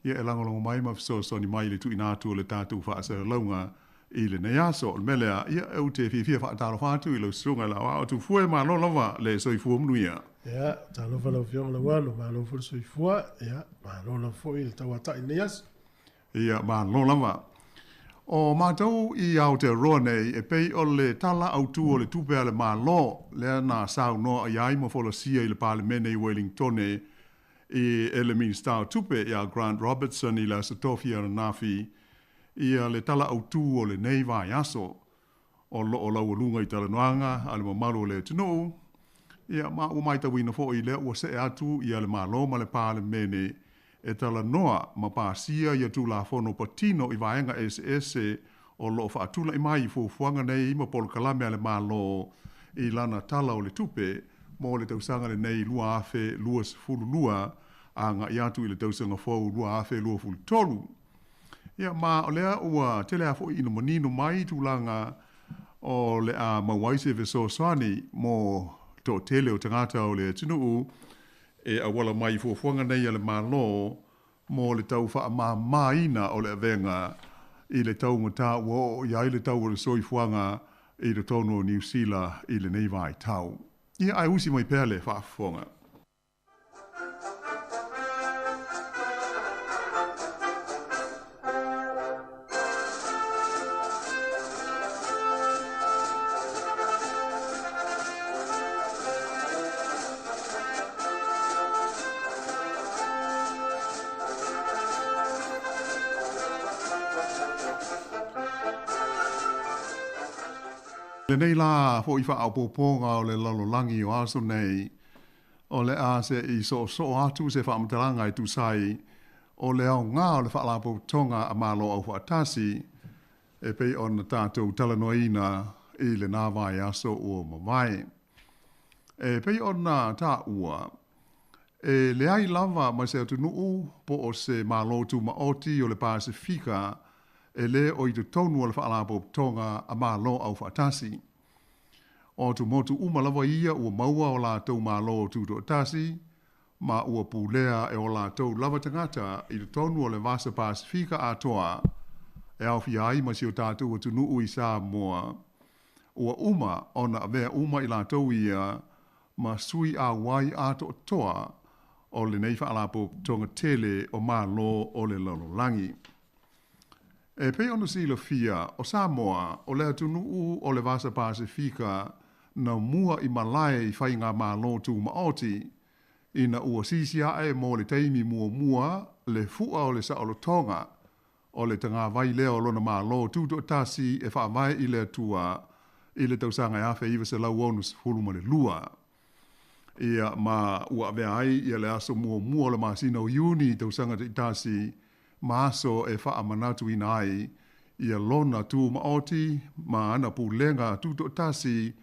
ia e lagolago mai ma fesoasoani mai i le tuuina atu o le tatou faasalalauga i lenei aso. O le mea lea, ia, ou te fiafia faatalofa atu i lau susuga i le aoao Tuufue, malo lava le soifua manuia. Ia, talofa lau Afioga Lauano, malo foi le soifua, ia, malo lava foi le tauatai i lenei aso. Ia, malo lava. O matou i Aotearoa nei, e pei o le Tala Autu o le Tupe a le Malo, lea na saunoa i ai ma folasia i le Palemene i Wellingtone i e le Minisita o Tupe ia Grant Robertson i le Aso Tofi ananafi, ia le Tala Autu o lenei vaiaso o lo o laualuga i talanoaga a le mamalu o le atunuu, ia, ma ua matauina foi lea ua see atu ia le Malo ma le Palemene e talanoa ma pasia ia Tulafono patino i vaega eseese o lo o faatulai mai i fuafuaga nei ma polokalame a le Malo i lana Tala o le Tupe mo le tausaga lenei 2022 agai atu i le tausaga fou 2023. Ia, ma o lea ua tele lava foi ina manino mai tulaga o le a maua ai se fesoasoani mo toatele o tagata o le atunuu e auala mai i fuafuaga nei a le Malo mo le tau faamamaina o le avega i le taugata ua oo i ai le tau o le soifuaga i totonu o Niu Sila i lenei vaitau. Ia, ae usi mai pea le faafofoga. Lenei la fo'i faaopoopoga o le lalolagi o aso nei, o le a se'i soosoo atu se faamatalaga e tusa ai o le aoga o le Faalapotopotoga a Malo Aufaatasi e pei ona tatou talanoaina i lena vaiaso ua mavae. E pei ona taua, e leai lava ma se atunuu po o se Malo Tumaoti o le Pasefika e lē o i totonu o le Faalapotopotoga a Malo Aufaatasi. O atumotu uma lava ia ua maua o latou Malo Tutoatasi ma ua pulea e o latou lava tagata i totonu o le Vasa Pasefika atoa e aofia ai ma si o tatou atunuu i Samoa, ua uma ona avea uma i latou ia ma sui auai atoatoa o lenei Faalapotopotoga tele o Malo o le Lalolagi. E pei ona silafia, o Samoa o le atunuu o le Vasa Pasefika na mua i malae i faigamalo tumaoti, ina ua sisi ae mo le taimi muamua le fua o le saolotoga o le tagavai lea o lona Malo Tutoatasi e faavae i le Atua i le tausaga e 1962. Ia, ma ua avea ai ia le aso muamua o le masina o Iuni i tausaga taitasi ma aso e faamanatuina ai ia lona tumaoti ma ana pulega tutoatasi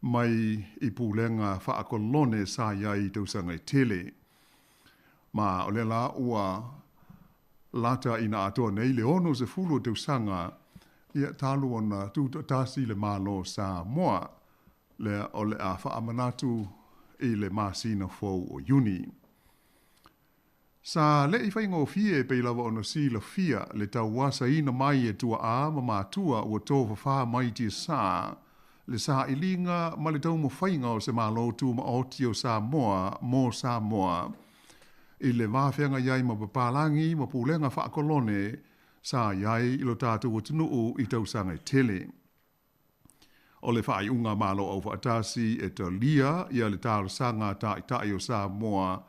mai i pulega faakolone sa i ai i tausaga e tele. Ma o lea la ua lata ina atoa nei le 60 o tausaga ia talu ona tutoatasi le Malo o Samoa, lea o le a faamanatu i le masina fou o Iuni. Sa le'i faigofie pei lava ona silafia le tauasaina mai e tuaa ma matua ua tofafā mai tiasā le sailiga ma le taumafaiga o se Malo Tumaoti o Samoa mo Samoa i le va feagai ai ma papalagi ma pulega faakolone sa i ai i lo tatou atunuu i tausaga e tele. O le faaiuga a Malo Aufaatasi e talia ia le talosaga a Taitai o Samoa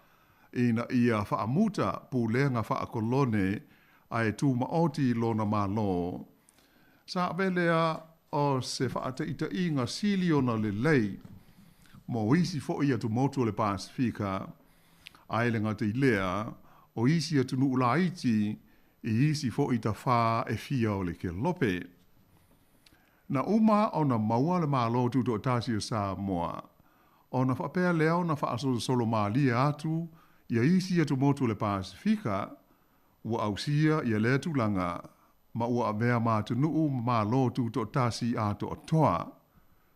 ina ia faamuta pulega faakolone ae tumaoti lona Malo, sa ave lea o se faataitaiga sili ona lelei mo isi foi atumotu o le Pasefika, ae le gata i lea, o isi atunuu laiti i isi foi tafā e fia o le kelope. Na uma ona maua le Malo Tutoatasi o Samoa, ona faapea lea ona faasolosolo malie atu ia isi atumotu o le Pasefika, ua ausia ia lea tulaga ma ua avea ma atunuu ma Malo Tutoatasi atoatoa.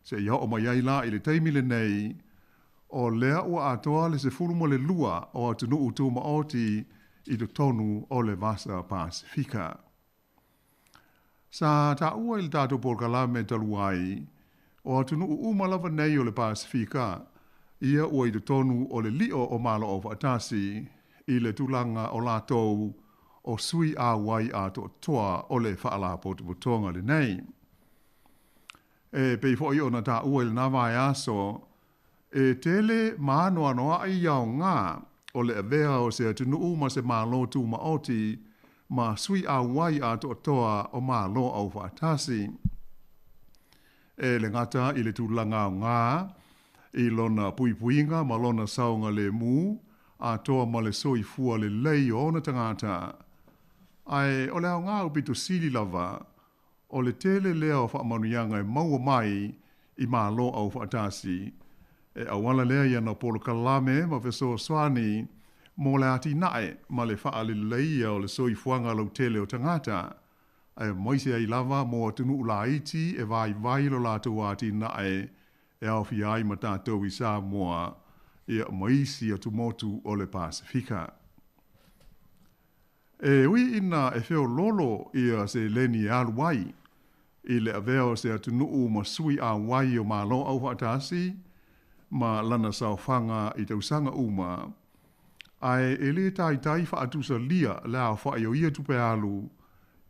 Seia oo mai ai la i le taimi lenei, o lea ua atoa le 12 o atunuu tumaoti i totonu o le Vasa Pasefika. Sa taua i le tatou polokalame talu ai, o atunuu uma lava nei o le Pasefika, ia ua i totonu o le lio o Malo Aufaatasi i le tulaga o latou o sui auai atoatoa o le Faalapotopotoga lenei. E pei foi ona taua i lena vaiaso, e tele ma anoanoai aoga o le avea o se atunuu ma se Malo Tumaoti ma sui auai atoatoa o Malo Aufaatasi. E le gata i le tulaga aoga i lona puipuiga ma lona saogalemu atoa ma le soifua lelei o ona tagata, ae o le aoga aupito sili lava, o le tele lea o faamanuiaga e maua mai i Malo Aufaatasi, e auala lea i ana polokalame ma fesoasoani mo le atinae ma le faaleleia o le soifuaga lautele o tagata, aemaise ai lava mo atunuu laiti e vaivai lo latou atinae e aofia ai ma tatou i Samoa ia ma isi atumotu o le Pasefika. E ui ina e feoloolo ia seleni e alu ai i le avea o se atunuu ma sui auai o Malo Aufaatasi ma lana saofaga i tausaga uma, ae e lē taitai faatusalia le aofa'i o ia tupe alu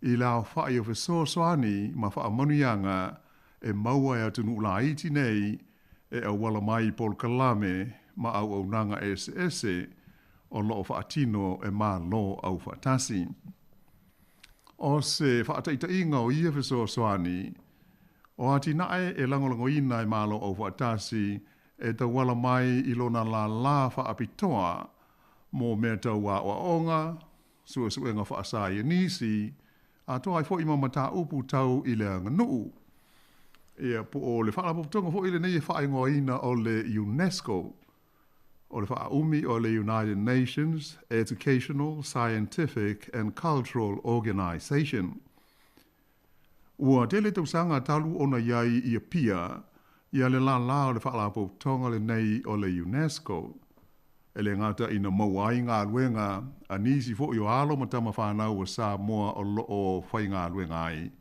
i le aofa'i o fesoasoani ma faamanuiaga e maua e atunuu laiti nei e auala mai i polokalame ma auaunaga eseese o lo o faatino e Malo Aufaatasi. O se faataitaiga o ia fesoasoani, O atinae e lagolagoina e Malo Aufaatasi e tauala mai i lona lālā faapitoa mo mea tau aoaoga, suesuega faasaienisi, atoa ai foi ma mataupu tau i le aganuu. Ia, po o le faalapotopotoga foi lenei e faaigoaina o le UNESCO, o le faaumi o le United Nations Educational, Scientific and Cultural Organization. Ua tele tausaga talu ona i ai i Apia ia le lālā o le Faalapotopotoga lenei o le UNESCO. E le gata ina maua ai galuega a nisi foi o alo ma tama fanau a Samoa o lo o faigaluega ai,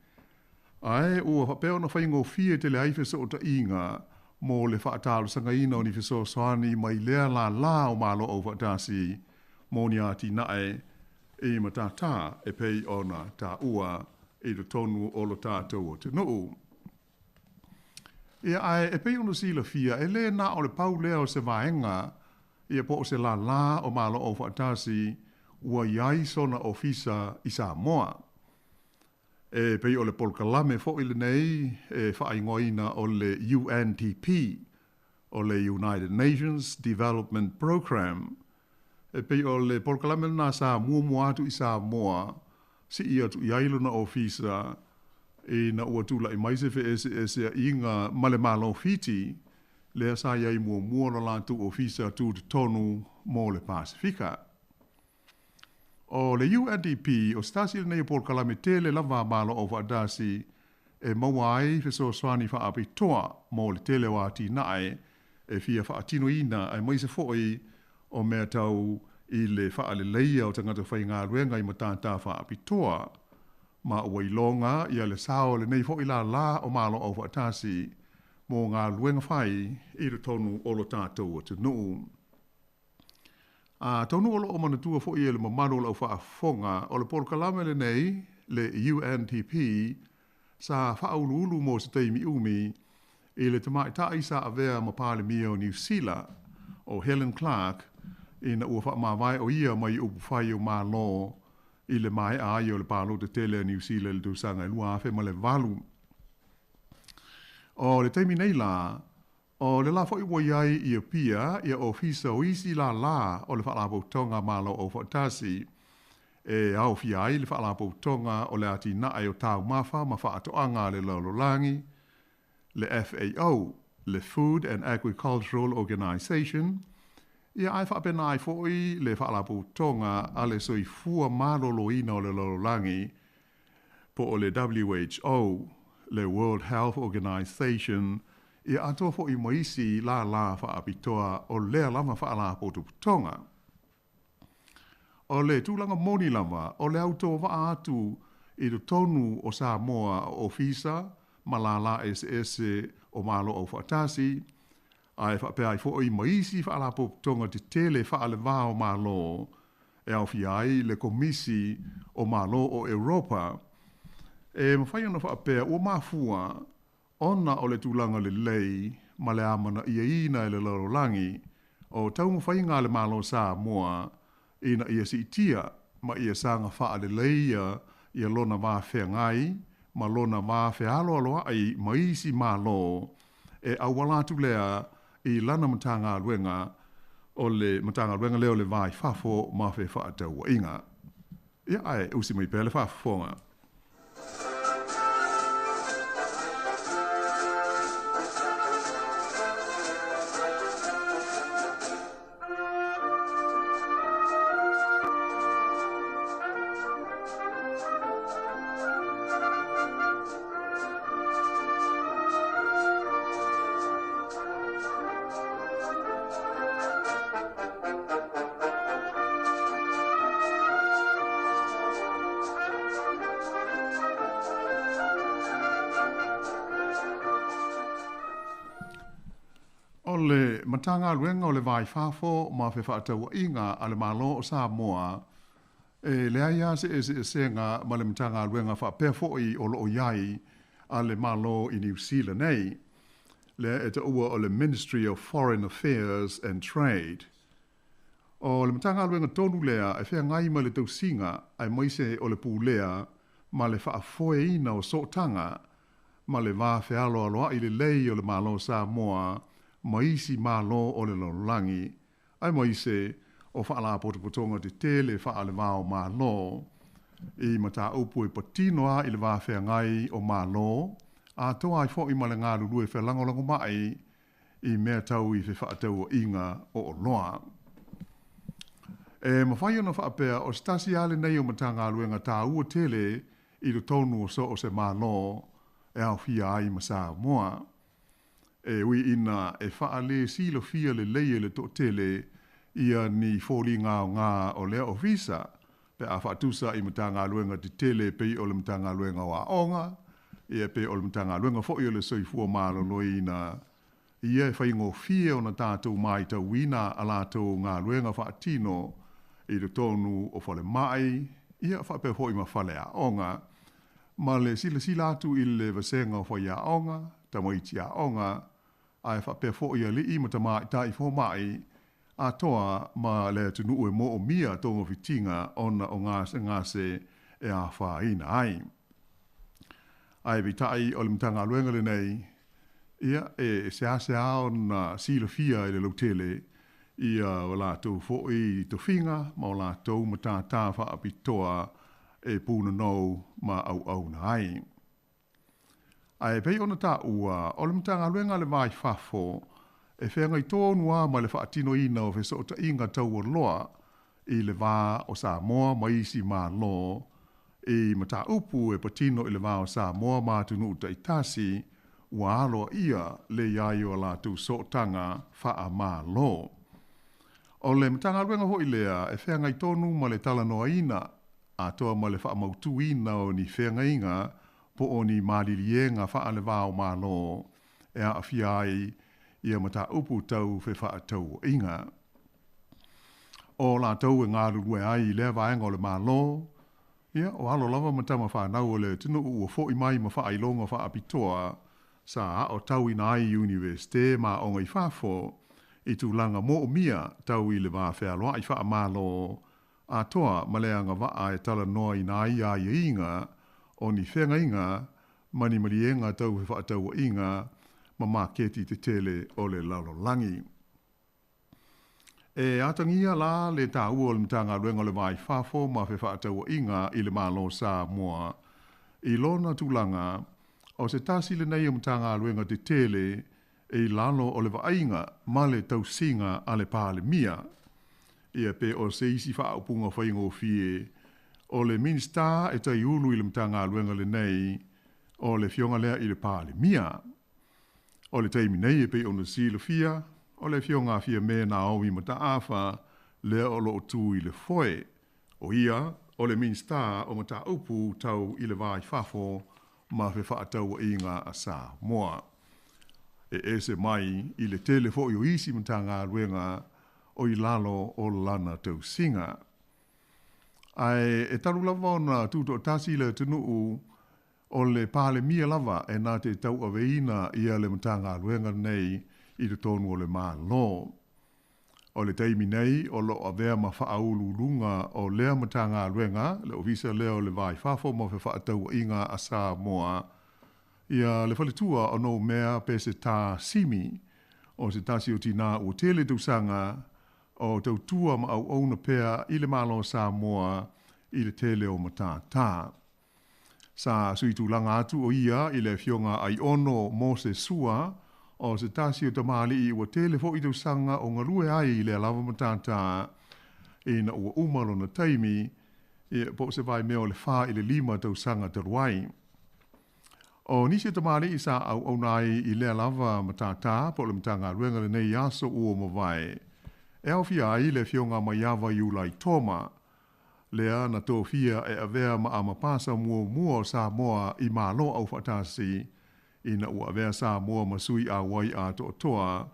ae ua faapea ona faigofie tele ai fesootaiga mo le faatalosagaina o ni fesoasoani mai lea lālā o Malo Aufaatasi mo ni atinae i matatā e pei ona taua i totonu o lo tatou atunuu. Ia, ae e pei ona silafia, e lē na o le pau lea o se vaega, ia po o se lālā o Malo Aufaatasi ua i ai sona ofisa i Samoa. E pei o le polokalame foi lenei e faaigoaina o le UNDP, o le United Nations Development Programme. E pei o le polokalame lenā sa muamua atu i Samoa, sii atu i ai lona ofisa ina ua tula'i mai se fe'ese'esea'iga ma le Malo o Fiti, lea sa i ai muamua lo latou ofisa tutotonu mo le Pasefika. O le UNDP, o se tasi lenei o polokalame tele lava a Malo Aufaatasi e maua ai fesoasoani faapitoa mo le tele o atinae e fia faatinoina aemaise foi o mea tau i le faaleleia o tagata faigaluega i matātā faapitoa, ma ua iloga ia le sao o lenei foi lālā o Malo Aufaatasi mo galuega fai i totonu o lo tatou atunuu. Atonu o lo o manatua foi e le mamalu o lau faafofoga, o le polokalame lenei, le UNDP, sa faauluulu mo se taimi umi i le tamaitai sa avea ma Palemia o Niu Sila, o Helen Clark, ina ua faamavae o ia mai upufai o Malo i le maea ai o le palota tele a Niu Sila i le tausaga e 2008. O le taimi nei la, O le la foi ua i ai i Apia ia ofisa o isi lālā o le Faalapotopotoga Malo Aufaatasi, e aofia ai le Faalapotopotoga o le Atinae o Taumafa ma Faatoaga a le Lalolagi, le FAO, le Food and Agricultural Organization, ia ae faapena ai foi le Faalapotopotoga a le Soifua Maloloina o le Lalolagi, po o le WHO, le World Health Organization, ia atoa foi ma isi lālā faapitoa o lea lava faalapotopotoga. O le tulaga moni lava, o le autovaa atu i totonu o Samoa o ofisa ma lālā eseese o Malo Aufaatasi, ae faapea ai foi ma isi faalapotopotoga tetele faale-va o Malo e aofia ai le Komisi o Malo o Europa. E mafai ona faapea ua mafua ona o le tulaga lelei ma le amanaiaina e le lalolagi o taumafaiga a le Malo o Samoa ina ia siitia ma ia saga faaleleia ia lona va feagai ma lona va fealoaloa'i ma isi Malo e auala atu lea i lana Matagaluega, o le Matagaluega lea o le Va i Fafo ma Fefaatauaiga. Ia, ae usi mai pea le faafofoga. O le Matagaluega o le Va i Fafo ma Fefaatauaiga a le Malo o Samoa, e leai lava se eseesega ma le Matagaluega faapea foi o lo o i ai a le Malo i Niu Sila nei, lea e taua o le Ministry of Foreign Affairs and Trade. O le Matagaluega tonu lea e feagai ma le tausiga aemaise o le pulea ma le faafoeina o sootaga ma le va fealoaloa'i lelei o le Malo o Samoa ma isi Malo o le lalolagi, aemaise o faalapotopotoga tetele faale-va-o-Malo, i mataupu e patino a i le va feagai o Malo, atoa ai fo'i ma le galulue felagolagoma'i i mea tau i fefaataua'iga o oloa. E mafai ona faapea o se tasi a lenei o Matagaluega tāua tele i totonu o so o se Malo e aofia ai ma Samoa. E ui ina e faalesilafia lelei e le toatele ia ni foliga aoga o lea ofisa pe a faatusa i Matagaluega tetele e pei o le Matagaluega o Aoga, ia pe o le Matagaluega foi o le Soifua Maloloina, ia e faigofie ona tatou maitauina a latou galuega faatino i totonu o falemai, ia faapea foi ma faleaoga, ma le silasila atu i le vasega o faiaoga, tamaiti aoga, ae faapea foi alii ma tamaitai fomai, atoa ma le atunuu e moomia togafitiga ona o gasegase e afaina ai. Ae peitai o le Matagaluega lenei, ia, e seasea ona silafia e le lautele ia o latou foi tofiga ma o latou matata faapitoa e punonou ma auauna ai. Ae pei ona taua, o le Matagaluega a le Va i Fafo e feagai tonu a ma le faatinoina o fesootaiga taualoa i le va o Samoa ma isi Malo i mataupu e patino i le va o Samoa ma atunuu taitasi ua aloaia le i ai o a latou sootaga faa-Malo. O le Matagaluega foi lea e feagai tonu ma le talanoaina atoa ma le faamautuina o ni feagaiga po o ni maliliega faale-va-o-Malo e aafia ai ia mataupu tau fefaatauaiga. O latou e galulue ai i lea vaega o le Malo, ia, o alo lava ma tama fanau o le atunuu ua fo'i mai ma faailoga faapitoa sa aotauina ai i Iunivesite ma aoga i fafo i tulaga moomia tau i le va fealoa'i faa-Malo atoa ma le agavaa e talanoaina ai aiaiga o ni feagaiga ma ni maliega tau fefaatauaiga ma maketi tetele o le lalolagi. E atagia la le taua o le Matagaluega o le Va i Fafo ma Fefaatauaiga i le Malo o Samoa i lona tulaga o se tasi lenei o Matagaluega tetele e i lalo o le vaaiga ma le tausiga a le Palemia. Ia pe o se isi faaupuga faigofie, o le Minisita e taiulu i le Matagaluega lenei o le Afioga lea i le Palemia. O le taimi nei e pei ona silafia, o le Afioga a Fiame Naomi Mataafa lea o lo o tu i le foe. O ia o le Minisita o Mataupu Tau i le Va i Fafo ma Fefaatauaiga a Samoa. E ese mai i le tele foi o isi Matagaluega o i lalo o lana tausiga. Ae e talu lava ona tutoatasi le atunuu, o le Palemia lava e na te tauaveina ia le Matagaluega lenei i totonu o le Malo. O le taimi nei o lo o avea ma faauluuluga o lea Matagaluega, le Ofisa lea o le Va i Fafo ma Fefaatauaiga a Samoa, ia le faletua o Noumea Peseta Simi, o se tasi o tinā ua tele tausaga o tautua ma auauna pea i le Malo o Samoa i le tele o matata. Sa suitulaga atu o ia i le Afioga Aiono Mose Sua, o se tasi o tamalii ua tele foi tausaga o galue ai i lea lava matata ina ua uma lona taimi, ia, po o se vaimea o le fa i le lima tausaga talu ai. O nisi o tamalii sa auauna ai i lea lava matata po o le Matagaluega lenei i aso ua mavae, e aofia ai le Afioga Maiava Iulai Toma, lea na tofia e avea ma amapasa muamua o Samoa i Malo Aufaatasi ina ua avea Samoa ma sui auai atoatoa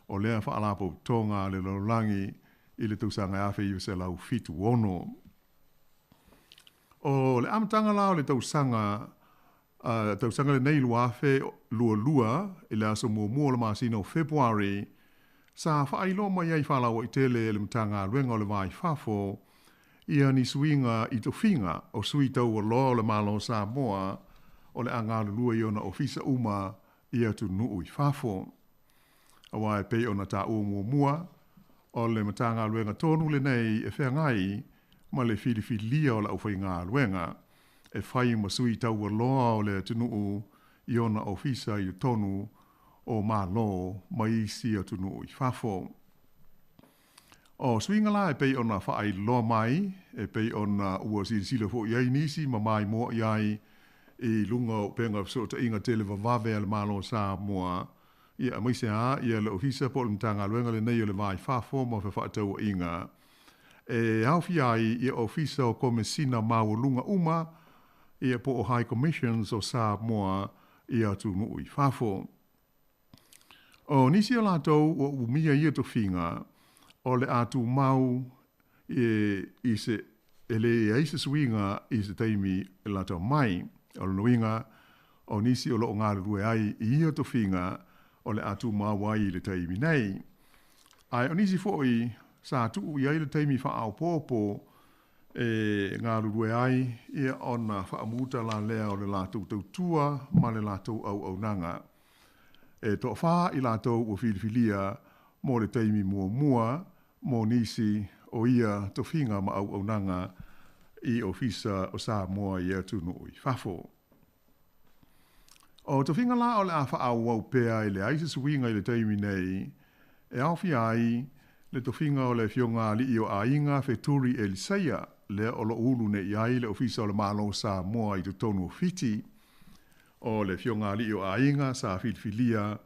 o lea Faalapotopotoga a le Lalolagi i le tausaga 1976. O le amataga la o le tausaga tausaga lenei 2022 i le aso muamua o le masina o Fepuari, sa faailoa mai ai faalauaitele e le Matagaluega o le Va i Fafo ia ni suiga i tofiga o sui taualoa o le Malo o Samoa o le a galulue i ona ofisa uma i atunuu i fafo. Aua e pei ona taua muamua, o le Matagaluega tonu lenei e feagai ma le filifilia o le aufaigaluega e fai ma sui taualoa o le atunuu i ona ofisa i totonu o Malo ma isi atunuu i fafo. O suiga la e pei ona faailoa mai, e pei ona ua silasila foi i ai nisi ma maimoa i ai i luga o upega o fesootaiga televavave a le Malo o Samoa, ia aemaise lava ia le Ofisa po o le Matagaluega lenei o le Va i Fafo ma Fefaatauaiga, e aofia ai ia Ofisa o Komesina Maualuga uma, ia po o High Commissions o Samoa i atunuu i fafo. O nisi o latou ua umia ia tofiga, o le a tumau i se e leai se suiga i se taimi e lata mai. O lona uiga, o nisi o lo o galulue ai i ia tofiga o le a tumau ai i le taimi nei. Ae o nisi foi sa tuu i ai le taimi faaopoopo e galulue ai, ia ona faamuta la lea o le latou tautua ma le latou auaunaga. E toafa i latou ua filifilia mo le taimi muamua mo nisi o ia tofiga ma auaunaga i Ofisa o Samoa i atunuu i fafo. O tofiga la o le a faaauau pea e leai se suiga i le taimi nei, e aofia ai le tofiga o le Afioga Alii o Aiga Feturi Elisaia, lea o lo o ulu nei i ai le Ofisa o le Malo o Samoa i totonu o Fiti. O le Afioga Alii o Aiga sa filifilia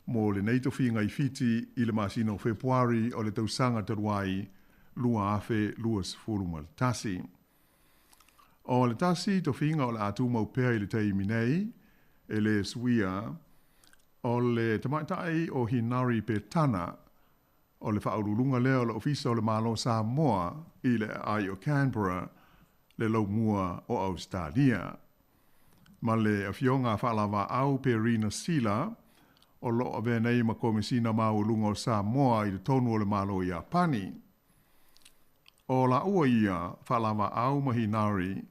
mo lenei tofiga i Fiti i le masina o Fepuari o le tausaga talu ai 2021. O le tasi tofiga o le a tumau pea i le taimi nei, e le suia, o le tamaitai o Hinari Petana, o le faauluuluga lea o le Ofisa o le Malo o Samoa i le aai o Canberra, le laumua o Ausetalia. Ma le Afioga Faalavaau Perina Sila, o lo o avea nei ma Komesina Maualuga o Samoa i totonu o le Malo o Iapani. O laua ia, Faalavaau ma Hinari,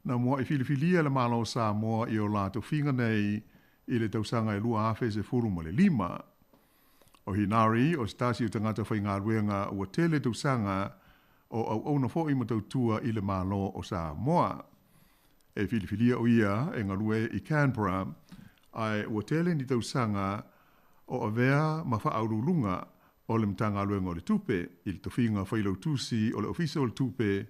na muai filifilia e le Malo o Samoa i o la tofiga nei i le tausaga e 2015. O Hinari, o se tasi o tagata faigaluega ua tele tausaga o auauna foi ma tautua i le Malo o Samoa. E filifilia o ia e galue i Canberra, ae ua tele ni tausaga o avea ma faauluuluga o le Matagaluega o le Tupe i le tofiga failautusi o le Ofisa o le Tupe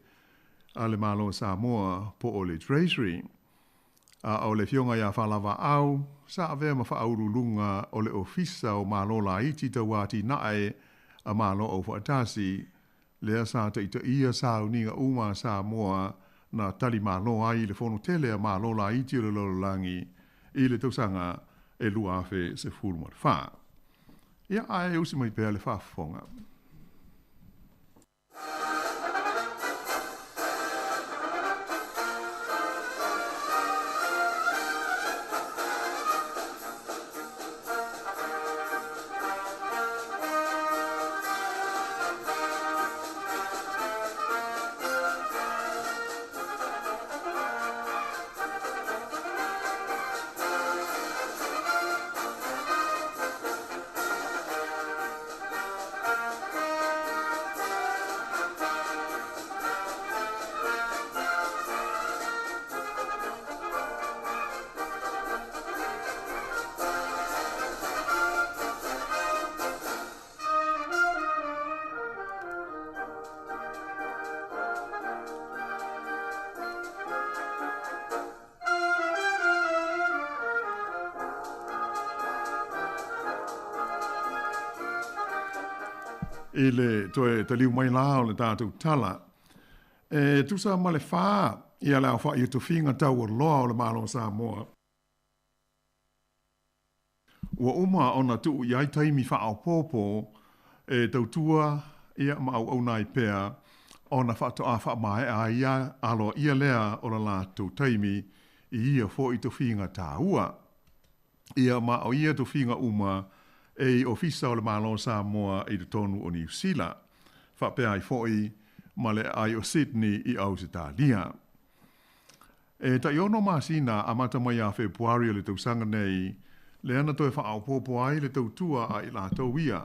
a le Malo o Samoa po o le Treasury. A o le Afioga ia Faalavaau, sa avea ma faauluuluga o le Ofisa o Malo Laiti Tau Atinae a Malo Aufaatasi, lea sa taitaia sauniga uma a Samoa na tali malo ai i le Fono tele a Malo Laiti o le Lalolagi i le tausaga e 2014. Ia, ae usi mai pea le faafofoga. I le toe taliu mai la o le tatou tala, e tusa ma le fa ia le aofai o tofiga taualoa o le Malo o Samoa, ua uma ona tuu i ai taimi faaopoopo e tautua ia ma auauna ai pea ona faatoa faamaea ai aloaia lea o le latou taimi i ia foi tofiga taua. Ia ma o ia tofiga uma e i Ofisa o le Malo o Samoa i totonu o Niu Sila, faapea ai foi ma le aai o Sydney i Ausetalia. E tai-ono masina amata mai ia Fepuari o le tausaga nei, lea na toe faaopoopo ai le tautua a i latou ia.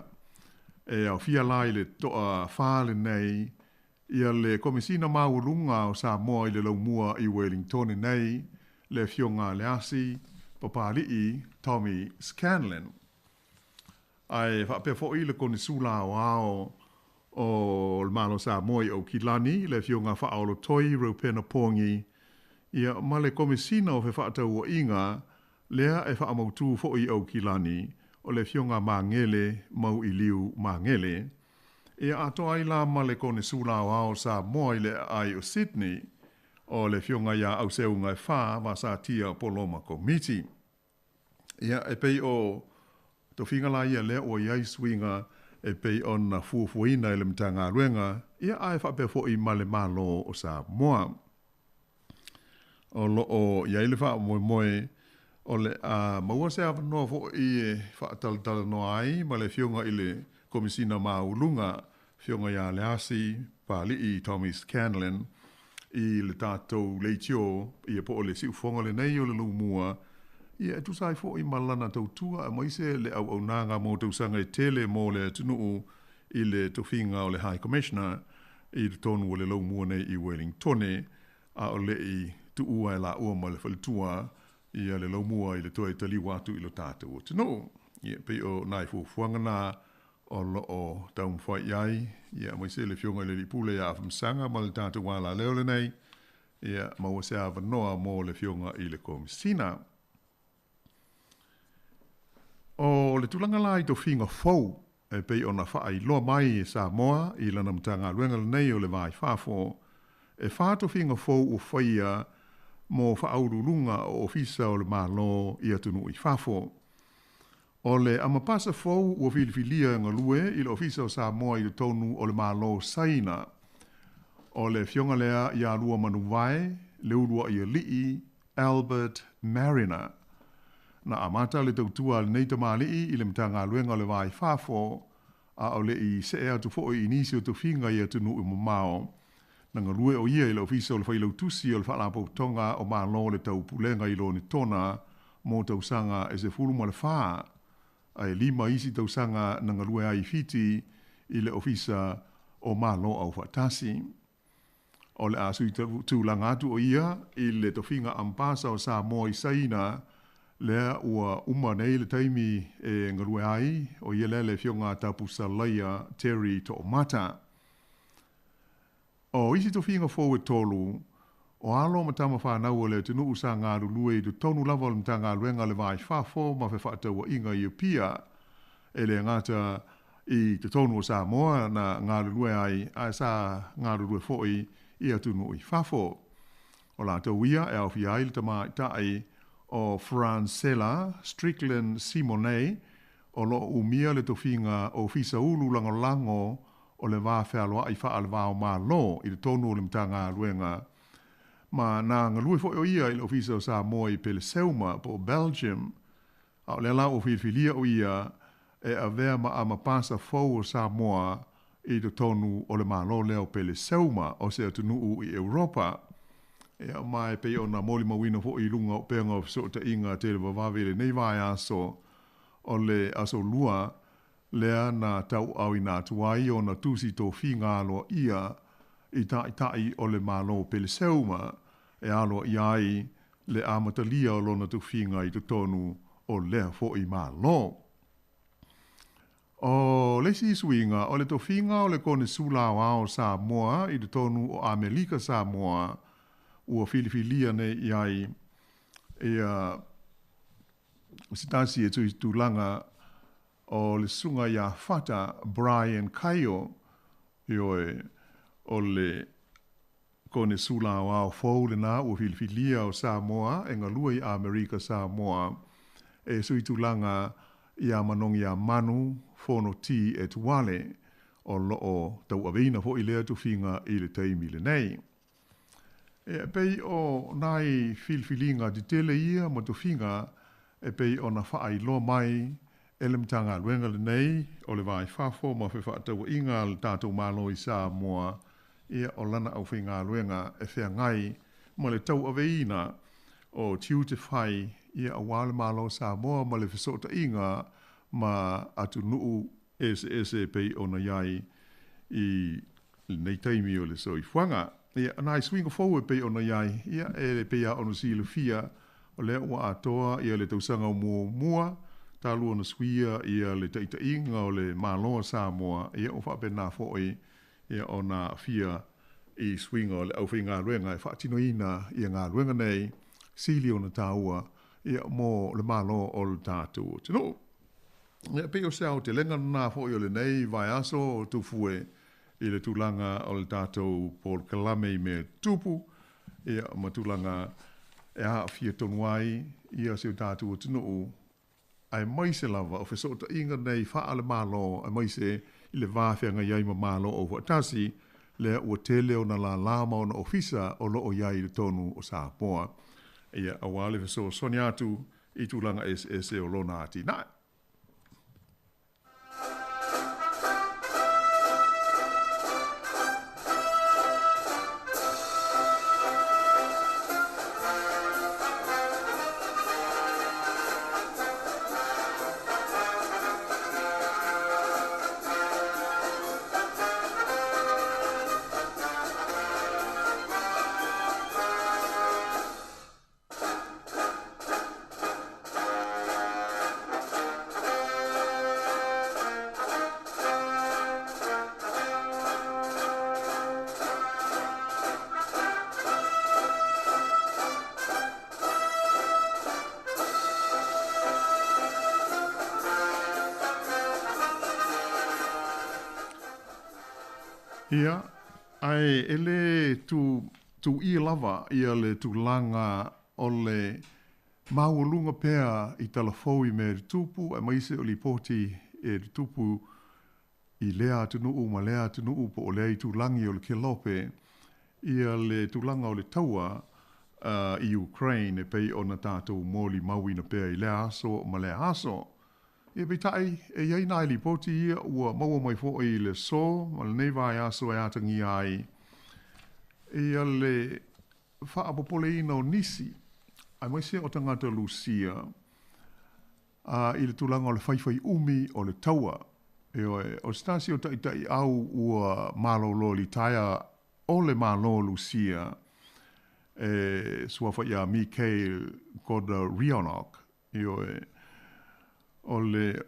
E aofia la i le toa-fa lenei, ia le Komesina Maualuga o Samoa i le Laumua i Welingtone nei, le Afioga a Leasi Papali'i Tommy Scanlan. Ae faapea foi le Konesula Aoao o le Malo o Samoa i Aukilani, le Afioga Faaolotoi Reupena Pongi, ia ma le Komesina o Fefaatauaiga lea e faamautū foi i Aukilani, o le Afioga Magele Mauiliu Magele. Ia atoa ai la ma le Konesula Aoao o Samoa i le aai o Sydney, o le Afioga ia Auseugaifa Vasatia Poloma Komiti. Ia, e pei o tofiga la ia lea ua i ai suiga e pei ona fuafuaina e le Matagaluega, ia ae faapea foi ma le Malo o Samoa. O lo o i ai le faamoemoe o le a maua se avanoa foi e faatalatalanoa ai ma le Afioga i le Komesina Maualuga, Afioga ia Leasi Papali'i Tommy Scanlan, i le tatou leitio, ia po o le siufofoga lenei o le Laumua, ia e tusa ai foi ma lana tautua aemaise le auaunaga mo tausaga e tele mo le atunuu i le tofiga o le High Commissioner i totonu o le Laumua nei i Welingtone, a o le i tuua e laua ma le faletua ia le Laumua i le toe taliu atu i lo tatou atunuu. Ia, e pei o nai fuafuaga na o lo o taumafai i ai, ia, aemaise le Afioga i le Alii Pule ia Afamasaga ma le tatou alaleo lenei, ia, maua se avanoa mo le Afioga i le Komesina. O le tulaga la i tofiga fou e pei ona faailoa mai e Samoa i lana Matagaluega lenei o le Va i Fafo, e fa tofiga fou ua faia mo faauluuluga o Ofisa o le Malo i atunuu i fafo. O le amapasa fou ua filifilia e galue i le Ofisa o Samoa i totonu o le Malo o Saina. O le afioga lea ia Luamanuvae Leuluaialii Albert Mariner. Na amata le tautua a lenei tamalii i le Matagaluega o le Va i Fafo, a o le i see atu foi i nisi o tofiga i atunuu mamao. Na galue o ia i le Ofisa o le Failautusi o le Faalapotopotoga o Malo o le Taupulega i Lonetona mo tausaga e 14, a e lima isi tausaga na galue ai i Fiti i le Ofisa o Malo Aufaatasi. O le a sui tulaga atu o ia i le tofiga Ambasa o Samoa i Saina, lea ua uma nei le taimi e galue ai, o ia lea le Afioga Tapusalaia Terry Toomata. O isi tofiga fou e tolu, o alo ma tama fanau o le atunuu sa galulue i totonu lava o le Matagaluega o le Va i Fafo ma Fefaatauaiga i Apia, e le gata i totonu o Samoa na galulue ai, ae sa galulue foi i atunuu i fafo. O latou ia e aofia ai le tamaitai o Francella Strickland Simonet, o lo o umia le tofiga Ofisa Ulu Lagolago o le Va Fealoai Faale-Va-o-Malo i totonu o le Matagaluega, ma na galue foi o ia i le Ofisa o Samoa i Peleseuma po o Belgium, a o lea la ua filifilia o ia e avea ma amapasa fou o Samoa i totonu o le Malo lea o Peleseuma, o se atunuu i Europa. Ia, ma e pei ona molimauina foi i luga o upega o fesootaiga televavave i lenei vaiaso, o le Aso Lua lea na tauaaoina atu ai ona tusi tofiga aloaia i taitai o le Malo o Peleseuma e aloaia ai le amatalia o lona tofiga i totonu o lea foi Malo. O le isi suiga, o le tofiga o le Konesula Aoao o Samoa i totonu o Amelika Samoa ua filifilia nei i ai ia se tasi e tuitulaga o le susuga ia Fata Brian Kaio, ioe, o le Konesula Aoao fou lena ua filifilia o Samoa e galue i Amerika Samoa e suitulaga ia Manogiamanu Fonoti Etuale, o lo o tauaveina foi lea tofiga i le taimi lenei. E pei o nai filifiliga tetele ia ma tofiga e pei ona faailoa mai e le Matagaluega lenei o le Va i Fafo ma Fefaatauaiga a le tatou Malo i Samoa, ia o lana aufaigaluega e feagai ma le tauaveina o tiute fai ia aua le Malo o Samoa ma le fesootaiga ma atunuu eseese e pei ona i ai i lenei taimi o le soifuaga. Ia, o nai suiga fou e pei ona i ai, ia, e pei lava ona silafia, o lea ua atoa ia le tausaga muamua talu ona suia ia le taitaiga o le Malo o Samoa, ia ua faapena foi ia ona aafia i suiga o le aufaigaluega e faatinoina ia galuega nei, sili ona taua ia mo le Malo o le tatou atunuu. Ia, pei o se aotelega lena foi o lenei vaiaso o Tufue i le tulaga o le tatou polokalame i mea tupu, ia, ma tulaga e aafia tonu ai ia si o tatou atunuu, aemaise lava o fesootaiga nei faale-Malo, aemaise i le va feagai ai ma Malo Aufaatasi, lea ua tele ona lālā ma ona ofisa o lo o i ai i totonu o Samoa, ia, aua le fesoasoani atu i tulaga eseese o lona atinae. Ia, ae e le tuuia lava ia le tulaga o le maualuga pea i tala fou i mea e tutupu aemaise o lipoti e tutupu i lea atunuu ma lea atunuu po o lea itulagi o le kelope ia le tulaga o le taua i Ukraine e pei ona tatou molimauina pea i lea aso ma lea aso. Ia peitai, e i ai nai lipoti ia ua maua mai foi i le aso ma lenei vaiaso e atagia ai ia le faapopoleina o nisi, aemaise o tagata Lusia, i le tulaga o le faifaiumi o le taua. Ioe, o se tasi o taitaiau ua malolo litaea o le Malo o Lusia, e suafa ia Mikhail Khodaryonok, Ioe, o le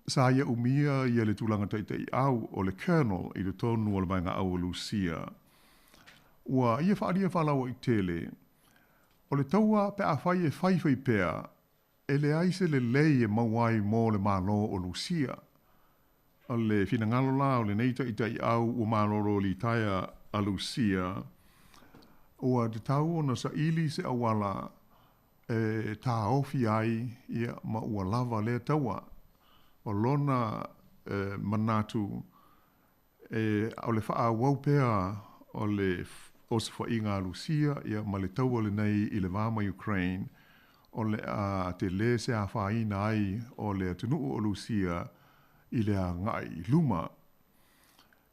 sa ia umia ia le tulaga taitaiau o le Colonel i totonu o le Vaega Au o Lusia. Ua ia faaalia faalauaitele, o le taua pe afai e faifai pea, e leai se lelei e maua ai mo le Malo o Lusia. O le finagalo la o lenei taitaiau ua malolo litaea a Lusia, ua tatau ona saili se auala e taofi ai ia ma ua lava lea taua. O lona manatu e o le faaauau pea o le osofaiga a Lusia ia ma le taua lenei i le va ma Ukraine, o le a tele se afaina ai o le atunuu o Lusia i le agai i luma.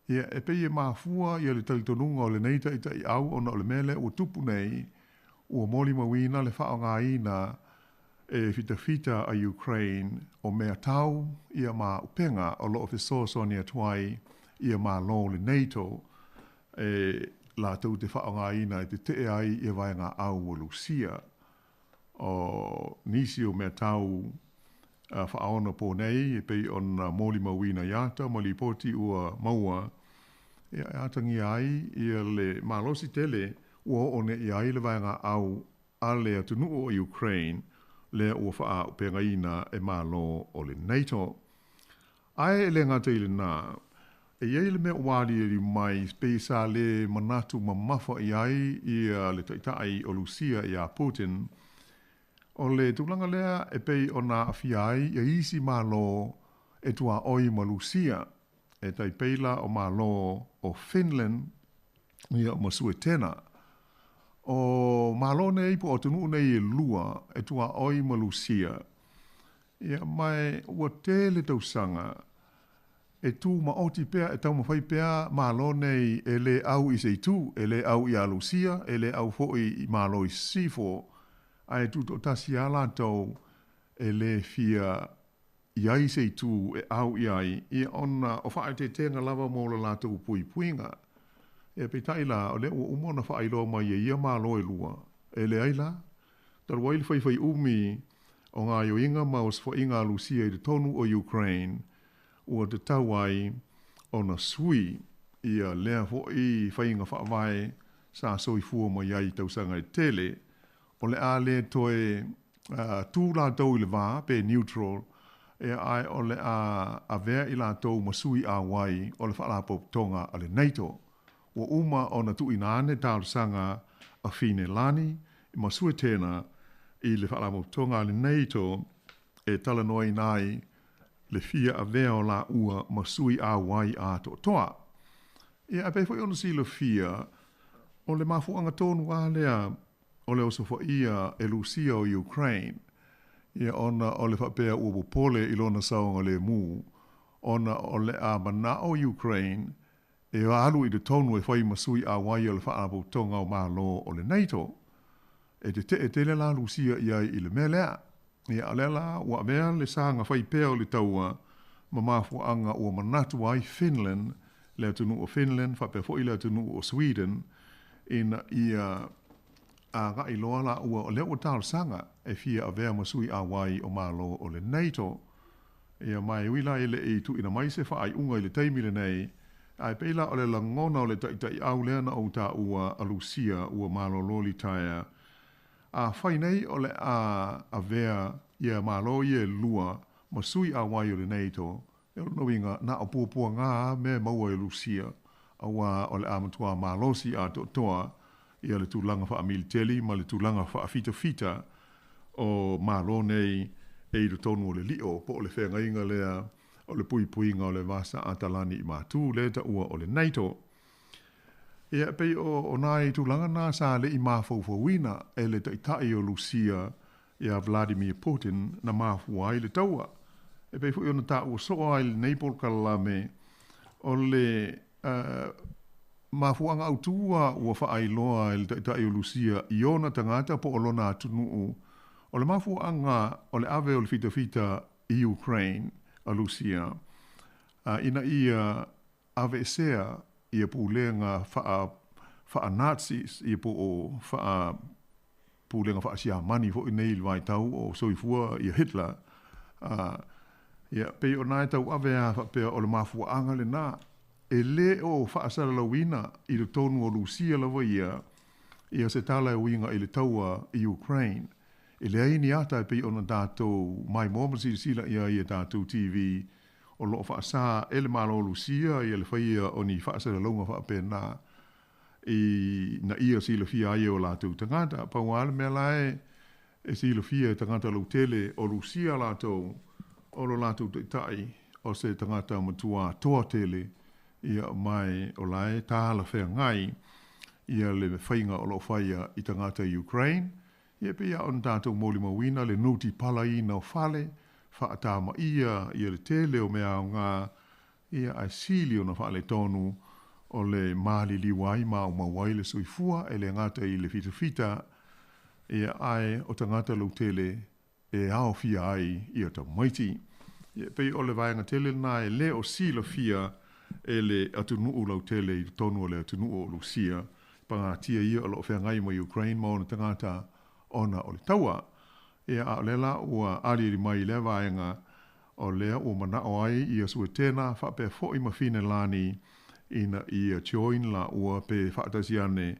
Ia, e pei e mafua ia le talitonuga o lenei taitaiau ona o le mea lea ua tupu nei, ua molimauina le faaaogaina e fitafita a Ukraine o mea tau ia ma auupega o lo o fesoasoani atu ai ia Malo o le NATO e latou te faaaogaina e tetee ai ia vaega au o Lusia. O nisi o mea tau faaonaponei e pei ona molimauina i ata ma lipoti ua maua, ia e atagia ai ia le malosi tele ua oo nei i ai le vaega au a le atunuu o Ukraine lea ua faaaupegaina e Malo o le NATO. Ae e le gata i lena, e i ai le mea ua aliali mai pei sa le manatu mamafa i ai ia le taitai o Lusia ia Putin, o le tulaga lea e pei ona aafia ai ia isi Malo e tuaoi ma Lusia, e tai pei la o Malo o Finland ia ma Suetena. O Malo nei po o atunuu nei e lua e tuaoi ma Lusia, ia ma ua tele tausaga e tumaoti pea, e taumafai pea Malo nei e lē au i se itu, e lē au iā Lusia, e lē au foi i Malo i Sisifo, ae tutoatasi lava latou e lē fia i ai se itu e au i ai, ia ona o faaeteetega lava mo le latou puipuiga. Ia peitai la, o lea ua uma ona faailoa mai e ia Malo e lua, e leai la. Talu ai le faifaiʻumi o gaoioiga ma osofaʻiga a Lusia i totonu o Ukraine, ua tatau ai ona sui ia lea foi faiga faavae sa soifua mai ai i tausaga e tele, o le a le toe tu latou i le va pe neutral, ia ae o le a avea i latou ma sui auai o le Faalapotopotoga a le NATO. Ua uma ona tuuina ane talosaga a Finelani ma Suetena i le Faalapotopotoga a le NATO e talanoaina ai le fia avea o laua ma sui auai atoatoa. Ia, ae pei foi ona silafia, o le mafuaaga tonu lava lea o le osofaia e Lusia o Ukraine, ia ona o le faapea ua popole i lona saogalemu, ona o le a manao Ukraine e alu i totonu e fai ma sui auai o le Faalapotopotoga o Malo o le NATO. E tetee tele la Lusia i ai i le mea lea. Ia, o lea la ua avea le saga fai pea o le taua ma mafuaaga ua manatu ai Finland, le atunuu o Finland faapea foi le atunuu o Sweden, ina ia agai loa laua o lea ua talosaga e fia avea ma sui auai o Malo o le NATO. Ia, ma e ui la e le i tuuina mai se faaiuga i le taimi lenei, ae pei la o le lagona o le taitaiau lea na ou taua a Lusia ua malolo litaea, Afai nei o le a avea ia Malo ia e lua ma sui auai o le NATO, o lona uiga, na o puapuaga a mea e maua e Lusia, auā o le a matuā malosi atoatoa ia le tulaga faamiliteli ma le tulaga faafitafita o Malo nei e i totonu o le lio po o le feagaiga lea o le puipuiga o le Va Sa Atalani i Matu lea e taua o le NATO. Ia, e pei o nai tulaga na sa le i mafaufauina e le Taitai o Lusia ia Vladimir Putin na mafua ai le taua. E pei foi ona taua soo ai lenei polokalame, o le mafuaaga autū a ua faailoa e le Taitai o Lusia i ona tagata po o lona atunuu, o le mafuaaga o le ave o le fitafita i Ukraine a Lusia, ina ia aveesea ia pulega faa faa-Nazis ia po o faa pulega faa-Siamani foi nei i le vaitau o soifua ia Hitler. A, ia, pei o na e tauave a faapea o le mafuaaga lena e le o faasalalauina i totonu o Lusia lava ia ia se tala e uiga i le taua i Ukraine. E leai ni ata e pei ona tatou maimoa ma silasila i ai i a tatou TV O lo o faasa e le Malo o Lusia ia le faia o ni faasalalauga faapena i na ia silafia ai e o latou tagata. Pau lava le mea la e e silafia e tagata lautele o Lusia latou, o lo latou taitai o se tagata matua toa tele ia mae o la e talafeagai ia le faiga o lo o faia i tagata i Ukraine. Ia pei lava ona tatou molimauina le nutipalaina o fale, faatamaia ia le tele o mea aoga, ia ae sili ona faaletonu o le maliliu ai ma aumau ai le soifua e le gata i le fitafita, ia ae o tagata lautele e aofia ai ia tamaiti. Ia e pei o le vaega tele lena e le o silafia e le atunuu lautele i totonu o le atunuu o Lusia, pagatia ia o lo o feagai ma Ukraine ma ona tagata ona o le taua. Ia, a o lea la ua aliali mai i lea vaega, o lea ua manao ai ia Suetena faapea foi ma Finelani ina ia join laua pe faatasi ane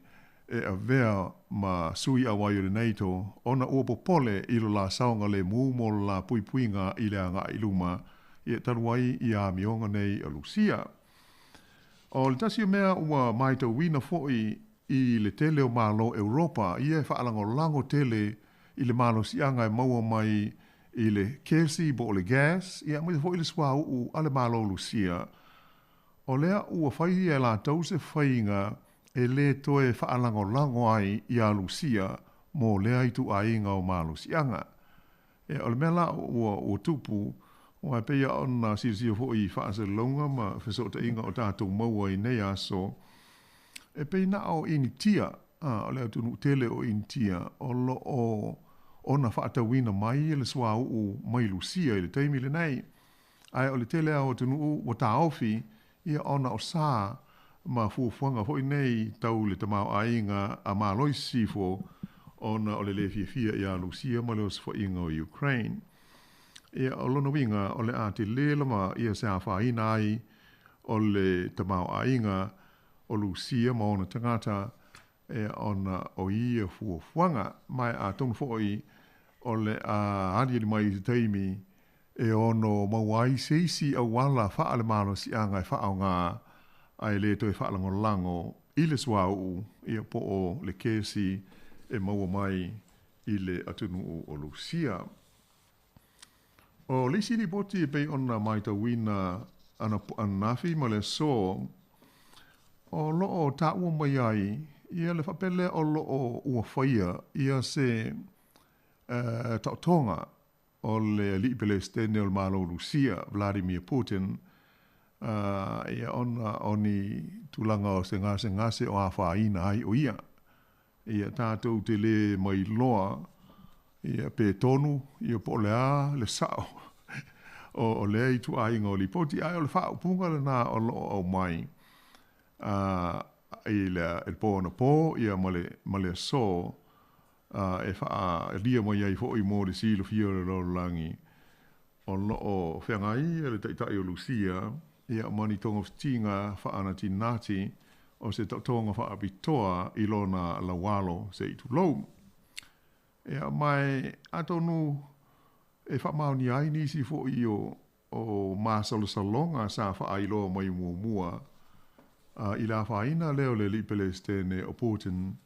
e avea ma sui auai o le NATO ona ua popole i lo la saogalemu mo lo la puipuiga i le agai i luma ia talu ai ia amioga nei a Lusia. O le tasi o mea ua maitauina foi i le tele o Malo Europa ia e faalagolago tele i le malosiaga e maua mai i le kesi po o le gas ia aemaise foi le suauu a le Malo Lusia, o lea ua fai e latou se faiga e lē toe faalagolago ai iā Lusia mo lea ituaiga o malosiaga. Ia, o le mea la ua tupu, Aua e pei ona silasila foi i faasalalauga ma fesootaiga o tatou maua i nei aso, e pei na o Initia, a, o le atunuu tele o Initia, o lo o ona faatauina mai le suauu mai Lusia i le taimi lenei. Ae o le tele lava o atunuu ua taofi ia ona o sa ma fuafuaga foi nei tau le tamaoaiga a Malo i Sisifo ona o le le fiafia ia Lusia ma le osofaiga o Ukraine. Ia, o lona uiga, o le a tele lava ia se afaina ai o le tamaoaiga o Lusia ma ona tagata ia ona o ia fuafuaga. Ma atonu foi o le a aliali mai i se taimi e ono maua ai se isi auala faalemalosiaga e faaaoga ae le toe faalagolago i le suauu ia po o le kesi e maua mai i le atunuu o Lusia. O le isi lipoti e pei ona matauina ananafi ma le aso, o lo o taua mai ai ia le faapea lea o lo o ua faia ia se taotoga o le Alii Pelesitene o le Malo o Lusia, Vladimir Putin, ia ona o ni tulaga o se gasegase o afaina ai o ia. Ia tatou te le mailoa ia pe tonu ia po o le a le sao o lea ituaiga o lipoti, ae o le faaupuga lena o lo o aumai i le po anapo ia ma le aso e faaalia mai ai foi mo le silafia o le lalolagi, o lo o feagai le Taitai o Lusia ia ma ni togafitiga faanatinati o se taotoga faapitoa i lona laualo se i tulou. Ia, ma atonu e faamaonia ai nisi foi o o masalosaloga sa faailoa mai muamua i le afaina lea o le Alii Pelesitene o Putin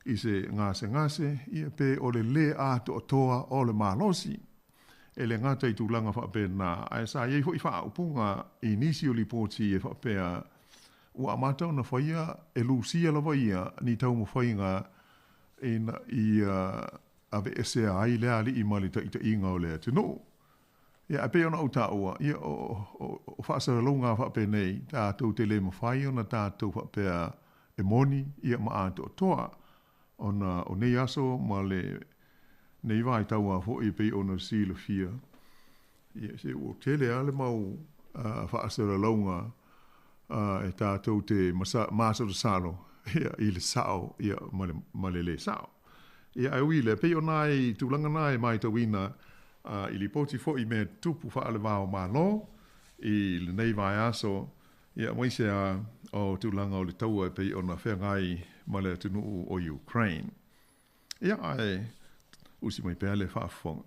i se gasegase, ia pe o le lē atoatoa o le malosi. E le gata i tulaga faapena, ae sa i ai foi faaupuga i nisi o lipoti e faapea ua amata ona faia e Lusia lava ia ni taumafaiga ina ia aveesea ai lea alii ma le taitaiga o le atunuu. Ia, ae pei ona ou taua, ia, o faasalalauga faapenei, tatou te le mafai ona tatou faapea e moni, ia, ma atoatoa, ona o nei aso ma le nei vaitau lava foi e pei ona silafia, ia, se ua tele lava le mau faasalalauga e tatou te masalosalo i le sao ma le lē sao. Ia, ae ui i lea, pei o nai tulaga na e matauina i lipoti foi i mea tutupu faale-va o Malo i lenei vaiaso, ia, aemaise lava o tulaga o le taua e pei ona feagai ma le atunuu o Ukraine. Ia, ae usi mai pea le faafofoga.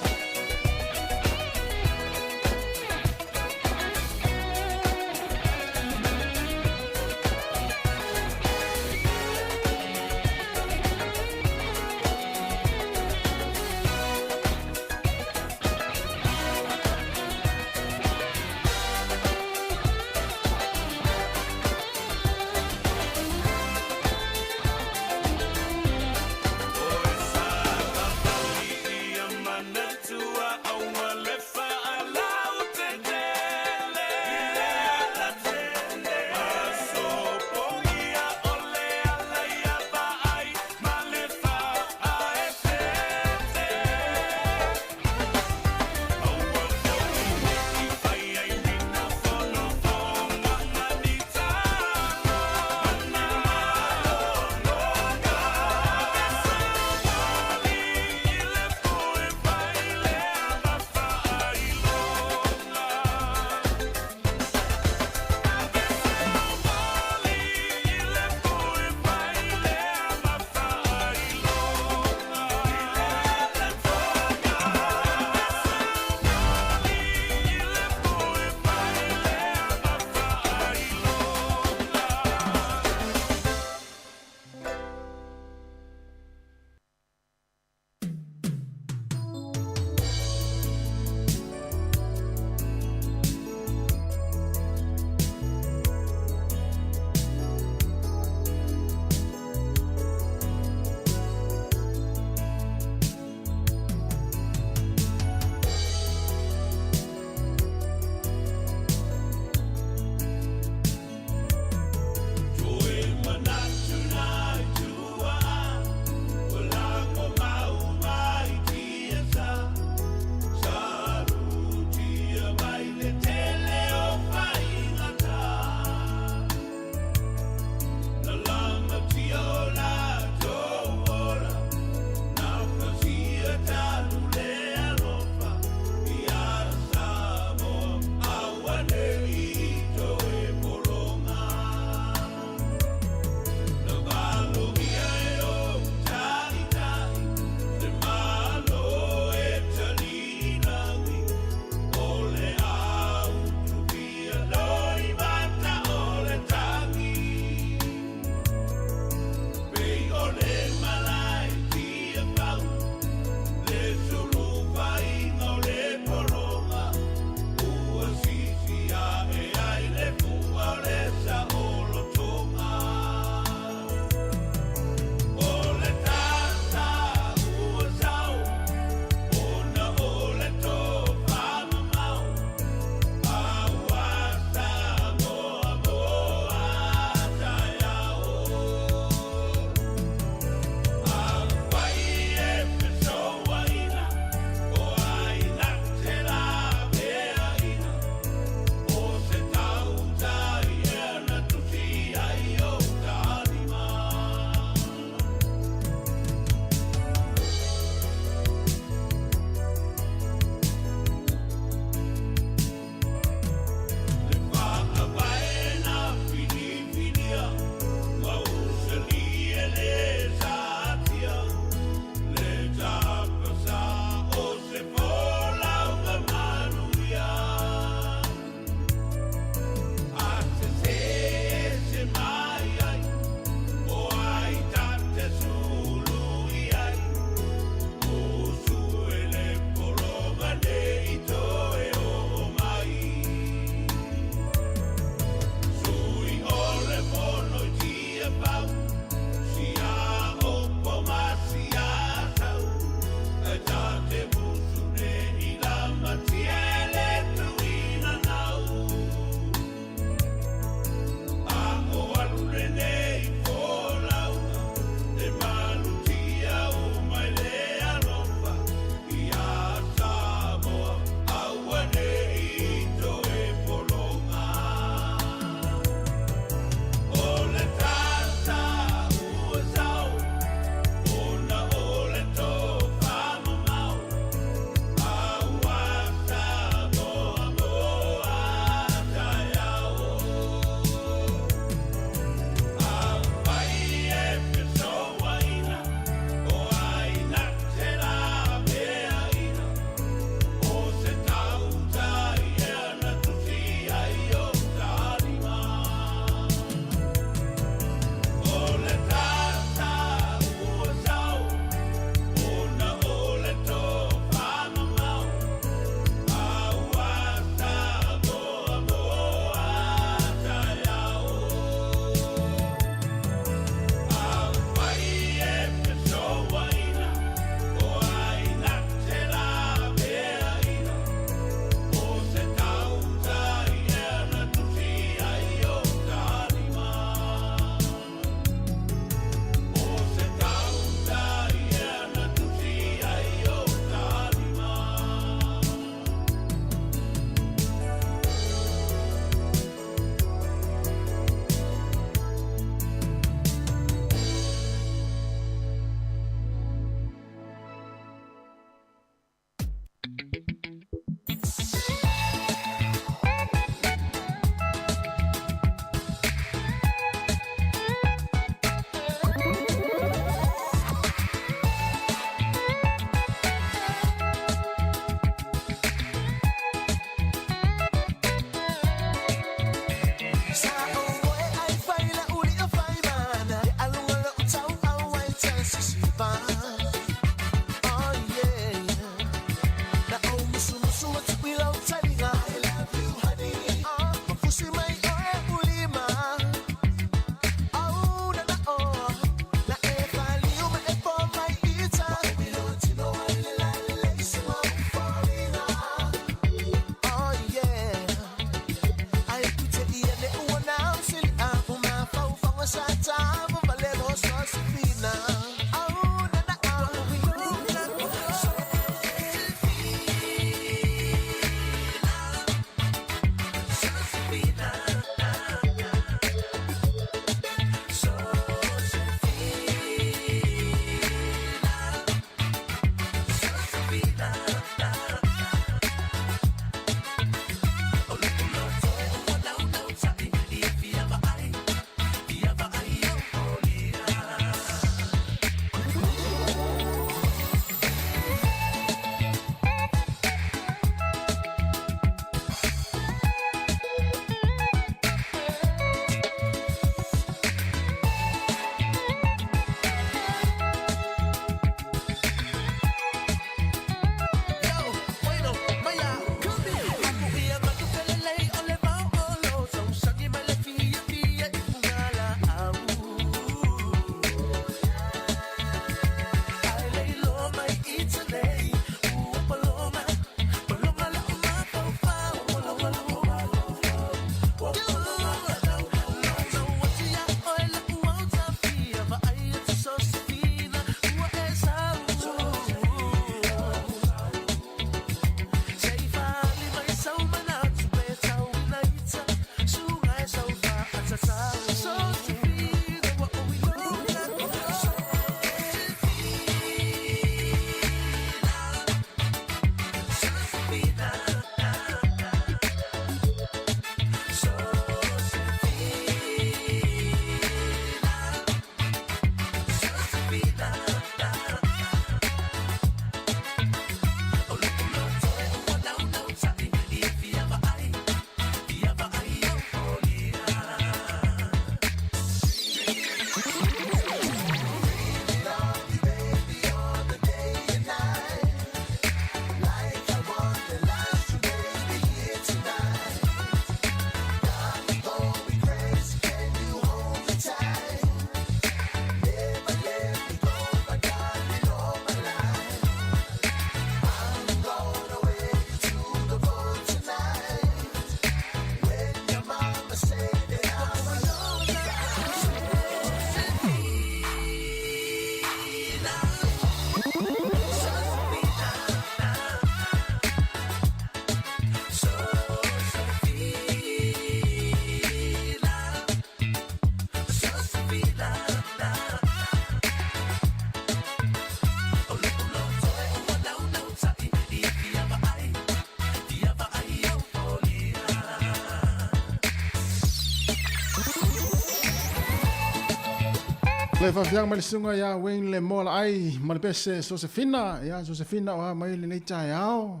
Le faafiaga mai le susuga ia Wayne Le Moalaai ma le pese Sosefina. Ia Sosefina o a mai lenei taeao.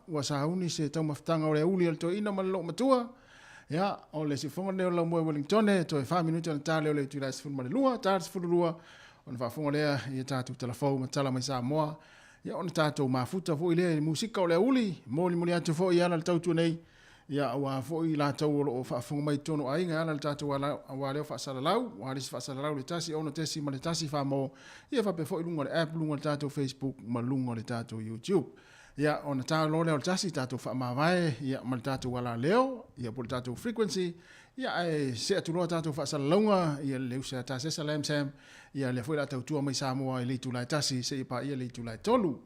Ua sauni se taumafataga o le auli a le toeaina ma le loomatua. Ia, o le siufofoga lenei o le Laumua i Wellingtone, toe 4 minute ona ta lea o le itula e 12, ta le 12, ona faafofoga lea i a tatou talafou ma tala mai Samoa. Ia, ona tatou mafuta foi lea i le musika o le auli, molimoli atu foi i ala le tautua nei, ia, aua foi i latou o lo o faafofoga mai i totonu o aiga e ala i le tatou aua leo faasalalau, aua le isi faasalalau le 1 6 ma le 1 famo, ia faapea foi luga o le app, luga o le tatou Facebook ma luga o le tatou YouTube. Ia, ona ta loa lea o le tasi, tatou faamavae, ia, ma le tatou alaleo, ia, po o le tatou frequency, ia, ae see atu loa tatou faasalalauga, ia, le usa tasesa lam sam, ia, lea foi o le a tautua mai Samoa i le itula e tasi seia paia le itula e tolu.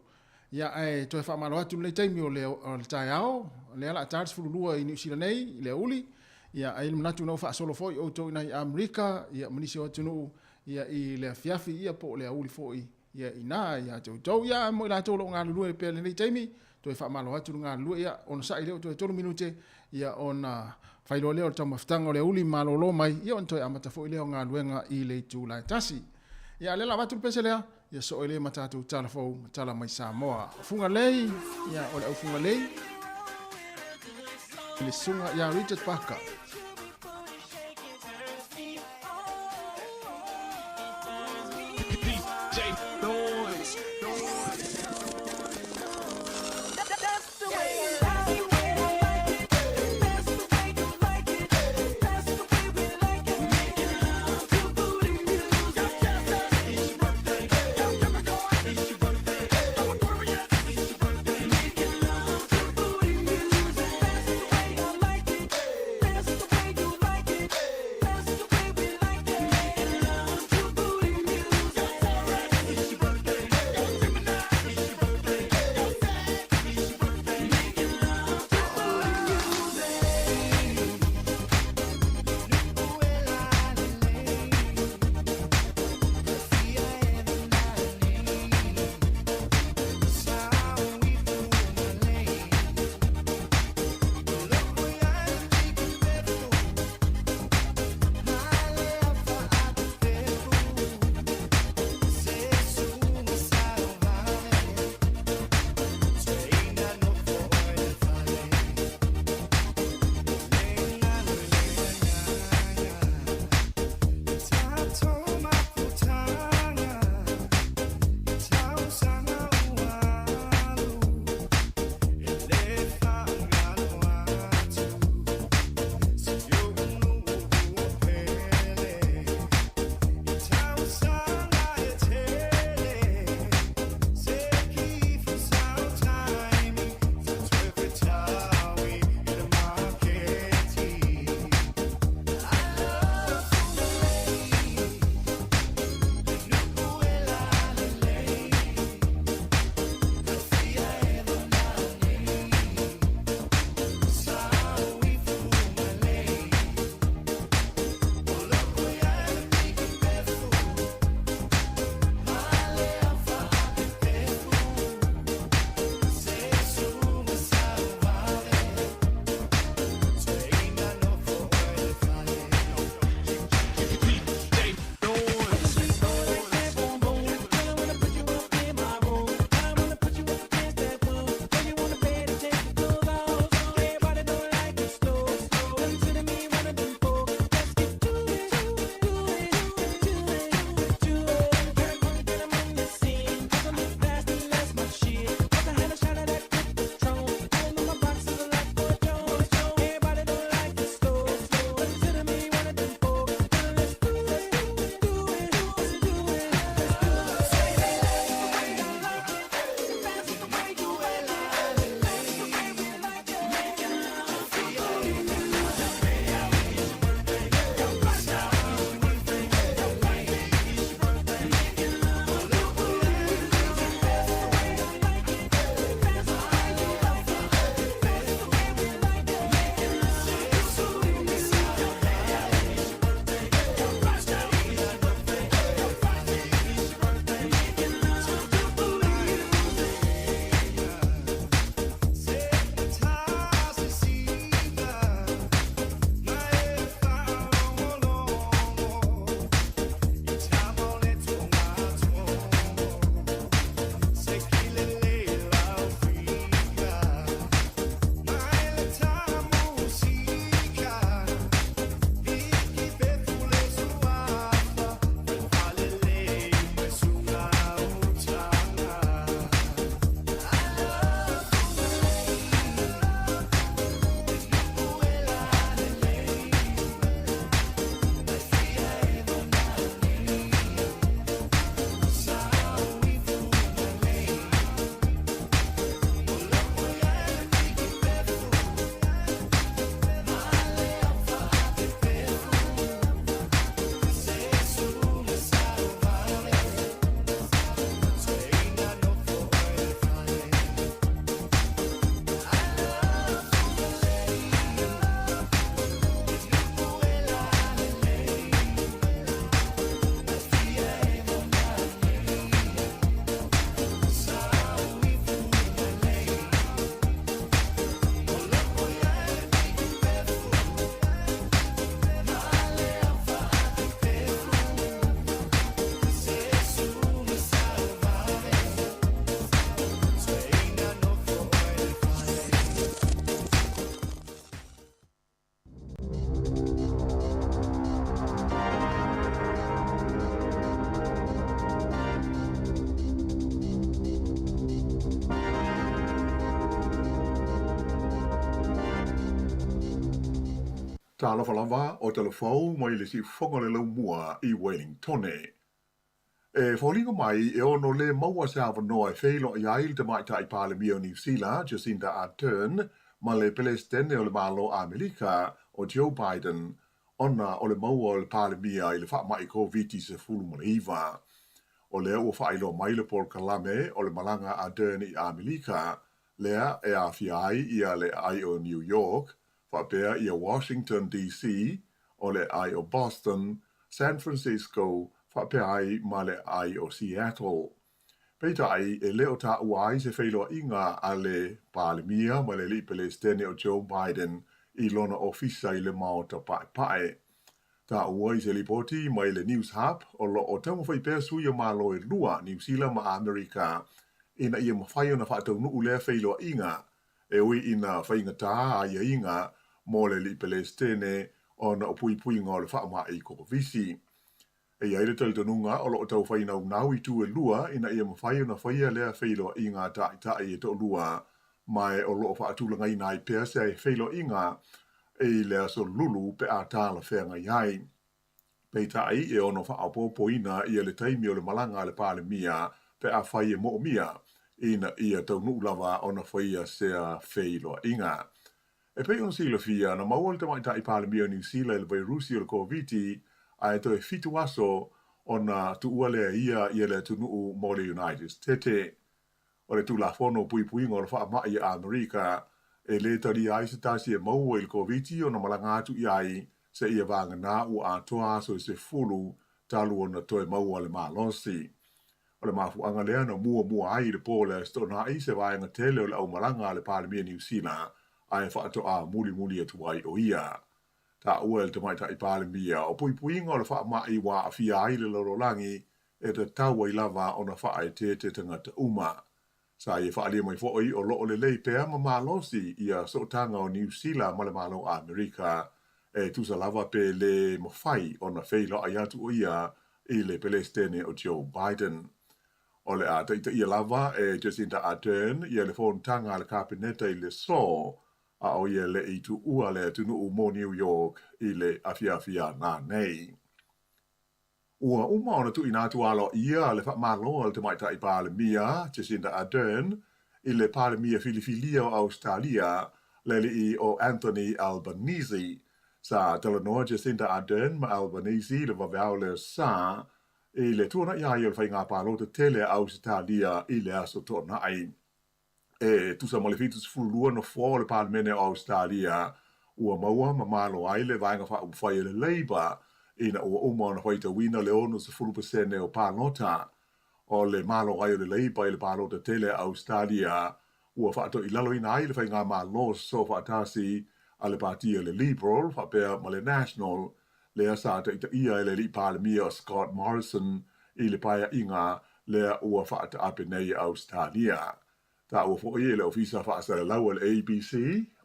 Ia, ae toe faamalo atu lenei taimi o le, o le taeao, lea o le a ta le 12 i Niu Sila nei, i le aoauli, ia, ae i ai le manatu na ua faasolo foi outou i nai Amerika, ia, ma nisi o atunuu, ia, i le afiafi, ia, po o le aoauli foi ia ina ia te outou. Ia, mo i latou o lo o galulue pea i lenei taimi, toe faamalo atu le galulue, ia, onosai lea ua toe 3 minute, ia, ona fai loa lea o le taumafataga o le aoauli malolo mai, ia, ona toe amata foi lea o galuega i le itula e tasi. Ia, a o lea o le a avatu le pese lea, ia soo ai lea ma tatou tala fou ma tala mai Samoa. O Fugalei, ia, o le au Fugalei, le susuga ia Richard Parker. Talofa lava o Talafou mai le siufofoga o le Laumua i Wellingtone. E foliga mai e ono lē maua se avanoa e feiloai ai le Tamaitai Palemia o Niu Sila, Jacinda Ardern, ma le Pelesitene o le Malo Amerika, o Joe Biden, ona o le maua o le Palemia i le faamai Koviti-19. O lea ua faailoa mai le polokalame o le malaga a Ardern i Amerika, lea e aafia ai ia le aai o New York, faapea ia Washington DC, o le aai o Boston, San Francisco, faapea ai ma le aai o Seattle. Peitai, e le o taua ai se feiloaiga a le Palemia ma le Alii Pelesitene o Joe Biden i lona ofisa i le Maota Paepae. Taua i se lipoti mai le Newshub o lo o taumafai pea sui o Malo e lua, Niu Sila ma Amerika, ina ia mafai ona faataunuu lea feiloaiga E ui ina faigata aiaiga mo le alii Pelesitene ona o puipuiga o le faamai Kovisi. E i ai le talitonuga o lo o tau fai naunau itu e lua ina ia mafai ona faia lea feiloaiga taitai e toalua, ma e o lo o faatulagaina ai pea se feiloaiga i le aso Lulu pe a talafeagai ai. Peitai, e ono faaopoopoina ia le taimi o le malaga a le Palemia pe afai e moomia ina ia taunuu lava ona faia sea feiloaiga. E pei ona silafia, na maua le Tamaitai Palemia o Niu Sila i le vairusi o le Koviti ae toe fitu aso ona tuua lea e ia ia le atunuu mo le United Stete. O le Tulafono Puipuiga o le Faamai a Amerika, e lē talia ai se tasi e maua i le Koviti ona malaga atu i ai seia vagana ua atoa aso e 10 talu ona toe maua le malosi. O le mafuaaga lea na muamua ai i le po o le Aso Toonai se vaega tele o le aumalaga a le Palemia Niu Sila ae faatoa mulimuli atu ai o ia. Taua e le Tamaitai Palemia o puipuiga o le faamai ua aafia ai le lalolagi e tatau ai lava ona faaeteete tagata uma. Sa ia faaalia mai foi o lo o lelei pea ma malosi ia sootaga o Niu Sila ma le Malo Amerika, e tusa lava pe lē mafai ona feiloai atu o ia i le Pelesitene o Joe Biden. O le a taitaia lava e Jacinda Ardern ia le fonotaga a le Kapeneta i le aso, a o ia le i tuua le atunuu mo New York i le afiafi a nanei. Ua uma ona tuuina atu aloaia le faamalo a le Tamaitai Palemia, Jacinda Ardern, i le Palemia filifilia o Ausetalia, le alii o Anthony Albanese. Sa talanoa Jacinda Ardern ma Albanese i le vaveao le sa i le tuanai ai o le faiga palota tele a Ausetalia i le Aso Toonai. E tusa ma le 72 nofoa o le Palemene o Ausetalia ua maua ma malo ai le Vaega Faaupufai a le Labour ina ua uma ona faitauina le 60% o palota. O le malo ai o le Labour i le palota tele a Ausetalia ua faatoilaloina ai le faigamalo sosoofaatasi a le Pati a le Liberal faapea ma le National lea sa taitaia e le Alii Palemia o Scott Morrison i le paeaiga lea ua faataape nei e Ausetalia. Taua foi e le Ofisa Faasalalau a le ABC,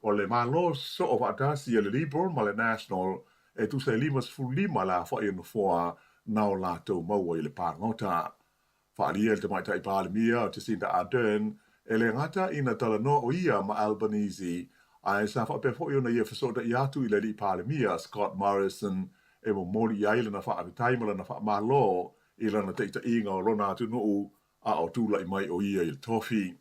o le Malo sosoo faatasi a le Liberal ma le National e tusa e 55 le aofai o nofoa na o latou maua i le palota. Faaalia e le Tamaitai Palemia o Jacinda Ardern, e le gata ina talanoa o ia ma Albanese, ae sa faapea foi ona ia fesootai atu i le Alii Palemia Scott Morrison e momoli i ai lana faafetai ma lana faamalo i lana taitaiga o lona atunuu a o tulai mai o ia i le tofi.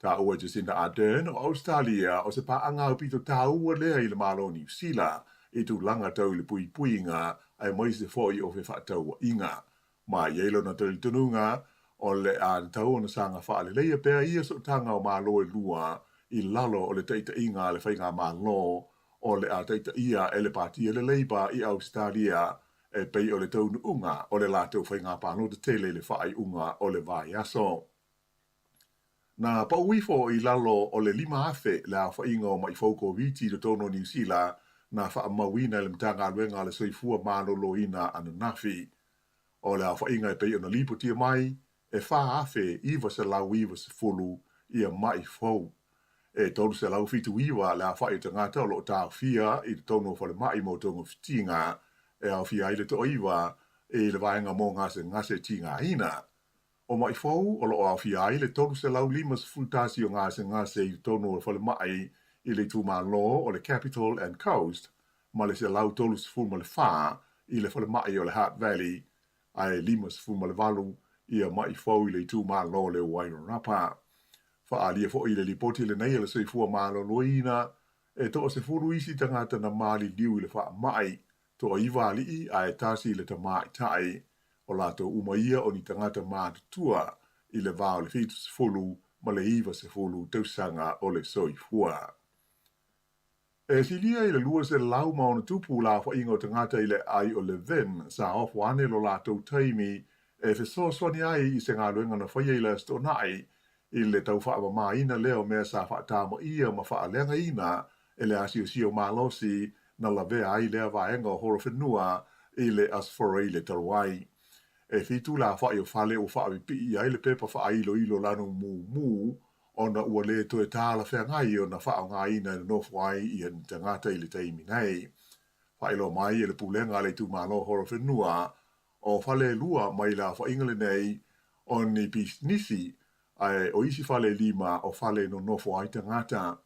Taua e Jacinda Ardern o Ausetalia o se paaga aupito taua lea i le Malo o Niu Sila i tulaga tau i le puipuiga aemaise foi o fefaatauaiga. Ma e i ai lona talitonuga, o le a tatau ona saga faaleleia pea ia sootaga o Malo e lua i lalo o le taitaiga a le Faigamalo o le a taitaia e le Pati a le Labour i Ausetalia e pei o le taunuuga o le latou faiga palota tele i le faaiuga o le vaiaso. Na pau ifo i lalo o le 5,000 le aofaiga o maʻi fou Koviti i totonu o Niu Sila na faamauina e le Matagaluega a le Soifua Maloloina ananafi. O le aofaiga e pei ona lipotia mai, e 4,990 ia maʻi fou. E 379 le aofai o tagata o lo o taofia i totonu o falemai mo togafitiga, e aofia ai le toaiva i le vaega mo gasegase tigaina. O maʻi fou o lo o aofia ai le 351 o gasegase i totonu o le falemai i le itumalo o le Capital and Coast. ma le 134 i le falemai o le Hutt Valley, ae 58 ia ma'i fou i le itumalo o le Wairarapa. Faaalia foi i le lipoti lenei a le Soifua Maloloina, e toasefulu isi tagata na maliliu i le faamai, toaiva alii ae tasi le tamaitai. O latou uma ia o ni tagata matutua i le va o le 70 ma le 90 tausaga o le soifua. E silia i le 260+ le aofaiga o tagata i le aai o Levin sa ofo ane lo latou taimi e fesoasoani ai i se galuega na faia i le Aso Toonai i le tau faamamaina lea o mea sa faatamaia ma faaleagaina e le asiosio malosi na lavea ai lea vaega o Horowhenua i le Aso Faraile talu ai. E fitu le aofai o fale ua faapipii ai le pepa faailoilo lanu mumu ona ua le toe talafeagai ona faaaogaina e nonofo ai ia ni tagata i le taimi nei. Faailoa mai e le Pulega a le Itumalo Horowhenua o fale e lua mai le aofaiga lenei o ni pisinisi ae o isi fale e lima o fale e nonofo ai tagata.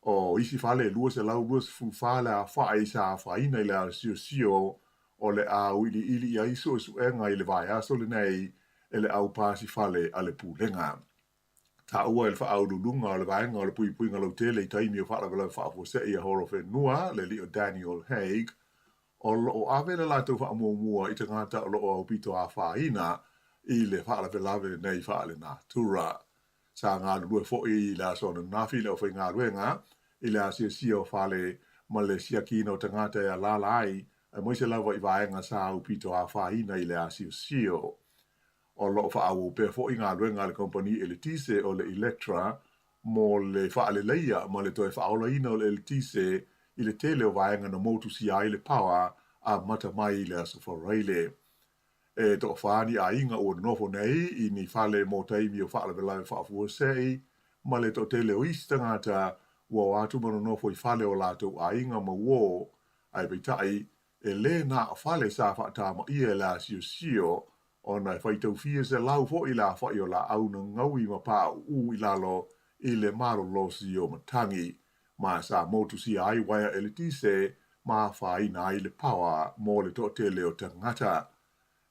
O isi fale e 224 le aofai sa afaina i le asiosio o le a auiliili i ai suesuega i le vaiaso lenei e le au pasi fale a le Pulega. Taua e le Faauluuluga o le Vaega o le Puipuiga Lautele i taimi o faalavelave faafuasei a Horowhenua, le alii o Daniel Haig, o lo o ave le latou faamuamua i tagata o lo o aupito afaina i le faalavelave lenei faalenatura. Sa galulue foi i le aso ananafi le aufaigaluega i le asiasia o fale ma le siakiina o tagata e alaala ai, aemaise lava i vaega sa aupito afaina i le asiosio. O lo o faaauau pea foi galuega a le kamupani eletise o le Electra mo le faaleleia ma le toe faaolaina o le eletise i le tele o vaega na motusia ai le paoa amata mai i le Aso Faraile. E toafa ni aiga ua nonofo nei i ni fale mo taimi o faalavelave faafuasei ma le toatele o isi tagata ua o atu ma nonofo i fale o latou aiga ma uō, ae peitai, e lē na o fale sa faatamaia e le asiosio ona e faitau fia selau foi le afaʻi o laau na gaui ma paʻuʻu i lalo i le malolosi o matagi, ma sa motusia ai uaea eletise ma afaina ai le paoa mo le toatele o tagata.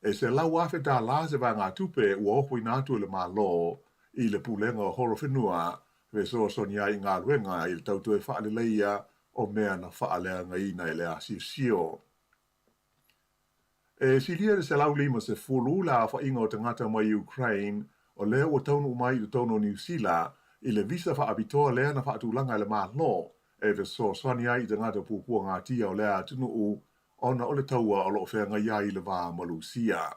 E $100,000 se vaegatupe ua ofoina atu e le Malo i le Pulega o Horowhenua e fesoasoani ai i galuega i le tau toe faaleleia o mea na faaleagaina e le asiosio. E silia i le 150 le aofaiga o tagata mai Ukraine o lea ua taunuu mai i totonu o Niu Sila i le visa faapitoa lea na faatulaga e le Malo e fesoasoani ai i tagata puapuagatia o lea atunuu ona o le taua o lo o feagai ai i le va ma Lusia.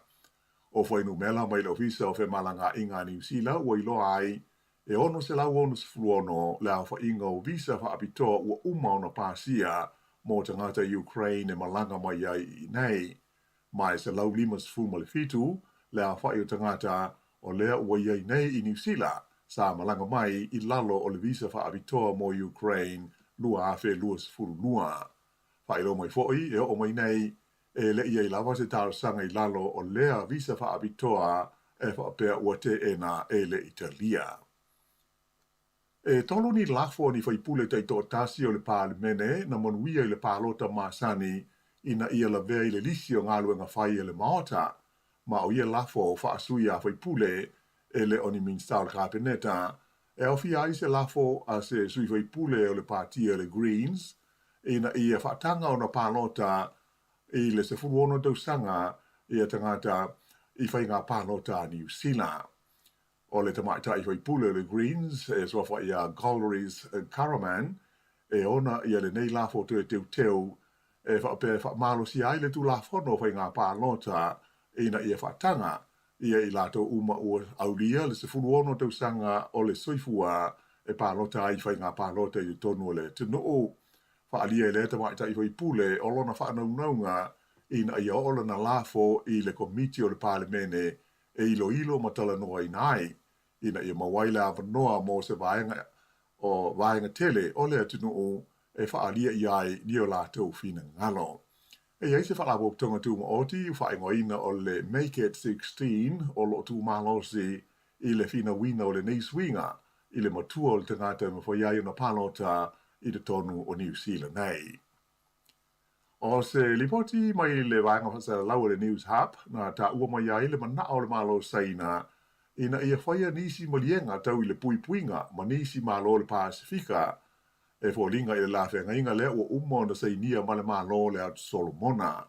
ʻO fuainumera mai le Ofisa o Femalagaaiga a Niu Sila ua iloa ai e 666 le aofaiga o visa faapitoa ua uma ona pasia mo tagata Ukraine e malaga mai ai i inei. Ma e 157 le aofai o tagata o lea ua i ai nei i Niu Sila sa malaga mai i lalo o le visa faapitoa mo Ukraine 2022. Faailoa mai foi e oo mai nei E le i ai lava se talosaga i lalo o lea visa faapitoa e faapea ua teena e le Italia. E tolu ni lafo a ni faipule taitoatasi o le Palemene na manuia i le palota masani ina ia lavea i le lisi o galuega fai a le Maota, ma o ia lafo faasui a faipule e le o ni Minisita o le Kapeneta, e aofia ai se lafo a se sui faipule o le Patia le Greens ina ia faataga ona palota i le 16 tausaga ia tagata i faiga palota a Niu Sila. O le tamaitai faipule o le Greens e suafa ia Golriz Ghahraman e ona ia lenei lafo toe teuteu e faapea e faamalosia ai le Tulafono o Faiga Palota ina ia faataga ia i latou uma ua aulia le 16 tausaga o le soifua e palota ai i faiga palota i totonu o le atunuu. Faaalia e lea tamaitai faipule o lona faanaunauga ina ia oo lana lafo i le Komiti o le Palemene e iloilo ma talanoaina ai, ina ia maua ai le avanoa mo se vaega o vaega tele o le atunuu e faaalia i ai ni o latou finagalo. E i ai se Faalapotopotoga Tumaoti ua faaigoaina o le Make It 16 o lo o tumalosi i le finauina o lenei suiga i le matua o le tagata e mafai ai ona palota i totonu o Niu Sila nei. O se lipoti mai le vaega faasalalau a le News Hub na taua mai ai le manao o le Malo o Saina ina ia faia nisi maliega tau i le puipuiga ma nisi malo o le Pasefika e foliga i le la feagaiga lea ua uma ona sainia ma le Malo o le Atu Solomona.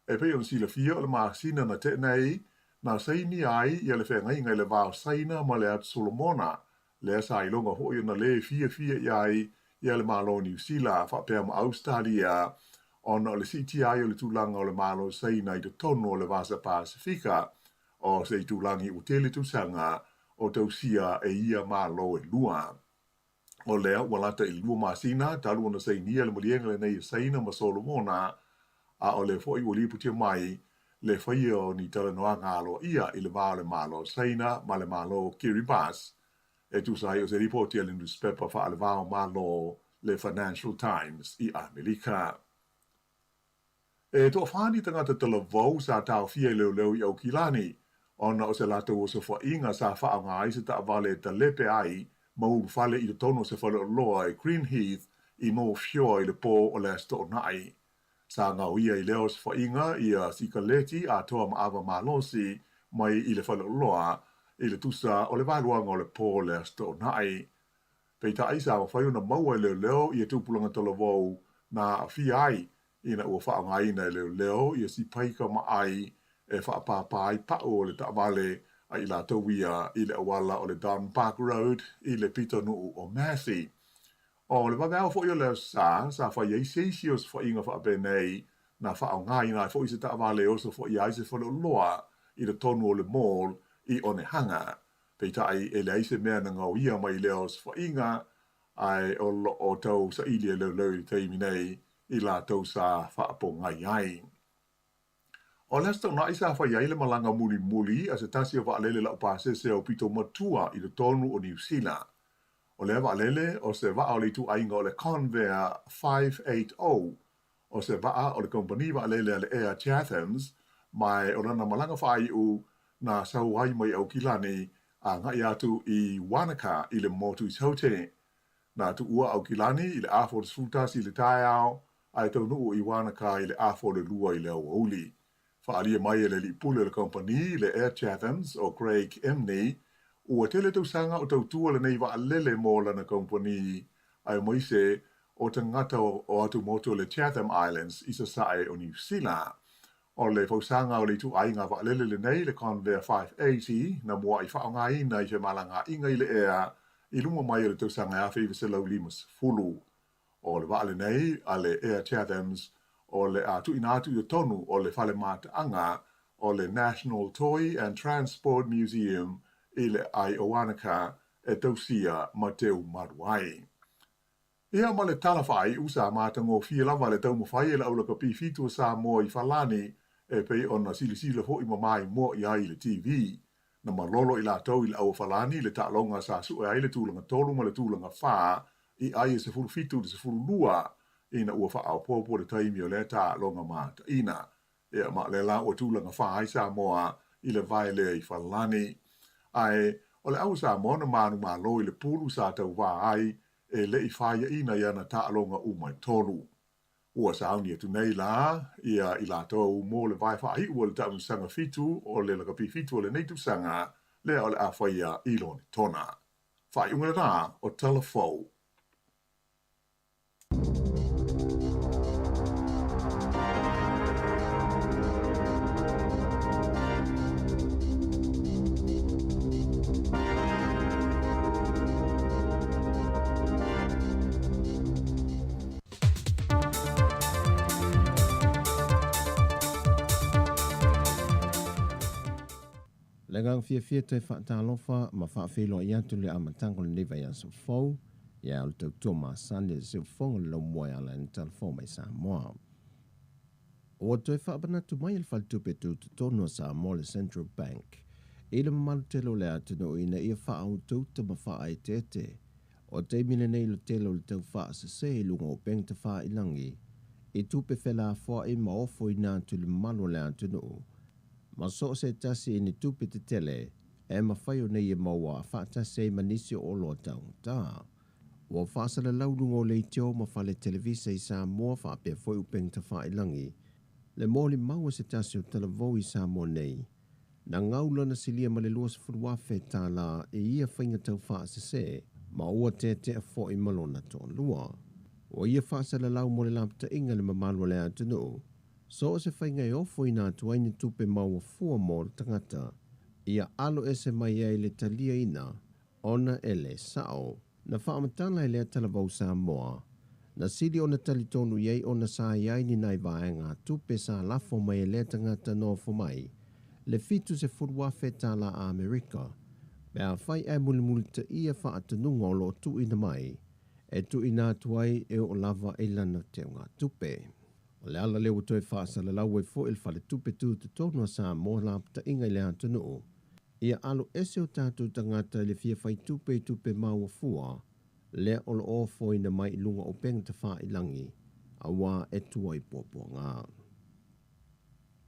E pei ona silafia o le masina na tea nei na sainia ai ia le feagaiga i le va o Saina ma le Atu Solomona, lea sa iloga foi ona lē fiafia i ai ia le Malo o Niu Sila faapea ma Ausetalia ona o le siitia ai o le tulaga o le Malo o Saina i totonu o le Vasa Pasefika, o se itulagi ua tele tausaga o tausia e ia Malo e lua. O lea ua lata i le 2 masina talu ona sainia le maliega lenei e Saina ma Solomona, a o lea foi ua lipotia mai le faia o ni talanoaga aloaia i le va o le Malo o Saina ma le Malo o Kiribati, e tusa ai o se lipoti a le nusipepa faale-va-o-Malo le Financial Times i Amerika. E toafa ni tagata talavou sa taofia i leoleo i Aukilani ona o se latou osofaʻiga sa faaaoga ai se taavale e talepe ai ma ulufale i totonu o se faleoloa i Green Heath i North Shore i le pō o le Aso Toonai. Sa gaoia i lea osofaʻiga ia sikaleti atoa ma ava malosi mai i le faleoloa i le tusa o le vaeluaga o le pō o le Aso Toonai. Peitai sa mafai ona maua e leoleo ia tupulaga talavou na aafia ai ina ua faaaogaina e leoleo ia sipaika ma ai e faapāpā ai paʻu o le taavale a i latou ia i le auala o le Don Park Road i le pitonuu o Massey. O le vaveao foi o le Aso Sa, sa fai ai se isi osofaiga faapenei na faaaogaina ai foi se taavale e osofaia ai se faleoloa i totonu o le mall i Onehunga. Peitai, e leai se mea na gaoia mai lea osofaiga, ae o lo o tau saili e leoleo i le taimi nei i latou sa faapogai ai. O le Aso Toonai sa fai ai le malaga mulimuli a se tasi o vaalele laupasese aupito matua i totonu o Niu Sila. O lea vaalele o se vaa o le ituaiga o le Convair 580, o se vaa o le kamupani vaalele a le Air Chathams, ma o lana malaga faaiu na sau ai mai Aukilani agai atu i Wanaka i le motu i Saute. Na tuua Aukilani i le afa o le 11 i le taeao, ae taunuu i Wanaka i le afa o le 2 i le aoauli. Faaalia mai e le alii pule o le kamupani, le Air Chathams, o Craig Emney, ua tele tausaga o tautua lenei vaalele mo lana kamupani, aemaise o tagata o atumotu o le Chatham Islands i sasae o Niu Sila. O le fausaga o le ituaiga vaalele lenei, le Convair 580, na muaʻi faaaogaina i femalagaaiga i le ea i luma mai o le tausaga e 1950. O le vaa lenei a le Air Chathams o le a tuuina atu i totonu o le fale mataaga o le National Toy and Transport Museum i le ai o Wanaka e tausia ma teu malu ai. Ia ma le tala faaiu sa matagofie lava le taumafai e le aulakapi fitu o Samoa i Falani e pei ona silasila foi ma maimoa i ai i le TV. Na malolo i latou i le auofalani i le taaloga sa sue ai le tulaga 3 ma le tulaga 4 i ai e 17 i le 12 ina ua faaopoopo le taimi o lea taaloga mataina. Ia ma lea la ua tulaga 4 ai Samoa i le vae lea i Falani. Ae o le au Samoa na manumalo i le pulu sa tauvā ai e le i faiaina i ana taaloga uma e tolu. Ua sauni atu nei la ia i latou mo le vae faaiu o le taamilosaga fitu o le lakapi fitu o lenei tausaga lea o le a faia i Lonetona. Faaiuga lena o Tala Fou. Le agaga fiafia toe faatalofa ma faafeiloai atu le amataga o lenei vaiaso fou, ia o le tautua masani a le siufofoga o le laumua e ala ai ona talafou mai Samoa. Ua toe faamanatu mai e le Faletupe Tutotonu a Samoa le Central Bank i le mamalu tele o le atunuu ina ia faautauta ma faaeteete. O le taimi lenei le tele o le tau faasese i luga o upega tafailagi i tupe felafoai ma ofoina atu i le mamalu o le atunuu ma so o se tasi i ni tupe tetele e mafai ona ia maua faatasi ai ma nisi o oloa taugata. Ua faasalalau i luga o leitio ma fale televisa i Samoa faapea foi upega tafailagi le molimau a se tasi o talavou i Samoa nei, na gau lana silia ma le $20,000 tala i ia faiga taufaasese ma ua tetea foi ma lona toalua. Ua ia faasalalau mo le lapataiga i le mamalu o le atunuu, so o se faiga e ofoina atu ai ni tupe maua fua mo le tagata, ia alo ese mai ai le taliaina ona e le sao. Na faamatala e lea talavou Samoa, na sili ona talitonu i ai ona sa i ai ni nai vaegatupe sa lafo mai e lea tagata nofo mai le $70,000 tala Amerika, pe afai ae mulimulitaia faatonuga o lo o tuuina mai, e tuuina atu ai e oo lava i lana teugatupe. O le ala lea ua toe faasalalau ai foi e le Faletupe Tutotonu a Samoa lapataiga i le atunuu, ia alo ese o tatou tagata i le fia fai tupe i tupe maua fua, lea o lo o ofoina mai i luga o upega tafailagi, auā e tua i puapuaga.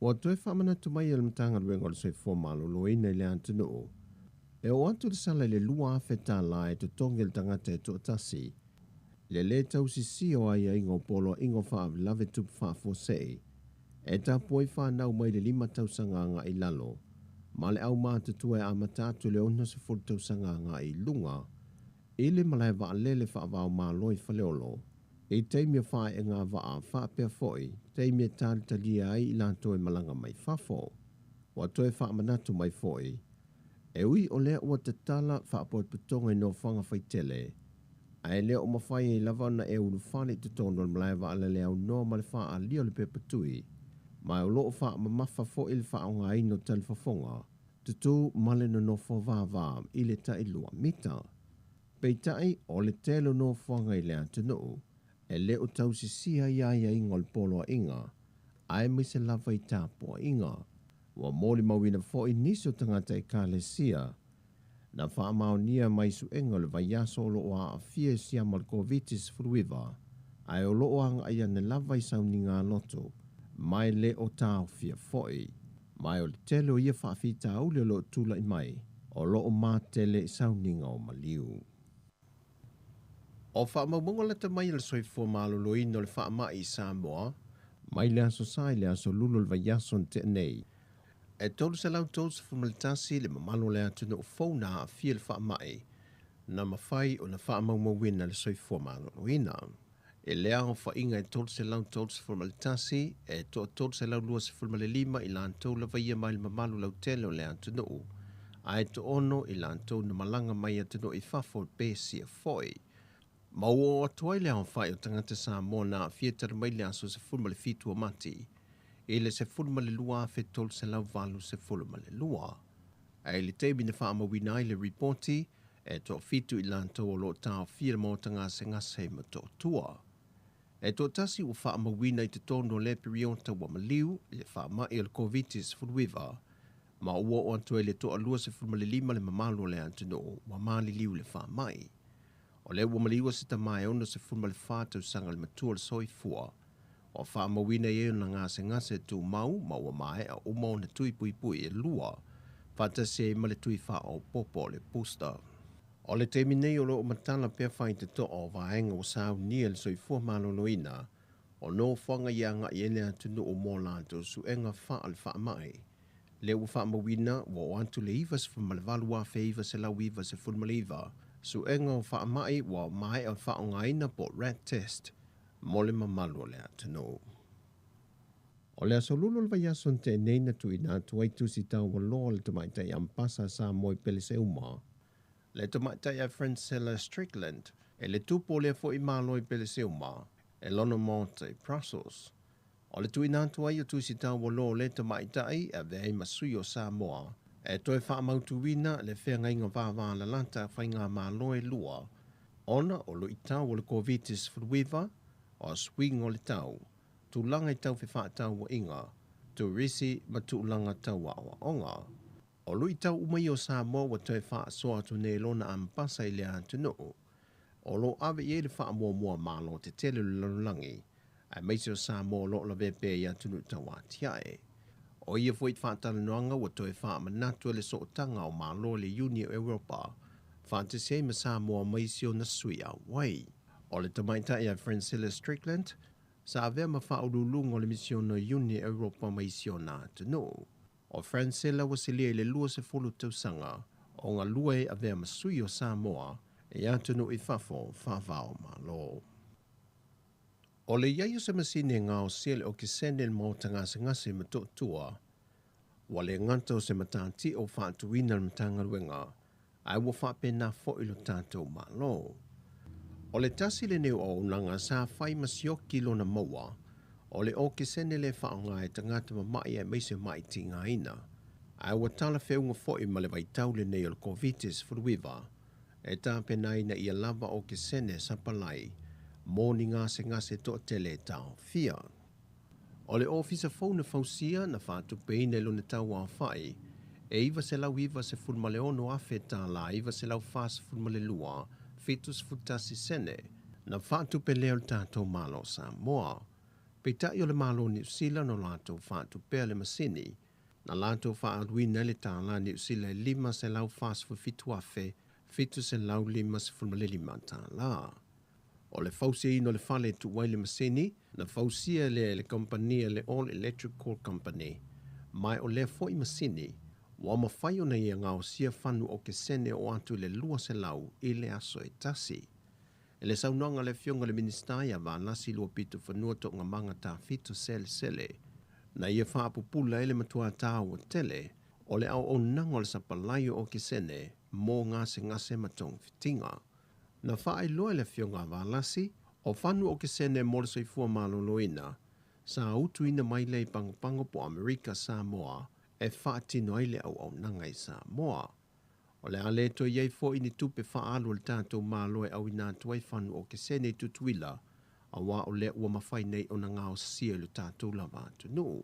Ua toe faamanatu mai e le Matagaluega o le Soifua Maloloina i le atunuu, e oo atu le sala i le $2,000 tala e totogi e le tagata e toatasi, le lē tausisia o aiaiga o poloaiga o faalavelave tupu faafuasei, e tapu ai fanau mai le 5 tausaga agai i lalo, ma le aumatutua e amata atu i le 60 tausaga agai i luga, i le malae vaalele faava-o-Malo i Faleolo, i taimi o faaeega vaa faapea foi taimi e talitalia ai i latou e malaga mai fafo. Ua toe faamanatu mai foi, e ui o lea ua tatala faapotopotoga i nofoaga faitele, ae le o mafai ai lava ona e ulufale i totonu o le malae vaalele aunoa ma le faaalia o le pepa tui, ma o lo o faamamafa foi le faaaogaina o talifofoga, tutū ma le nonofo vāvā i le tailua mita. Peitai, o le tele o nofoaga i le atunuu, e le o tausisia i aiaiga o le poloaiga, aemaise lava i tapuaiga. Ua molimauina foi nisi o tagata ekalesia, na faamaonia mai suega o le vaiaso o lo o aafia i siama o le Koviti-19, ae o lo o agai ane lava i sauniga loto, ma e le o taofia foi. Ma o le tele o ia faafitauli o lo o tulai mai, o lo o matele i sauniga o maliu. O faamaumauga lata mai a le Soifua Maloloina o le faamai i Samoa, mai le Aso Sa i le Aso Lulu o le vaiaso na tea nei, e 331 le mamalu o le atunuu fou na aafia i le faamai, na mafai ona faamaumauina e le Soifua Maloloina. I lea aofaiga e 331, e toa 325 i latou lava ia mai le mamalu lautele o le atunuu, ae toaono i latou na malaga mai atunuu i fafo pe sia foi. Ma ua oo atu ai le aofai o tagata Samoa na aafia talu mai le aso 17 o Mati i le 12,382. Ae i le taimi na faamauina ai le ripoti, e toafitu i latou o lo o taofia le maota gasegase i Motootua. E toatasi ua faamauina i totonu o lea piriota ua maliu i le faamai o le Koviti-19, ma ua oo atu ai i le toalua 15 le mamalu o le atunuu ua maliliu i le faamai. O lea ua maliua se tama e 64 tausaga le matua o le soifua, ua faamauina i ai ona gasegase tumau ma ua maea uma ona tui puipui e lua, faatasi ai ma le tui faaopoopo o le booster. O le taimi nei o lo o matala pea faitotoa o vaega ua saunia e le Soifua Maloloina o nofoaga i agai ai le atunuu mo latou suega faale-faamai. Lea ua faamauina ua oo atu le 98,999 suega o faamai ua maea ona faaaogaina po o rat test mo le mamalu o le atunuu. O le Aso Lulu o le vaiaso na tea nei na tuuina atu ai tusi taualoa a le tamaitai Ambasa a Samoa i Peleseuma, le tamaitai a Francella Strickland, e le tupu o lea foi Malo i Peleseuma, e lona Maota i Brussels. O le tuuina atu ai o tusi taualoa o lea tamaitai e avea ai ma sui o Samoa, e toe faamautuina le feagaiga vavalalata a faigamalo e lua, ona o luitau o le Koviti-19, o suiga o le tau, tulaga i tau fefaatauaiga, turisi ma tulaga tau aoaoga. O luitau uma ia o Samoa ua toe faasoa atu nei lona ambasa i lea atunuu, o lo o ave i ai le faamuamua a Malo tetele o le lalolagi, aemaise o Samoa o lo o lavea pea i atunuu tauatiae. O ia foi faatalanoaga ua toe faamanatu e le Sootaga o Malo i le Iuni o Europa, faatasi ai ma Samoa ma isi ona sui auai. O le tamaitai a Francella Strickland, sa avea ma faauluuluga o le Misiona Iuni Europa ma isi ona atunuu. O Francella ua silia i le 20 tausaga o galue e avea ma sui o Samoa i atunuu i fafo faava o Malo. O le i ai o se masini e gaosia le okesene i le maota gasegase i Motootua, ua le gata o se matatia ua faatuina e le Matagaluega, ae ua faapena foi lo tatou Malo. O le tasi lenei o auaunaga sa fai ma sioki lona maua, o le okesene lea e faaaoga e tagata mama'i aemaise o ma'i tigaina, ae ua talafeuga foi ma le vaitau lenei o le Koviti-19 e tapena ina ia lava okesene sapalai mo ni gasegase toatele e taofia. O le ofisa fou na fausia na faatupeina i lona tauaofai e $996 afe 942 71 sene na faatupe lea o le tatou Malo o Samoa. Peitai o le Malo o Niu Sila na latou faatupea le masini na latou faaaluina ai le tālā Niu Sila e $547,755 tālā. O le fausiaina o le fale e tuu ai le masini, na fausia lea e le kamupani a le All Electrical Company, ma o lea foi masini, ua mafai ona ia gaosia fanu okesene oo atu i le 200 i le aso e tasi. I le saunoaga a le Afioga i le Minisita ia Valasi Luapitofanua Toogamaga Tafito Selesele, na ia faapupula ai le matua taua tele o le auaunaga o le sapalai o okesene mo gasegase ma togafitiga. Na faailoa e le Afioga a Valasi, o fanu okesene mo le soifua maloloina, sa utuina mai lea i Pagopago po o Amerika Samoa e faatino ai le auaunaga i Samoa. O le a le toe i ai foi ni tupe faaalu a le tatou Malo e auina atu ai fanu okesene i Tutuila, auā o lea ua mafai nei ona gaosia i lo tatou lava atunuu.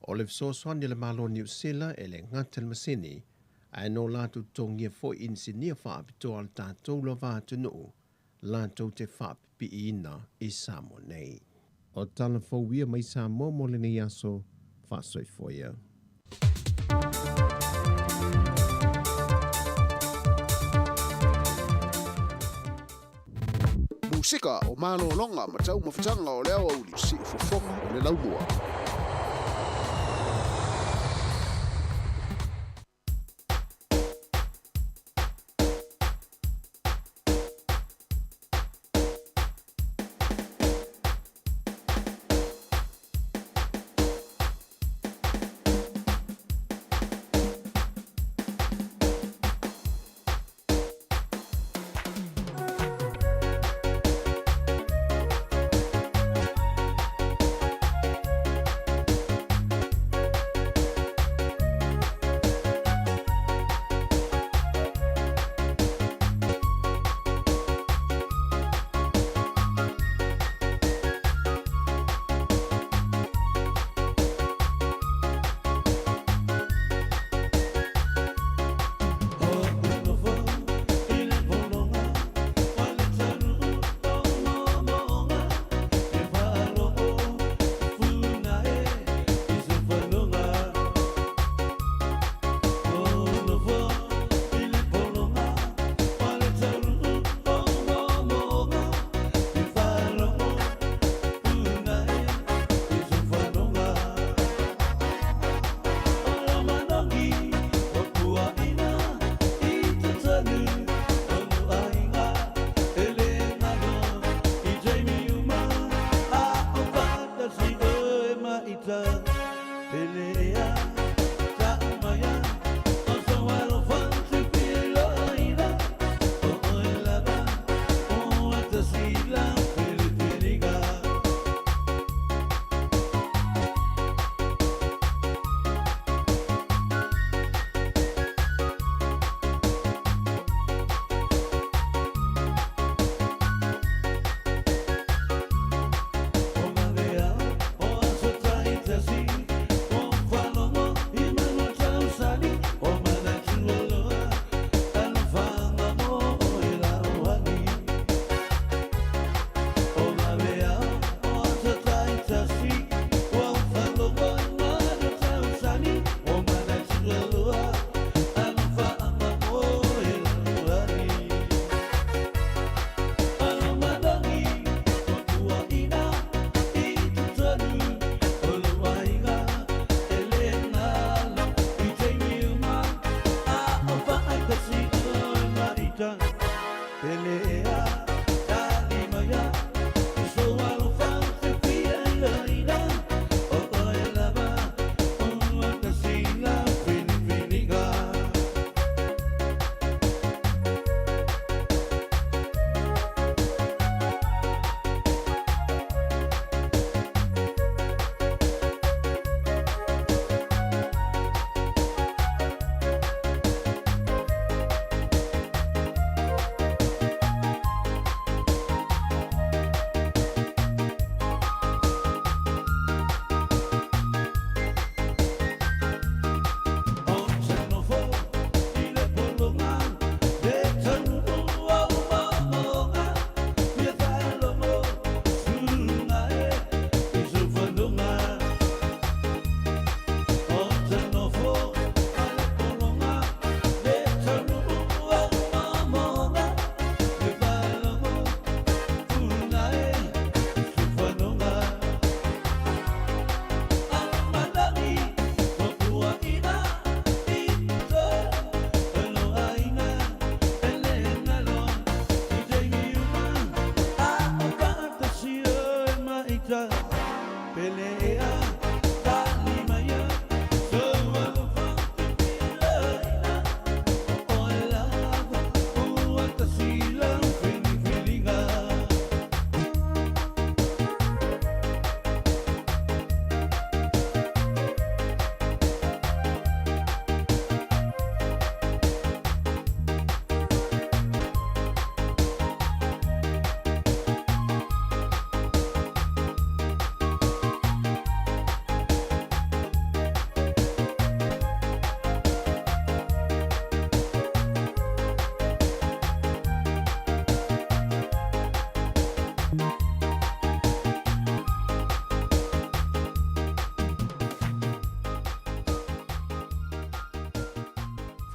O le fesoasoani a le Malo o Niu Sila e le gata i le masini, ae no latou totogia foi inisinia faapitoa a le tatou lava atunuu latou te faapipiiina i Samoa nei. O tala fou ia mai Samoa mo lenei aso, faasoifua ia. Musika o malologa ma taumafataga o le aoauli, siufofoga o le laumua.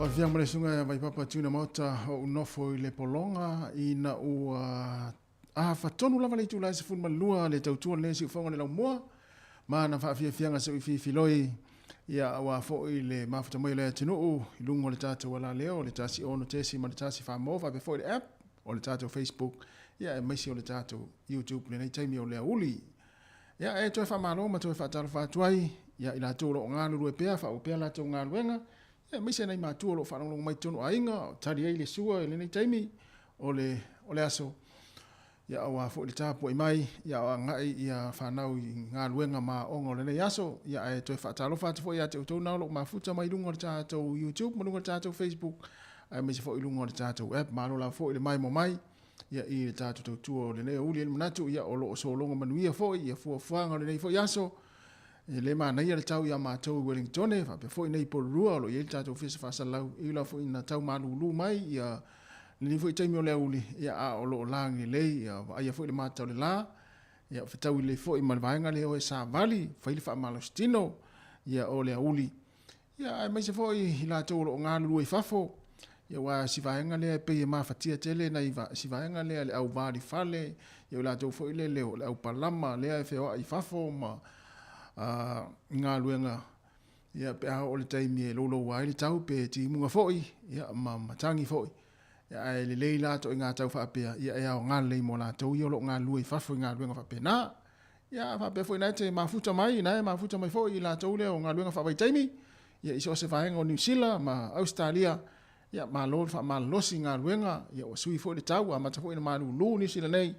Faafiafiaga ma le susuga ia Vaipapa Tuna Maota o ou nofo i le pologa ina ua afa tonu lava le itula e 12 le tautua lenei siufoga le laumua ma na faafiafiaga seu i fifiloi ia aua foi le mafuta mai o le atunuu i luga o le tatou alaleo le 16 tesi ma le 14 mo faapea foi le app o le tatou Facebook ia aemaise o le tatou YouTube lenei taimi o le aoauli. Ia e toe faamalo ma toe faatalofa atu ai ia i latou o lo o galulue pea, faaauau pea latou galuega, ia aemaise nai matua o lo o faalogologo mai i totonu o aiga, o tali ai le sua i lenei taimi o le, o le aso. Ia aua foi le tapuai mai, ia o agai ia fanau i galuega ma aoga o lenei aso. Ia ae toe faatalofa atu foi ia te outou na o lo o mafuta mai luga o le tatou YouTube ma luga o le tatou Facebook, aemaise foi i luga o le tatou app. Malo lava foi le maimoa mai. Ia i le tatou tautua o lenei aoauli, e i ai le manatu ia o lo o sologa manuia foi ia fuafuaga o lenei foi aso. E le manaia le tau ia matou i Wellingtone, faapea foi nei i Porirua o lo o i ai le tatou Ofisa Faasalalau, e ui lava foi ina tau malulu mai ia lenei foi taimi o le aoauli, ia a o lo o lagi lelei, ia vaaia foi le mata o le la, ia fetaui lelei foi ma le vaega lea o e savali, fai le faamalositino ia o le aoauli. Ia, aemaise foi i latou o lo o galulue i fafo, ia aua o si vaega lea e pei e mafatia tele nai si vaega lea le au valifale, ia o i latou foi lele o le au palama lea e feoai i fafo ma i galuega, ia pe a oo i le taimi e louloua ai le tau pe timuga foi, ia ma matagi foi. Ia, ae lelei la ituaiga tau faapea, ia e aoga lelei mo latou ia o lo o galulue i fafo i galuega faapena. Ia, a faapea foi na e te mafuta mai, na e mafuta mai foi i latou lea o galuega faavaitaimi, ia i so o se vaega o Niu Sila ma Ausetalia, ia malo le faamalolosi i galuega, ia ua sui foi le tau, ua amata foi ona malulu Niu Sila nei.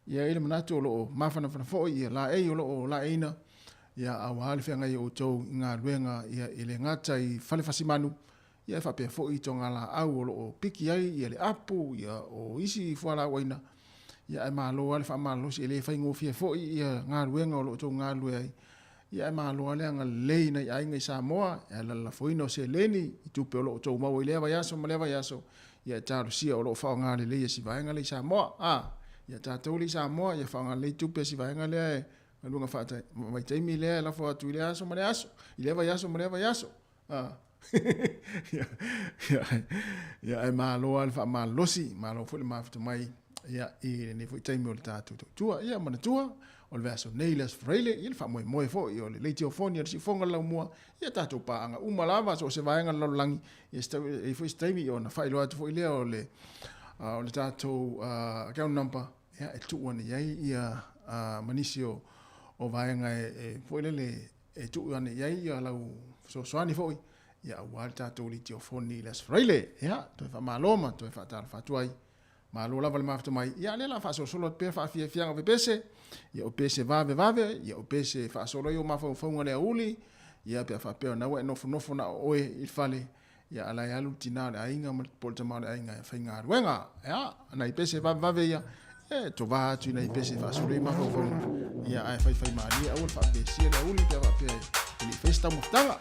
Ia e i ai le manatu o lo o mafanafana foi ia laei o lo o laeiina, ia aua le feagai o outou i galuega, ia e le gata i fale fasimanu, ia e faapea foi i togalaau o lo o piki ai ia le apu, ia o isi fualaauaina, ia ae malo lava le faamalolosi, e le faigofie foi ia galuega o lo o outou galulue ai, ia ae malo lava le agalelei i nai aiga i Samoa, e ala i le lafoina o seleni i tupe o lo o outou maua i lea vaiaso ma lea vaiaso, ia e talosia o lo o faaaoga lelei e si vaega lea i Samoa. A, ia tatou lea i Samoa, ia faaaoga lelei tupe a si vaega lea e galuega faavaitaimi lea e lafo atu i lea aso ma lea aso, i lea vaiaso ma lea vaiaso. Ia, ae malo lava le faamalolosi, malo foi le mafuta mai ia, i lenei foi taimi o le tatou tautua. Ia, manatua, o le vaiaso nei le Aso Faraile, ia le faamoemoe foi o le leitiofoni a le siufofoga o le laumua, ia tatou paaga uma lava, so o se vaega o le lalolagi, ia se tau, e i ai foi se taimi ona faailoa atu foi lea o le, o le tatou account number, ia, e tuu ane i ai ia, ma nisi o, o vaega e, e foi lele, e tuu ane i ai ia lau fesoasoani foi, ia aua le tatou litiofoni i le Aso Faraile. Ia, toe faamalo ma toe faatalofa atu ai. Malo lava le mafuta mai. Ia, lea la faasolosolo atu pea faafiafiaga o pepese, ia o pese vavevave, ia o pese faasolo ai o mafaufauga le aoauli, ia pe a faapea o na ua e nofonofo na o oe i le fale, ia a la e alu le tina o le aiga ma po o le tama o le aiga e faigaluega. Ia, nai pese vavevave ia, e tovā atu i nai pese faasolo ai mafaufauga, ia ae faifai malie aua le faapesia le aoauli pe a faapea e le i faia se taumafataga.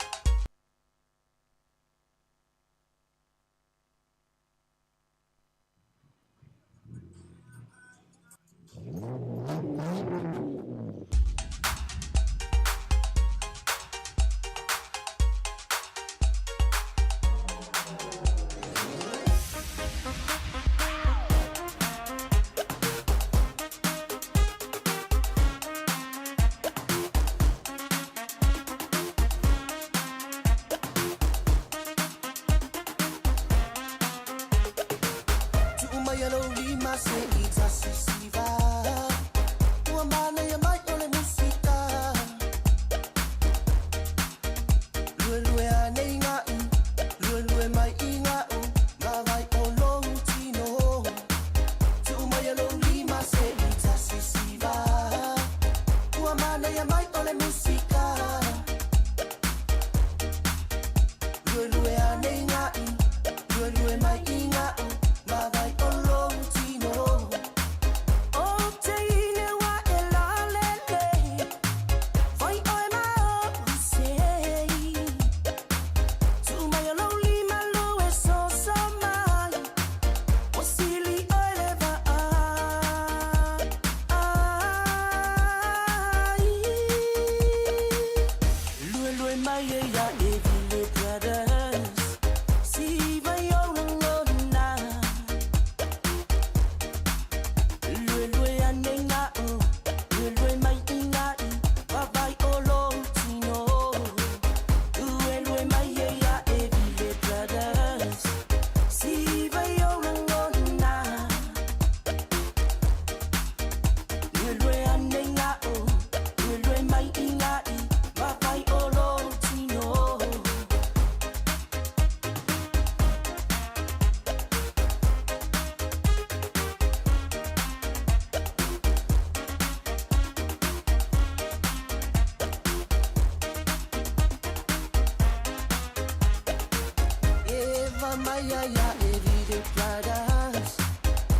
mai ia Everyday Brothers,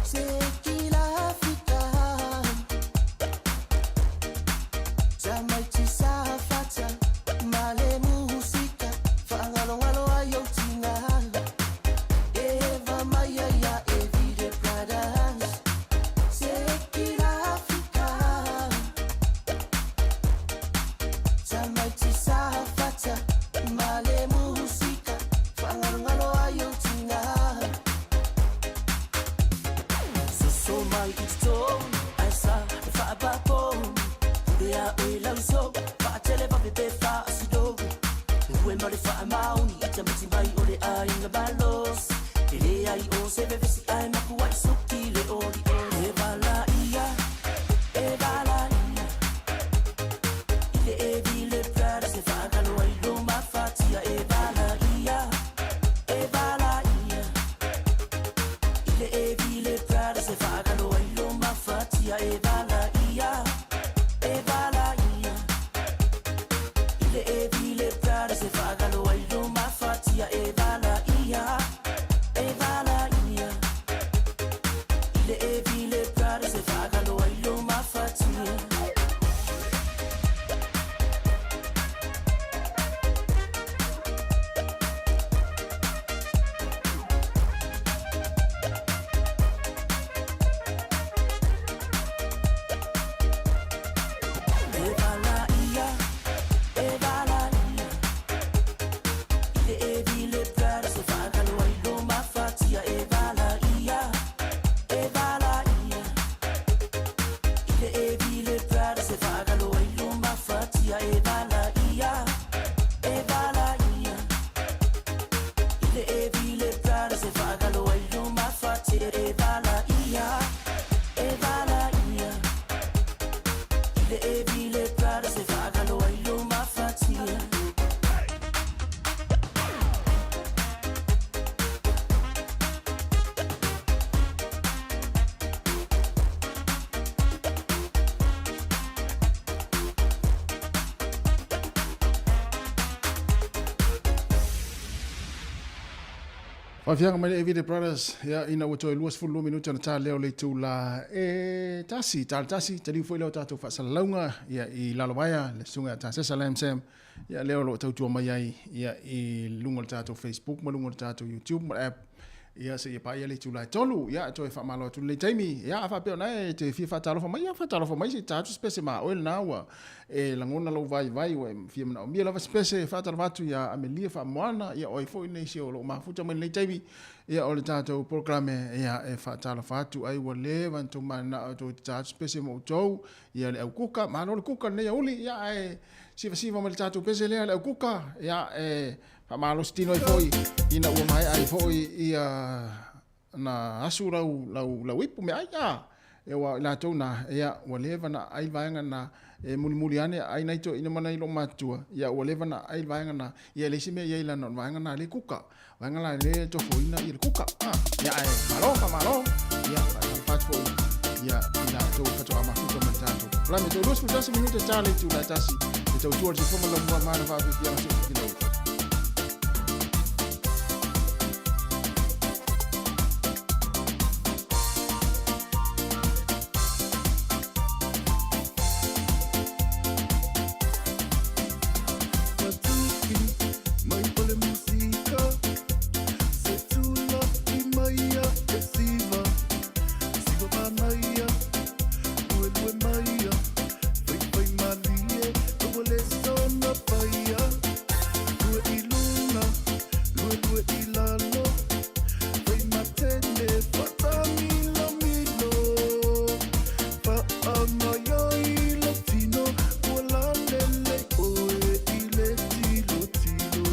c'est qui l'Africa. Tamaiti sa fata, male musika, whaangalongalo ai au tina. Eva mai ia Everyday Brothers, c'est qui l'Africa. Tamaiti sa fata, male musika, whaangalongalo ai au tina. Soso mai i te tōnu, ai sa e whaapapōnu. Pure a oe lauso, whaatele wawe pe whaasidogu. Ue mare whaamauni, i te mati mai o le ainga malos. E le ai o se vevesi ai maku ai suki le ori ori. E wala ia, e wala ia. I le e vile prada se whaakalo ai lo mafatia. E wala ia, e wala ia. I le e vile prada se whaakalo ai lo mafatia. E wala ia, e wala ia. I le e vile prada se whaakalo ai lo mafatia. E wala ia, e wala ia. I le e vile prada se whaakalo ai lo mafatia. E wala ia, e wala ia. I le e vile prada se whaakalo ai lo mafatia. E wala ia, e wala ia. I le e vile prada se whaakalo ai lo mafatia. E wala ia, e wala ia. I le e vile prada se whaakalo ai lo mafatia. E wala ia, e wala ia. I le e vile prada se whaakalo ai lo mafatia. Faafiaga mai le Everyday Brothers, ia ina ua toe 22 minute ona ta lea o le itula e tasi, ta le tasi, taliu foi lea o tatou faasalalauga, ia i Lalovaea, le susuga ia Tasesa Lam Sam, ia lea o lo o tautua mai ai, ia i luga o le tatou Facebook ma luga o le tatou YouTube ma le app, ia seia paia le itula e tolu, ia e toe faamalo atu lenei taimi, ia a faapea ona e te fia faatalofa mai, ia faatalofa mai se i ta atu se pese ma oe lena ua e lagona lou vaivai ua e fia manaomia lava se pese e faatalofa atu iā Amelia Faamoana, ia o ai foi nisi o loo mafuta mai lenei taimi, ia o le tatou polokalame, ia e faatalofa atu ai ua leva ona tou mananao e tou tatā atu se pese mo outou, ia le au kuka, malo le kuka lenei auli, ia ae sivasiva mai le tatou pese lea le au kuka, ia e faamalosi tino ai foi ina ua maea ai foi ia na asu lau lau lau ipu meaai a e ua i latou na ia ua leva na ai vaega na e mulimuli ane ai nai toeaina ma nai loomatua ia ua leva na ai vaega na ia e leai se mea i ai lana o le vaega na le kuka vaega la le tofoina ia le kuka a ia ae malo faamalo ia faatalofa atu foi ia i latou faatoa mafuta ma le tatou polokalame toe 21 minute ta le itula e tasi e tautua le sifoga laumua mana faafiafiaga se'o. Matuki mai o le musika Se tula i maia e siva Siva manaia Lue lue maia Fai fai malie Ua le sona paia Lue i luna Lue lue i lalo Fai matene Fatamilomilo Faamaioi lo tino Ua lalele oe i le tilotilo.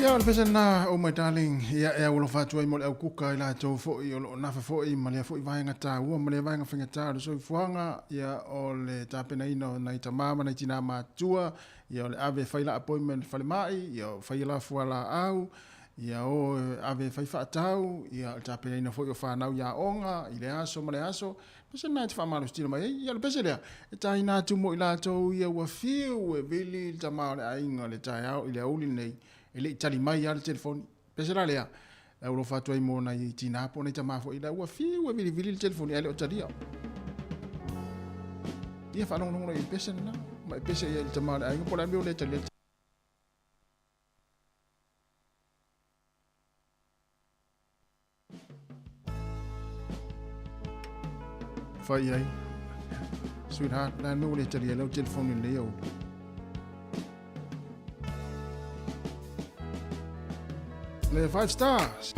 Ia, o le pese lena, oh my darling, ia, e aualofa atu ai mo le aukuka i latou foi o lo o nafa foi ma lea foi vaega taua ma lea vaega faigata o le soifuaga, ia, o le tapenaina o nai tama ma nai tinā matutua, ia, o le ave e fai la appointment i le falemai, ia, o faia la fualaau, ia, o ave e fai faatau, ia, o le tapenaina foi o fanau i aoga i le aso ma le aso. Pese lena e te faamalositino mai ai, ia, o le pese lea, e taina atu mo i latou ia ua fiu e vili le tama o le aiga i le taeao i le aoauli lenei, E le i tali mai lava le telefoni. Pese la lea, e aulofa atu ai mo nai tinā po o nai tamā foi la ua fiu e vilivili le telefoni ae le o talia. Ia faalogologo loa i le pese lena, ma e pese i ai i le tama o le aiga po o le a le mea ua le talia le Fai i ai. Sweetheart, le a le mea ua le talia ai lau telefoni i lenei aoauli? Le Five Stars.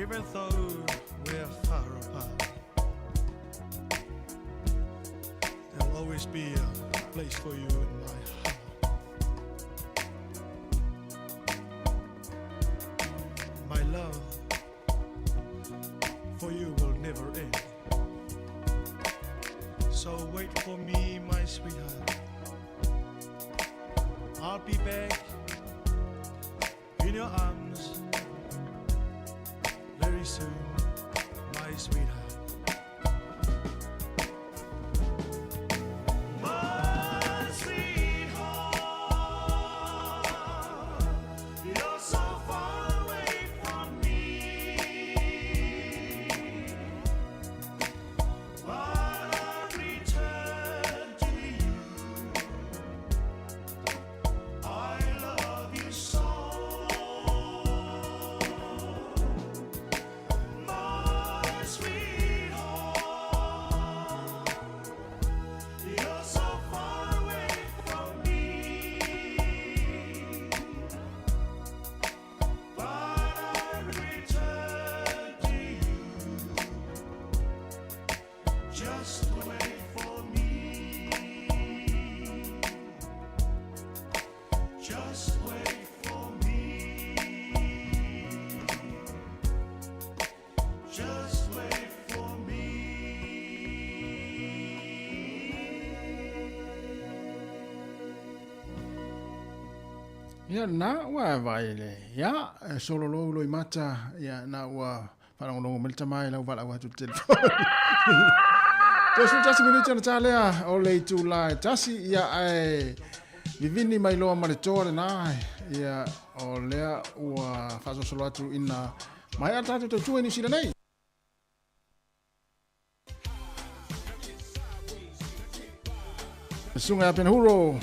Even though we're far apart, there'll always be a place for you in my heart. My love for you will never end. So wait for me, my sweetheart. I'll be back in your arms very soon, my sweetheart. My sweetheart, you're so far away from me, but I return to you. I love you so, my sweetheart. You're so far away from me, but I return to you. Just wait for me. Just wait for me. Just wait for me. Ia na ua vai le ia e solo lou loi mata ia na ua faalogologo mai le tamā i lau valaau atu i le telefoni. 31 minute ona ta lea o le itulā e 1 ia ae vivini mai loa ma le toa lenā ia o lea ua faasolosolo atu ina maea le tatou tautua i Niu Sila nei. Susuga ia Penahuro.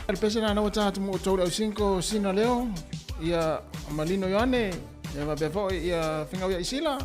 Le pese na naua tatou mo outou le au cinco sina leo ia Malino Ioane ia faapea foi ia Fegau ia Isila.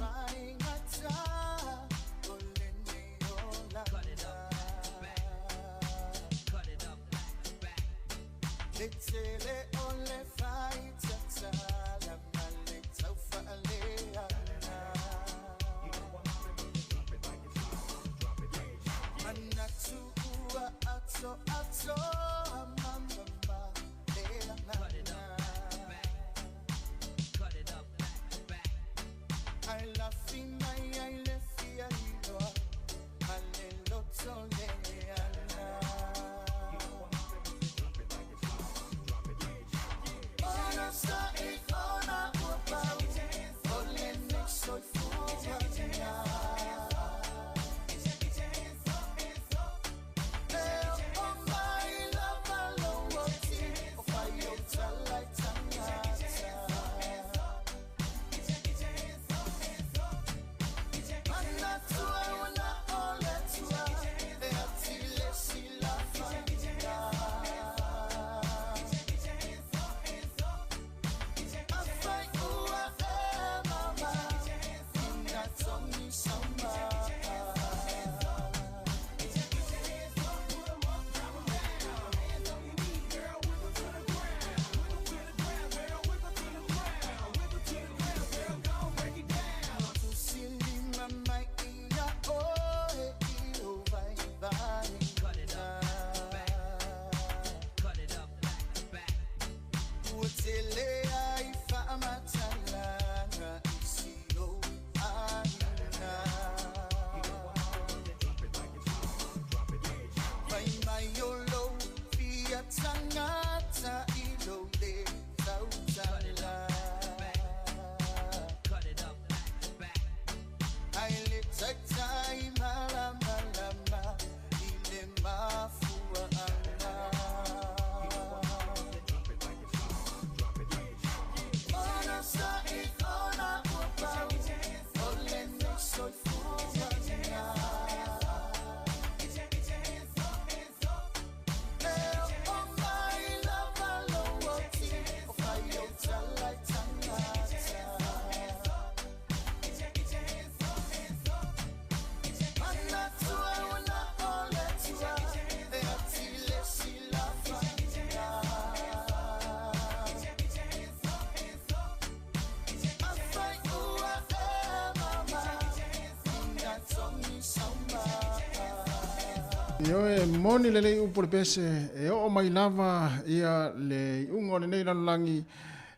Ioe, moni lelei upu o le pese, e oo mai lava ia le iuga o lenei lalolagi,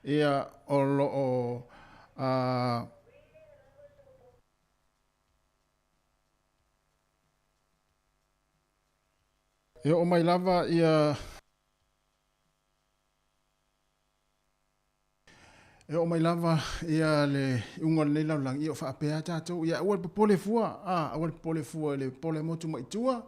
ia o lo o a, e oo mai lava ia E oo mai lava ia le iuga o lenei lalolagi, ia o faapea tatou, ia aua le popole fua, a, aua le popole fua i le pole motu mai tua,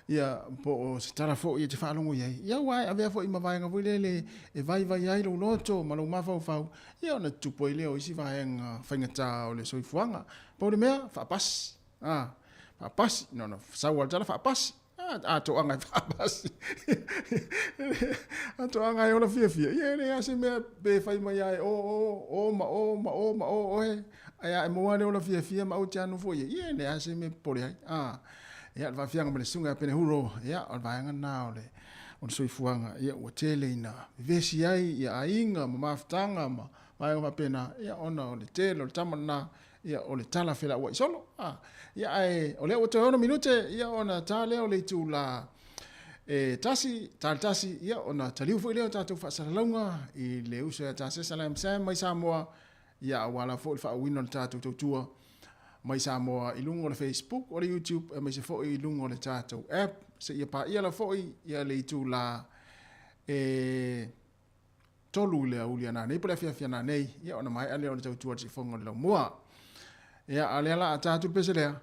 ia po o se tala foi e te faalogo i ai. Ia aua e avea foi ma vaega foi lele e vaivai ai lou loto ma lou mafaufau, ia ona tutupu ai lea o isi vaega faigata o le soifuaga. Pau le mea, faapasi, a, faapasi, na ona sau lava o le tala faapasi. A toaga e faapasi. A toaga e ola fiafia. Ia e leai lava se mea pe fai mai lava e o o o ma o ma o ma o oe, ae a e maua lava le ola fiafia ma au te anu foi ai, ia e leai lava se mea e popole ai. A, ia o le faafiaga ma le susuga ia Penehuro, ia o le vaega lena o le o le soifuaga, ia ua tele ina vevesi ai ia aiga ma mafutaga ma vaega faapena, ia ona o le tele o le tama lena Ia, o le tala felauai solo. A, ia, ae o lea ua toe 6 minute, ia, ona ta lea o le itula e 1, ta le 1, ia, ona taliu foi lea o tatou faasalalauga i le uso ia Tasesa Lam Sam mai Samoa, ia, aua lava foi le faauuina o le tatou tautua mai Samoa i luga o le Facebook, o le YouTube, aemaise foi i luga o le tatou app, seia paia lava foi ia le itula e 3 i le aoauli a nanei po o le afiafi a nanei, ia ona maea lea o le tautua i le siufofoga o le laumua. Ia, a o lea la a ta atu le pese lea,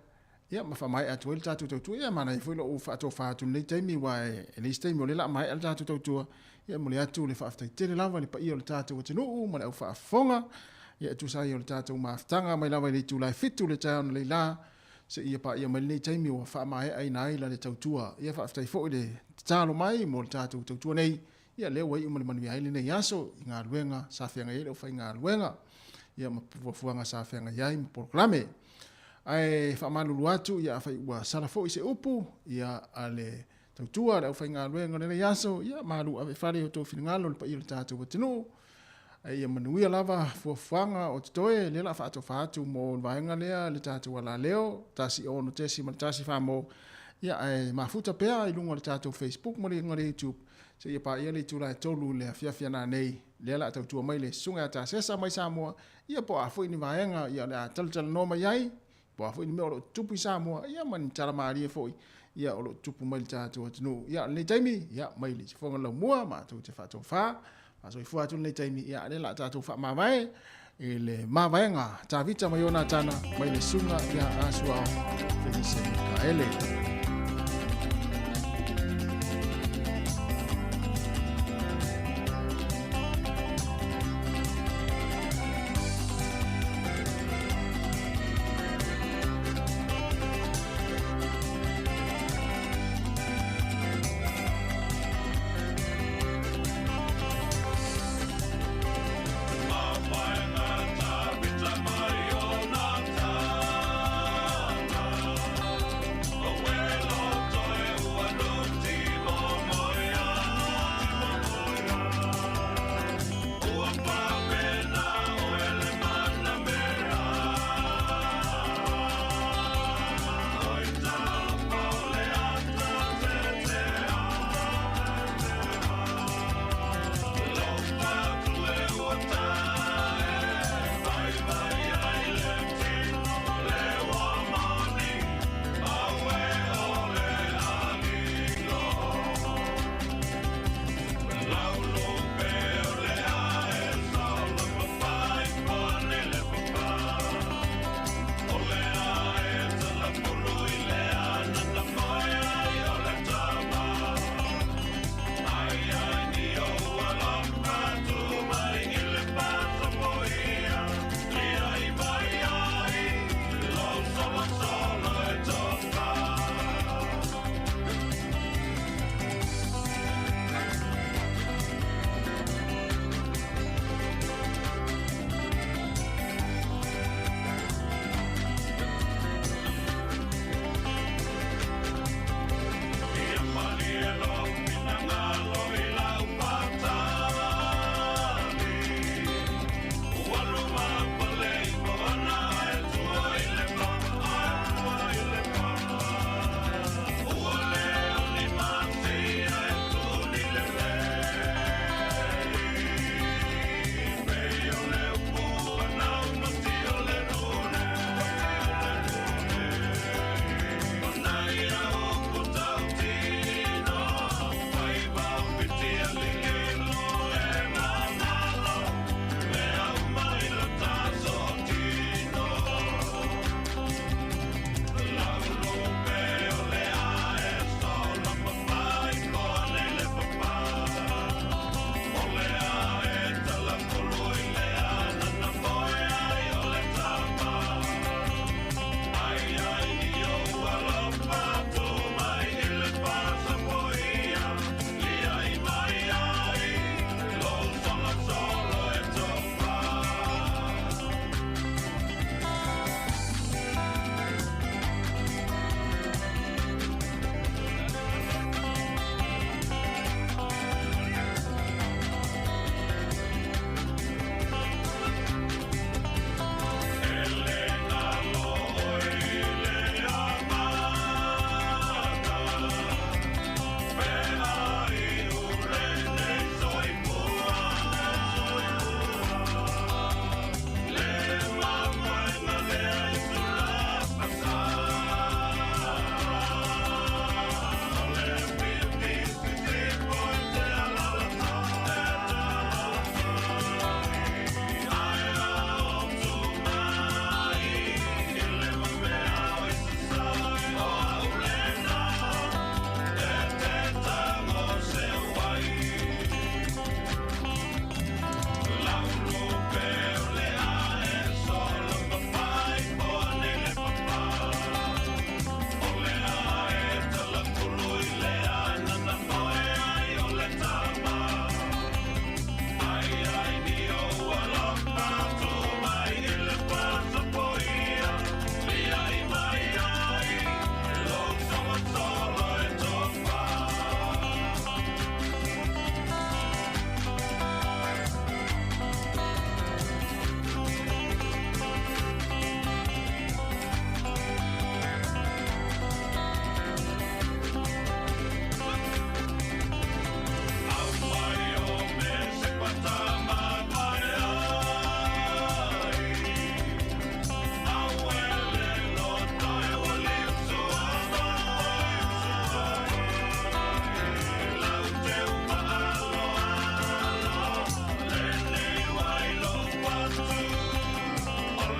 ia ma faamaea atu ai le tatou tautua. Ia, manaia foi lou faatofa atu i lenei taimi, aua e leai se taimi o lea o le a maea le tatou tautua. Ia, e momoli atu le faafetai tele lava i le paia o le tatou atunuu ma le au faafofoga, ia e tusa ai o le tatou mafutaga mai lava i le itula e 7 i le taeao analeila seia paia mai lenei taimi ua faamaeaina ai la le tautua. Ia, faafetai foi le tatalo mai mo le tatou tautua nei. Ia lea ua iu ma le manuia ai lenei aso i galuega sa feagai ai le aufaigaluega, ia ma fuafuaga sa feagai ai ma polokalame. Ae faamalulu atu, ia afai ua sala foi se upu, ia a le tautua a le aufaigaluega o lenei aso, ia malu ave i fale i o outou finagalo le paia o le tatou atunuu. Ae ia manuia lava fuafuaga o totoe, lea o le a faatofa atu mo le vaega lea le tatou alaleo, 1 6.1 famo, ia ae mafuta pea i luga o le tatou Facebook ma le luga o le YouTube, seia paia le itula e 3 i le afiafi a nanei, lea o le a tautua mai le Susuga ia Tasesa mai Samoa, ia po o a foi ni vaega ia o le a talatalanoa mai ai, po o a foi ni mea o lo o tutupu i Samoa, ia ma ni tala malie foi ia o lo o tutupu mai i le tatou atunuu. Ia, o lenei taimi, ia, mai le sifoga laumua, matou te faatofa, faasoifua atu lenei taimi, ia, lea o le a tatou faamavae i le mavaega Tavita ma Ionatana mai le susuga ia Asuao Felise Mikaele.